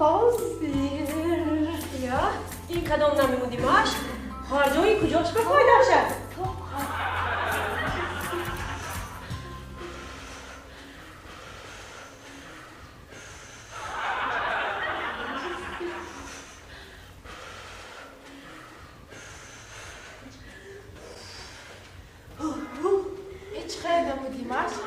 Ҳозир. Я, ин кадом намемуди машқ? Хоҳарҷон, ин куҷош ба фоидаша? Ҳеҷ хел намуди машқ?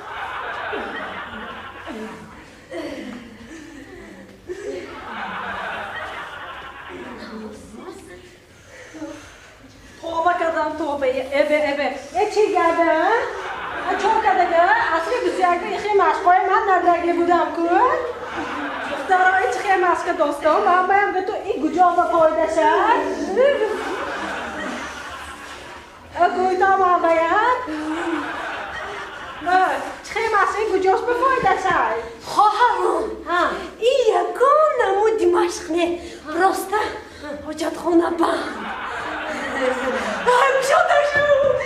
Тоба кардам, тоба. Эбе, эбе. Э чӣ гапе, а? Чо кардага? Асри бисяка ихи машқҳои ман надаги будам ку? Духтаро, ин чӣ хел машқа достон? Ман баям гуфту ин куҷо ба фоидаша? Гӯйто ман баям. Чӣ хел машқ ин куҷош ба фоидаша? Хоҳарон, ин ягон намуди машқ не, просто ҳоҷатхона банд. Кушода шуд.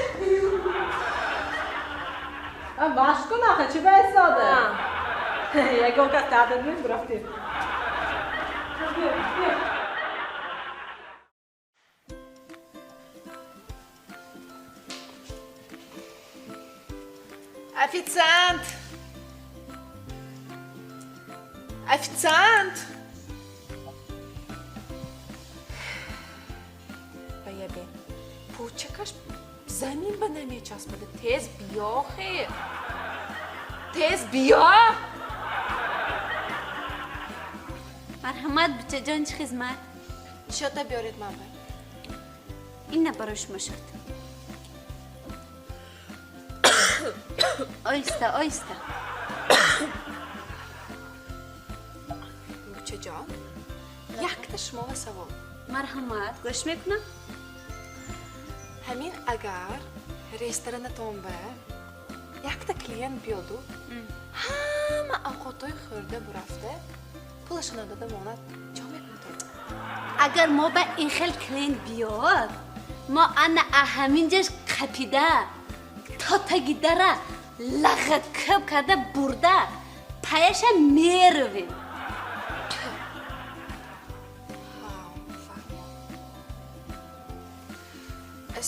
Машқ кун ахи, чӣ ба истода? Ягон кас таҳдид мебурафтем. Официант! Официант! Баябе, пулчакаш замин ба намечаспада. Тез биё, хе. Тез биё! Марҳамат, бучаҷон, чӣ хизмат? Шота биёред ман ба. Ин на барои шумо шод. Оҳиста, оҳиста. Бучаҷон, якта шумова савол. Марҳамат, гӯш мекунам. Ҳамин агар ресторанатон ба якта клиент биёду, ҳама авқотҳои хӯрда бурафта, пулашо надода монад, чо мекунед? Агар мо ба ин хел клиент биёд, мо ана ҳаминҷаш қапида, то таги дара лағакаб карда бурда, паяша меравем.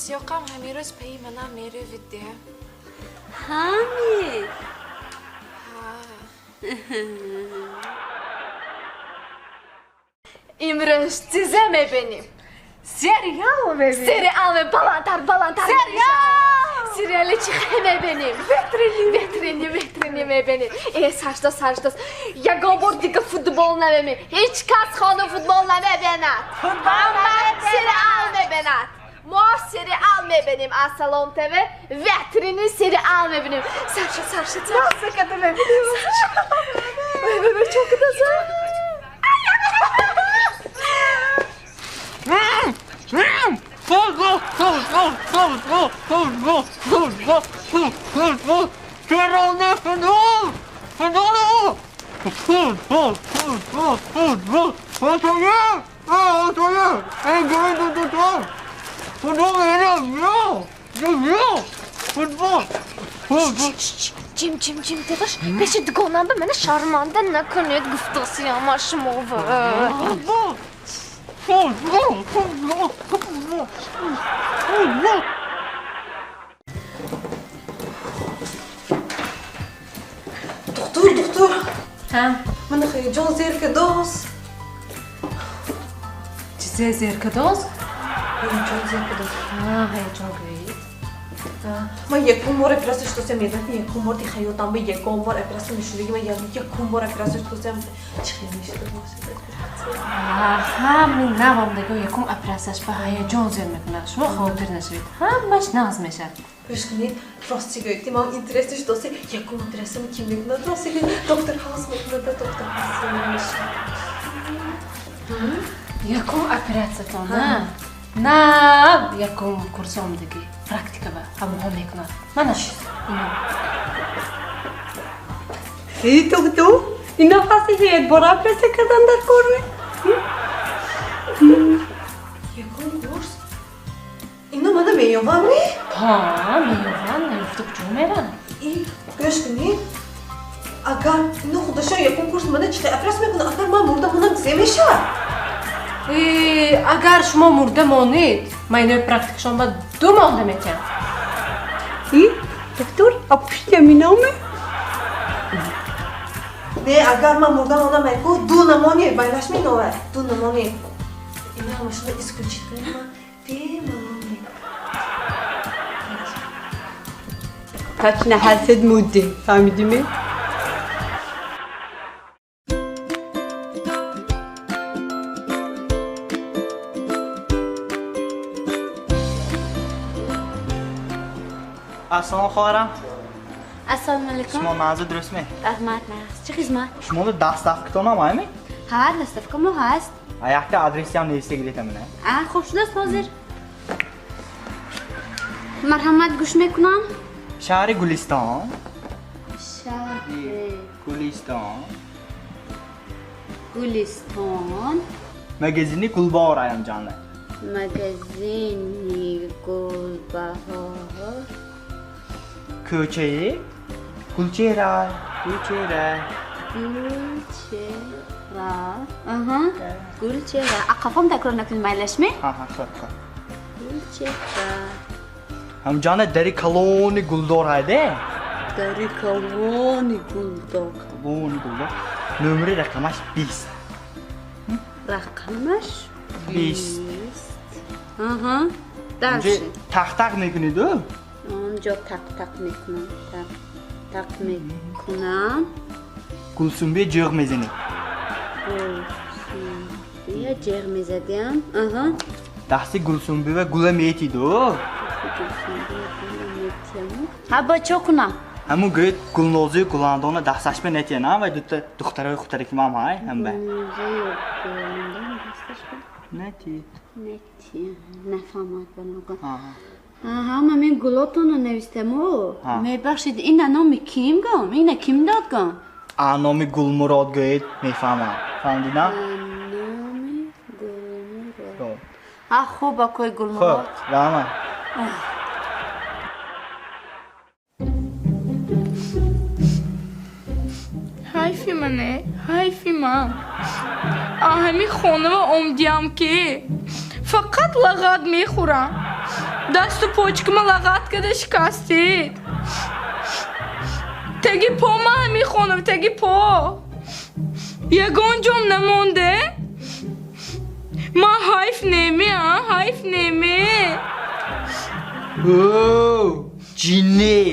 Сиёқам ҳамин рӯз паи манам меравид де. Ҳами? Ҳа. Имрӯз чизе мебинем? Сериал мебинем. Сериал баландтар, баландтар. Сериал! Сериали чӣ хел мебинем? Ветрени. Ветрени, ветрени мебинем. Э, сажда, сажда. Ягон бор дига футбол намебинем. Ҳеҷ кас хона футбол намебинад. Футбол сериал мебинад. Мо сериал мебинем аз Салом ТВ, ветрени сериал мебинем. Саша, Саша, Саша. Насаката мебинем. Вай, вай, вай, чо кадаса? Футбол, футбол, футбол, футбол, футбол, футбол, футбол, футбол, футбол, футбол, футбол, футбол, футбол, футбол. Ҷим, ҷим, ҷим, дадаш, пеши дугонам ба мана шарманда накунед, гуфтосиама шумова. Футбол, футбол, футбол, футбол, футбол. Духтур, духтур. Мана ҳаяҷон зер кадост. Чизе зер кадост? Ҳаяҷон зер кадост. Ҳаяҷон гӯед. Ман якум бор операция шудосиам, медонед, якум бор ди ҳаётам ба ягон бор операция мешудагӣ, ман якум бор операция шудосиам. Чӣ хел мешуда бошад операция? Ҳамин навомдагиҳо якум операцияш ба ҳаяҷон зер мекунад. Шумо хотир нашавед, ҳамаш нағз мешавад. Гӯш кунед, рости гӯед, ман интересно шудоси, якум операциямо ким мекунад? Рости гӯед, доктор Хаус мекунад, доктор Хаус мешавад. Якум операциятон, на? На, якум курсомдагӣ практика ба ҳамонҳо мекунад. Манаш ино. Эй, доктор, ина фаси бора операция кардан дар кор ме? Якум курс? Ино мана меёвам ме? Ҳа, меёвам, наёфта куҷо мерам? И, гӯш кунед. Агар ино худашон якум курс мана чӣ опрос мекунад, агар ман мурда монам, зе мешавад? Агар шумо мурда монед, ман инои практикашон ба 2 монда метиҳам. И, доктор, а пушти аминоме? Не, агар ман мурда монам, айку 2 намонед, байлаш миновай, 2 намонед. Ина ҳамашонро исключить кунед, ман бемалол мекунам. Точно ҳасад мурдӣ, фаҳмидӣ? Ассалому хоҳарам. Ассалому алайкум. Шумо манзил дуруст ме? Раҳмат, нағз. Чӣ хизмат? Шумо доставкатонам айми? Ҳа, доставка мо ҳаст. А якта адресиам нависта гирета мена. А, хуб шудааст ҳозир. Марҳамат, гӯш мекунам. Шаҳри Гулистон. Шаҳри Гулистон. Гулистон. Магазини Гулбаҳор аямҷонда. Магазини Гулбаҳор. Кӯчаи Гулчеҳра, Гулчеҳра. Гулчеҳра. Аҳа. Гулчеҳра. Ақафом такрор накунед, майлашми? Ҳа, ҳа, хуб, хуб. Гулчеҳра. Ҳамҷонда дари калони гулдор ҳайде? Дари калони гулдор. Калони гулдор. Номери рақамаш 20. Рақамаш 20. Аҳа. Дальше. Тақ-тақ мекунед-ӯ? Онҷо тақ-тақ мекунам. Тақ-тақ мекунам. Гулсумбе ҷеғ мезанед. Гулсумбе ҷеғ мезадям. Аҳа. Дасти Гулсумбе ва гула метиду. Ҳа, ба чо кунам? Ҳамун гӯед Гулнозию Гуландона дасташба нетиям, ва дута духтарои хутараки мам ҳай, ҳамба. Гулнозию Гуландона дасташба? Нетид. Нетиям, нафаҳмад ба ногоҳ. Ҳама мин гулотонро навистаму. Мебахшед, ина номи ким гом? Ина ким дод гом? А номи Гулмурод гӯед, мефаҳмам. Фаҳмидӣ на? Номи Гулмурод. А хуб, акои Гулмурод. Хуб, раҳмат. Ҳайфи мане, ҳайфи ман. А ҳамин хонава омдиям ки фақат лағат мехӯрам. Дасту почкама лағат када шикастид. Теги по ма ҳамин хонава, теги по. Ягон ҷом намонде. Ман ҳайф неми, а, ҳайф неми. О, ҷинни.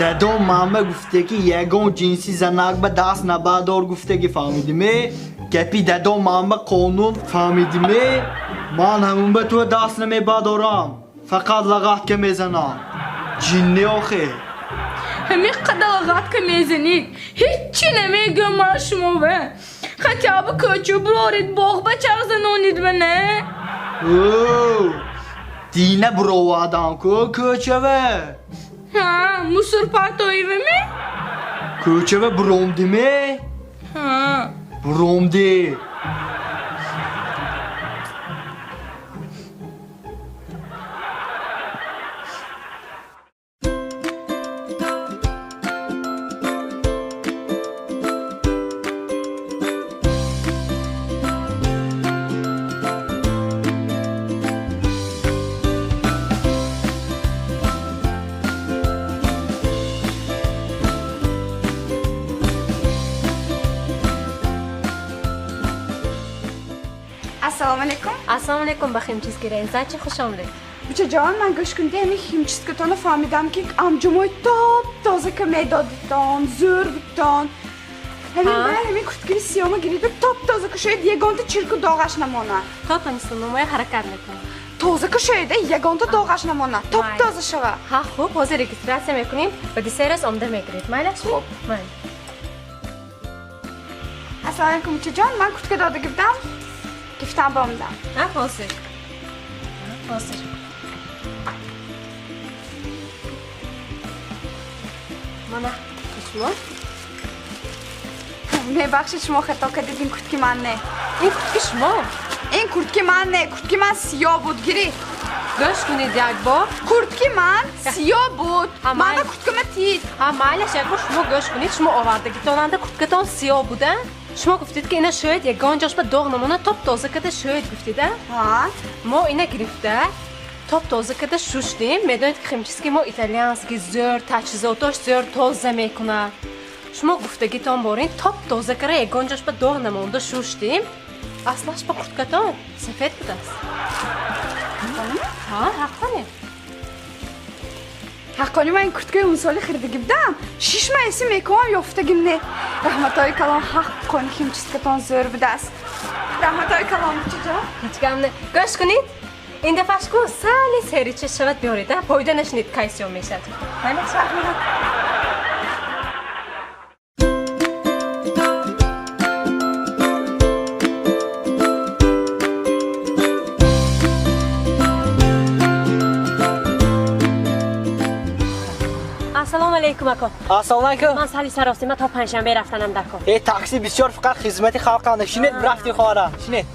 Дадом мама гуфте ки ягон ҷинси занак ба даст набардор гуфте ки фаҳмидиме? Гапи дадом мама қонун фаҳмидиме? Ман ҳамун ба ту даст намебардорам. Фақат лағатка мезанам. Ҷинни охе. Ҳамин қадар лағатка мезанид. Ҳеччи намегӯям ман шумо ва. Хотя бы кӯчу бурорид, боғ ба чағ занонид ва не? О, дина буровадам ку кӯчава. Ҳа, мусор партоиваме? Кӯчава буромдиме? Ҳа. Буромди. Ассалому алайкум. Ассалому алайкум, ба химчистки Ренза, чӣ хуш омадед? Бучаҷон, ман гӯш кунди ҳамин химчисткатонро фаҳмидам ки амҷумои топ тоза ка медодитон, зӯр будтон. Ҳамин ба ҳамин курткаи сиёма гириду топ тоза кушоед, ягонта чирку доғаш намонад. То тонистон, мо ҳаракат мекунем. Тоза кушоед, ягонта доғаш намонад, топ тоза шавад. Ҳа, хуб, ҳозир регистрация мекунем ва десерас омда мегиред. Майлаш? Хуб. Майли. Ассалому алайкум, бучаҷон, ман куртка дода гирдам. Гифтам ба омдам. Ҳа, ҳозир. Ҳозир. Мана, шумо? Мебахшед, шумо хато кардед, ин куртки ман не. Ин куртки шумо? Ин куртки ман не, куртки ман сиёҳ буд, гирӣ. Гӯш кунед як бор. Куртки ман сиёҳ буд. Ман ба курткама тид. Ҳа, майлаш, як бор шумо гӯш кунед. Шумо овардагитонанда курткатон сиёҳ буда. Шумо гуфтед ки ина шояд ягон ҷош ба доғ намона, топ тоза карда шояд гуфтед, а? Мо ина гирифта топ тоза карда шуштем. Медонед ки химчистки мо итальянский зӯр, таҷҳизотош зӯр тоза мекунад. Шумо гуфтагитон борин топ тоза карда ягон ҷош ба доғ намонда шуштем. Аслаш ба курткатон сафед будааст. Ҳа, ҳаққоне. Ҳаққони, ман ин курткаи унсоли харидагӣ будам. 6 маҳ эси мекунам, ёфтагим не. Раҳматҳои калон, ҳаққони химчисткатон зӯр будааст. Раҳматҳои калон, бучаҷон. Ҳеҷ гам не. Гӯш кунед, ин дафъаш ку сали серича шавад биёред, а? Пойда нашинед, кай сиёҳ мешавад. Раҳмат. Ассалому алайкум, ако. Ассалому алайкум. Ман сали саросима то панҷшанбе рафтанам дар кор. Э, такси бисёр фақат хизмати халқанда. Шинед, рафти хоҳара. Шинед.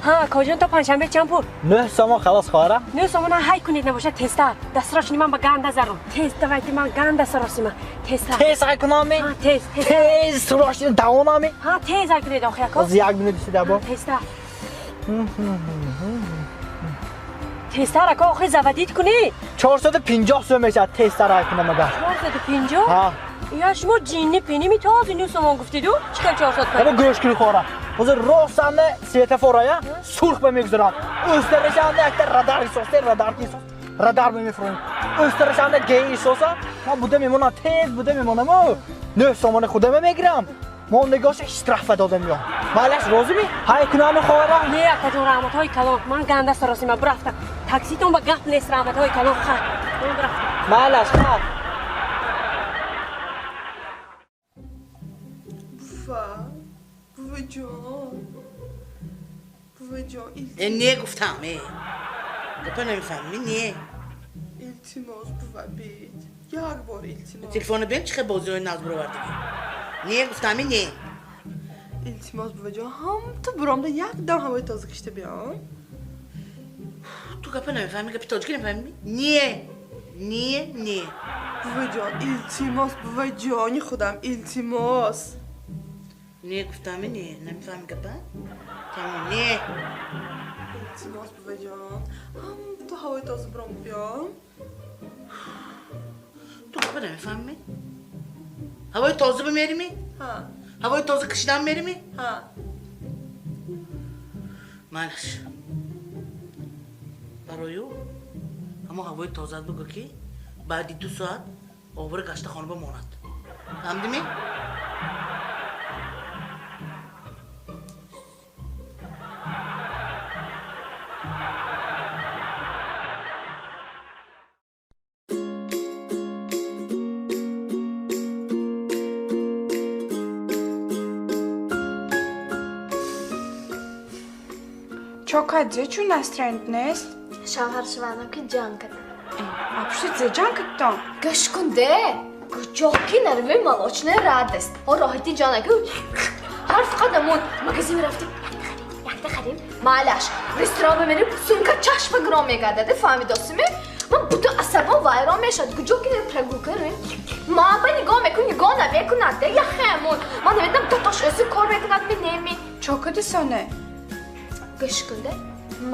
Ҳа, акоҷон, то панҷшанбе чанд пул? 9 сомон халос, хоҳара. 9 сомон ҳай кунед, набошад тезтар. Дастрошини ман ба ганда зару. Тез давайте, ман ганда саросима. Тезтар. Тез ҳай кунам-ми? Ҳа, тез, тез. Тез сарошини давонам-ми? Ҳа, тез ҳай кунед охи, ако. Ҳозир як минут истида бо. Тезтар. Тезтар, ако, охи заводит кунед. 450 сом мешавад тезтар ҳай кунам агар. 450? Ҳа. Я шумо ҷинни пини ми този 9 сомон гуфтиду? Чӣ хел 450? Ама гӯш кунӣ, хоҳара. Ҳозир ростанда светофорая сурх ба мегузарад. Ӯстарашанда якта радар исоста, радар ки исос, радар ба мефуроем. Ӯстарашанда гей исоса, ман буда мемонам, тез буда мемонам. 9 сомони худама мегирам. Мо нигоша штрафа додам ё. Майлаш розӣ ми? Ҳай кунами, хоҳара? Не, акаҷон, раҳматҳои калон. Ман ганда саросима, бурафтам. Такситон ба гап нест, раҳматҳои калон, ха. Ман бурафтам. Майлаш, ха. Буфа, буваҷон. Буваҷон, Э, не гуфтам, э. Гапа намефаҳмӣ, не. Илтимос, бува, бед. Як бор илтимос. Телефона бин, чӣ хел бозиҳои нағз баровардагӣ. Не гуфтам, не. Илтимос, буваҷон, ҳам ту буромда як дам ҳавои тоза кишта биём. Ту гапа намефаҳмӣ, гапи тоҷикӣ намефаҳмӣ? Не. Не, не. Буваҷон, илтимос, буваҷони худам, илтимос. Не гуфтам, не. Намефаҳмӣ гапа? Тамом, не. Илтимос, буваҷон, ҳам ту ҳавои тоза буром биём. Ту гапа намефаҳмӣ? Ҳавои тоза бимеримӣ? Ҳа. Ҳавои тоза кишидан меримӣ? Ҳа. Майлаш. Барои ӯ ҳамо ҳавои тозаат бигӯ ки баъди 2 соат овора гашта хона бимонад. Фаҳмидимӣ? Чокадзе чун настроение нест? Шавҳар шаванам ки ҷанг кардам. Апши зе ҷанг кардам? Гӯш кун де. Куҷо ки наравем, молочная радость. О, роҳати ҷанаку. Ҳар фақат амон магазин рафтем, якта харим, майлаш. Ресторан бимерим, сумка чашма гиром мегардад, фаҳмидосиме? Ман бутун асабом вайрон мешавад. Куҷо ки прогулка равем, ман ба нигоҳ мекун, нигоҳ намекунад, де, яхе амон. Ман намедонам додош ӯзи кор мекунад ми неми. Чокади соне? Гӯш кун де.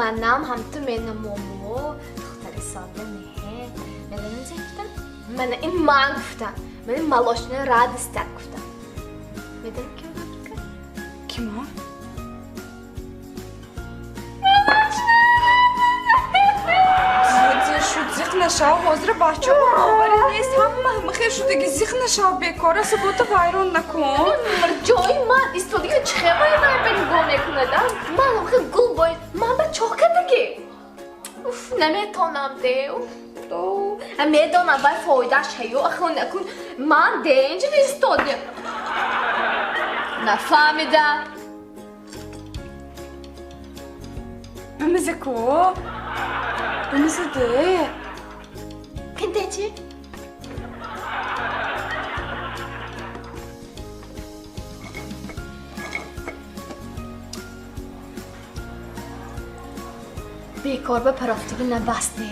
Манам ҳам ту менамомо, духтари сода не. Медонӣ чӣ гуфтам? Мана ин ман гуфтам. Мана ин молочная радость гуфтам. Медонӣ ким выбор кард? Кимо? Шуд, зиқ нашав, ҳозир бачаҳо боварӣ нест, ҳама хел шудаги, зиқ нашав, бекора сабота вайрон накун. Ҷои ман истодагӣ чӣ хел вай ба нигоҳ мекунад, а? Ман хел гул бой, ман ба чоҳ кардагӣ. Уф, наметонам де. Уф, медонам вай фоидааш ҳаю, ахо накун. Ман де инҷа истодем. Нафаҳмида. Бимизе ку? Бимизе де. Кинте чӣ? Бекор ба парофтагӣ набасте.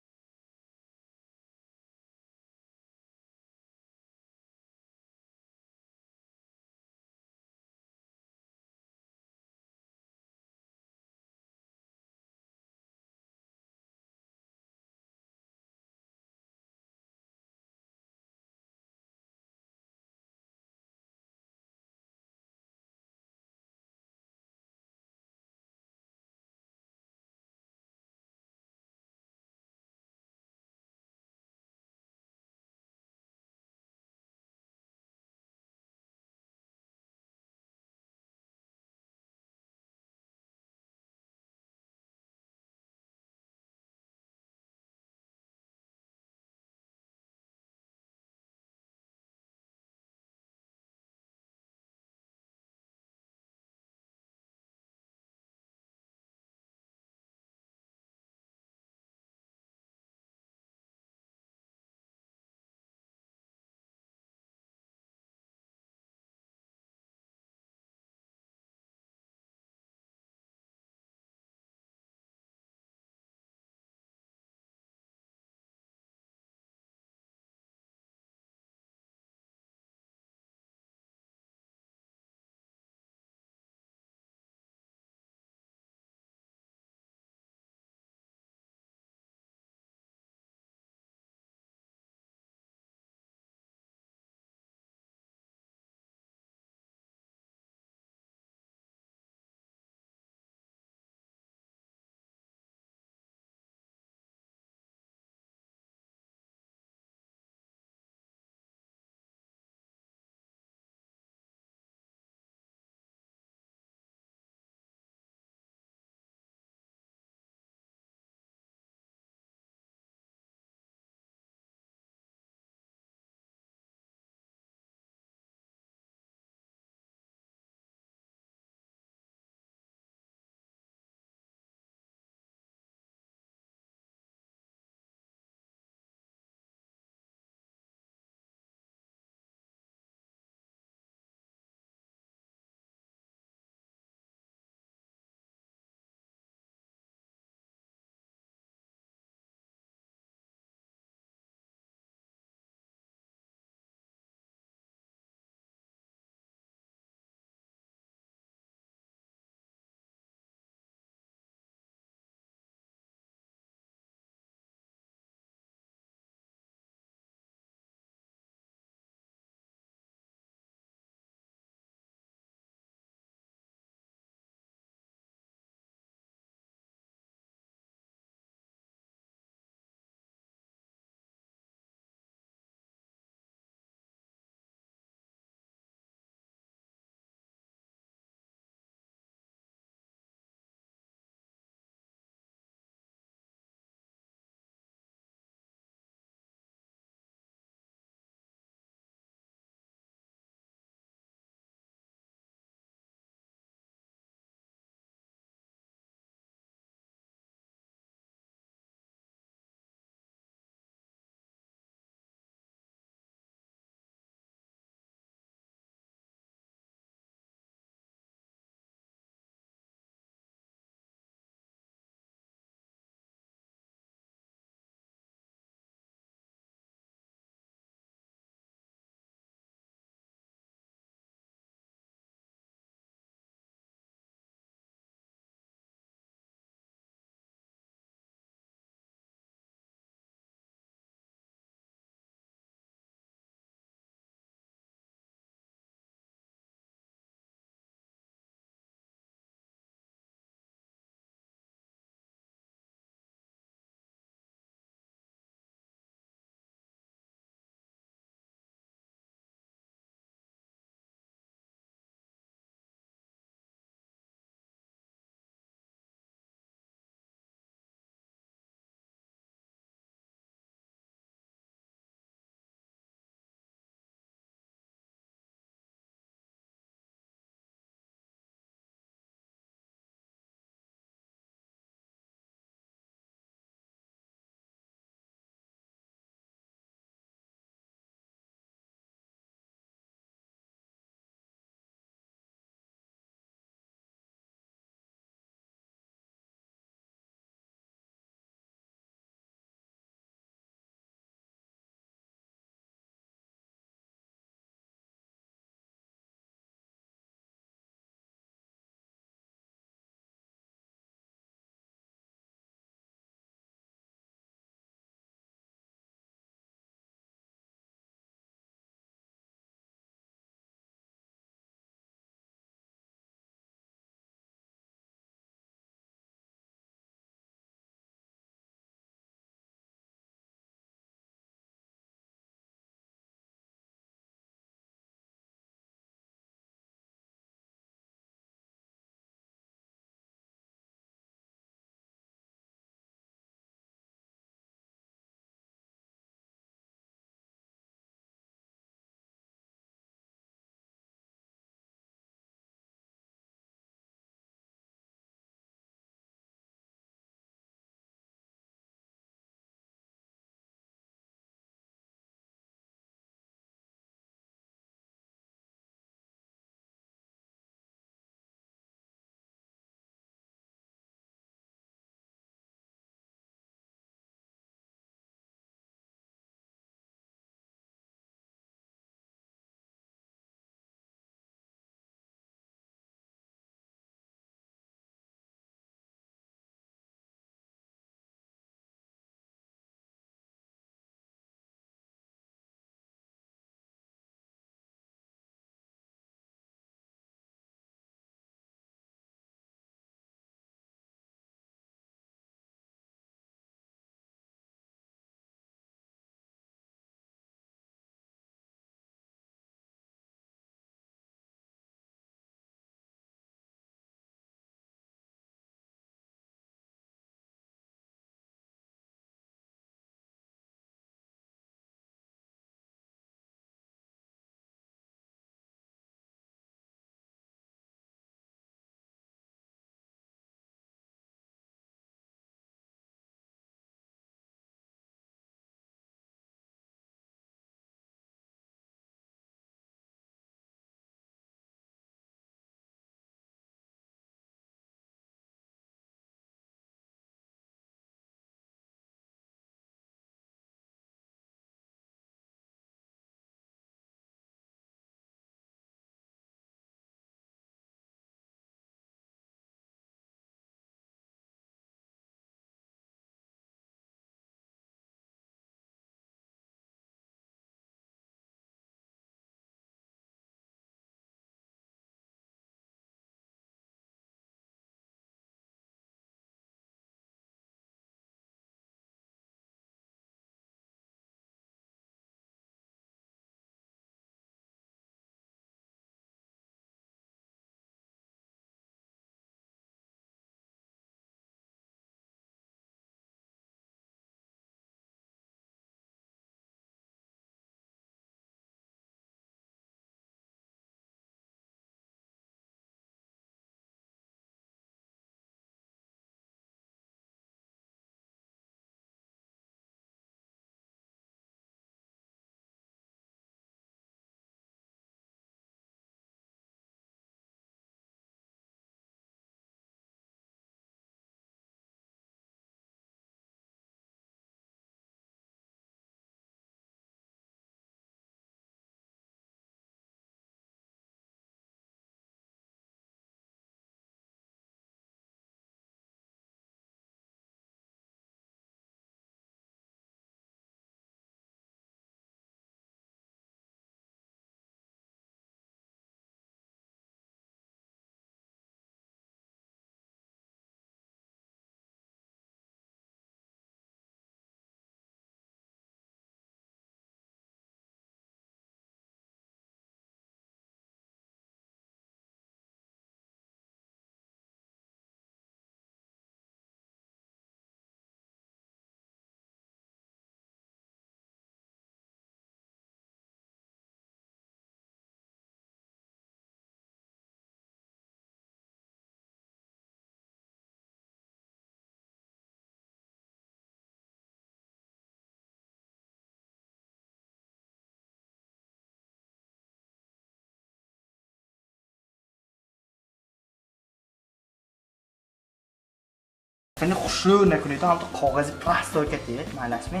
Фани хушрӯ накунед, ҳамто коғази простой катед, майлашми?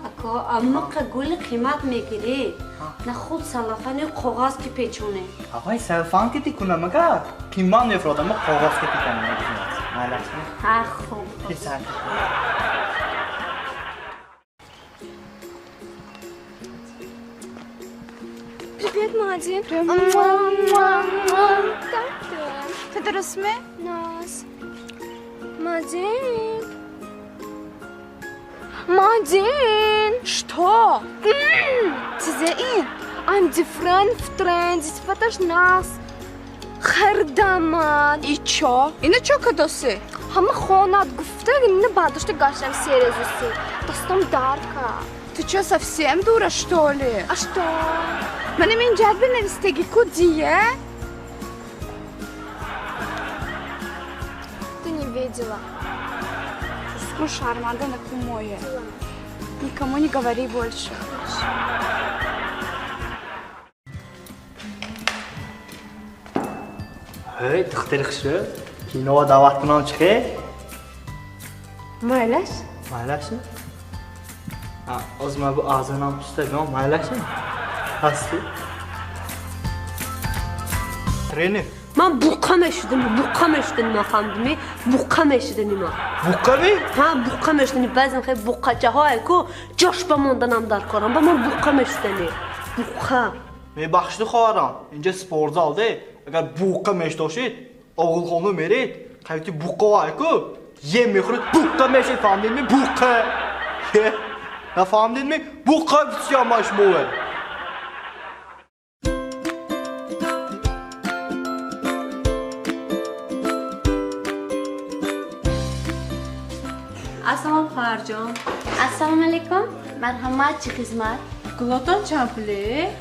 Ако, аммақа гули қимат мегирӣ. На худ салафани коғаз ки печоне. Авай селфан кати кунам агар қимат мефурод, аммо коғаз кати кунам. Майлашми? Ҳа, хуб. Писар. Привет, Мади. Привет. Ту дурустми? Нас. Мадин. Мадин. Что? Чизе ин? I'm different в тренде, сифаташ нас. Хардамад. И чо? Ина чо кадоси? Ҳама хонат гуфта, ина бардошта гаштам серезуси. Дастам дард кард. Ты чё, совсем дура, что ли? А что? Манам ин ҷадби навистаги ку дия? Ты не видела. Пускай шарманда на кумое. Никому не говори больше. Ҳей, духтари хушрӯ, киноа даъват кунам чӣ хел? Майлаш? Майлашми? Оз ман бу аъзонам пуста биём, майлашми? Ҳастӣ? Тренер. Ман буққа мешудам, буққа мешудам, нафаҳмдими? Буққа мешудани ман. Буққами? Ҳа, буққа мешудани. Баъзан хел буққачаҳое ку ҷош ба монданам дар корам, ба ман буққа мешудани. Буққа. Мебахшиду хоҳарам, инҷа спортзал де. Агар буққа мешдошед, оғилхона меред, қайти буққое ку ем мехӯред, буққа мешед, фаҳмидми? Буққа. Е, нафаҳмидми? Буққа бисёр машмуе. Ассалом, хоҳарҷон. Ассалому алайкум. Марҳамат, чӣ хизмат? Гулотон чанд пуле?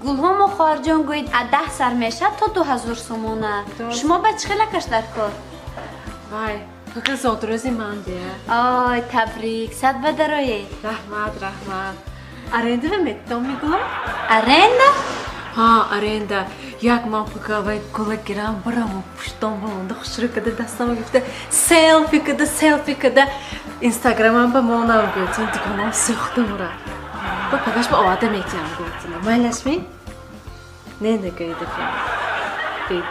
Гулҳо мо хоҳарҷон гӯед аз 10 сар мешавад то 2000 сомона. Шумо ба чӣ хелакаш дар кор? Вай, фақат зодрӯзи ман дия. Ой, табрик, сад ба дароед. Раҳмат, раҳмат. Аренда метавон гула? Аренда? Ҳа, аренда. Як ман фақат вай гула гирам, бараму пуштон бамонда хушрӯ када дастама гирифта, селфи када, селфи када. Инстаграмам ба монам гӯяд, чун дуконам сӯхта мурад. Ба пагаш ба оварда метиҳам гӯятина. Майлашми? Не нагӯед афям. Бед.